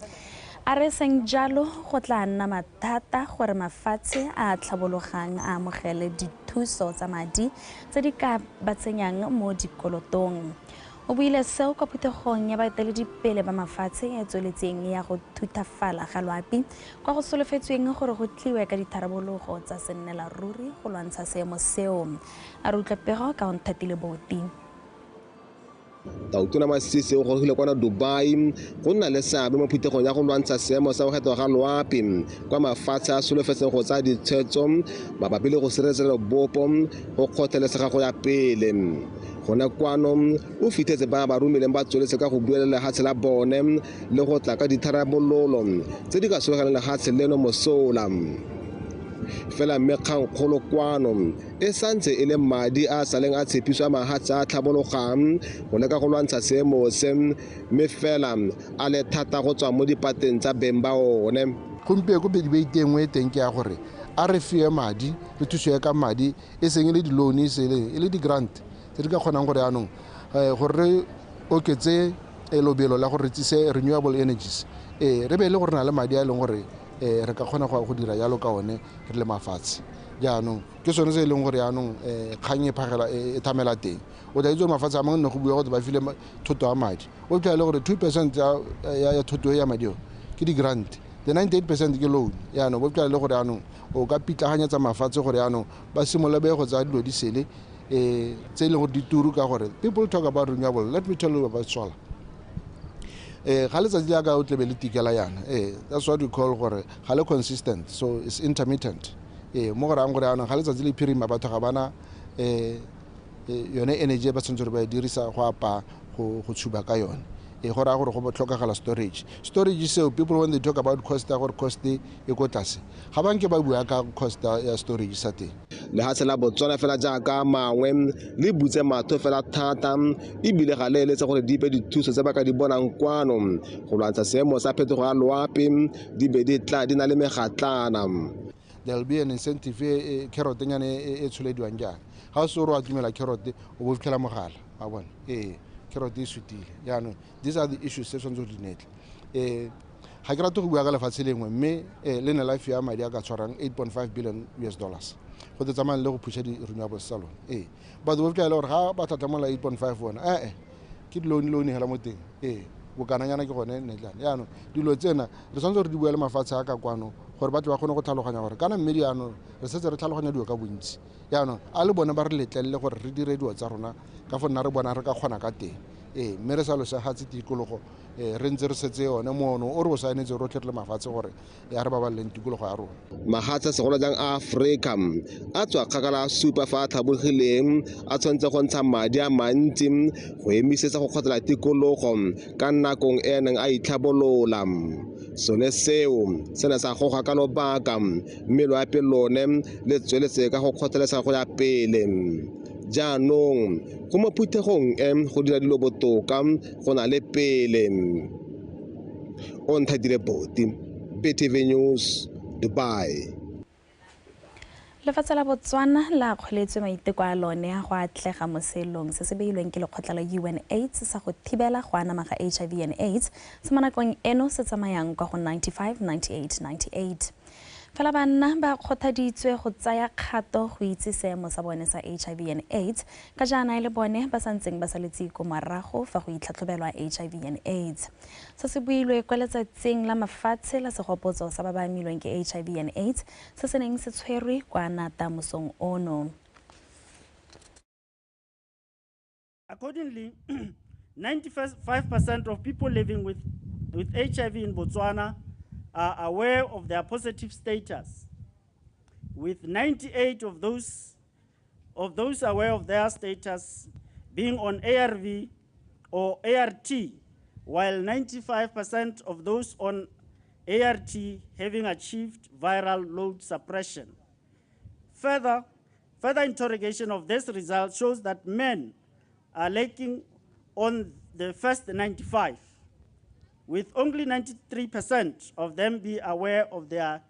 A re seng jalo go tla nna mathata gore mafatshe a tlhabologang a amogele dithuso tsa madi tse di ka ba tsenyang mo dikolotong. O buile seo kwa phuthegong ya baeteledipele ba mafatshe e tsweletseng ya go thuthafala ga loapi kwa go solofetsweng gore go tliwe ka ditharabologo tsa sennela ruri go lwantsha seemo seo. A re utlwa pego ka Onthatile Boti.
Tautona Masisi o gorogile kwa Dubai go nna le seabe mo phuthegong ya go lwantsha seemo sa go fetoga ga loapi kwa mafatshe a solofetseng go tsaya ditshwetso mabapi le go sireletsa lobopo go kgotlelesega go ya pele. Gona kwano o fitlhetse ba ba romileng ba tsweletse ka go buelela lefatshe la bone le go tla ka ditharabololo tse di ka solegelang lefatshe leno mosola. Fela mme kgangkgolo kwano e santse e le madi a saleng a tshepiso a mahatshe a tlhabologang go leka go lwantsha seemo se, mme fela a le thata go tswa mo dipateng tsa beng ba one.
Gompieno ko debate e nngwe e teng ke ya gore a re fiwe madi, re thusiwe ka madi, e seng e le di-loan, e le di-grant tse di ka kgonang gore jaanong gore re oketse lobelo la gore re tsise renewable energies, re be e le gore re na le madi a e leng gore re ka kgona go dira jalo ka one re le mafatshe. Jaanong ke sone se e leng gore jaanong kgang e phagela e thamela teng. O tla itse gore mafatshe a mangwe ne go bua gore ba file thoto ya madi, o fitlhela le gore 2% ya thoto ya madi eo ke di-grant, the 98% ke loan. Jaanong bo fitlhela le gore jaanong o ka pitlaganyetsa mafatshe gore jaanong ba simolole be go tsaya dilo di sele tse e leng gore di turu ka gore people talk about renewable. Let me tell you about solar. Ga letsatsi le ka o tlebe le tikela yana, that's what we call gore ga le consistent, so it's intermittent. Mo go rayang gore jaanong ga letsatsi le phirima batho ga bana yone energy e ba tshwanetse gore ba e dirisa go apaya, go tshuba ka yone. Go raya gore go tlhokagala storage. Storage seo people when they talk about cost ya gore cost e ko tlase, ga ba nke ba bua ka cost ya storage sa teng.
Lehatshe la Botswana fela jaaka mangwe le butse matho fela thata ebile ga le eletse gore dipe dithuso tse ba ka di bonang kwano go lwantsha seemo sa phetogo ya loapi di be di tla di na le megatlana.
There will be an incentive carrot nyane e tsholediwang jaana. Ga o se o re o atumela carrot o bo fitlhela mogala wa bona, carrot e sutile. Jaanong these are the issues tse tshwanetse go di netle. Ga ke rate go bua ka lefatshe lengwe mme le ne la fiwa madi a ka tshwarang $8.5 billion US. go tse tsamayang le go phusha di-renewables tsa lone. Ee, batho ba fitlhela gore ga ba tlhatlhamola 8.5 bona ee ke di-loan hela mo teng, ee bokananyana ke gone netlane. Jaanong dilo tsena re tshwanetse gore di bua le mafatshe a ka kwano gore batho ba kgone go tlhaloganya gore kana mme jaanong re setse re tlhaloganya dilo ka bontsi. Jaanong a le bone ba re letlelele gore re dire dilo tsa rona ka fo nna re bona re ka kgona ka teng, ee mme re sa losegatse tikologo, re ntse re setse yone mono o re o saenetse rotlhe re le mafatshe gore ya re babaleleng tikologo ya rona.
Mahatshe segolo jang a Afrika a tswa kgakala a supa fa a tlhabogileng a tshwanetse go ntsha madi a mantsi go emisetsa go kgotlhela tikologo ka nakong e neng a itlhabolola. Sone seo se ne sa goga ka lobaka mme loapi lone le tsweletse ka go kgotlhelesa go ya pele. Jaanong go mo phuthegong e go dira dilo botoka go na le pele. Onthatile Boti, BTV News, Dubai.
Lefatshe la Botswana la kgoletswe maiteko a lone a go atlega mo selong se se beilweng ke lekgotla la UNAIDS sa go thibela go anama ga HIV and AIDS se mo nakong eno se tsamayang kwa go 95 98 98. Fela banna ba kgothaditswe go tsaya kgato go itse seemo sa bone sa HIV and AIDS ka jaana e le bone ba santseng ba saletse ko morago fa go itlhatlhobelwa HIV and AIDS. Se se builwe kwa letsatsing la mafatshe la segopotso sa ba ba amilweng ke HIV and AIDS se se neng se tshwerwe kwa Nata mosong ono.
Accordingly, 95% of people living with HIV in Botswana are aware of their positive status, with 98 of those aware of their status being on ARV or ART, while 95% of those on ART having achieved viral load suppression. Further interrogation of this result shows that men are lacking on the first 95, with only 93% of them be aware of their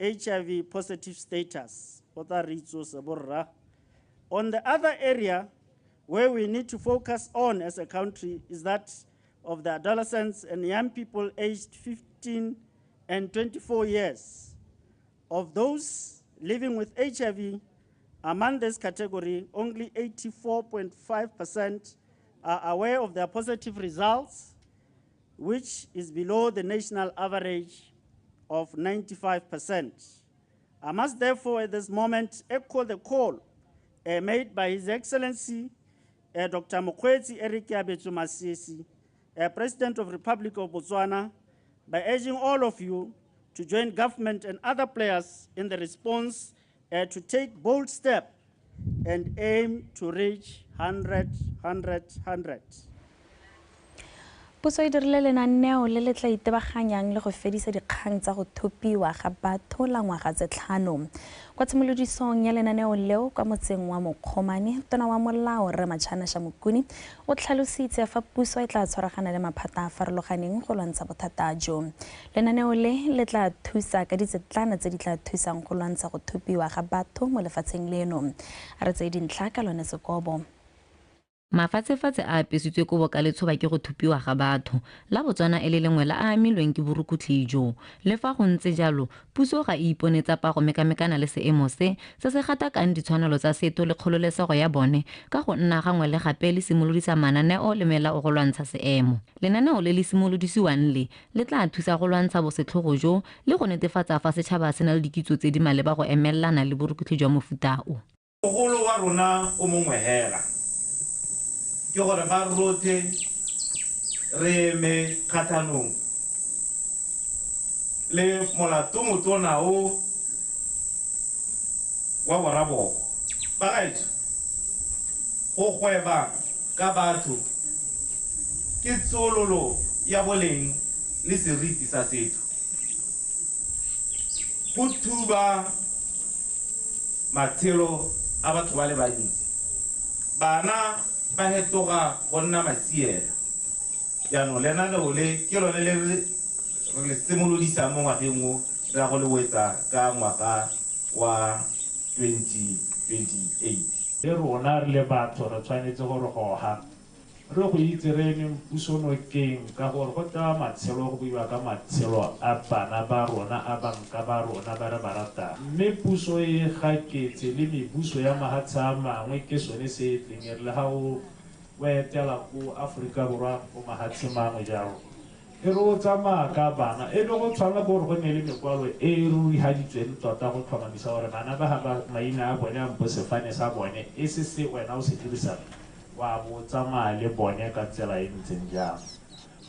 HIV positive status. On the other area where we need to focus on as a country is that of the adolescents and young people aged 15 and 24 years. Of those living with HIV, among this category, only 84.5% are aware of their positive results, which is below the national average of 95%. I must therefore at this moment echo the call made by His Excellency Dr. Mokgweetsi Eric Keabetswe Masisi, President of the Republic of Botswana, by urging all of you to join government and other players in the response to take bold steps and aim to reach 100, 100, 100.
Puso e dirile lenaneo le le tla itebaganyang le go fedisa dikgang tsa go thopiwa ga batho la ngwaga tse 5. Kwa tshimolodisong ya lenaneo leo kwa motseng wa Mokgomane, tona wa molao Rre Machana Shamukuni o tlhalositse fa puso e tla tshwaragana le maphata a farologaneng go lwantsha bothata jo. Lenaneo le le tla thusa ka ditsetlana tse di tla thusang go lwantsha go thopiwa ga batho mo lefatsheng leno. A re tseye dintlha ka lone sekobo.
Mafatshefatshe a apesitswe kobo ka letshoba ke go thupiwa ga batho la Botswana e le lengwe la a amilweng ke borukutlhi jo. Le fa go ntse jalo, puso ga e iponetsa pa go mekamekana le seemo se se se gatakang ditshwanelo tsa setho le kgololesego ya bone ka go nna gangwe le gape le simolodisa mananeo le melao go lwantsha seemo. Lenaneo le le simolodisiwang le le tla thusa go lwantsha bosetlhogo jo le go netefatsa fa setšhaba se na le dikitso tse di maleba go emelelana le borukutlhi jwa mofuta o.
Mogolo wa rona o mongwe hela ke gore ba rotlhe re eme kgatlhanong le molato motona o wa boraboko. Bagaetsho, go gweba ka batho ke tsololo ya boleng le seriti sa setho. Go thuba matshelo a batho ba le bantsi, bana ba hetoga go nna masiela. Jaanong lenaneo le ke lone le re le simolodisang mo ngwageng o re ya go le wetsa ka ngwaga wa 2028.
Le rona re le batho re tshwanetse gore goga Re go itse re emeng puso nokeng ka gore go tla matshelo go buiwa ka matshelo a bana ba rona a banka ba rona ba re ba ratang. Mme puso e gaketse le mebuso ya mahatshe a mangwe ke sone se e tleng e re le ga o etela ko Aforika Borwa ko mahatshe mangwe jalo. E re o tsamaya ka bana e be go tshwanela ke gore go nne le mekwalo e e rurihaditsweng tota go tlhomamisa gore bana ba ga ba maina a bone ampo sefane sa bone e se se wena o se dirisang wa bo tsamaya le bone ka tsela e ntseng jang.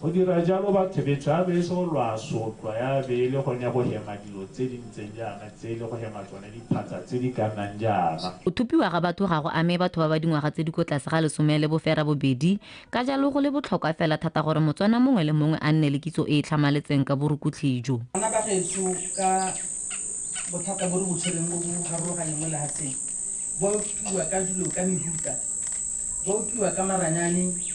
Go dira jalo batho betsho a be se go lwa sotlwa ya be e le gone go hema dilo tse di ntseng jaana tse e le go hema tsone diphatsa tse di ka nnang jaana.
Go thupiwa ga batho ga go ame batho ba ba dingwaga tse di ko tlase ga 18, ka jalo go le botlhokwa fela thata gore Motswana mongwe le mongwe a nne le kitso e e tlhamaletseng ka borukutlhi jo.
Bana ba gaetsho ka bothata bo re bo tshwereng bo bo harologaneng mo lefatsheng, bo okiwa ka dilo ka mehuta, bo okiwa ka maranyane.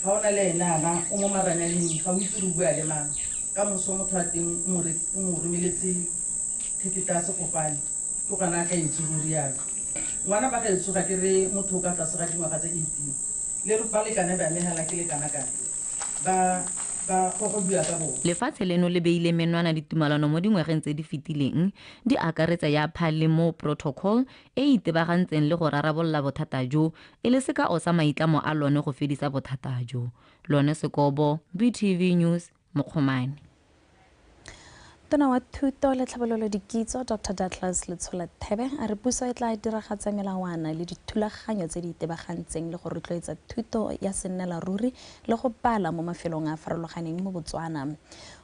Ga o na le ene ana o mo maranyaneng, ga o itse re bua le mang. Ka moso motho wa teng o mo romeletse thekete ya sefofane, ke gona a ka itse go rialo. Ngwana ba gaetsho ga ke re motho o ka tlase ga dingwaga tse 18, le ba lekane ba amegela ke le kana-kana, ba gogodiwa ka bone.
Lefatshe leno le beile menwana ditumalano mo dingwageng tse di fetileng di akaretsa ya Palermo Protocol e e itebagantseng le go rarabolola bothata jo e le sekao sa maitlamo a lone go fedisa bothata jo. Lone Sekobo, BTV News, Mokgomane.
Tona wa Thuto le Tlhabololo Dikitso Dr. Douglas Letsholathebe a re puso e tla diragatsa melawana le dithulaganyo tse di itebagantseng le go rotloetsa thuto ya sennela ruri le go bala mo mafelong a farologaneng mo Botswana.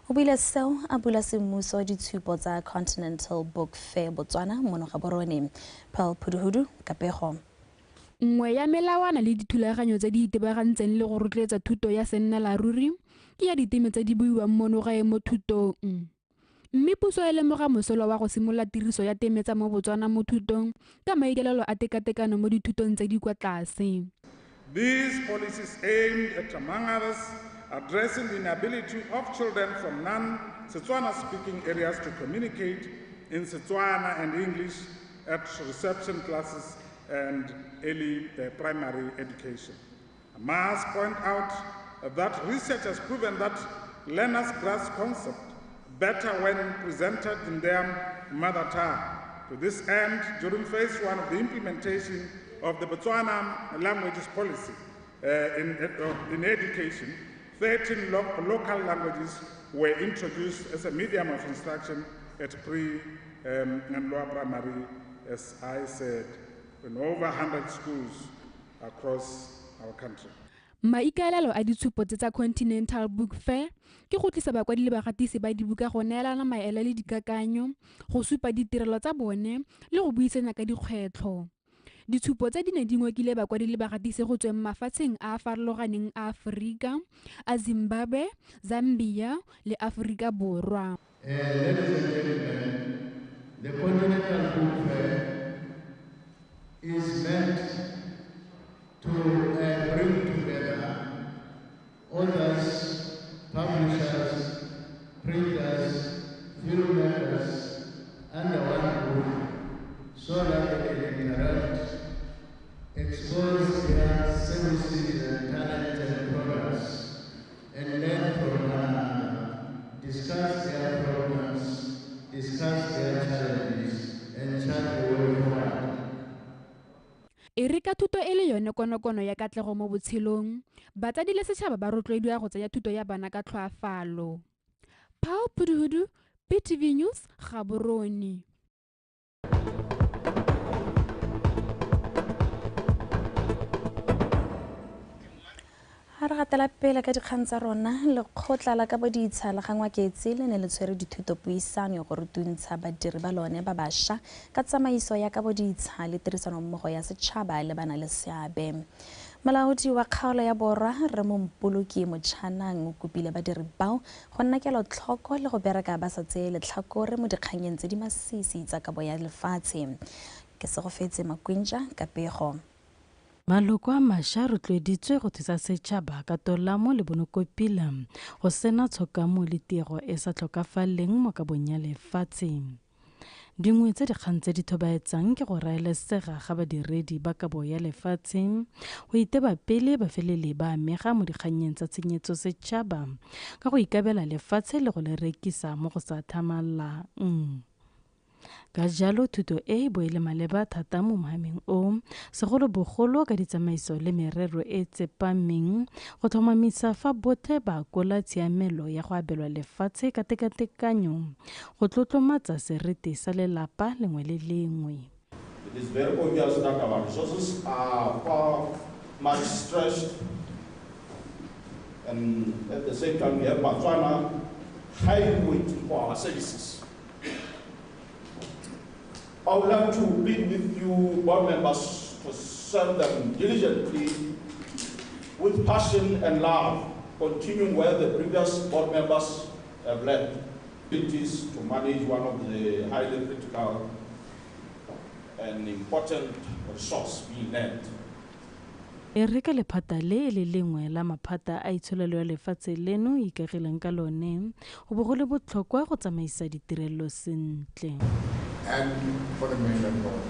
O buile seo a bula semmuso ditshupo tsa Continental Book Fair Botswana mono Gaborone. Pearl Phuduhudu ka pego.
Nngwe ya melawana le dithulaganyo tse di itebagantseng le go rotloetsa thuto ya sennela ruri ke ya diteme tse di buiwang mono gae mo thutong. Mme puso e lemoga mosola wa go simolola tiriso ya teme tsa mo Botswana mo thutong ka maikaelelo a tekatekano mo dithutong tse di kwa tlase.
These policies aimed at, among others, addressing the inability of children from non-Setswana-speaking areas to communicate in Setswana and English at reception classes and early primary education. I must point out that research has proven that learners grasp concept better when presented in their mother tongue. To this end, during phase 1 of the implementation of the Botswana languages policy in education, 13 local languages were introduced as a medium of instruction at pre and lower primary, as I said, in over 100 schools across our country.
Maikaelelo a ditshupo tse tsa Continental Book Fair ke go tlisa bakwadi le bagatisi ba dibuka go neelana maele le dikakanyo, go supa ditirelo tsa bone le go buisana ka dikgwetlho. Ditshupo tse di ne di ngokile bakwadi le bagatisi go tsweng mafatsheng a a farologaneng a Aforika, a Zimbabwe, Zambia le Aforika Borwa.
Ladies and gentlemen, the Continental Book Fair is meant to bring together authors, publishers, printers, filmmakers under one roof so that they can interact, expose their services and talents and products, and learn from one another, discuss their problems, discuss their challenges, and chart the way forward.
E re ka thuto e le yone konokono ya katlego mo botshelong, batsadi le setšhaba ba rotloediwa go tsaya thuto ya bana ka tlhoafalo. Paul Phuduhudu, BTV News, Gaborone.
Ha re gatela pele ka dikgang tsa rona, lekgotla la kabo ditsha la Gangwaketse le ne le tshwere dithutopuisano go rutuntsha badiri ba lone ba bašwa ka tsamaiso ya kabo ditsha le tirisanommogo ya setšhaba le bana le seabe. Molaodi wa kgaolo ya Borwa Rre Mompoloki Motšhanang o kopile badiri bao go nna kelotlhoko le go bereka ba sa tseye letlhakore mo dikganyeng tse di masisi tsa kabo ya lefatshe. Ke Segofetse Makwinja ka pego.
Maloko a mašwa a rotloeditswe go thusa setšhaba ka tolamo le bonokopila go sena tshokamo le tiego e sa tlhokafaleng mo kabong ya lefatshe. Dingwe tsa dikgang tse di thobaetsang ke go raelesega ga badiredi ba kabo ya lefatshe go iteba pele ba felele ba amega mo dikgannyeng tsa tshenyetso setšhaba ka go ikabela lefatshe le go le rekisa mo go sa tlhamallang. Ka jalo thuto e bo e le maleba thata mo mohameng o, segolobogolo ka ditsamaiso le merero e tsepameng go tlhomamisa fa botlhe ba akola tshiamelo ya go abelwa lefatshe ka tekatekanyo go tlotlomatsa seriti sa lelapa lengwe le lengwe.
It is very obvious that our resources are far much stretched, and at the same time we have Botswana highly waiting for our services. I would like to plead with you, board members, to serve them diligently with passion and love, continuing where the previous board members have led. It is to manage one of the highly critical and important resource being land.
E re ka lephata le e le lengwe la maphata a itsholelo ya lefatshe leno ikagileng ka lone, go bo go le botlhokwa go tsamaisa ditirelo sentle.
And for the mainland board.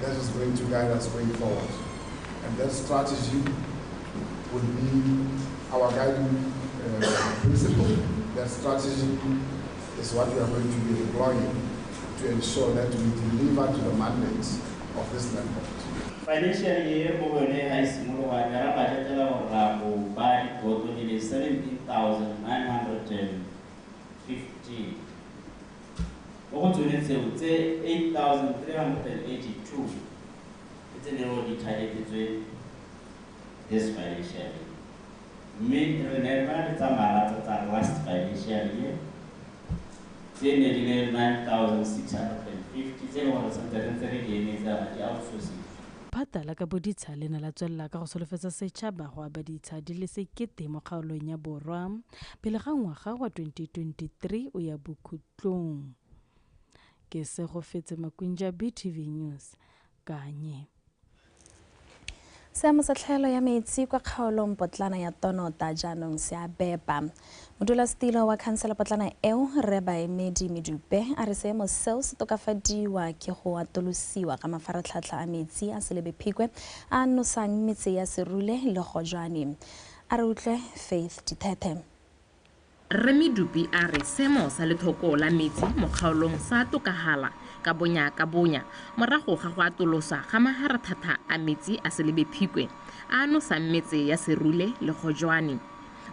That is going to guide us going forward. And that strategy will be our guiding principle. That strategy is what we are going to be deploying to ensure that we deliver to the mandates of this land board.
Financial year mo yone ga e simologa ne ra budgetela gore ra go ba dithoto di le 17,915. Mo go tsone tseo tse 8,382 ke tse ne go di targetetswe this financial year. Mme re ne re na le tsa malatsa tsa last financial year tse ne di le 9,650 tse e leng gore santse re ntse re di emetse jaana di outsourcing.
Lephata la kaboditsha le ne la tswelela ka go solofetsa setšhaba go aba ditsha di le 1,000 mo kgaolong ya borwa pele ga ngwaga wa 2023 o ya bokhutlong. Ke Segofetse Makwinja, BTV News, Kanye.
Seemo sa tlhaelo ya metsi kwa kgaolong potlana ya Tonota jaanong se a bepa. Modulasetilo wa khansele potlana eo, Rre Baemedi Medupe, a re seemo seo se tokafadiwa ke go atolosiwa ga mafaratlhatlha a metsi a Selebi Phikwe a nosang metse ya Serule le Gojwane. A re utlwe Faith Dithethe.
Rre Medupi a re seemo sa lethoko la metsi mo kgaolong sa tokahala ka bonya morago ga go atolosa ga maharatlhatlha a metsi a Selebi Phikwe a nosang metse ya Serule le Gojwane.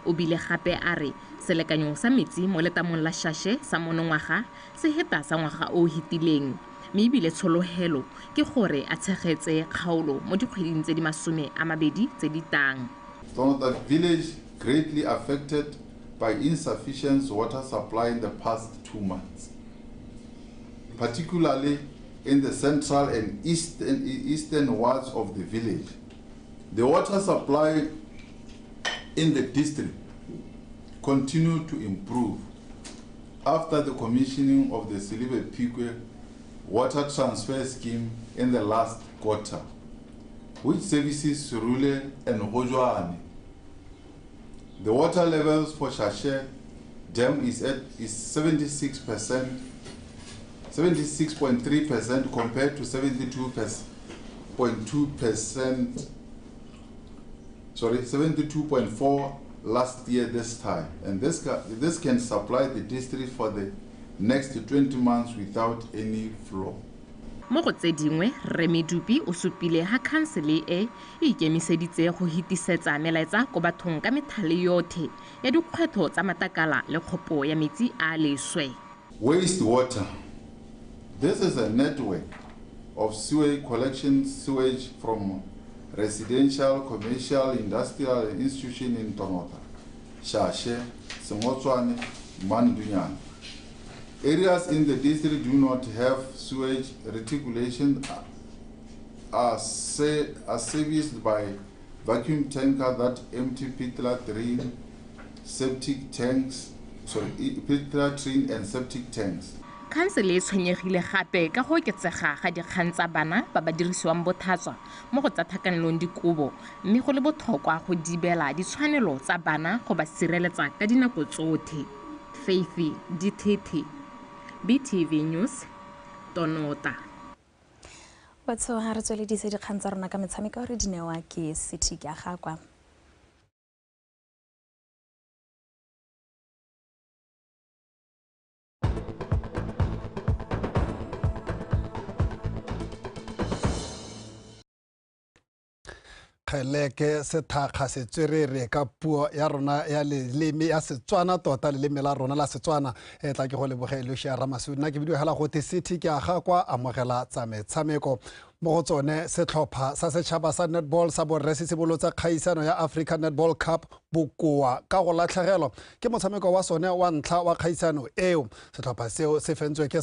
O bile gape a re selekanyo sa metsi mo letamong la Shashe sa monongwaga se heta sa ngwaga o hitileng, mme ebile tshologelo ke gore a tshegetse kgaolo mo dikgweding tse di 20 tse di tang.
Tonota village greatly affected by insufficient water supply in the past 2 months, particularly in the central and eastern wards of the village. The water supply in the district continued to improve after the commissioning of the Selebi Phikwe water transfer scheme in the last quarter, which services Serule and Gojwane. The water levels for Shashe Dam is 76.3% compared to 72.2%, sorry, 72.4 last year this time. And this can supply the district for the next 20 months without any flow.
Mo go tse dingwe, Rre Medupi o supile ha khansele e ikemiseditse go hitisetsa melaetsa ko bathong ka methale yothe ya dikgwetho tsa matakala le kgopo ya metsi a leswe.
Waste water. This is a network of sewage collection sewage from residential, commercial, industrial institution in Tonota, Shashe, Semotswane, Mandunyane. Areas in the district do not have sewage reticulation are serviced by vacuum tanker that empty pit latrine, septic tanks, sorry, pit latrine and septic tanks.
Khansele e tshwenyegile gape ka go oketsega ga dikgang tsa bana ba ba dirisiwang botlhaswa mo go tsa tlhakanelong dikobo, mme go le botlhokwa go dibela ditshwanelo tsa bana go ba sireletsa ka dinako tsotlhe. Faith Dithethe, BTV News, Tonota.
Batho ha re tsweledise dikgang tsa rona ka metshameko re di newa ke City ke a gakwa.
Kgeleke sethakga setswerere ka puo ya rona ya leleme ya Setswana tota leleme la rona la Setswana e tla ke go leboge Lucia Ramasudi nna ke bidio hela go te City ke a ga kwa amogela tsa metshameko mo go tsone setlhopha sa setšhaba sa netball sa borre se simolotsa kgaisano ya Africa Netball Cup bokoa ka go latlhegelwa ke motshameko wa sone wa ntlha wa kgaisano eo. Setlhopha seo se fentswe ke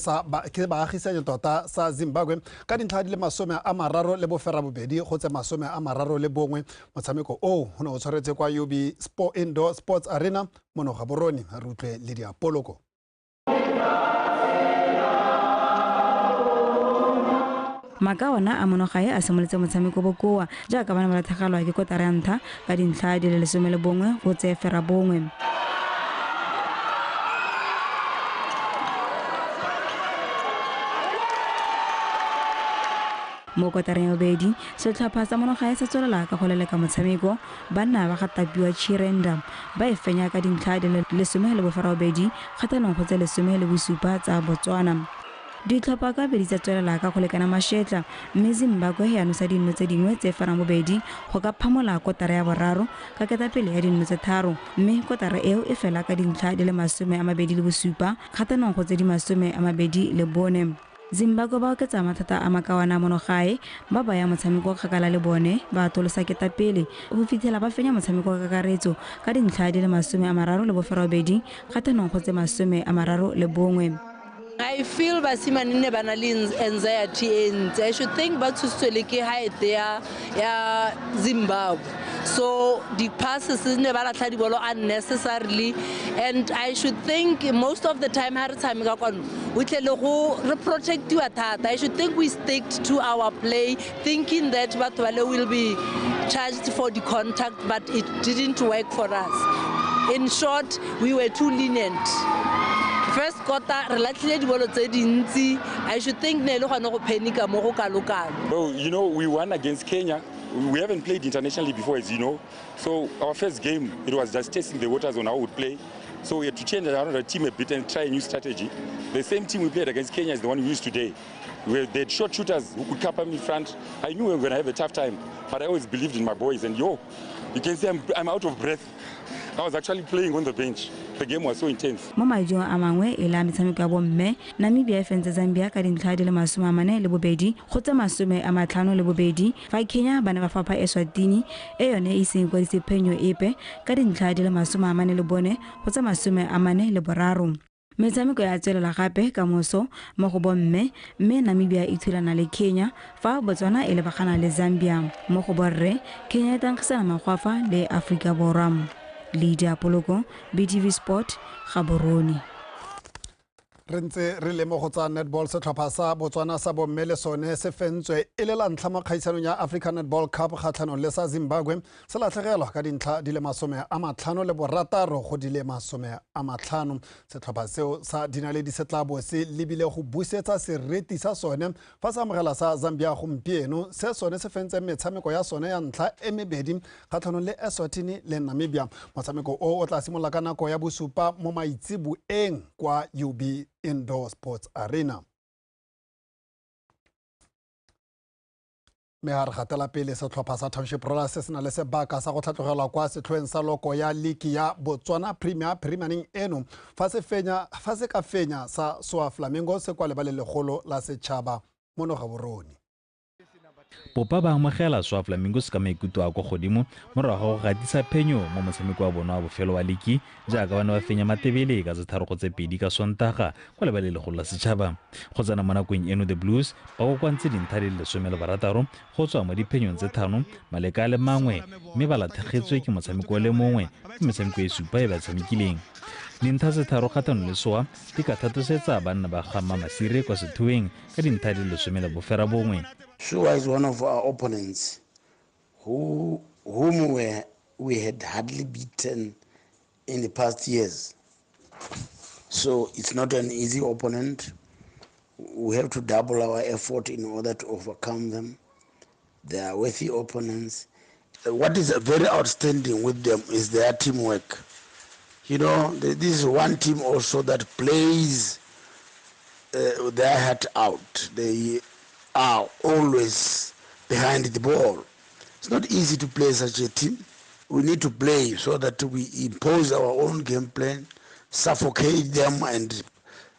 baagisani tota sa Zimbabwe ka dintlha di le 38 go tse 31. Motshameko oo o ne o tshwaretse kwa UB Indoor Sports Arena mono Gaborone. Re utlwe le diapoloko.
Maka ona a monogae a simolotse motshameko bokoa jaaka bana ba latlhegelwa ke kotara ya ntlha ka dintlha di le 11 go tse 9. Mo kotareng ya bobedi setlhopha sa monogae se tswelela ka go leleka motshameko banna ba ga tapiwa Chirenda ba e fenya ka dintlha di le 18 kgatlhanong go tse 17 tsa Botswana. Ditlhopha ka bedi tsa tswelela ka go lekana mašetla mme Zimbabwe ya nosa dinno tse dingwe tse 2 go ka phamola kotara ya boraro ka ketapele ya dinno tse 3 mme kotara eo e fela ka dintlha di le 27 kgatlhanong go tse di 24. Zimbabwe ba oketsa mathata a makawana monogae ba baya motshameko kgakala le bone ba atolosa ketapele go fitlhela ba fenya motshameko ka kakaretso ka dintlha di le 38 kgatlhanong go tse 31.
I feel basimane ne ba na le anxiety e ntsi. I should think ba tshositswe le ke height ya Zimbabwe. So the passes ne ba latlha dibolo unnecessarily, and I should think most of the time ha re tshameka kwano we tle le go re protectiwa thata. I should think we stick to our play thinking that batho bale will be charged for the contact, but it didn't work for us. In short, we were too lenient. First quarter, re latlhile dibolo tse dintsi. I should think ne le gone go panica mo go kalokalo.
Well, you know, we won against Kenya. We haven't played internationally before, as you know. So our first game, it was just testing the waters on how we would play. So we had to change our team a bit and try a new strategy. The same team we played against Kenya is the one we used today. We had short shooters who could cover me in front. I knew we were going to have a tough time, but I always believed in my boys. And yo, you can see I'm out of breath. I was actually playing on the bench. The game was so intense.
Mo maijong a mangwe e la metshameko ya bomme, Namibia e fentse Zambia ka dintlha di le 42 go tse 52, fa Kenya ba ne ba fapha Eswatini e yone e iseng kwadise phenyo epe ka dintlha di le 44 go tse 43. Metshameko ya tswelela gape ka moso mo go bomme mme Namibia e thulana le Kenya fa Botswana e lebagana le Zambia. Mo go borre, Kenya e tankgisana magwafa le Aforika Borwa. Lydia Poloko, BTV Sport, Gaborone.
Re ntse re le mo go tsa netball setlhopha sa Botswana sa bomme le sone se fentswe e le la ntlha mo kgaisanong ya Africa Netball Cup kgatlhanong le sa Zimbabwe se latlhegelwa ka dintlha di le 56 go di le 50. Setlhopha seo sa dinaledi se tla bo se lebile go busetsa sereti sa sone fa se amogela sa Zambia gompieno se sone se fentseng metshameko ya sone ya ntlha e mebedi kgatlhanong le Eswatini le Namibia. Motshameko o o tla simolola ka nako ya 7 mo maitseboeng kwa UB Indoor Sports Arena. Mme ha re gatela pele setlhopha sa Township Rollers se se na le sebaka sa go tlhatlogelwa kwa setlhoeng sa loko ya liki ya Botswana Premier phirimaneng eno fa se ka fenya sa Soa Flamingo se kwa lebaleng legolo la setšhaba mono Gaborone.
Popa ba amogela Soa Flamingos ka maikutlo a kwa godimo morago ga go gatisa phenyo mo motshameko wa bona wa bofelo wa liki jaaka ba ne ba fenya Matebele ka 3-2 ka Sontaga kwa lebaleng legolo la setšhaba. Go tsena mo nakong eno the Blues ba kokoantse dintlha di le 16 go tswa mo diphenyong tse 5 maleka a le mangwe mme ba latlhegetswe ke motshameko o le mongwe mo metshameko e 7 e ba tshamekileng. Dintlha tse 3 kgatlhanong le Soa di ka thatosetsa banna ba ga Mmamasire kwa sethoeng ka dintlha di le 19.
Soa is one of our opponents whom we had hardly beaten in the past years. So it's not an easy opponent. We have to double our effort in order to overcome them. They are worthy opponents. What is very outstanding with them is their teamwork. You know, this is one team also that plays their heart out. They are always behind the ball. It's not easy to play such a team. We need to play so that we impose our own game plan, suffocate them, and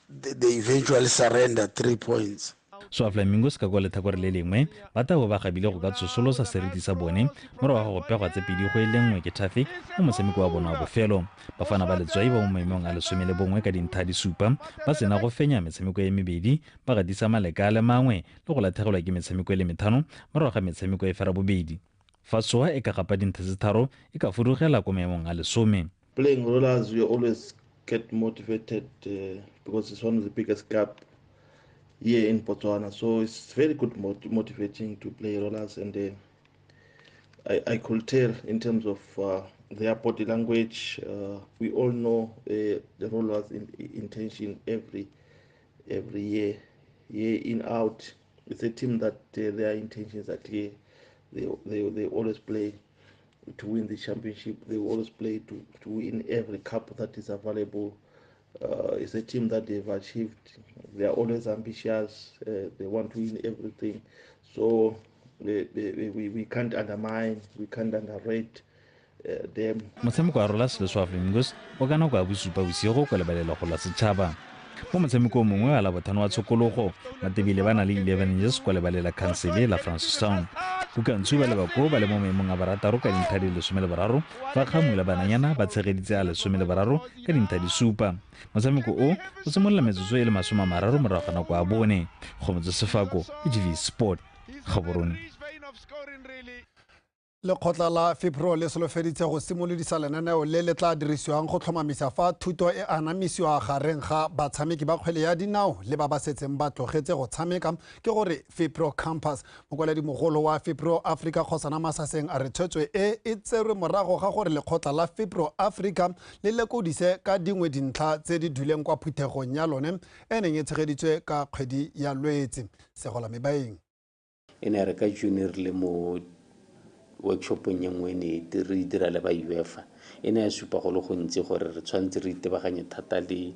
they eventually surrender 3 points.
Swa Flamingos ka kwa letlhakore le lengwe ba tla bo ba gabile go ka tsosolosa seriti sa bone morago ga go pegwa tse 2-1 ke Traffic mo motshameko wa bona wa bofelo. Bafana ba Letswai ba mo maemong a 11 ka dintlha di 7 ba sena go fenya metshameko e mebedi, ba gatisa maleka a le mangwe le go latlhegelwa ke metshameko e le 5 morago ga metshameko e 8. Fa Soa e ka gapa dintlha tse 3 e ka fudugela ko maemong a 10.
Playing Rollers, we always get motivated because it's one of the biggest club here in Botswana, so it's very good motivating to play Rollers, and I could tell in terms of their body language. We all know the Rollers' intention every year, year in out. It's a team that their intentions are clear. They always play to win the championship. They always play to win every cup that is available. It's a team that they've achieved. They are always ambitious. They want to win everything. So we can't undermine, we can't underrate them.
Motshameko wa Rollers le Swa Flamingos o ka nako ya 7 bosigo kwa lebaleng la setšhaba. Mo motshameko o mongwe wa Labotlhano wa tshokologo, Matebele ba na le 11 years kwa lebaleng la khansele la Francistown. Kukantshu ba leba koo ba le mo maemong a 6 ka dintlha di 13, fa Kgamu la Bananyana ba tshegeditse a 13 ka dintlha di 7. Motshameko o o simolola metsotso e le 30 morago ga nako ya 4. Kgomotso Sefako, GV Sport, Gaborone.
Lekgotla la FIFPro le solofeditse go simolodisa lenaneo le le tla dirisiwang go tlhomamisa fa thuto e anamisiwa gareng ga batshameki ba kgwele ya dinao le ba ba setseng ba tlogetse go tshameka, ke gore FIFPro Campus. Mokwaledi-mogolo wa FIFPro Africa Kgosana Masaseng a re tshwetso e e tserwe morago ga gore lekgotla la FIFPro Africa le lekodise ka dingwe dintlha tse di duleng kwa phuthegong ya lone e neng e tshegeditswe ka kgwedi ya Lwetse. Segola Mebaeng.
E ne re ka June re le mo workshopong e nngwe ne re dira le ba UEFA, e ne ya supa go le gontsi gore re tshwanetse re itebaganye thata le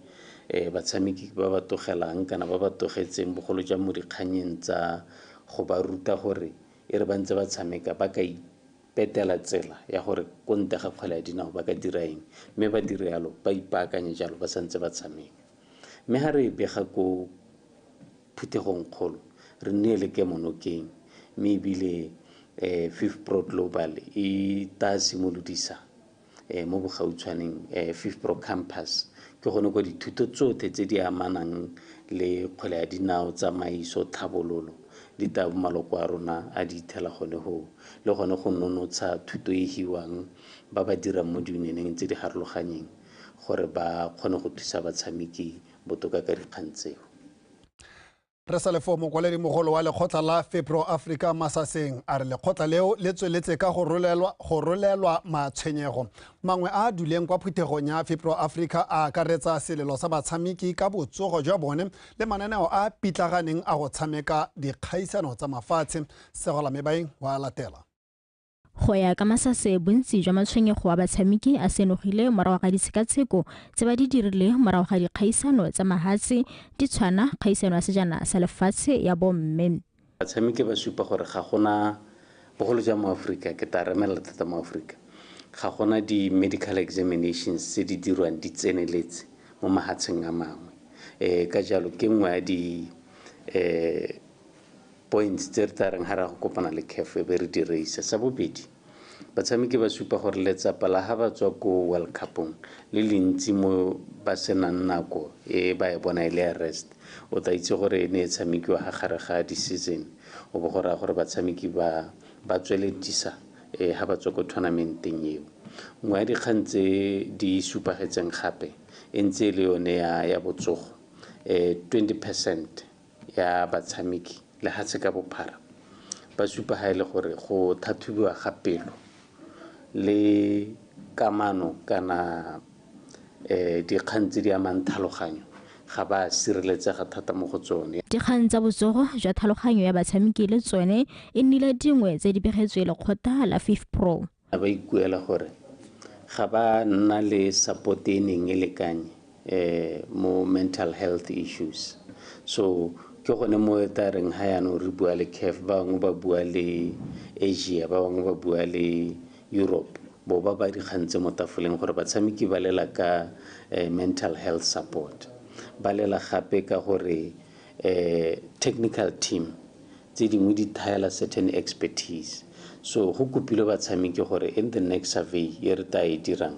batshameki ba ba tlogelang kana ba ba tlogetseng, bogolo jang mo dikganyeng tsa go ba ruta gore e re ba ntse ba tshameka ba ka ipetela tsela ya gore ko ntle ga kgwele ya dinao ba ka dira eng, mme ba dire yalo, ba ipaakanye jalo ba santse ba tshameka. Mme ga re e bega ko phuthegong kgolo re nne le kemonokeng, mme ebile FIFPro Global e ta simolodisa mo bogautshwaneng FIFPro Campus, ke gone kwa dithuto tsotlhe tse di amanang le kgwele ya dinao, tsamaiso, tlhabololo di ta maloko a rona a di ithela gone go le gone go nonotsha thuto e hiwang ba ba dirang mo diunioneng tse di harologanyeng gore ba kgone go thusa batshameki botoka ka dikgang tseo.
Re sa le foo, mokwaledi-mogolo wa lekgotla la FIFPro Africa Masaseng a re lekgotla leo le tsweletse ka go rolelwa matshwenyego mangwe a a duleng kwa phuthegong ya FIFPro Africa a akaretsa selelo sa batshameki ka botsogo jwa bone le mananeo a pitlaganeng a go tshameka dikgaisano tsa mafatshe. Segola Mebaeng wa latela.
Go ya ka Masase, bontsi jwa matshwenyego a batshameki a senogile morago ga ditshekatsheko tse ba di dirileng morago ga dikgaisano tsa mahatshe di tshwana kgaisano ya sejana sa lefatshe ya bomme.
Batshameki ba supa gore ga gona, bogolo jang mo Aforika, ke tla remelela thata mo Aforika, ga gona di-medical examinations tse di dirwang di tseneletse mo mahatsheng a mangwe. Ka jalo ke nngwe ya di points tse re tla reng ga re go kopana le CAF e be re di reisa. Sa bobedi, batshameki ba supa gore letsapa la ga ba tswa ko World Cupong le le ntsi mo ba senang nako e ba e bona e le ya rest. O tla itse gore e ne e tshamekiwa ga gare ga di-season, o bo go raya gore batshameki ba tsweledisa ga ba tswa ko tournamenteng eo. Nngwe ya dikgang tse di supagetseng gape e ntse e le yone ya botsogo. 20% ya batshameki lehatshe ka bophara ba supa ga e le gore go tlhatlhobiwa ga pelo le kamano kana dikgang tse di amang tlhaloganyo ga ba sireletsega thata mo go tsone.
Dikgang tsa botsogo jwa tlhaloganyo ya batshameki le tsone e nnile dingwe tse di begetswe lekgotla la FIFPro.
Ba ikuela gore ga ba nna le support e neng e lekanye mo mental health issues. So ke gone mo e tla reng ha yaanong re bua le CAF, ba bangwe ba bua le Asia, ba bangwe ba bua le Europe, bo ba ba dikgang tse mo tafoleng gore batshameki ba lela ka mental health support. Ba lela gape ka gore technical team tse dingwe di thaela certain expertise. So go kopile batshameki gore in the next survey e re tla e dirang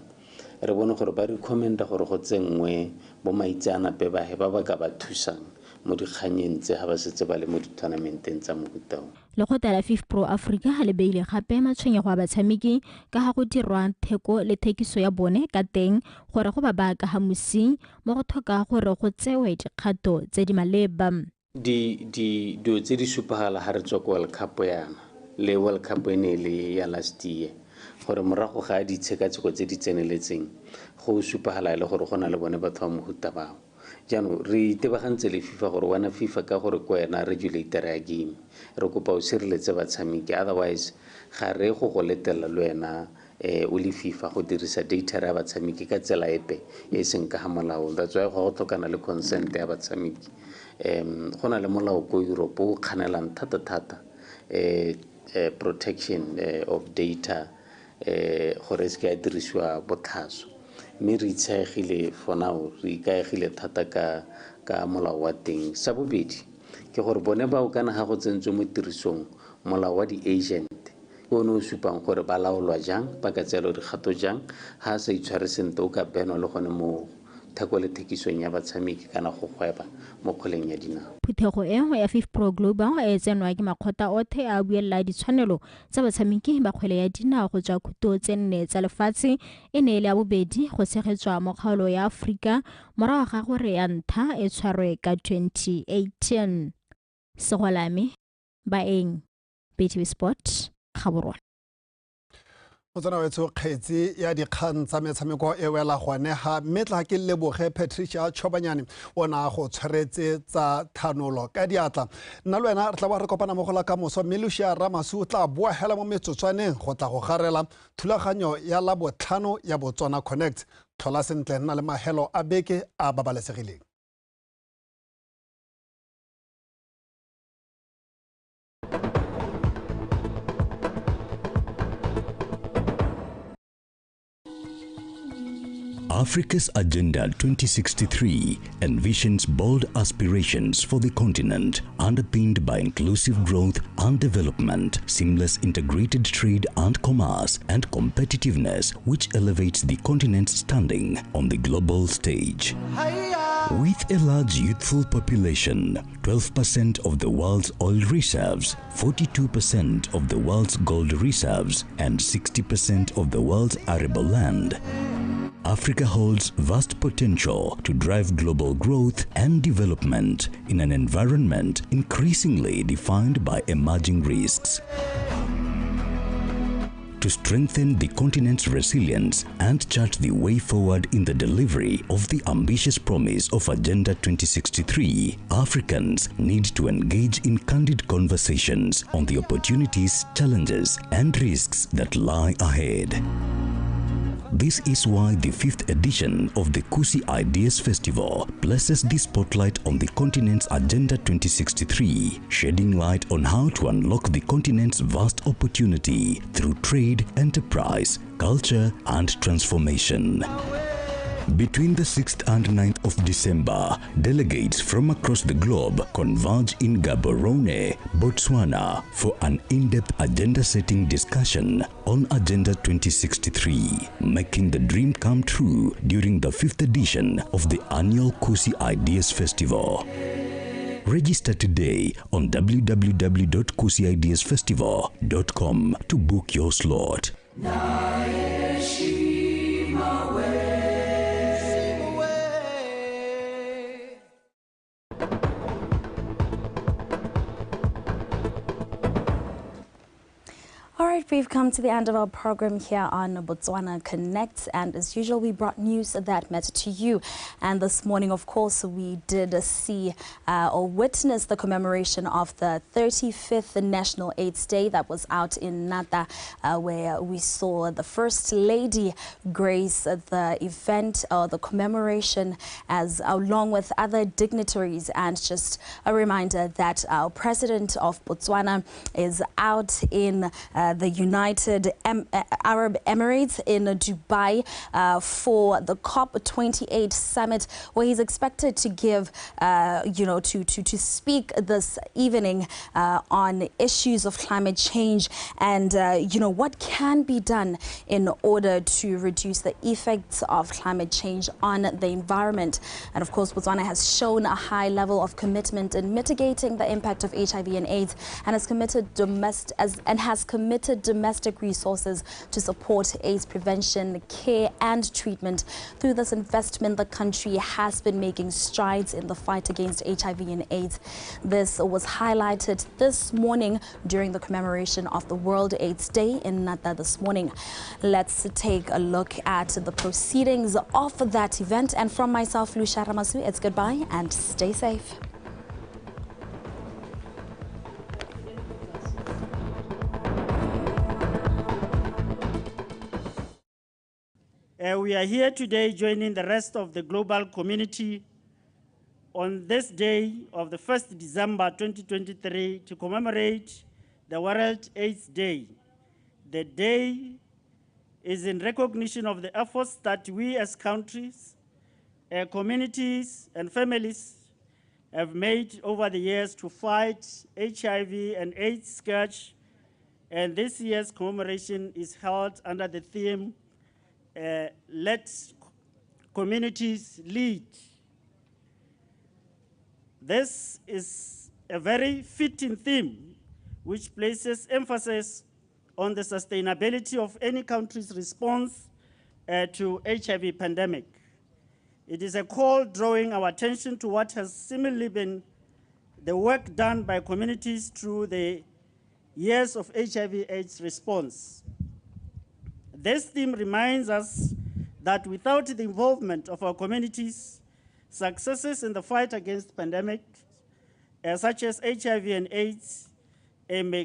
re bone gore ba recommenda gore go tsenngwe bo maitseanape ba ba ba ka ba thusang mo dikganyeng tse ga ba setse ba le mo di-tournamenteng tsa mohuta o.
Lekgotla la FIFPro Africa le beile gape matshwenyego a batshameki ka ga go dirwa theko le thekiso ya bone ka teng gore go ba baka ga mosing mo go tlhoka gore go tsewe dikgato tse di maleba.
Dilo tse di supagala ga re tswa ko World Cup yana le World Cup e ne le ya last year, gore morago ga ditshekatsheko tse di tseneletseng go supagala e le gore go na le bone batho ba mohuta bao. Jaanong re itebagantse le FIFA gore wena FIFA ka gore ko wena regulator ya game, re kopa o sireletse batshameki, otherwise ga re go go letela le wena o le FIFA go dirisa data ya batshameki ka tsela epe e seng ka ga molao. That's why go tlhokana le consent ya batshameki. Go na le molao ko Europe o kganelang thata-thata protection of data gore e se ke ya dirisiwa botlhaswa. Mme re itshaegile for now, re ikaegile thata ka molao wa teng. Sa bobedi ke gore bone bao kana ga go tsentswe mo tirisong molao wa di-agent ke one o supang gore ba laolwa jang, ba ka tseelwa dikgato jang, ga a sa itshware sentle o ka benwa le gone mo theko le thekisong ya batshameki kana go gweba mo kgweleng ya dinao.
Phuthego e ya FIFPro Global e tsenwa ke makgotla otlhe a buelela ditshwanelo tsa batshameki ba kgwele ya dinao go tswa khuto tse nne tsa lefatshe e ne e le ya bobedi go tshegetswa mo kgaolo ya Aforika morago ga gore ya ntlha e tshwarwe ka 2018. Segolame Baeng, BTV Sport, Gaborone.
Motswana wetsho kgetsi ya dikgang tsa metshameko e wela gone ga mme tla ke leboge Patricia Chobanyane o na go tshwaretse tsa thanolo ka diatla. Nna le wena re tla ba re kopana mo go la kamoso mme Lucia Ramasu o tla boa hela mo metsotswaneng go tla go garela thulaganyo ya Labotlhano ya Botswana Connect. Tlhola sentle, nna le mahelo a beke a babalesegileng.
Africa's Agenda 2063 envisions bold aspirations for the continent, underpinned by inclusive growth and development, seamless integrated trade and commerce, and competitiveness, which elevates the continent's standing on the global stage. With a large youthful population, 12% of the world's oil reserves, 42% of the world's gold reserves, and 60% of the world's arable land, Africa holds vast potential to drive global growth and development in an environment increasingly defined by emerging risks. To strengthen the continent's resilience and chart the way forward in the delivery of the ambitious promise of Agenda 2063, Africans need to engage in candid conversations on the opportunities, challenges, and risks that lie ahead. This is why the 5th edition of the Kusi Ideas Festival places the spotlight on the continent's Agenda 2063, shedding light on how to unlock the continent's vast opportunity through trade, enterprise, culture, and transformation. Between the 6th and 9th of December, delegates from across the globe converge in Gaborone, Botswana, for an in-depth agenda-setting discussion on Agenda 2063, making the dream come true during the 5th edition of the annual Kusi Ideas Festival. Register today on www.kusiideasfestival.com to book your slot.
All right, We've come to the end of our program here on Botswana Connect, and as usual, we brought news that matter to you. And this morning, of course, we did see or witness the commemoration of the 35th National AIDS Day that was out in Nata, where we saw the First Lady grace the event or the commemoration, as along with other dignitaries. And just a reminder that our President of Botswana is out in the United Arab Emirates in Dubai for the COP28 summit, where he's expected to give, to speak this evening on issues of climate change and, what can be done in order to reduce the effects of climate change on the environment. And of course, Botswana has shown a high level of commitment in mitigating the impact of HIV and AIDS, and has committed domestic resources to support AIDS prevention, care and treatment. Through this investment, the country has been making strides in the fight against HIV and AIDS. This was highlighted this morning during the commemoration of the World AIDS Day in Nata this morning. Let's take a look at the proceedings of that event. And from myself, Lucia Ramasu, it's goodbye and stay safe.
We are here today joining the rest of the global community on this day of the 1st December 2023 to commemorate the World AIDS Day. The day is in recognition of the efforts that we as countries, communities, and families have made over the years to fight HIV and AIDS scourge, and this year's commemoration is held under the theme, Let Communities Lead. This is a very fitting theme which places emphasis on the sustainability of any country's response to HIV pandemic. It is a call drawing our attention to what has similarly been the work done by communities through the years of HIV/AIDS response. This theme reminds us that without the involvement of our communities, successes in the fight against pandemics, such as HIV and AIDS, may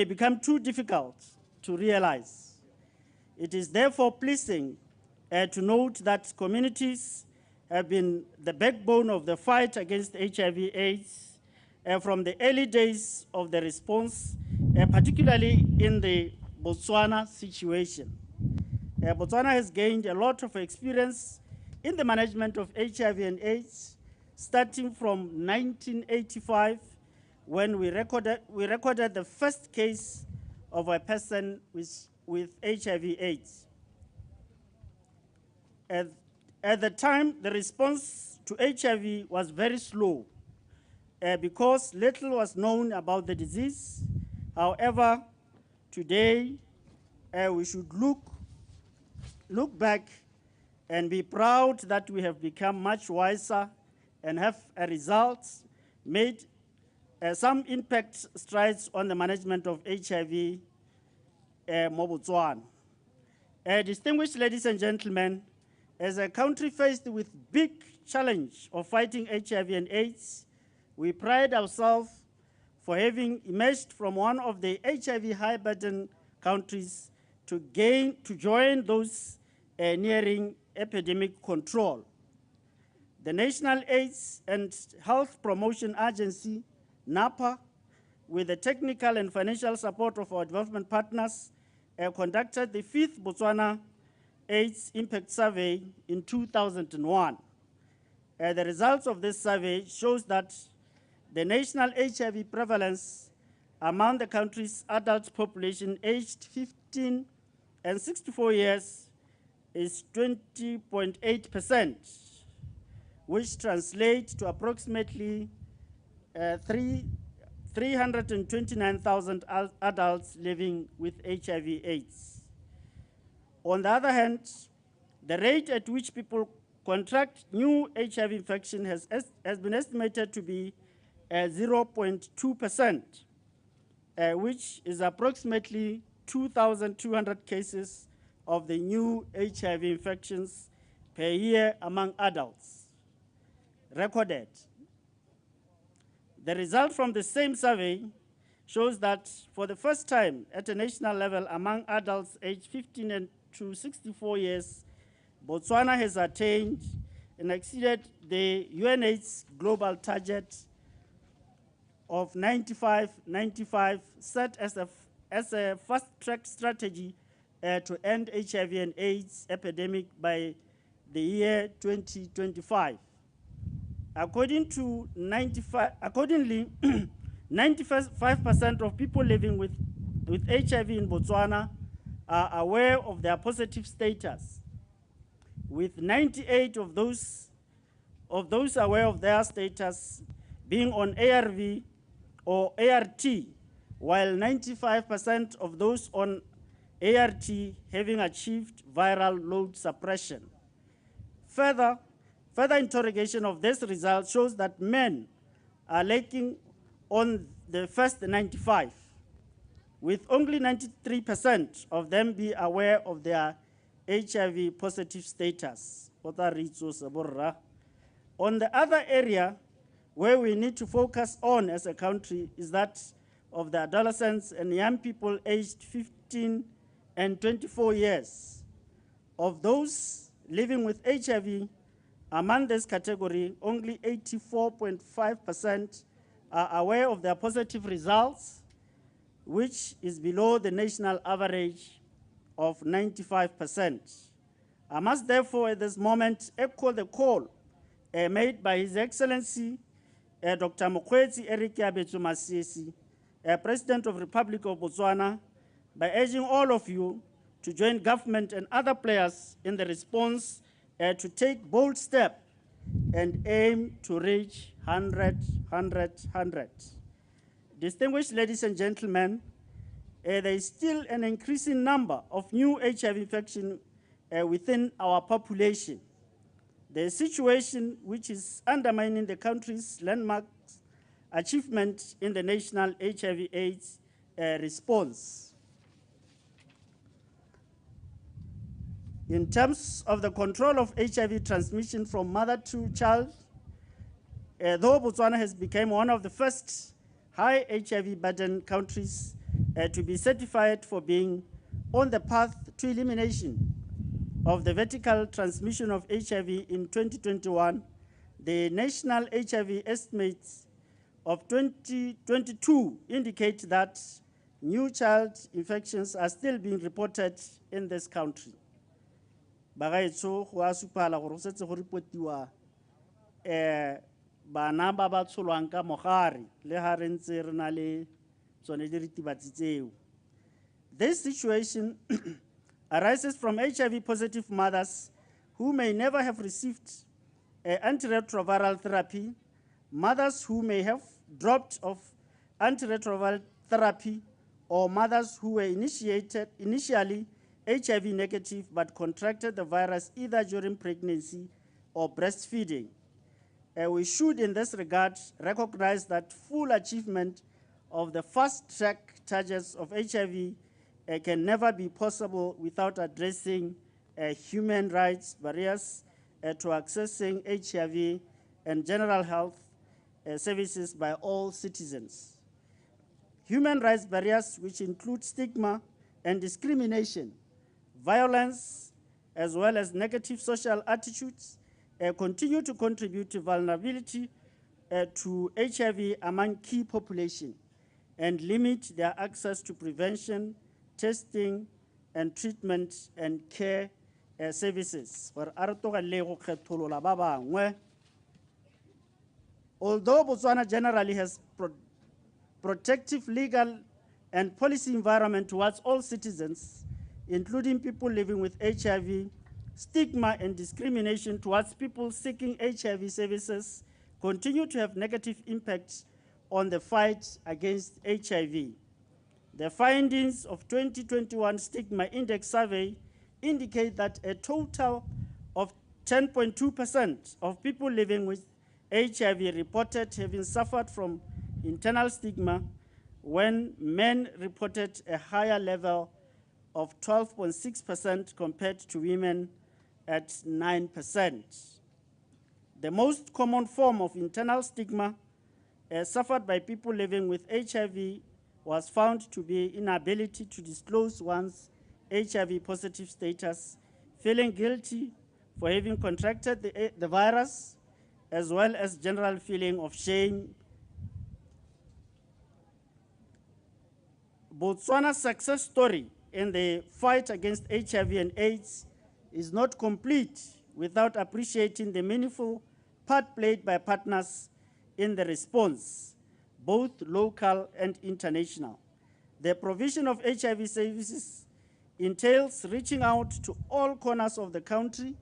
become too difficult to realize. It is therefore pleasing to note that communities have been the backbone of the fight against HIV/AIDS from the early days of the response, particularly in the Botswana situation. Botswana has gained a lot of experience in the management of HIV and AIDS, starting from 1985, when we recorded the first case of a person with HIV/AIDS. At the time, the response to HIV was very slow because little was known about the disease. However, today, we should look back and be proud that we have become much wiser and have a result made some impact strides on the management of HIV mo Botswana. Distinguished ladies and gentlemen, as a country faced with big challenge of fighting HIV and AIDS, we pride ourselves for having emerged from one of the HIV high burden countries to join those nearing epidemic control. The National AIDS and Health Promotion Agency, NAPA, with the technical and financial support of our development partners, conducted the 5th Botswana AIDS Impact Survey in 2001. The results of this survey shows that the national HIV prevalence among the country's adult population aged 15 and 64 years is 20.8%, which translates to approximately 329,000 adults living with HIV/AIDS. On the other hand, the rate at which people contract new HIV infection has been estimated to be 0.2%, which is approximately 2,200 cases of the new HIV infections per year among adults recorded. The result from the same survey shows that for the first time at a national level among adults aged 15 and to 64 years, Botswana has attained and exceeded the UNAIDS global target of 95-95 set as a fast-track strategy to end HIV and AIDS epidemic by the year 2025. Accordingly, 95% of people living with HIV in Botswana are aware of their positive status, with 98 of those aware of their status being on ARV or ART, while 95% of those on ART having achieved viral load suppression. Further interrogation of this result shows that men are lacking on the first 95, with only 93% of them be aware of their HIV positive status. On the other area where we need to focus on as a country is that of the adolescents and young people aged 15 and 24 years. Of those living with HIV, among this category, only 84.5% are aware of their positive results, which is below the national average of 95%. I must therefore at this moment echo the call made by His Excellency Dr. Mokgweetsi Eric Keabetswe Masisi, President of the Republic of Botswana, by urging all of you to join government and other players in the response to take bold steps and aim to reach 100, 100, 100. Distinguished ladies and gentlemen, there is still an increasing number of new HIV infections within our population. The situation which is undermining the country's landmark achievement in the national HIV/AIDS response. In terms of the control of HIV transmission from mother to child, though Botswana has become one of the first high HIV burden countries to be certified for being on the path to elimination of the vertical transmission of HIV in 2021, the national HIV estimates of 2022 indicate that new child infections are still being reported in this country. Bagaetsho go a supala gore go setse go repotiwa bana ba ba tsholwang ka mogare le ha re ntse re na le tsone diritibatsi tseo. This situation arises from HIV positive mothers who may never have received antiretroviral therapy, mothers who may have dropped off antiretroviral therapy, or mothers who were initially HIV negative but contracted the virus either during pregnancy or breastfeeding. We should, in this regard, recognize that full achievement of the fast-track targets of HIV can never be possible without addressing human rights barriers to accessing HIV and general health services by all citizens. Human rights barriers, which include stigma and discrimination, violence, as well as negative social attitudes, continue to contribute to vulnerability to HIV among key population and limit their access to prevention, testing, and treatment and care services. Although Botswana generally has protective legal and policy environment towards all citizens, including people living with HIV, stigma and discrimination towards people seeking HIV services continue to have negative impacts on the fight against HIV. The findings of 2021 Stigma Index survey indicate that a total of 10.2% of people living with HIV reported having suffered from internal stigma, when men reported a higher level of 12.6% compared to women at 9%. The most common form of internal stigma suffered by people living with HIV was found to be inability to disclose one's HIV positive status, feeling guilty for having contracted the virus, as well as general feeling of shame. Botswana's success story in the fight against HIV and AIDS is not complete without appreciating the meaningful part played by partners in the response, both local and international. The provision of HIV services entails reaching out to all corners of the country,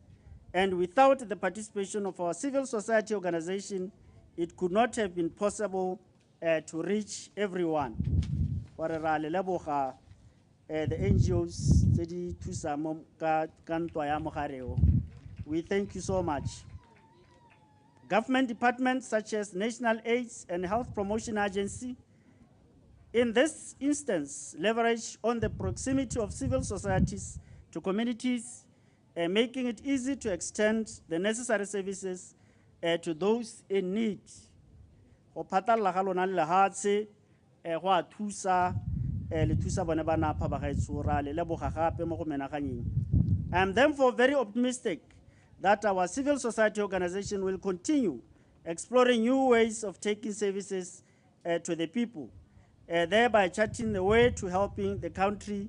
and without the participation of our civil society organization, it could not have been possible to reach everyone. The NGOs, we thank you so much. Government departments such as National AIDS and Health Promotion Agency, in this instance, leverage on the proximity of civil societies to communities, making it easy to extend the necessary services to those in need. Go phatalla ga lona le lehatshe, go a thusa, le thusa bone ba NAPA ba gaetsho, ra le leboga gape mo go menaganyeng. I am therefore very optimistic that our civil society organization will continue exploring new ways of taking services to the people, thereby charting the way to helping the country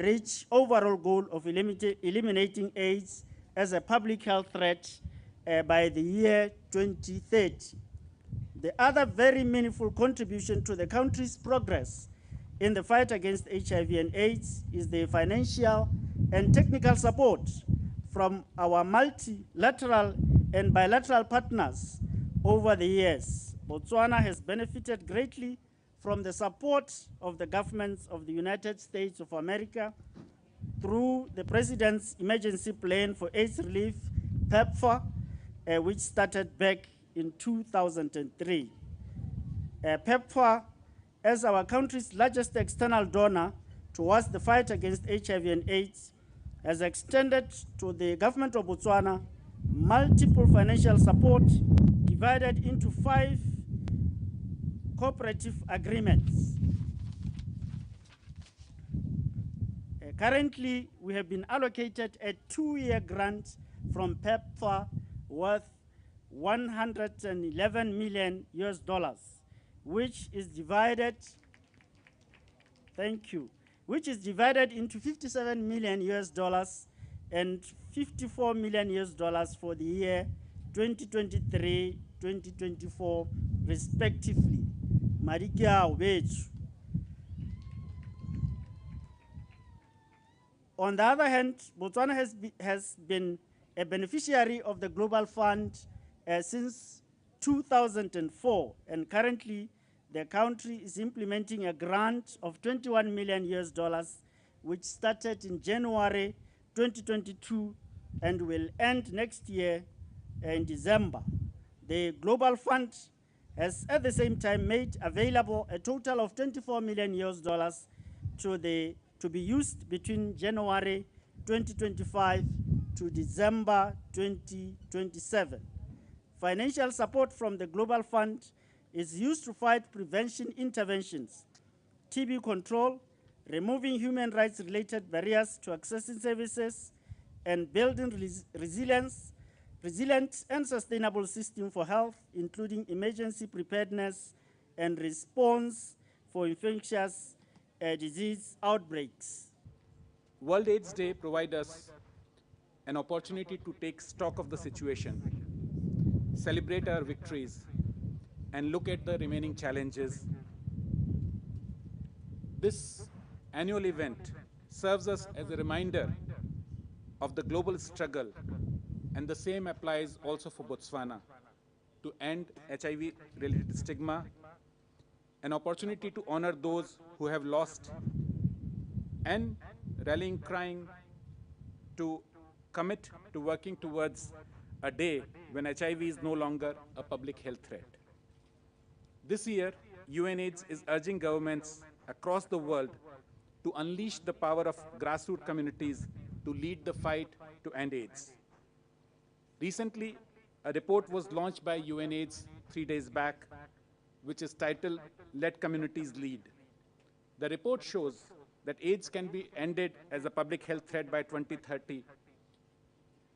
reach overall goal of eliminating AIDS as a public health threat by the year 2030. The other very meaningful contribution to the country's progress in the fight against HIV and AIDS is the financial and technical support from our multilateral and bilateral partners over the years. Botswana has benefited greatly from the support of the governments of the United States of America through the President's Emergency Plan for AIDS Relief, PEPFAR, which started back in 2003. PEPFAR, as our country's largest external donor towards the fight against HIV and AIDS, has extended to the government of Botswana multiple financial support divided into 5 cooperative agreements. Currently, we have been allocated a 2-year grant from PEPFAR worth $111 million, which is divided, thank you, which is divided into $57 million and $54 million for the year 2023-2024, respectively. On the other hand, Botswana has been a beneficiary of the Global Fund since 2004, and currently the country is implementing a grant of $21 million, which started in January 2022 and will end next year in December. The Global Fund has at the same time made available a total of $24 million to be used between January 2025 to December 2027. Financial support from the Global Fund is used to fight prevention interventions, TB control, removing human rights-related barriers to accessing services, and building resilient and sustainable system for health, including emergency preparedness and response for infectious disease outbreaks.
World AIDS Day provides us an opportunity to take stock of the situation, celebrate our victories, and look at the remaining challenges. This annual event serves us as a reminder of the global struggle, and the same applies also for Botswana, to end HIV-related stigma, an opportunity to honor those who have lost, and rallying crying to commit to working towards a day when HIV is no longer a public health threat. This year, UNAIDS is urging governments across the world to unleash the power of grassroots communities to lead the fight to end AIDS. Recently, a report was launched by UNAIDS 3 days back, which is titled, Let Communities Lead. The report shows that AIDS can be ended as a public health threat by 2030,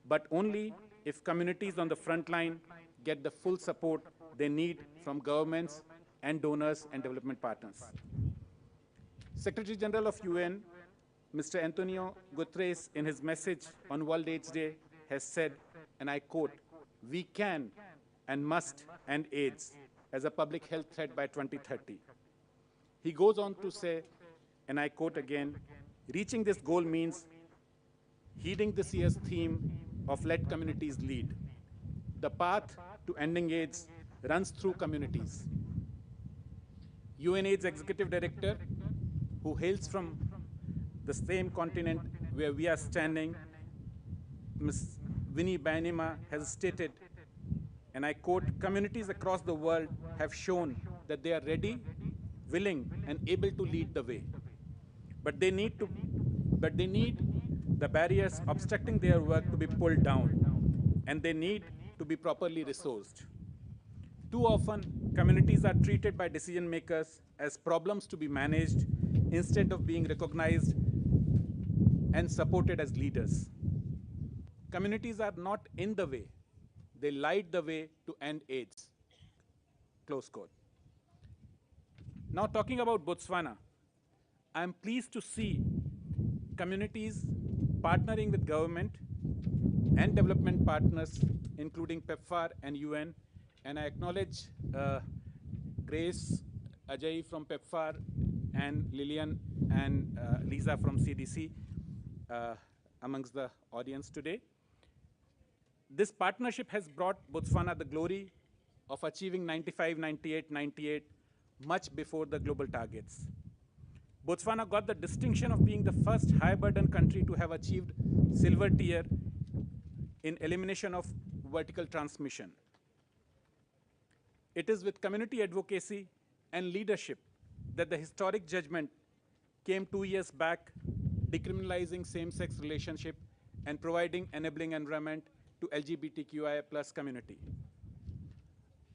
but only if communities on the front line get the full support they need from governments and donors and development partners. Secretary General of UN, Mr. Antonio Guterres, in his message on World AIDS Day, has said, and I quote, "We can and must end AIDS as a public health threat by 2030. He goes on to say, and I quote again, "Reaching this goal means heeding this year's theme of Let Communities Lead. The path to ending AIDS runs through communities." UNAIDS Executive Director, who hails from the same continent where we are standing, Ms. Winnie Byanyima, has stated, and I quote, "Communities across the world have shown that they are ready, willing, and able to lead the way. But they need the barriers obstructing their work to be pulled down, and they need to be properly resourced. Too often, communities are treated by decision makers as problems to be managed instead of being recognized and supported as leaders. Communities are not in the way, they light the way to end AIDS." Close quote. Now, talking about Botswana, I am pleased to see communities partnering with government and development partners, including PEPFAR and UN, and I acknowledge Grace Ajay from PEPFAR and Lillian and Lisa from CDC amongst the audience today. This partnership has brought Botswana the glory of achieving 95, 98, 98 much before the global targets. Botswana got the distinction of being the first high-burden country to have achieved silver tier in elimination of vertical transmission. It is with community advocacy and leadership that the historic judgment came 2 years back, decriminalizing same-sex relationship and providing enabling environment to LGBTQIA plus community.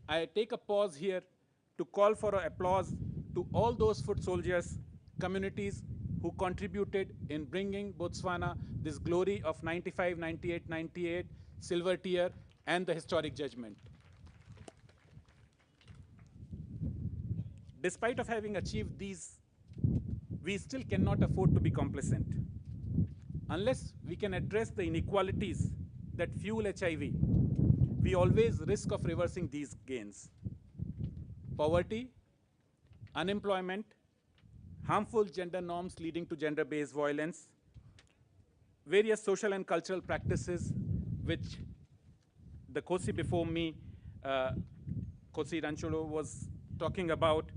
I take a pause here to call for applause to all those foot soldiers, communities who contributed in bringing Botswana this glory of 95, 98, 98, silver tier, and the historic judgment. Despite of having achieved these, we still cannot afford to be complacent. Unless we can address the inequalities that fuel HIV, we always risk of reversing these gains. Poverty, unemployment, harmful gender norms leading to gender-based violence, various social and cultural practices which the Kosi before me, Kosi Rancholo, was talking about,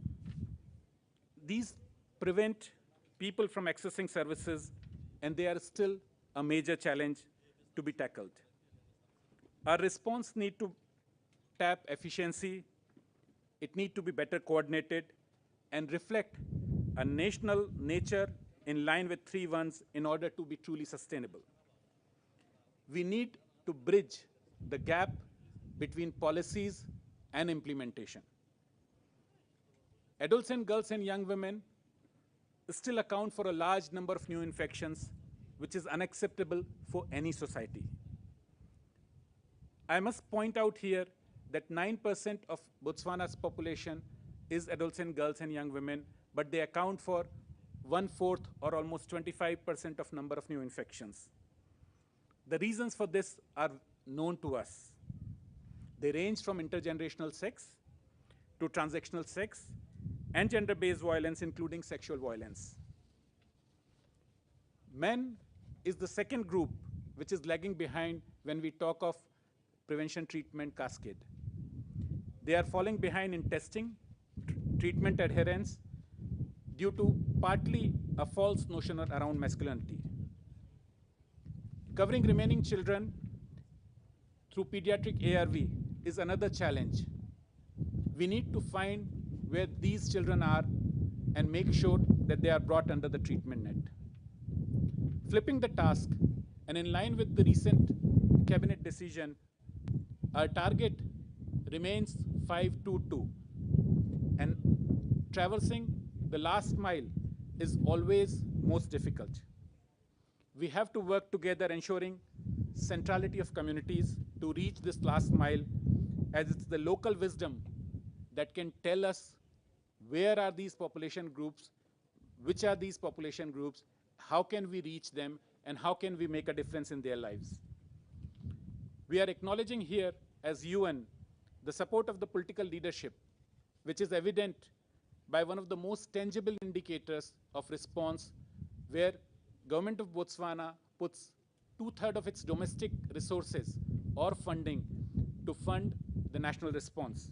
these prevent people from accessing services, and they are still a major challenge to be tackled. Our response need to tap efficiency, it need to be better coordinated, and reflect a national nature in line with 3 ones in order to be truly sustainable. We need to bridge the gap between policies and implementation. Adolescent girls and young women still account for a large number of new infections, which is unacceptable for any society. I must point out here that 9% of Botswana's population is adolescent girls and young women, but they account for 1/4 or almost 25% of number of new infections. The reasons for this are known to us. They range from intergenerational sex to transactional sex and gender-based violence, including sexual violence. Men is the second group which is lagging behind when we talk of prevention treatment cascade. They are falling behind in testing, treatment adherence, due to partly a false notion around masculinity. Covering remaining children through pediatric ARV is another challenge. We need to find where these children are and make sure that they are brought under the treatment net. Flipping the task, and in line with the recent cabinet decision, our target remains 522, and traversing the last mile is always most difficult. We have to work together ensuring centrality of communities to reach this last mile, as it's the local wisdom that can tell us where are these population groups, which are these population groups, how can we reach them, and how can we make a difference in their lives. We are acknowledging here as UN the support of the political leadership, which is evident by one of the most tangible indicators of response, where government of Botswana puts 2/3 of its domestic resources or funding to fund the national response.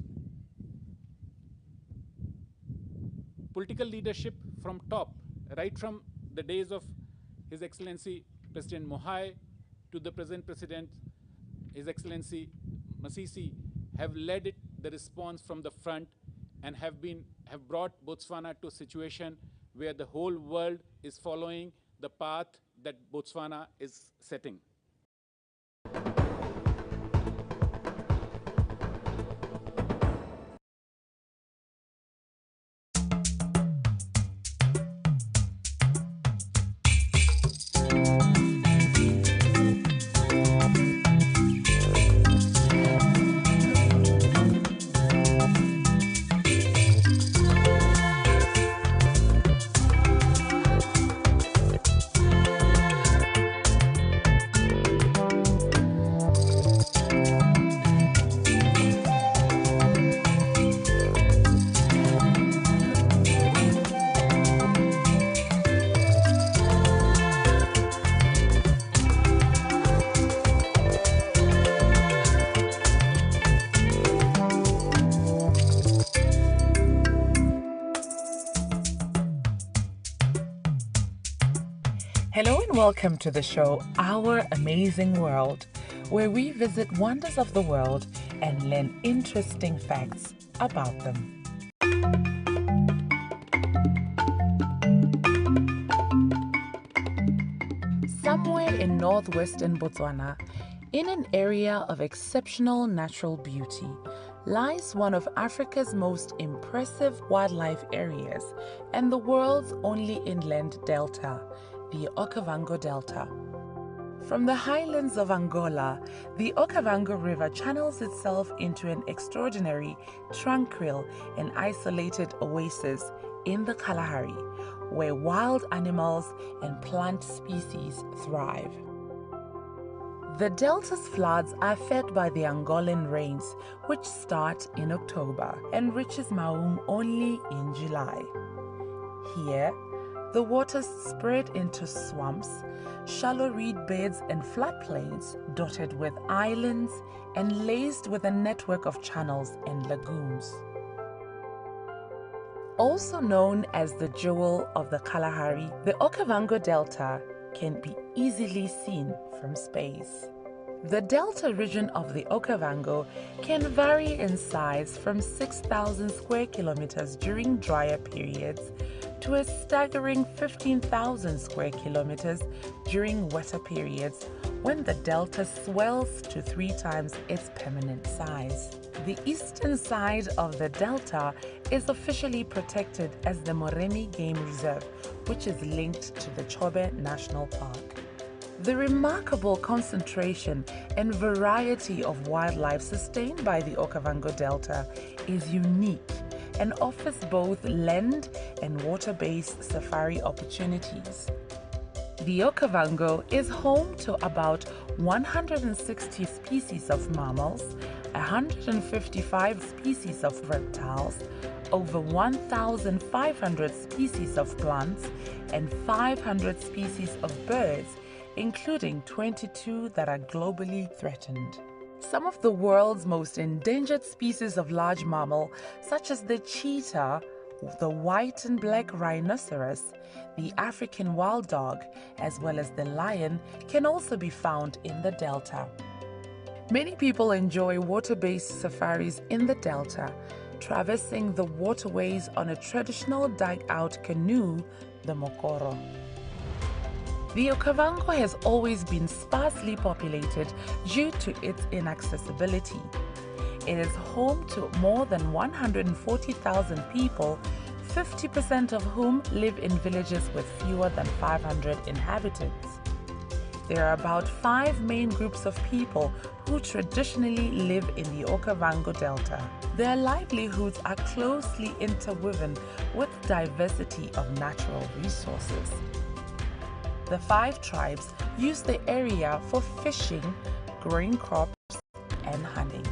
Political leadership from top, right from the days of His Excellency President Mogae to the present President, His Excellency Masisi, have led it, the response from the front, and have brought Botswana to a situation where the whole world is following the path that Botswana is setting.
Hello and welcome to the show, Our Amazing World, where we visit wonders of the world and learn interesting facts about them. Somewhere in northwestern Botswana, in an area of exceptional natural beauty, lies one of Africa's most impressive wildlife areas and the world's only inland delta, the Okavango Delta. From the highlands of Angola, the Okavango River channels itself into an extraordinary, tranquil, and isolated oasis in the Kalahari, where wild animals and plant species thrive. The delta's floods are fed by the Angolan rains, which start in October and reaches Maun only in July. Here, the waters spread into swamps, shallow reed beds and floodplains dotted with islands and laced with a network of channels and lagoons. Also known as the Jewel of the Kalahari, the Okavango Delta can be easily seen from space. The delta region of the Okavango can vary in size from 6,000 square kilometers during drier periods to a staggering 15,000 square kilometers during wetter periods, when the delta swells to 3 times its permanent size. The eastern side of the delta is officially protected as the Moremi Game Reserve, which is linked to the Chobe National Park. The remarkable concentration and variety of wildlife sustained by the Okavango Delta is unique and offers both land and water-based safari opportunities. The Okavango is home to about 160 species of mammals, 155 species of reptiles, over 1,500 species of plants, and 500 species of birds, including 22 that are globally threatened. Some of the world's most endangered species of large mammal, such as the cheetah, the white and black rhinoceros, the African wild dog, as well as the lion, can also be found in the delta. Many people enjoy water-based safaris in the delta, traversing the waterways on a traditional dug-out canoe, the mokoro. The Okavango has always been sparsely populated due to its inaccessibility. It is home to more than 140,000 people, 50% of whom live in villages with fewer than 500 inhabitants. There are about 5 main groups of people who traditionally live in the Okavango Delta. Their livelihoods are closely interwoven with diversity of natural resources. The 5 tribes use the area for fishing, growing crops, and hunting.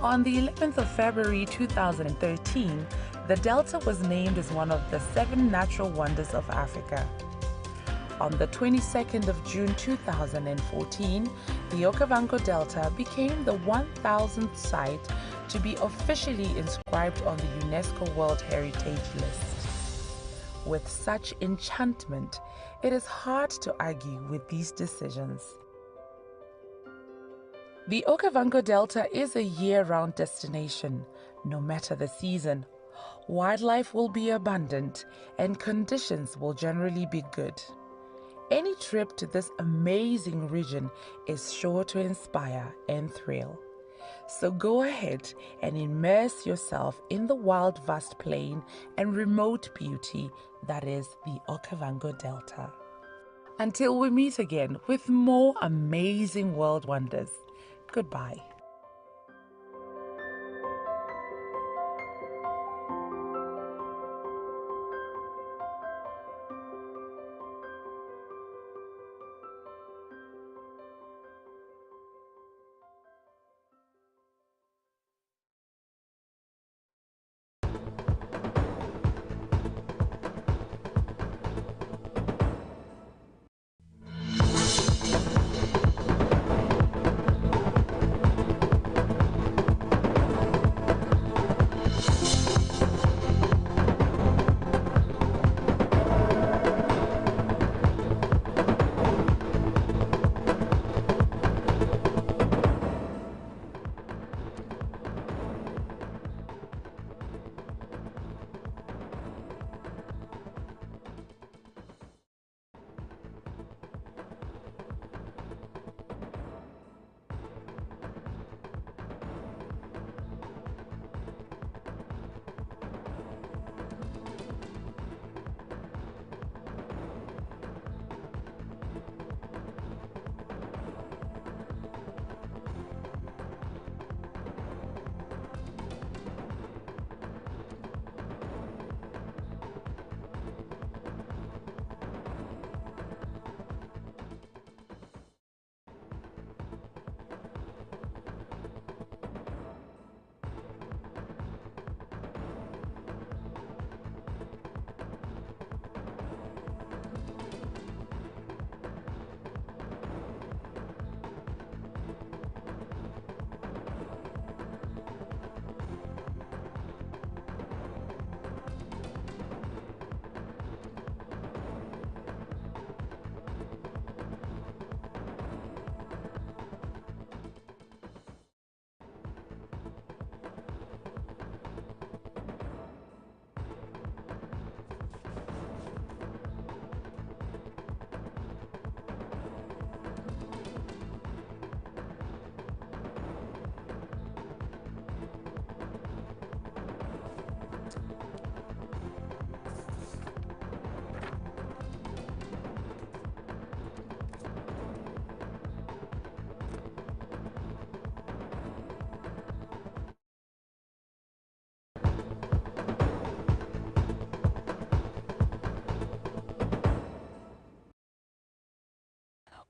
On the 11th of February 2013, the Delta was named as one of the 7 natural wonders of Africa. On the 22nd of June 2014, the Okavango Delta became the 1,000th site to be officially inscribed on the UNESCO World Heritage List. With such enchantment, it is hard to argue with these decisions. The Okavango Delta is a year-round destination, no matter the season. Wildlife will be abundant and conditions will generally be good. Any trip to this amazing region is sure to inspire and thrill. So go ahead and immerse yourself in the wild, vast plain and remote beauty that is the Okavango Delta. Until we meet again with more amazing world wonders, goodbye.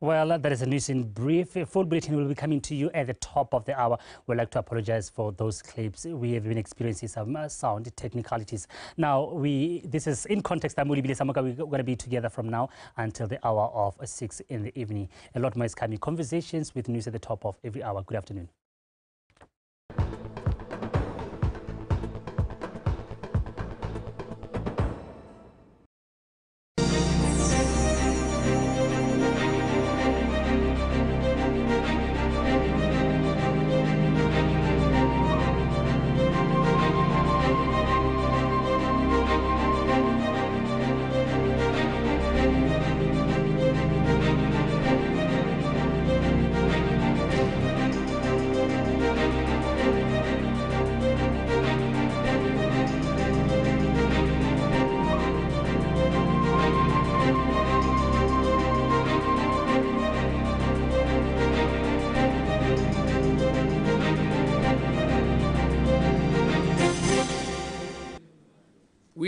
Well, that is the news in brief. A full bulletin will be coming to you at the top of the hour. We'd like to apologize for those clips. We have been experiencing some sound technicalities. Now, this is In Context. I'm Olebile Samoka. We're going to be together from now until the hour of 6 in the evening. A lot more is coming. Conversations with news at the top of every hour. Good afternoon.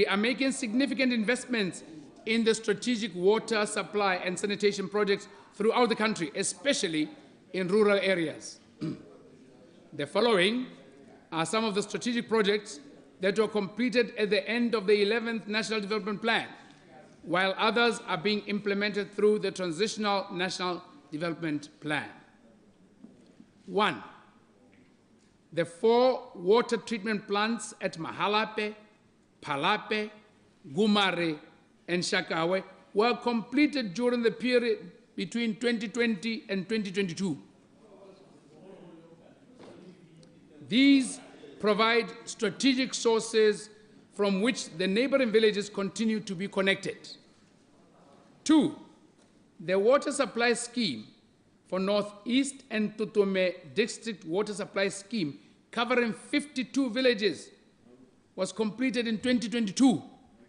We are making significant investments in the strategic water supply and sanitation projects throughout the country, especially in rural areas. The following are some of the strategic projects that were completed at the end of the 11th National Development Plan, while others are being implemented through the Transitional National Development Plan. 1, the 4 water treatment plants at Mahalapye, Palapye, Gumare, and Shakawe were completed during the period between 2020 and 2022. These provide strategic sources from which the neighboring villages continue to be connected. 2, the water supply scheme for Northeast and Tutume District Water Supply Scheme, covering 52 villages, was completed in 2022.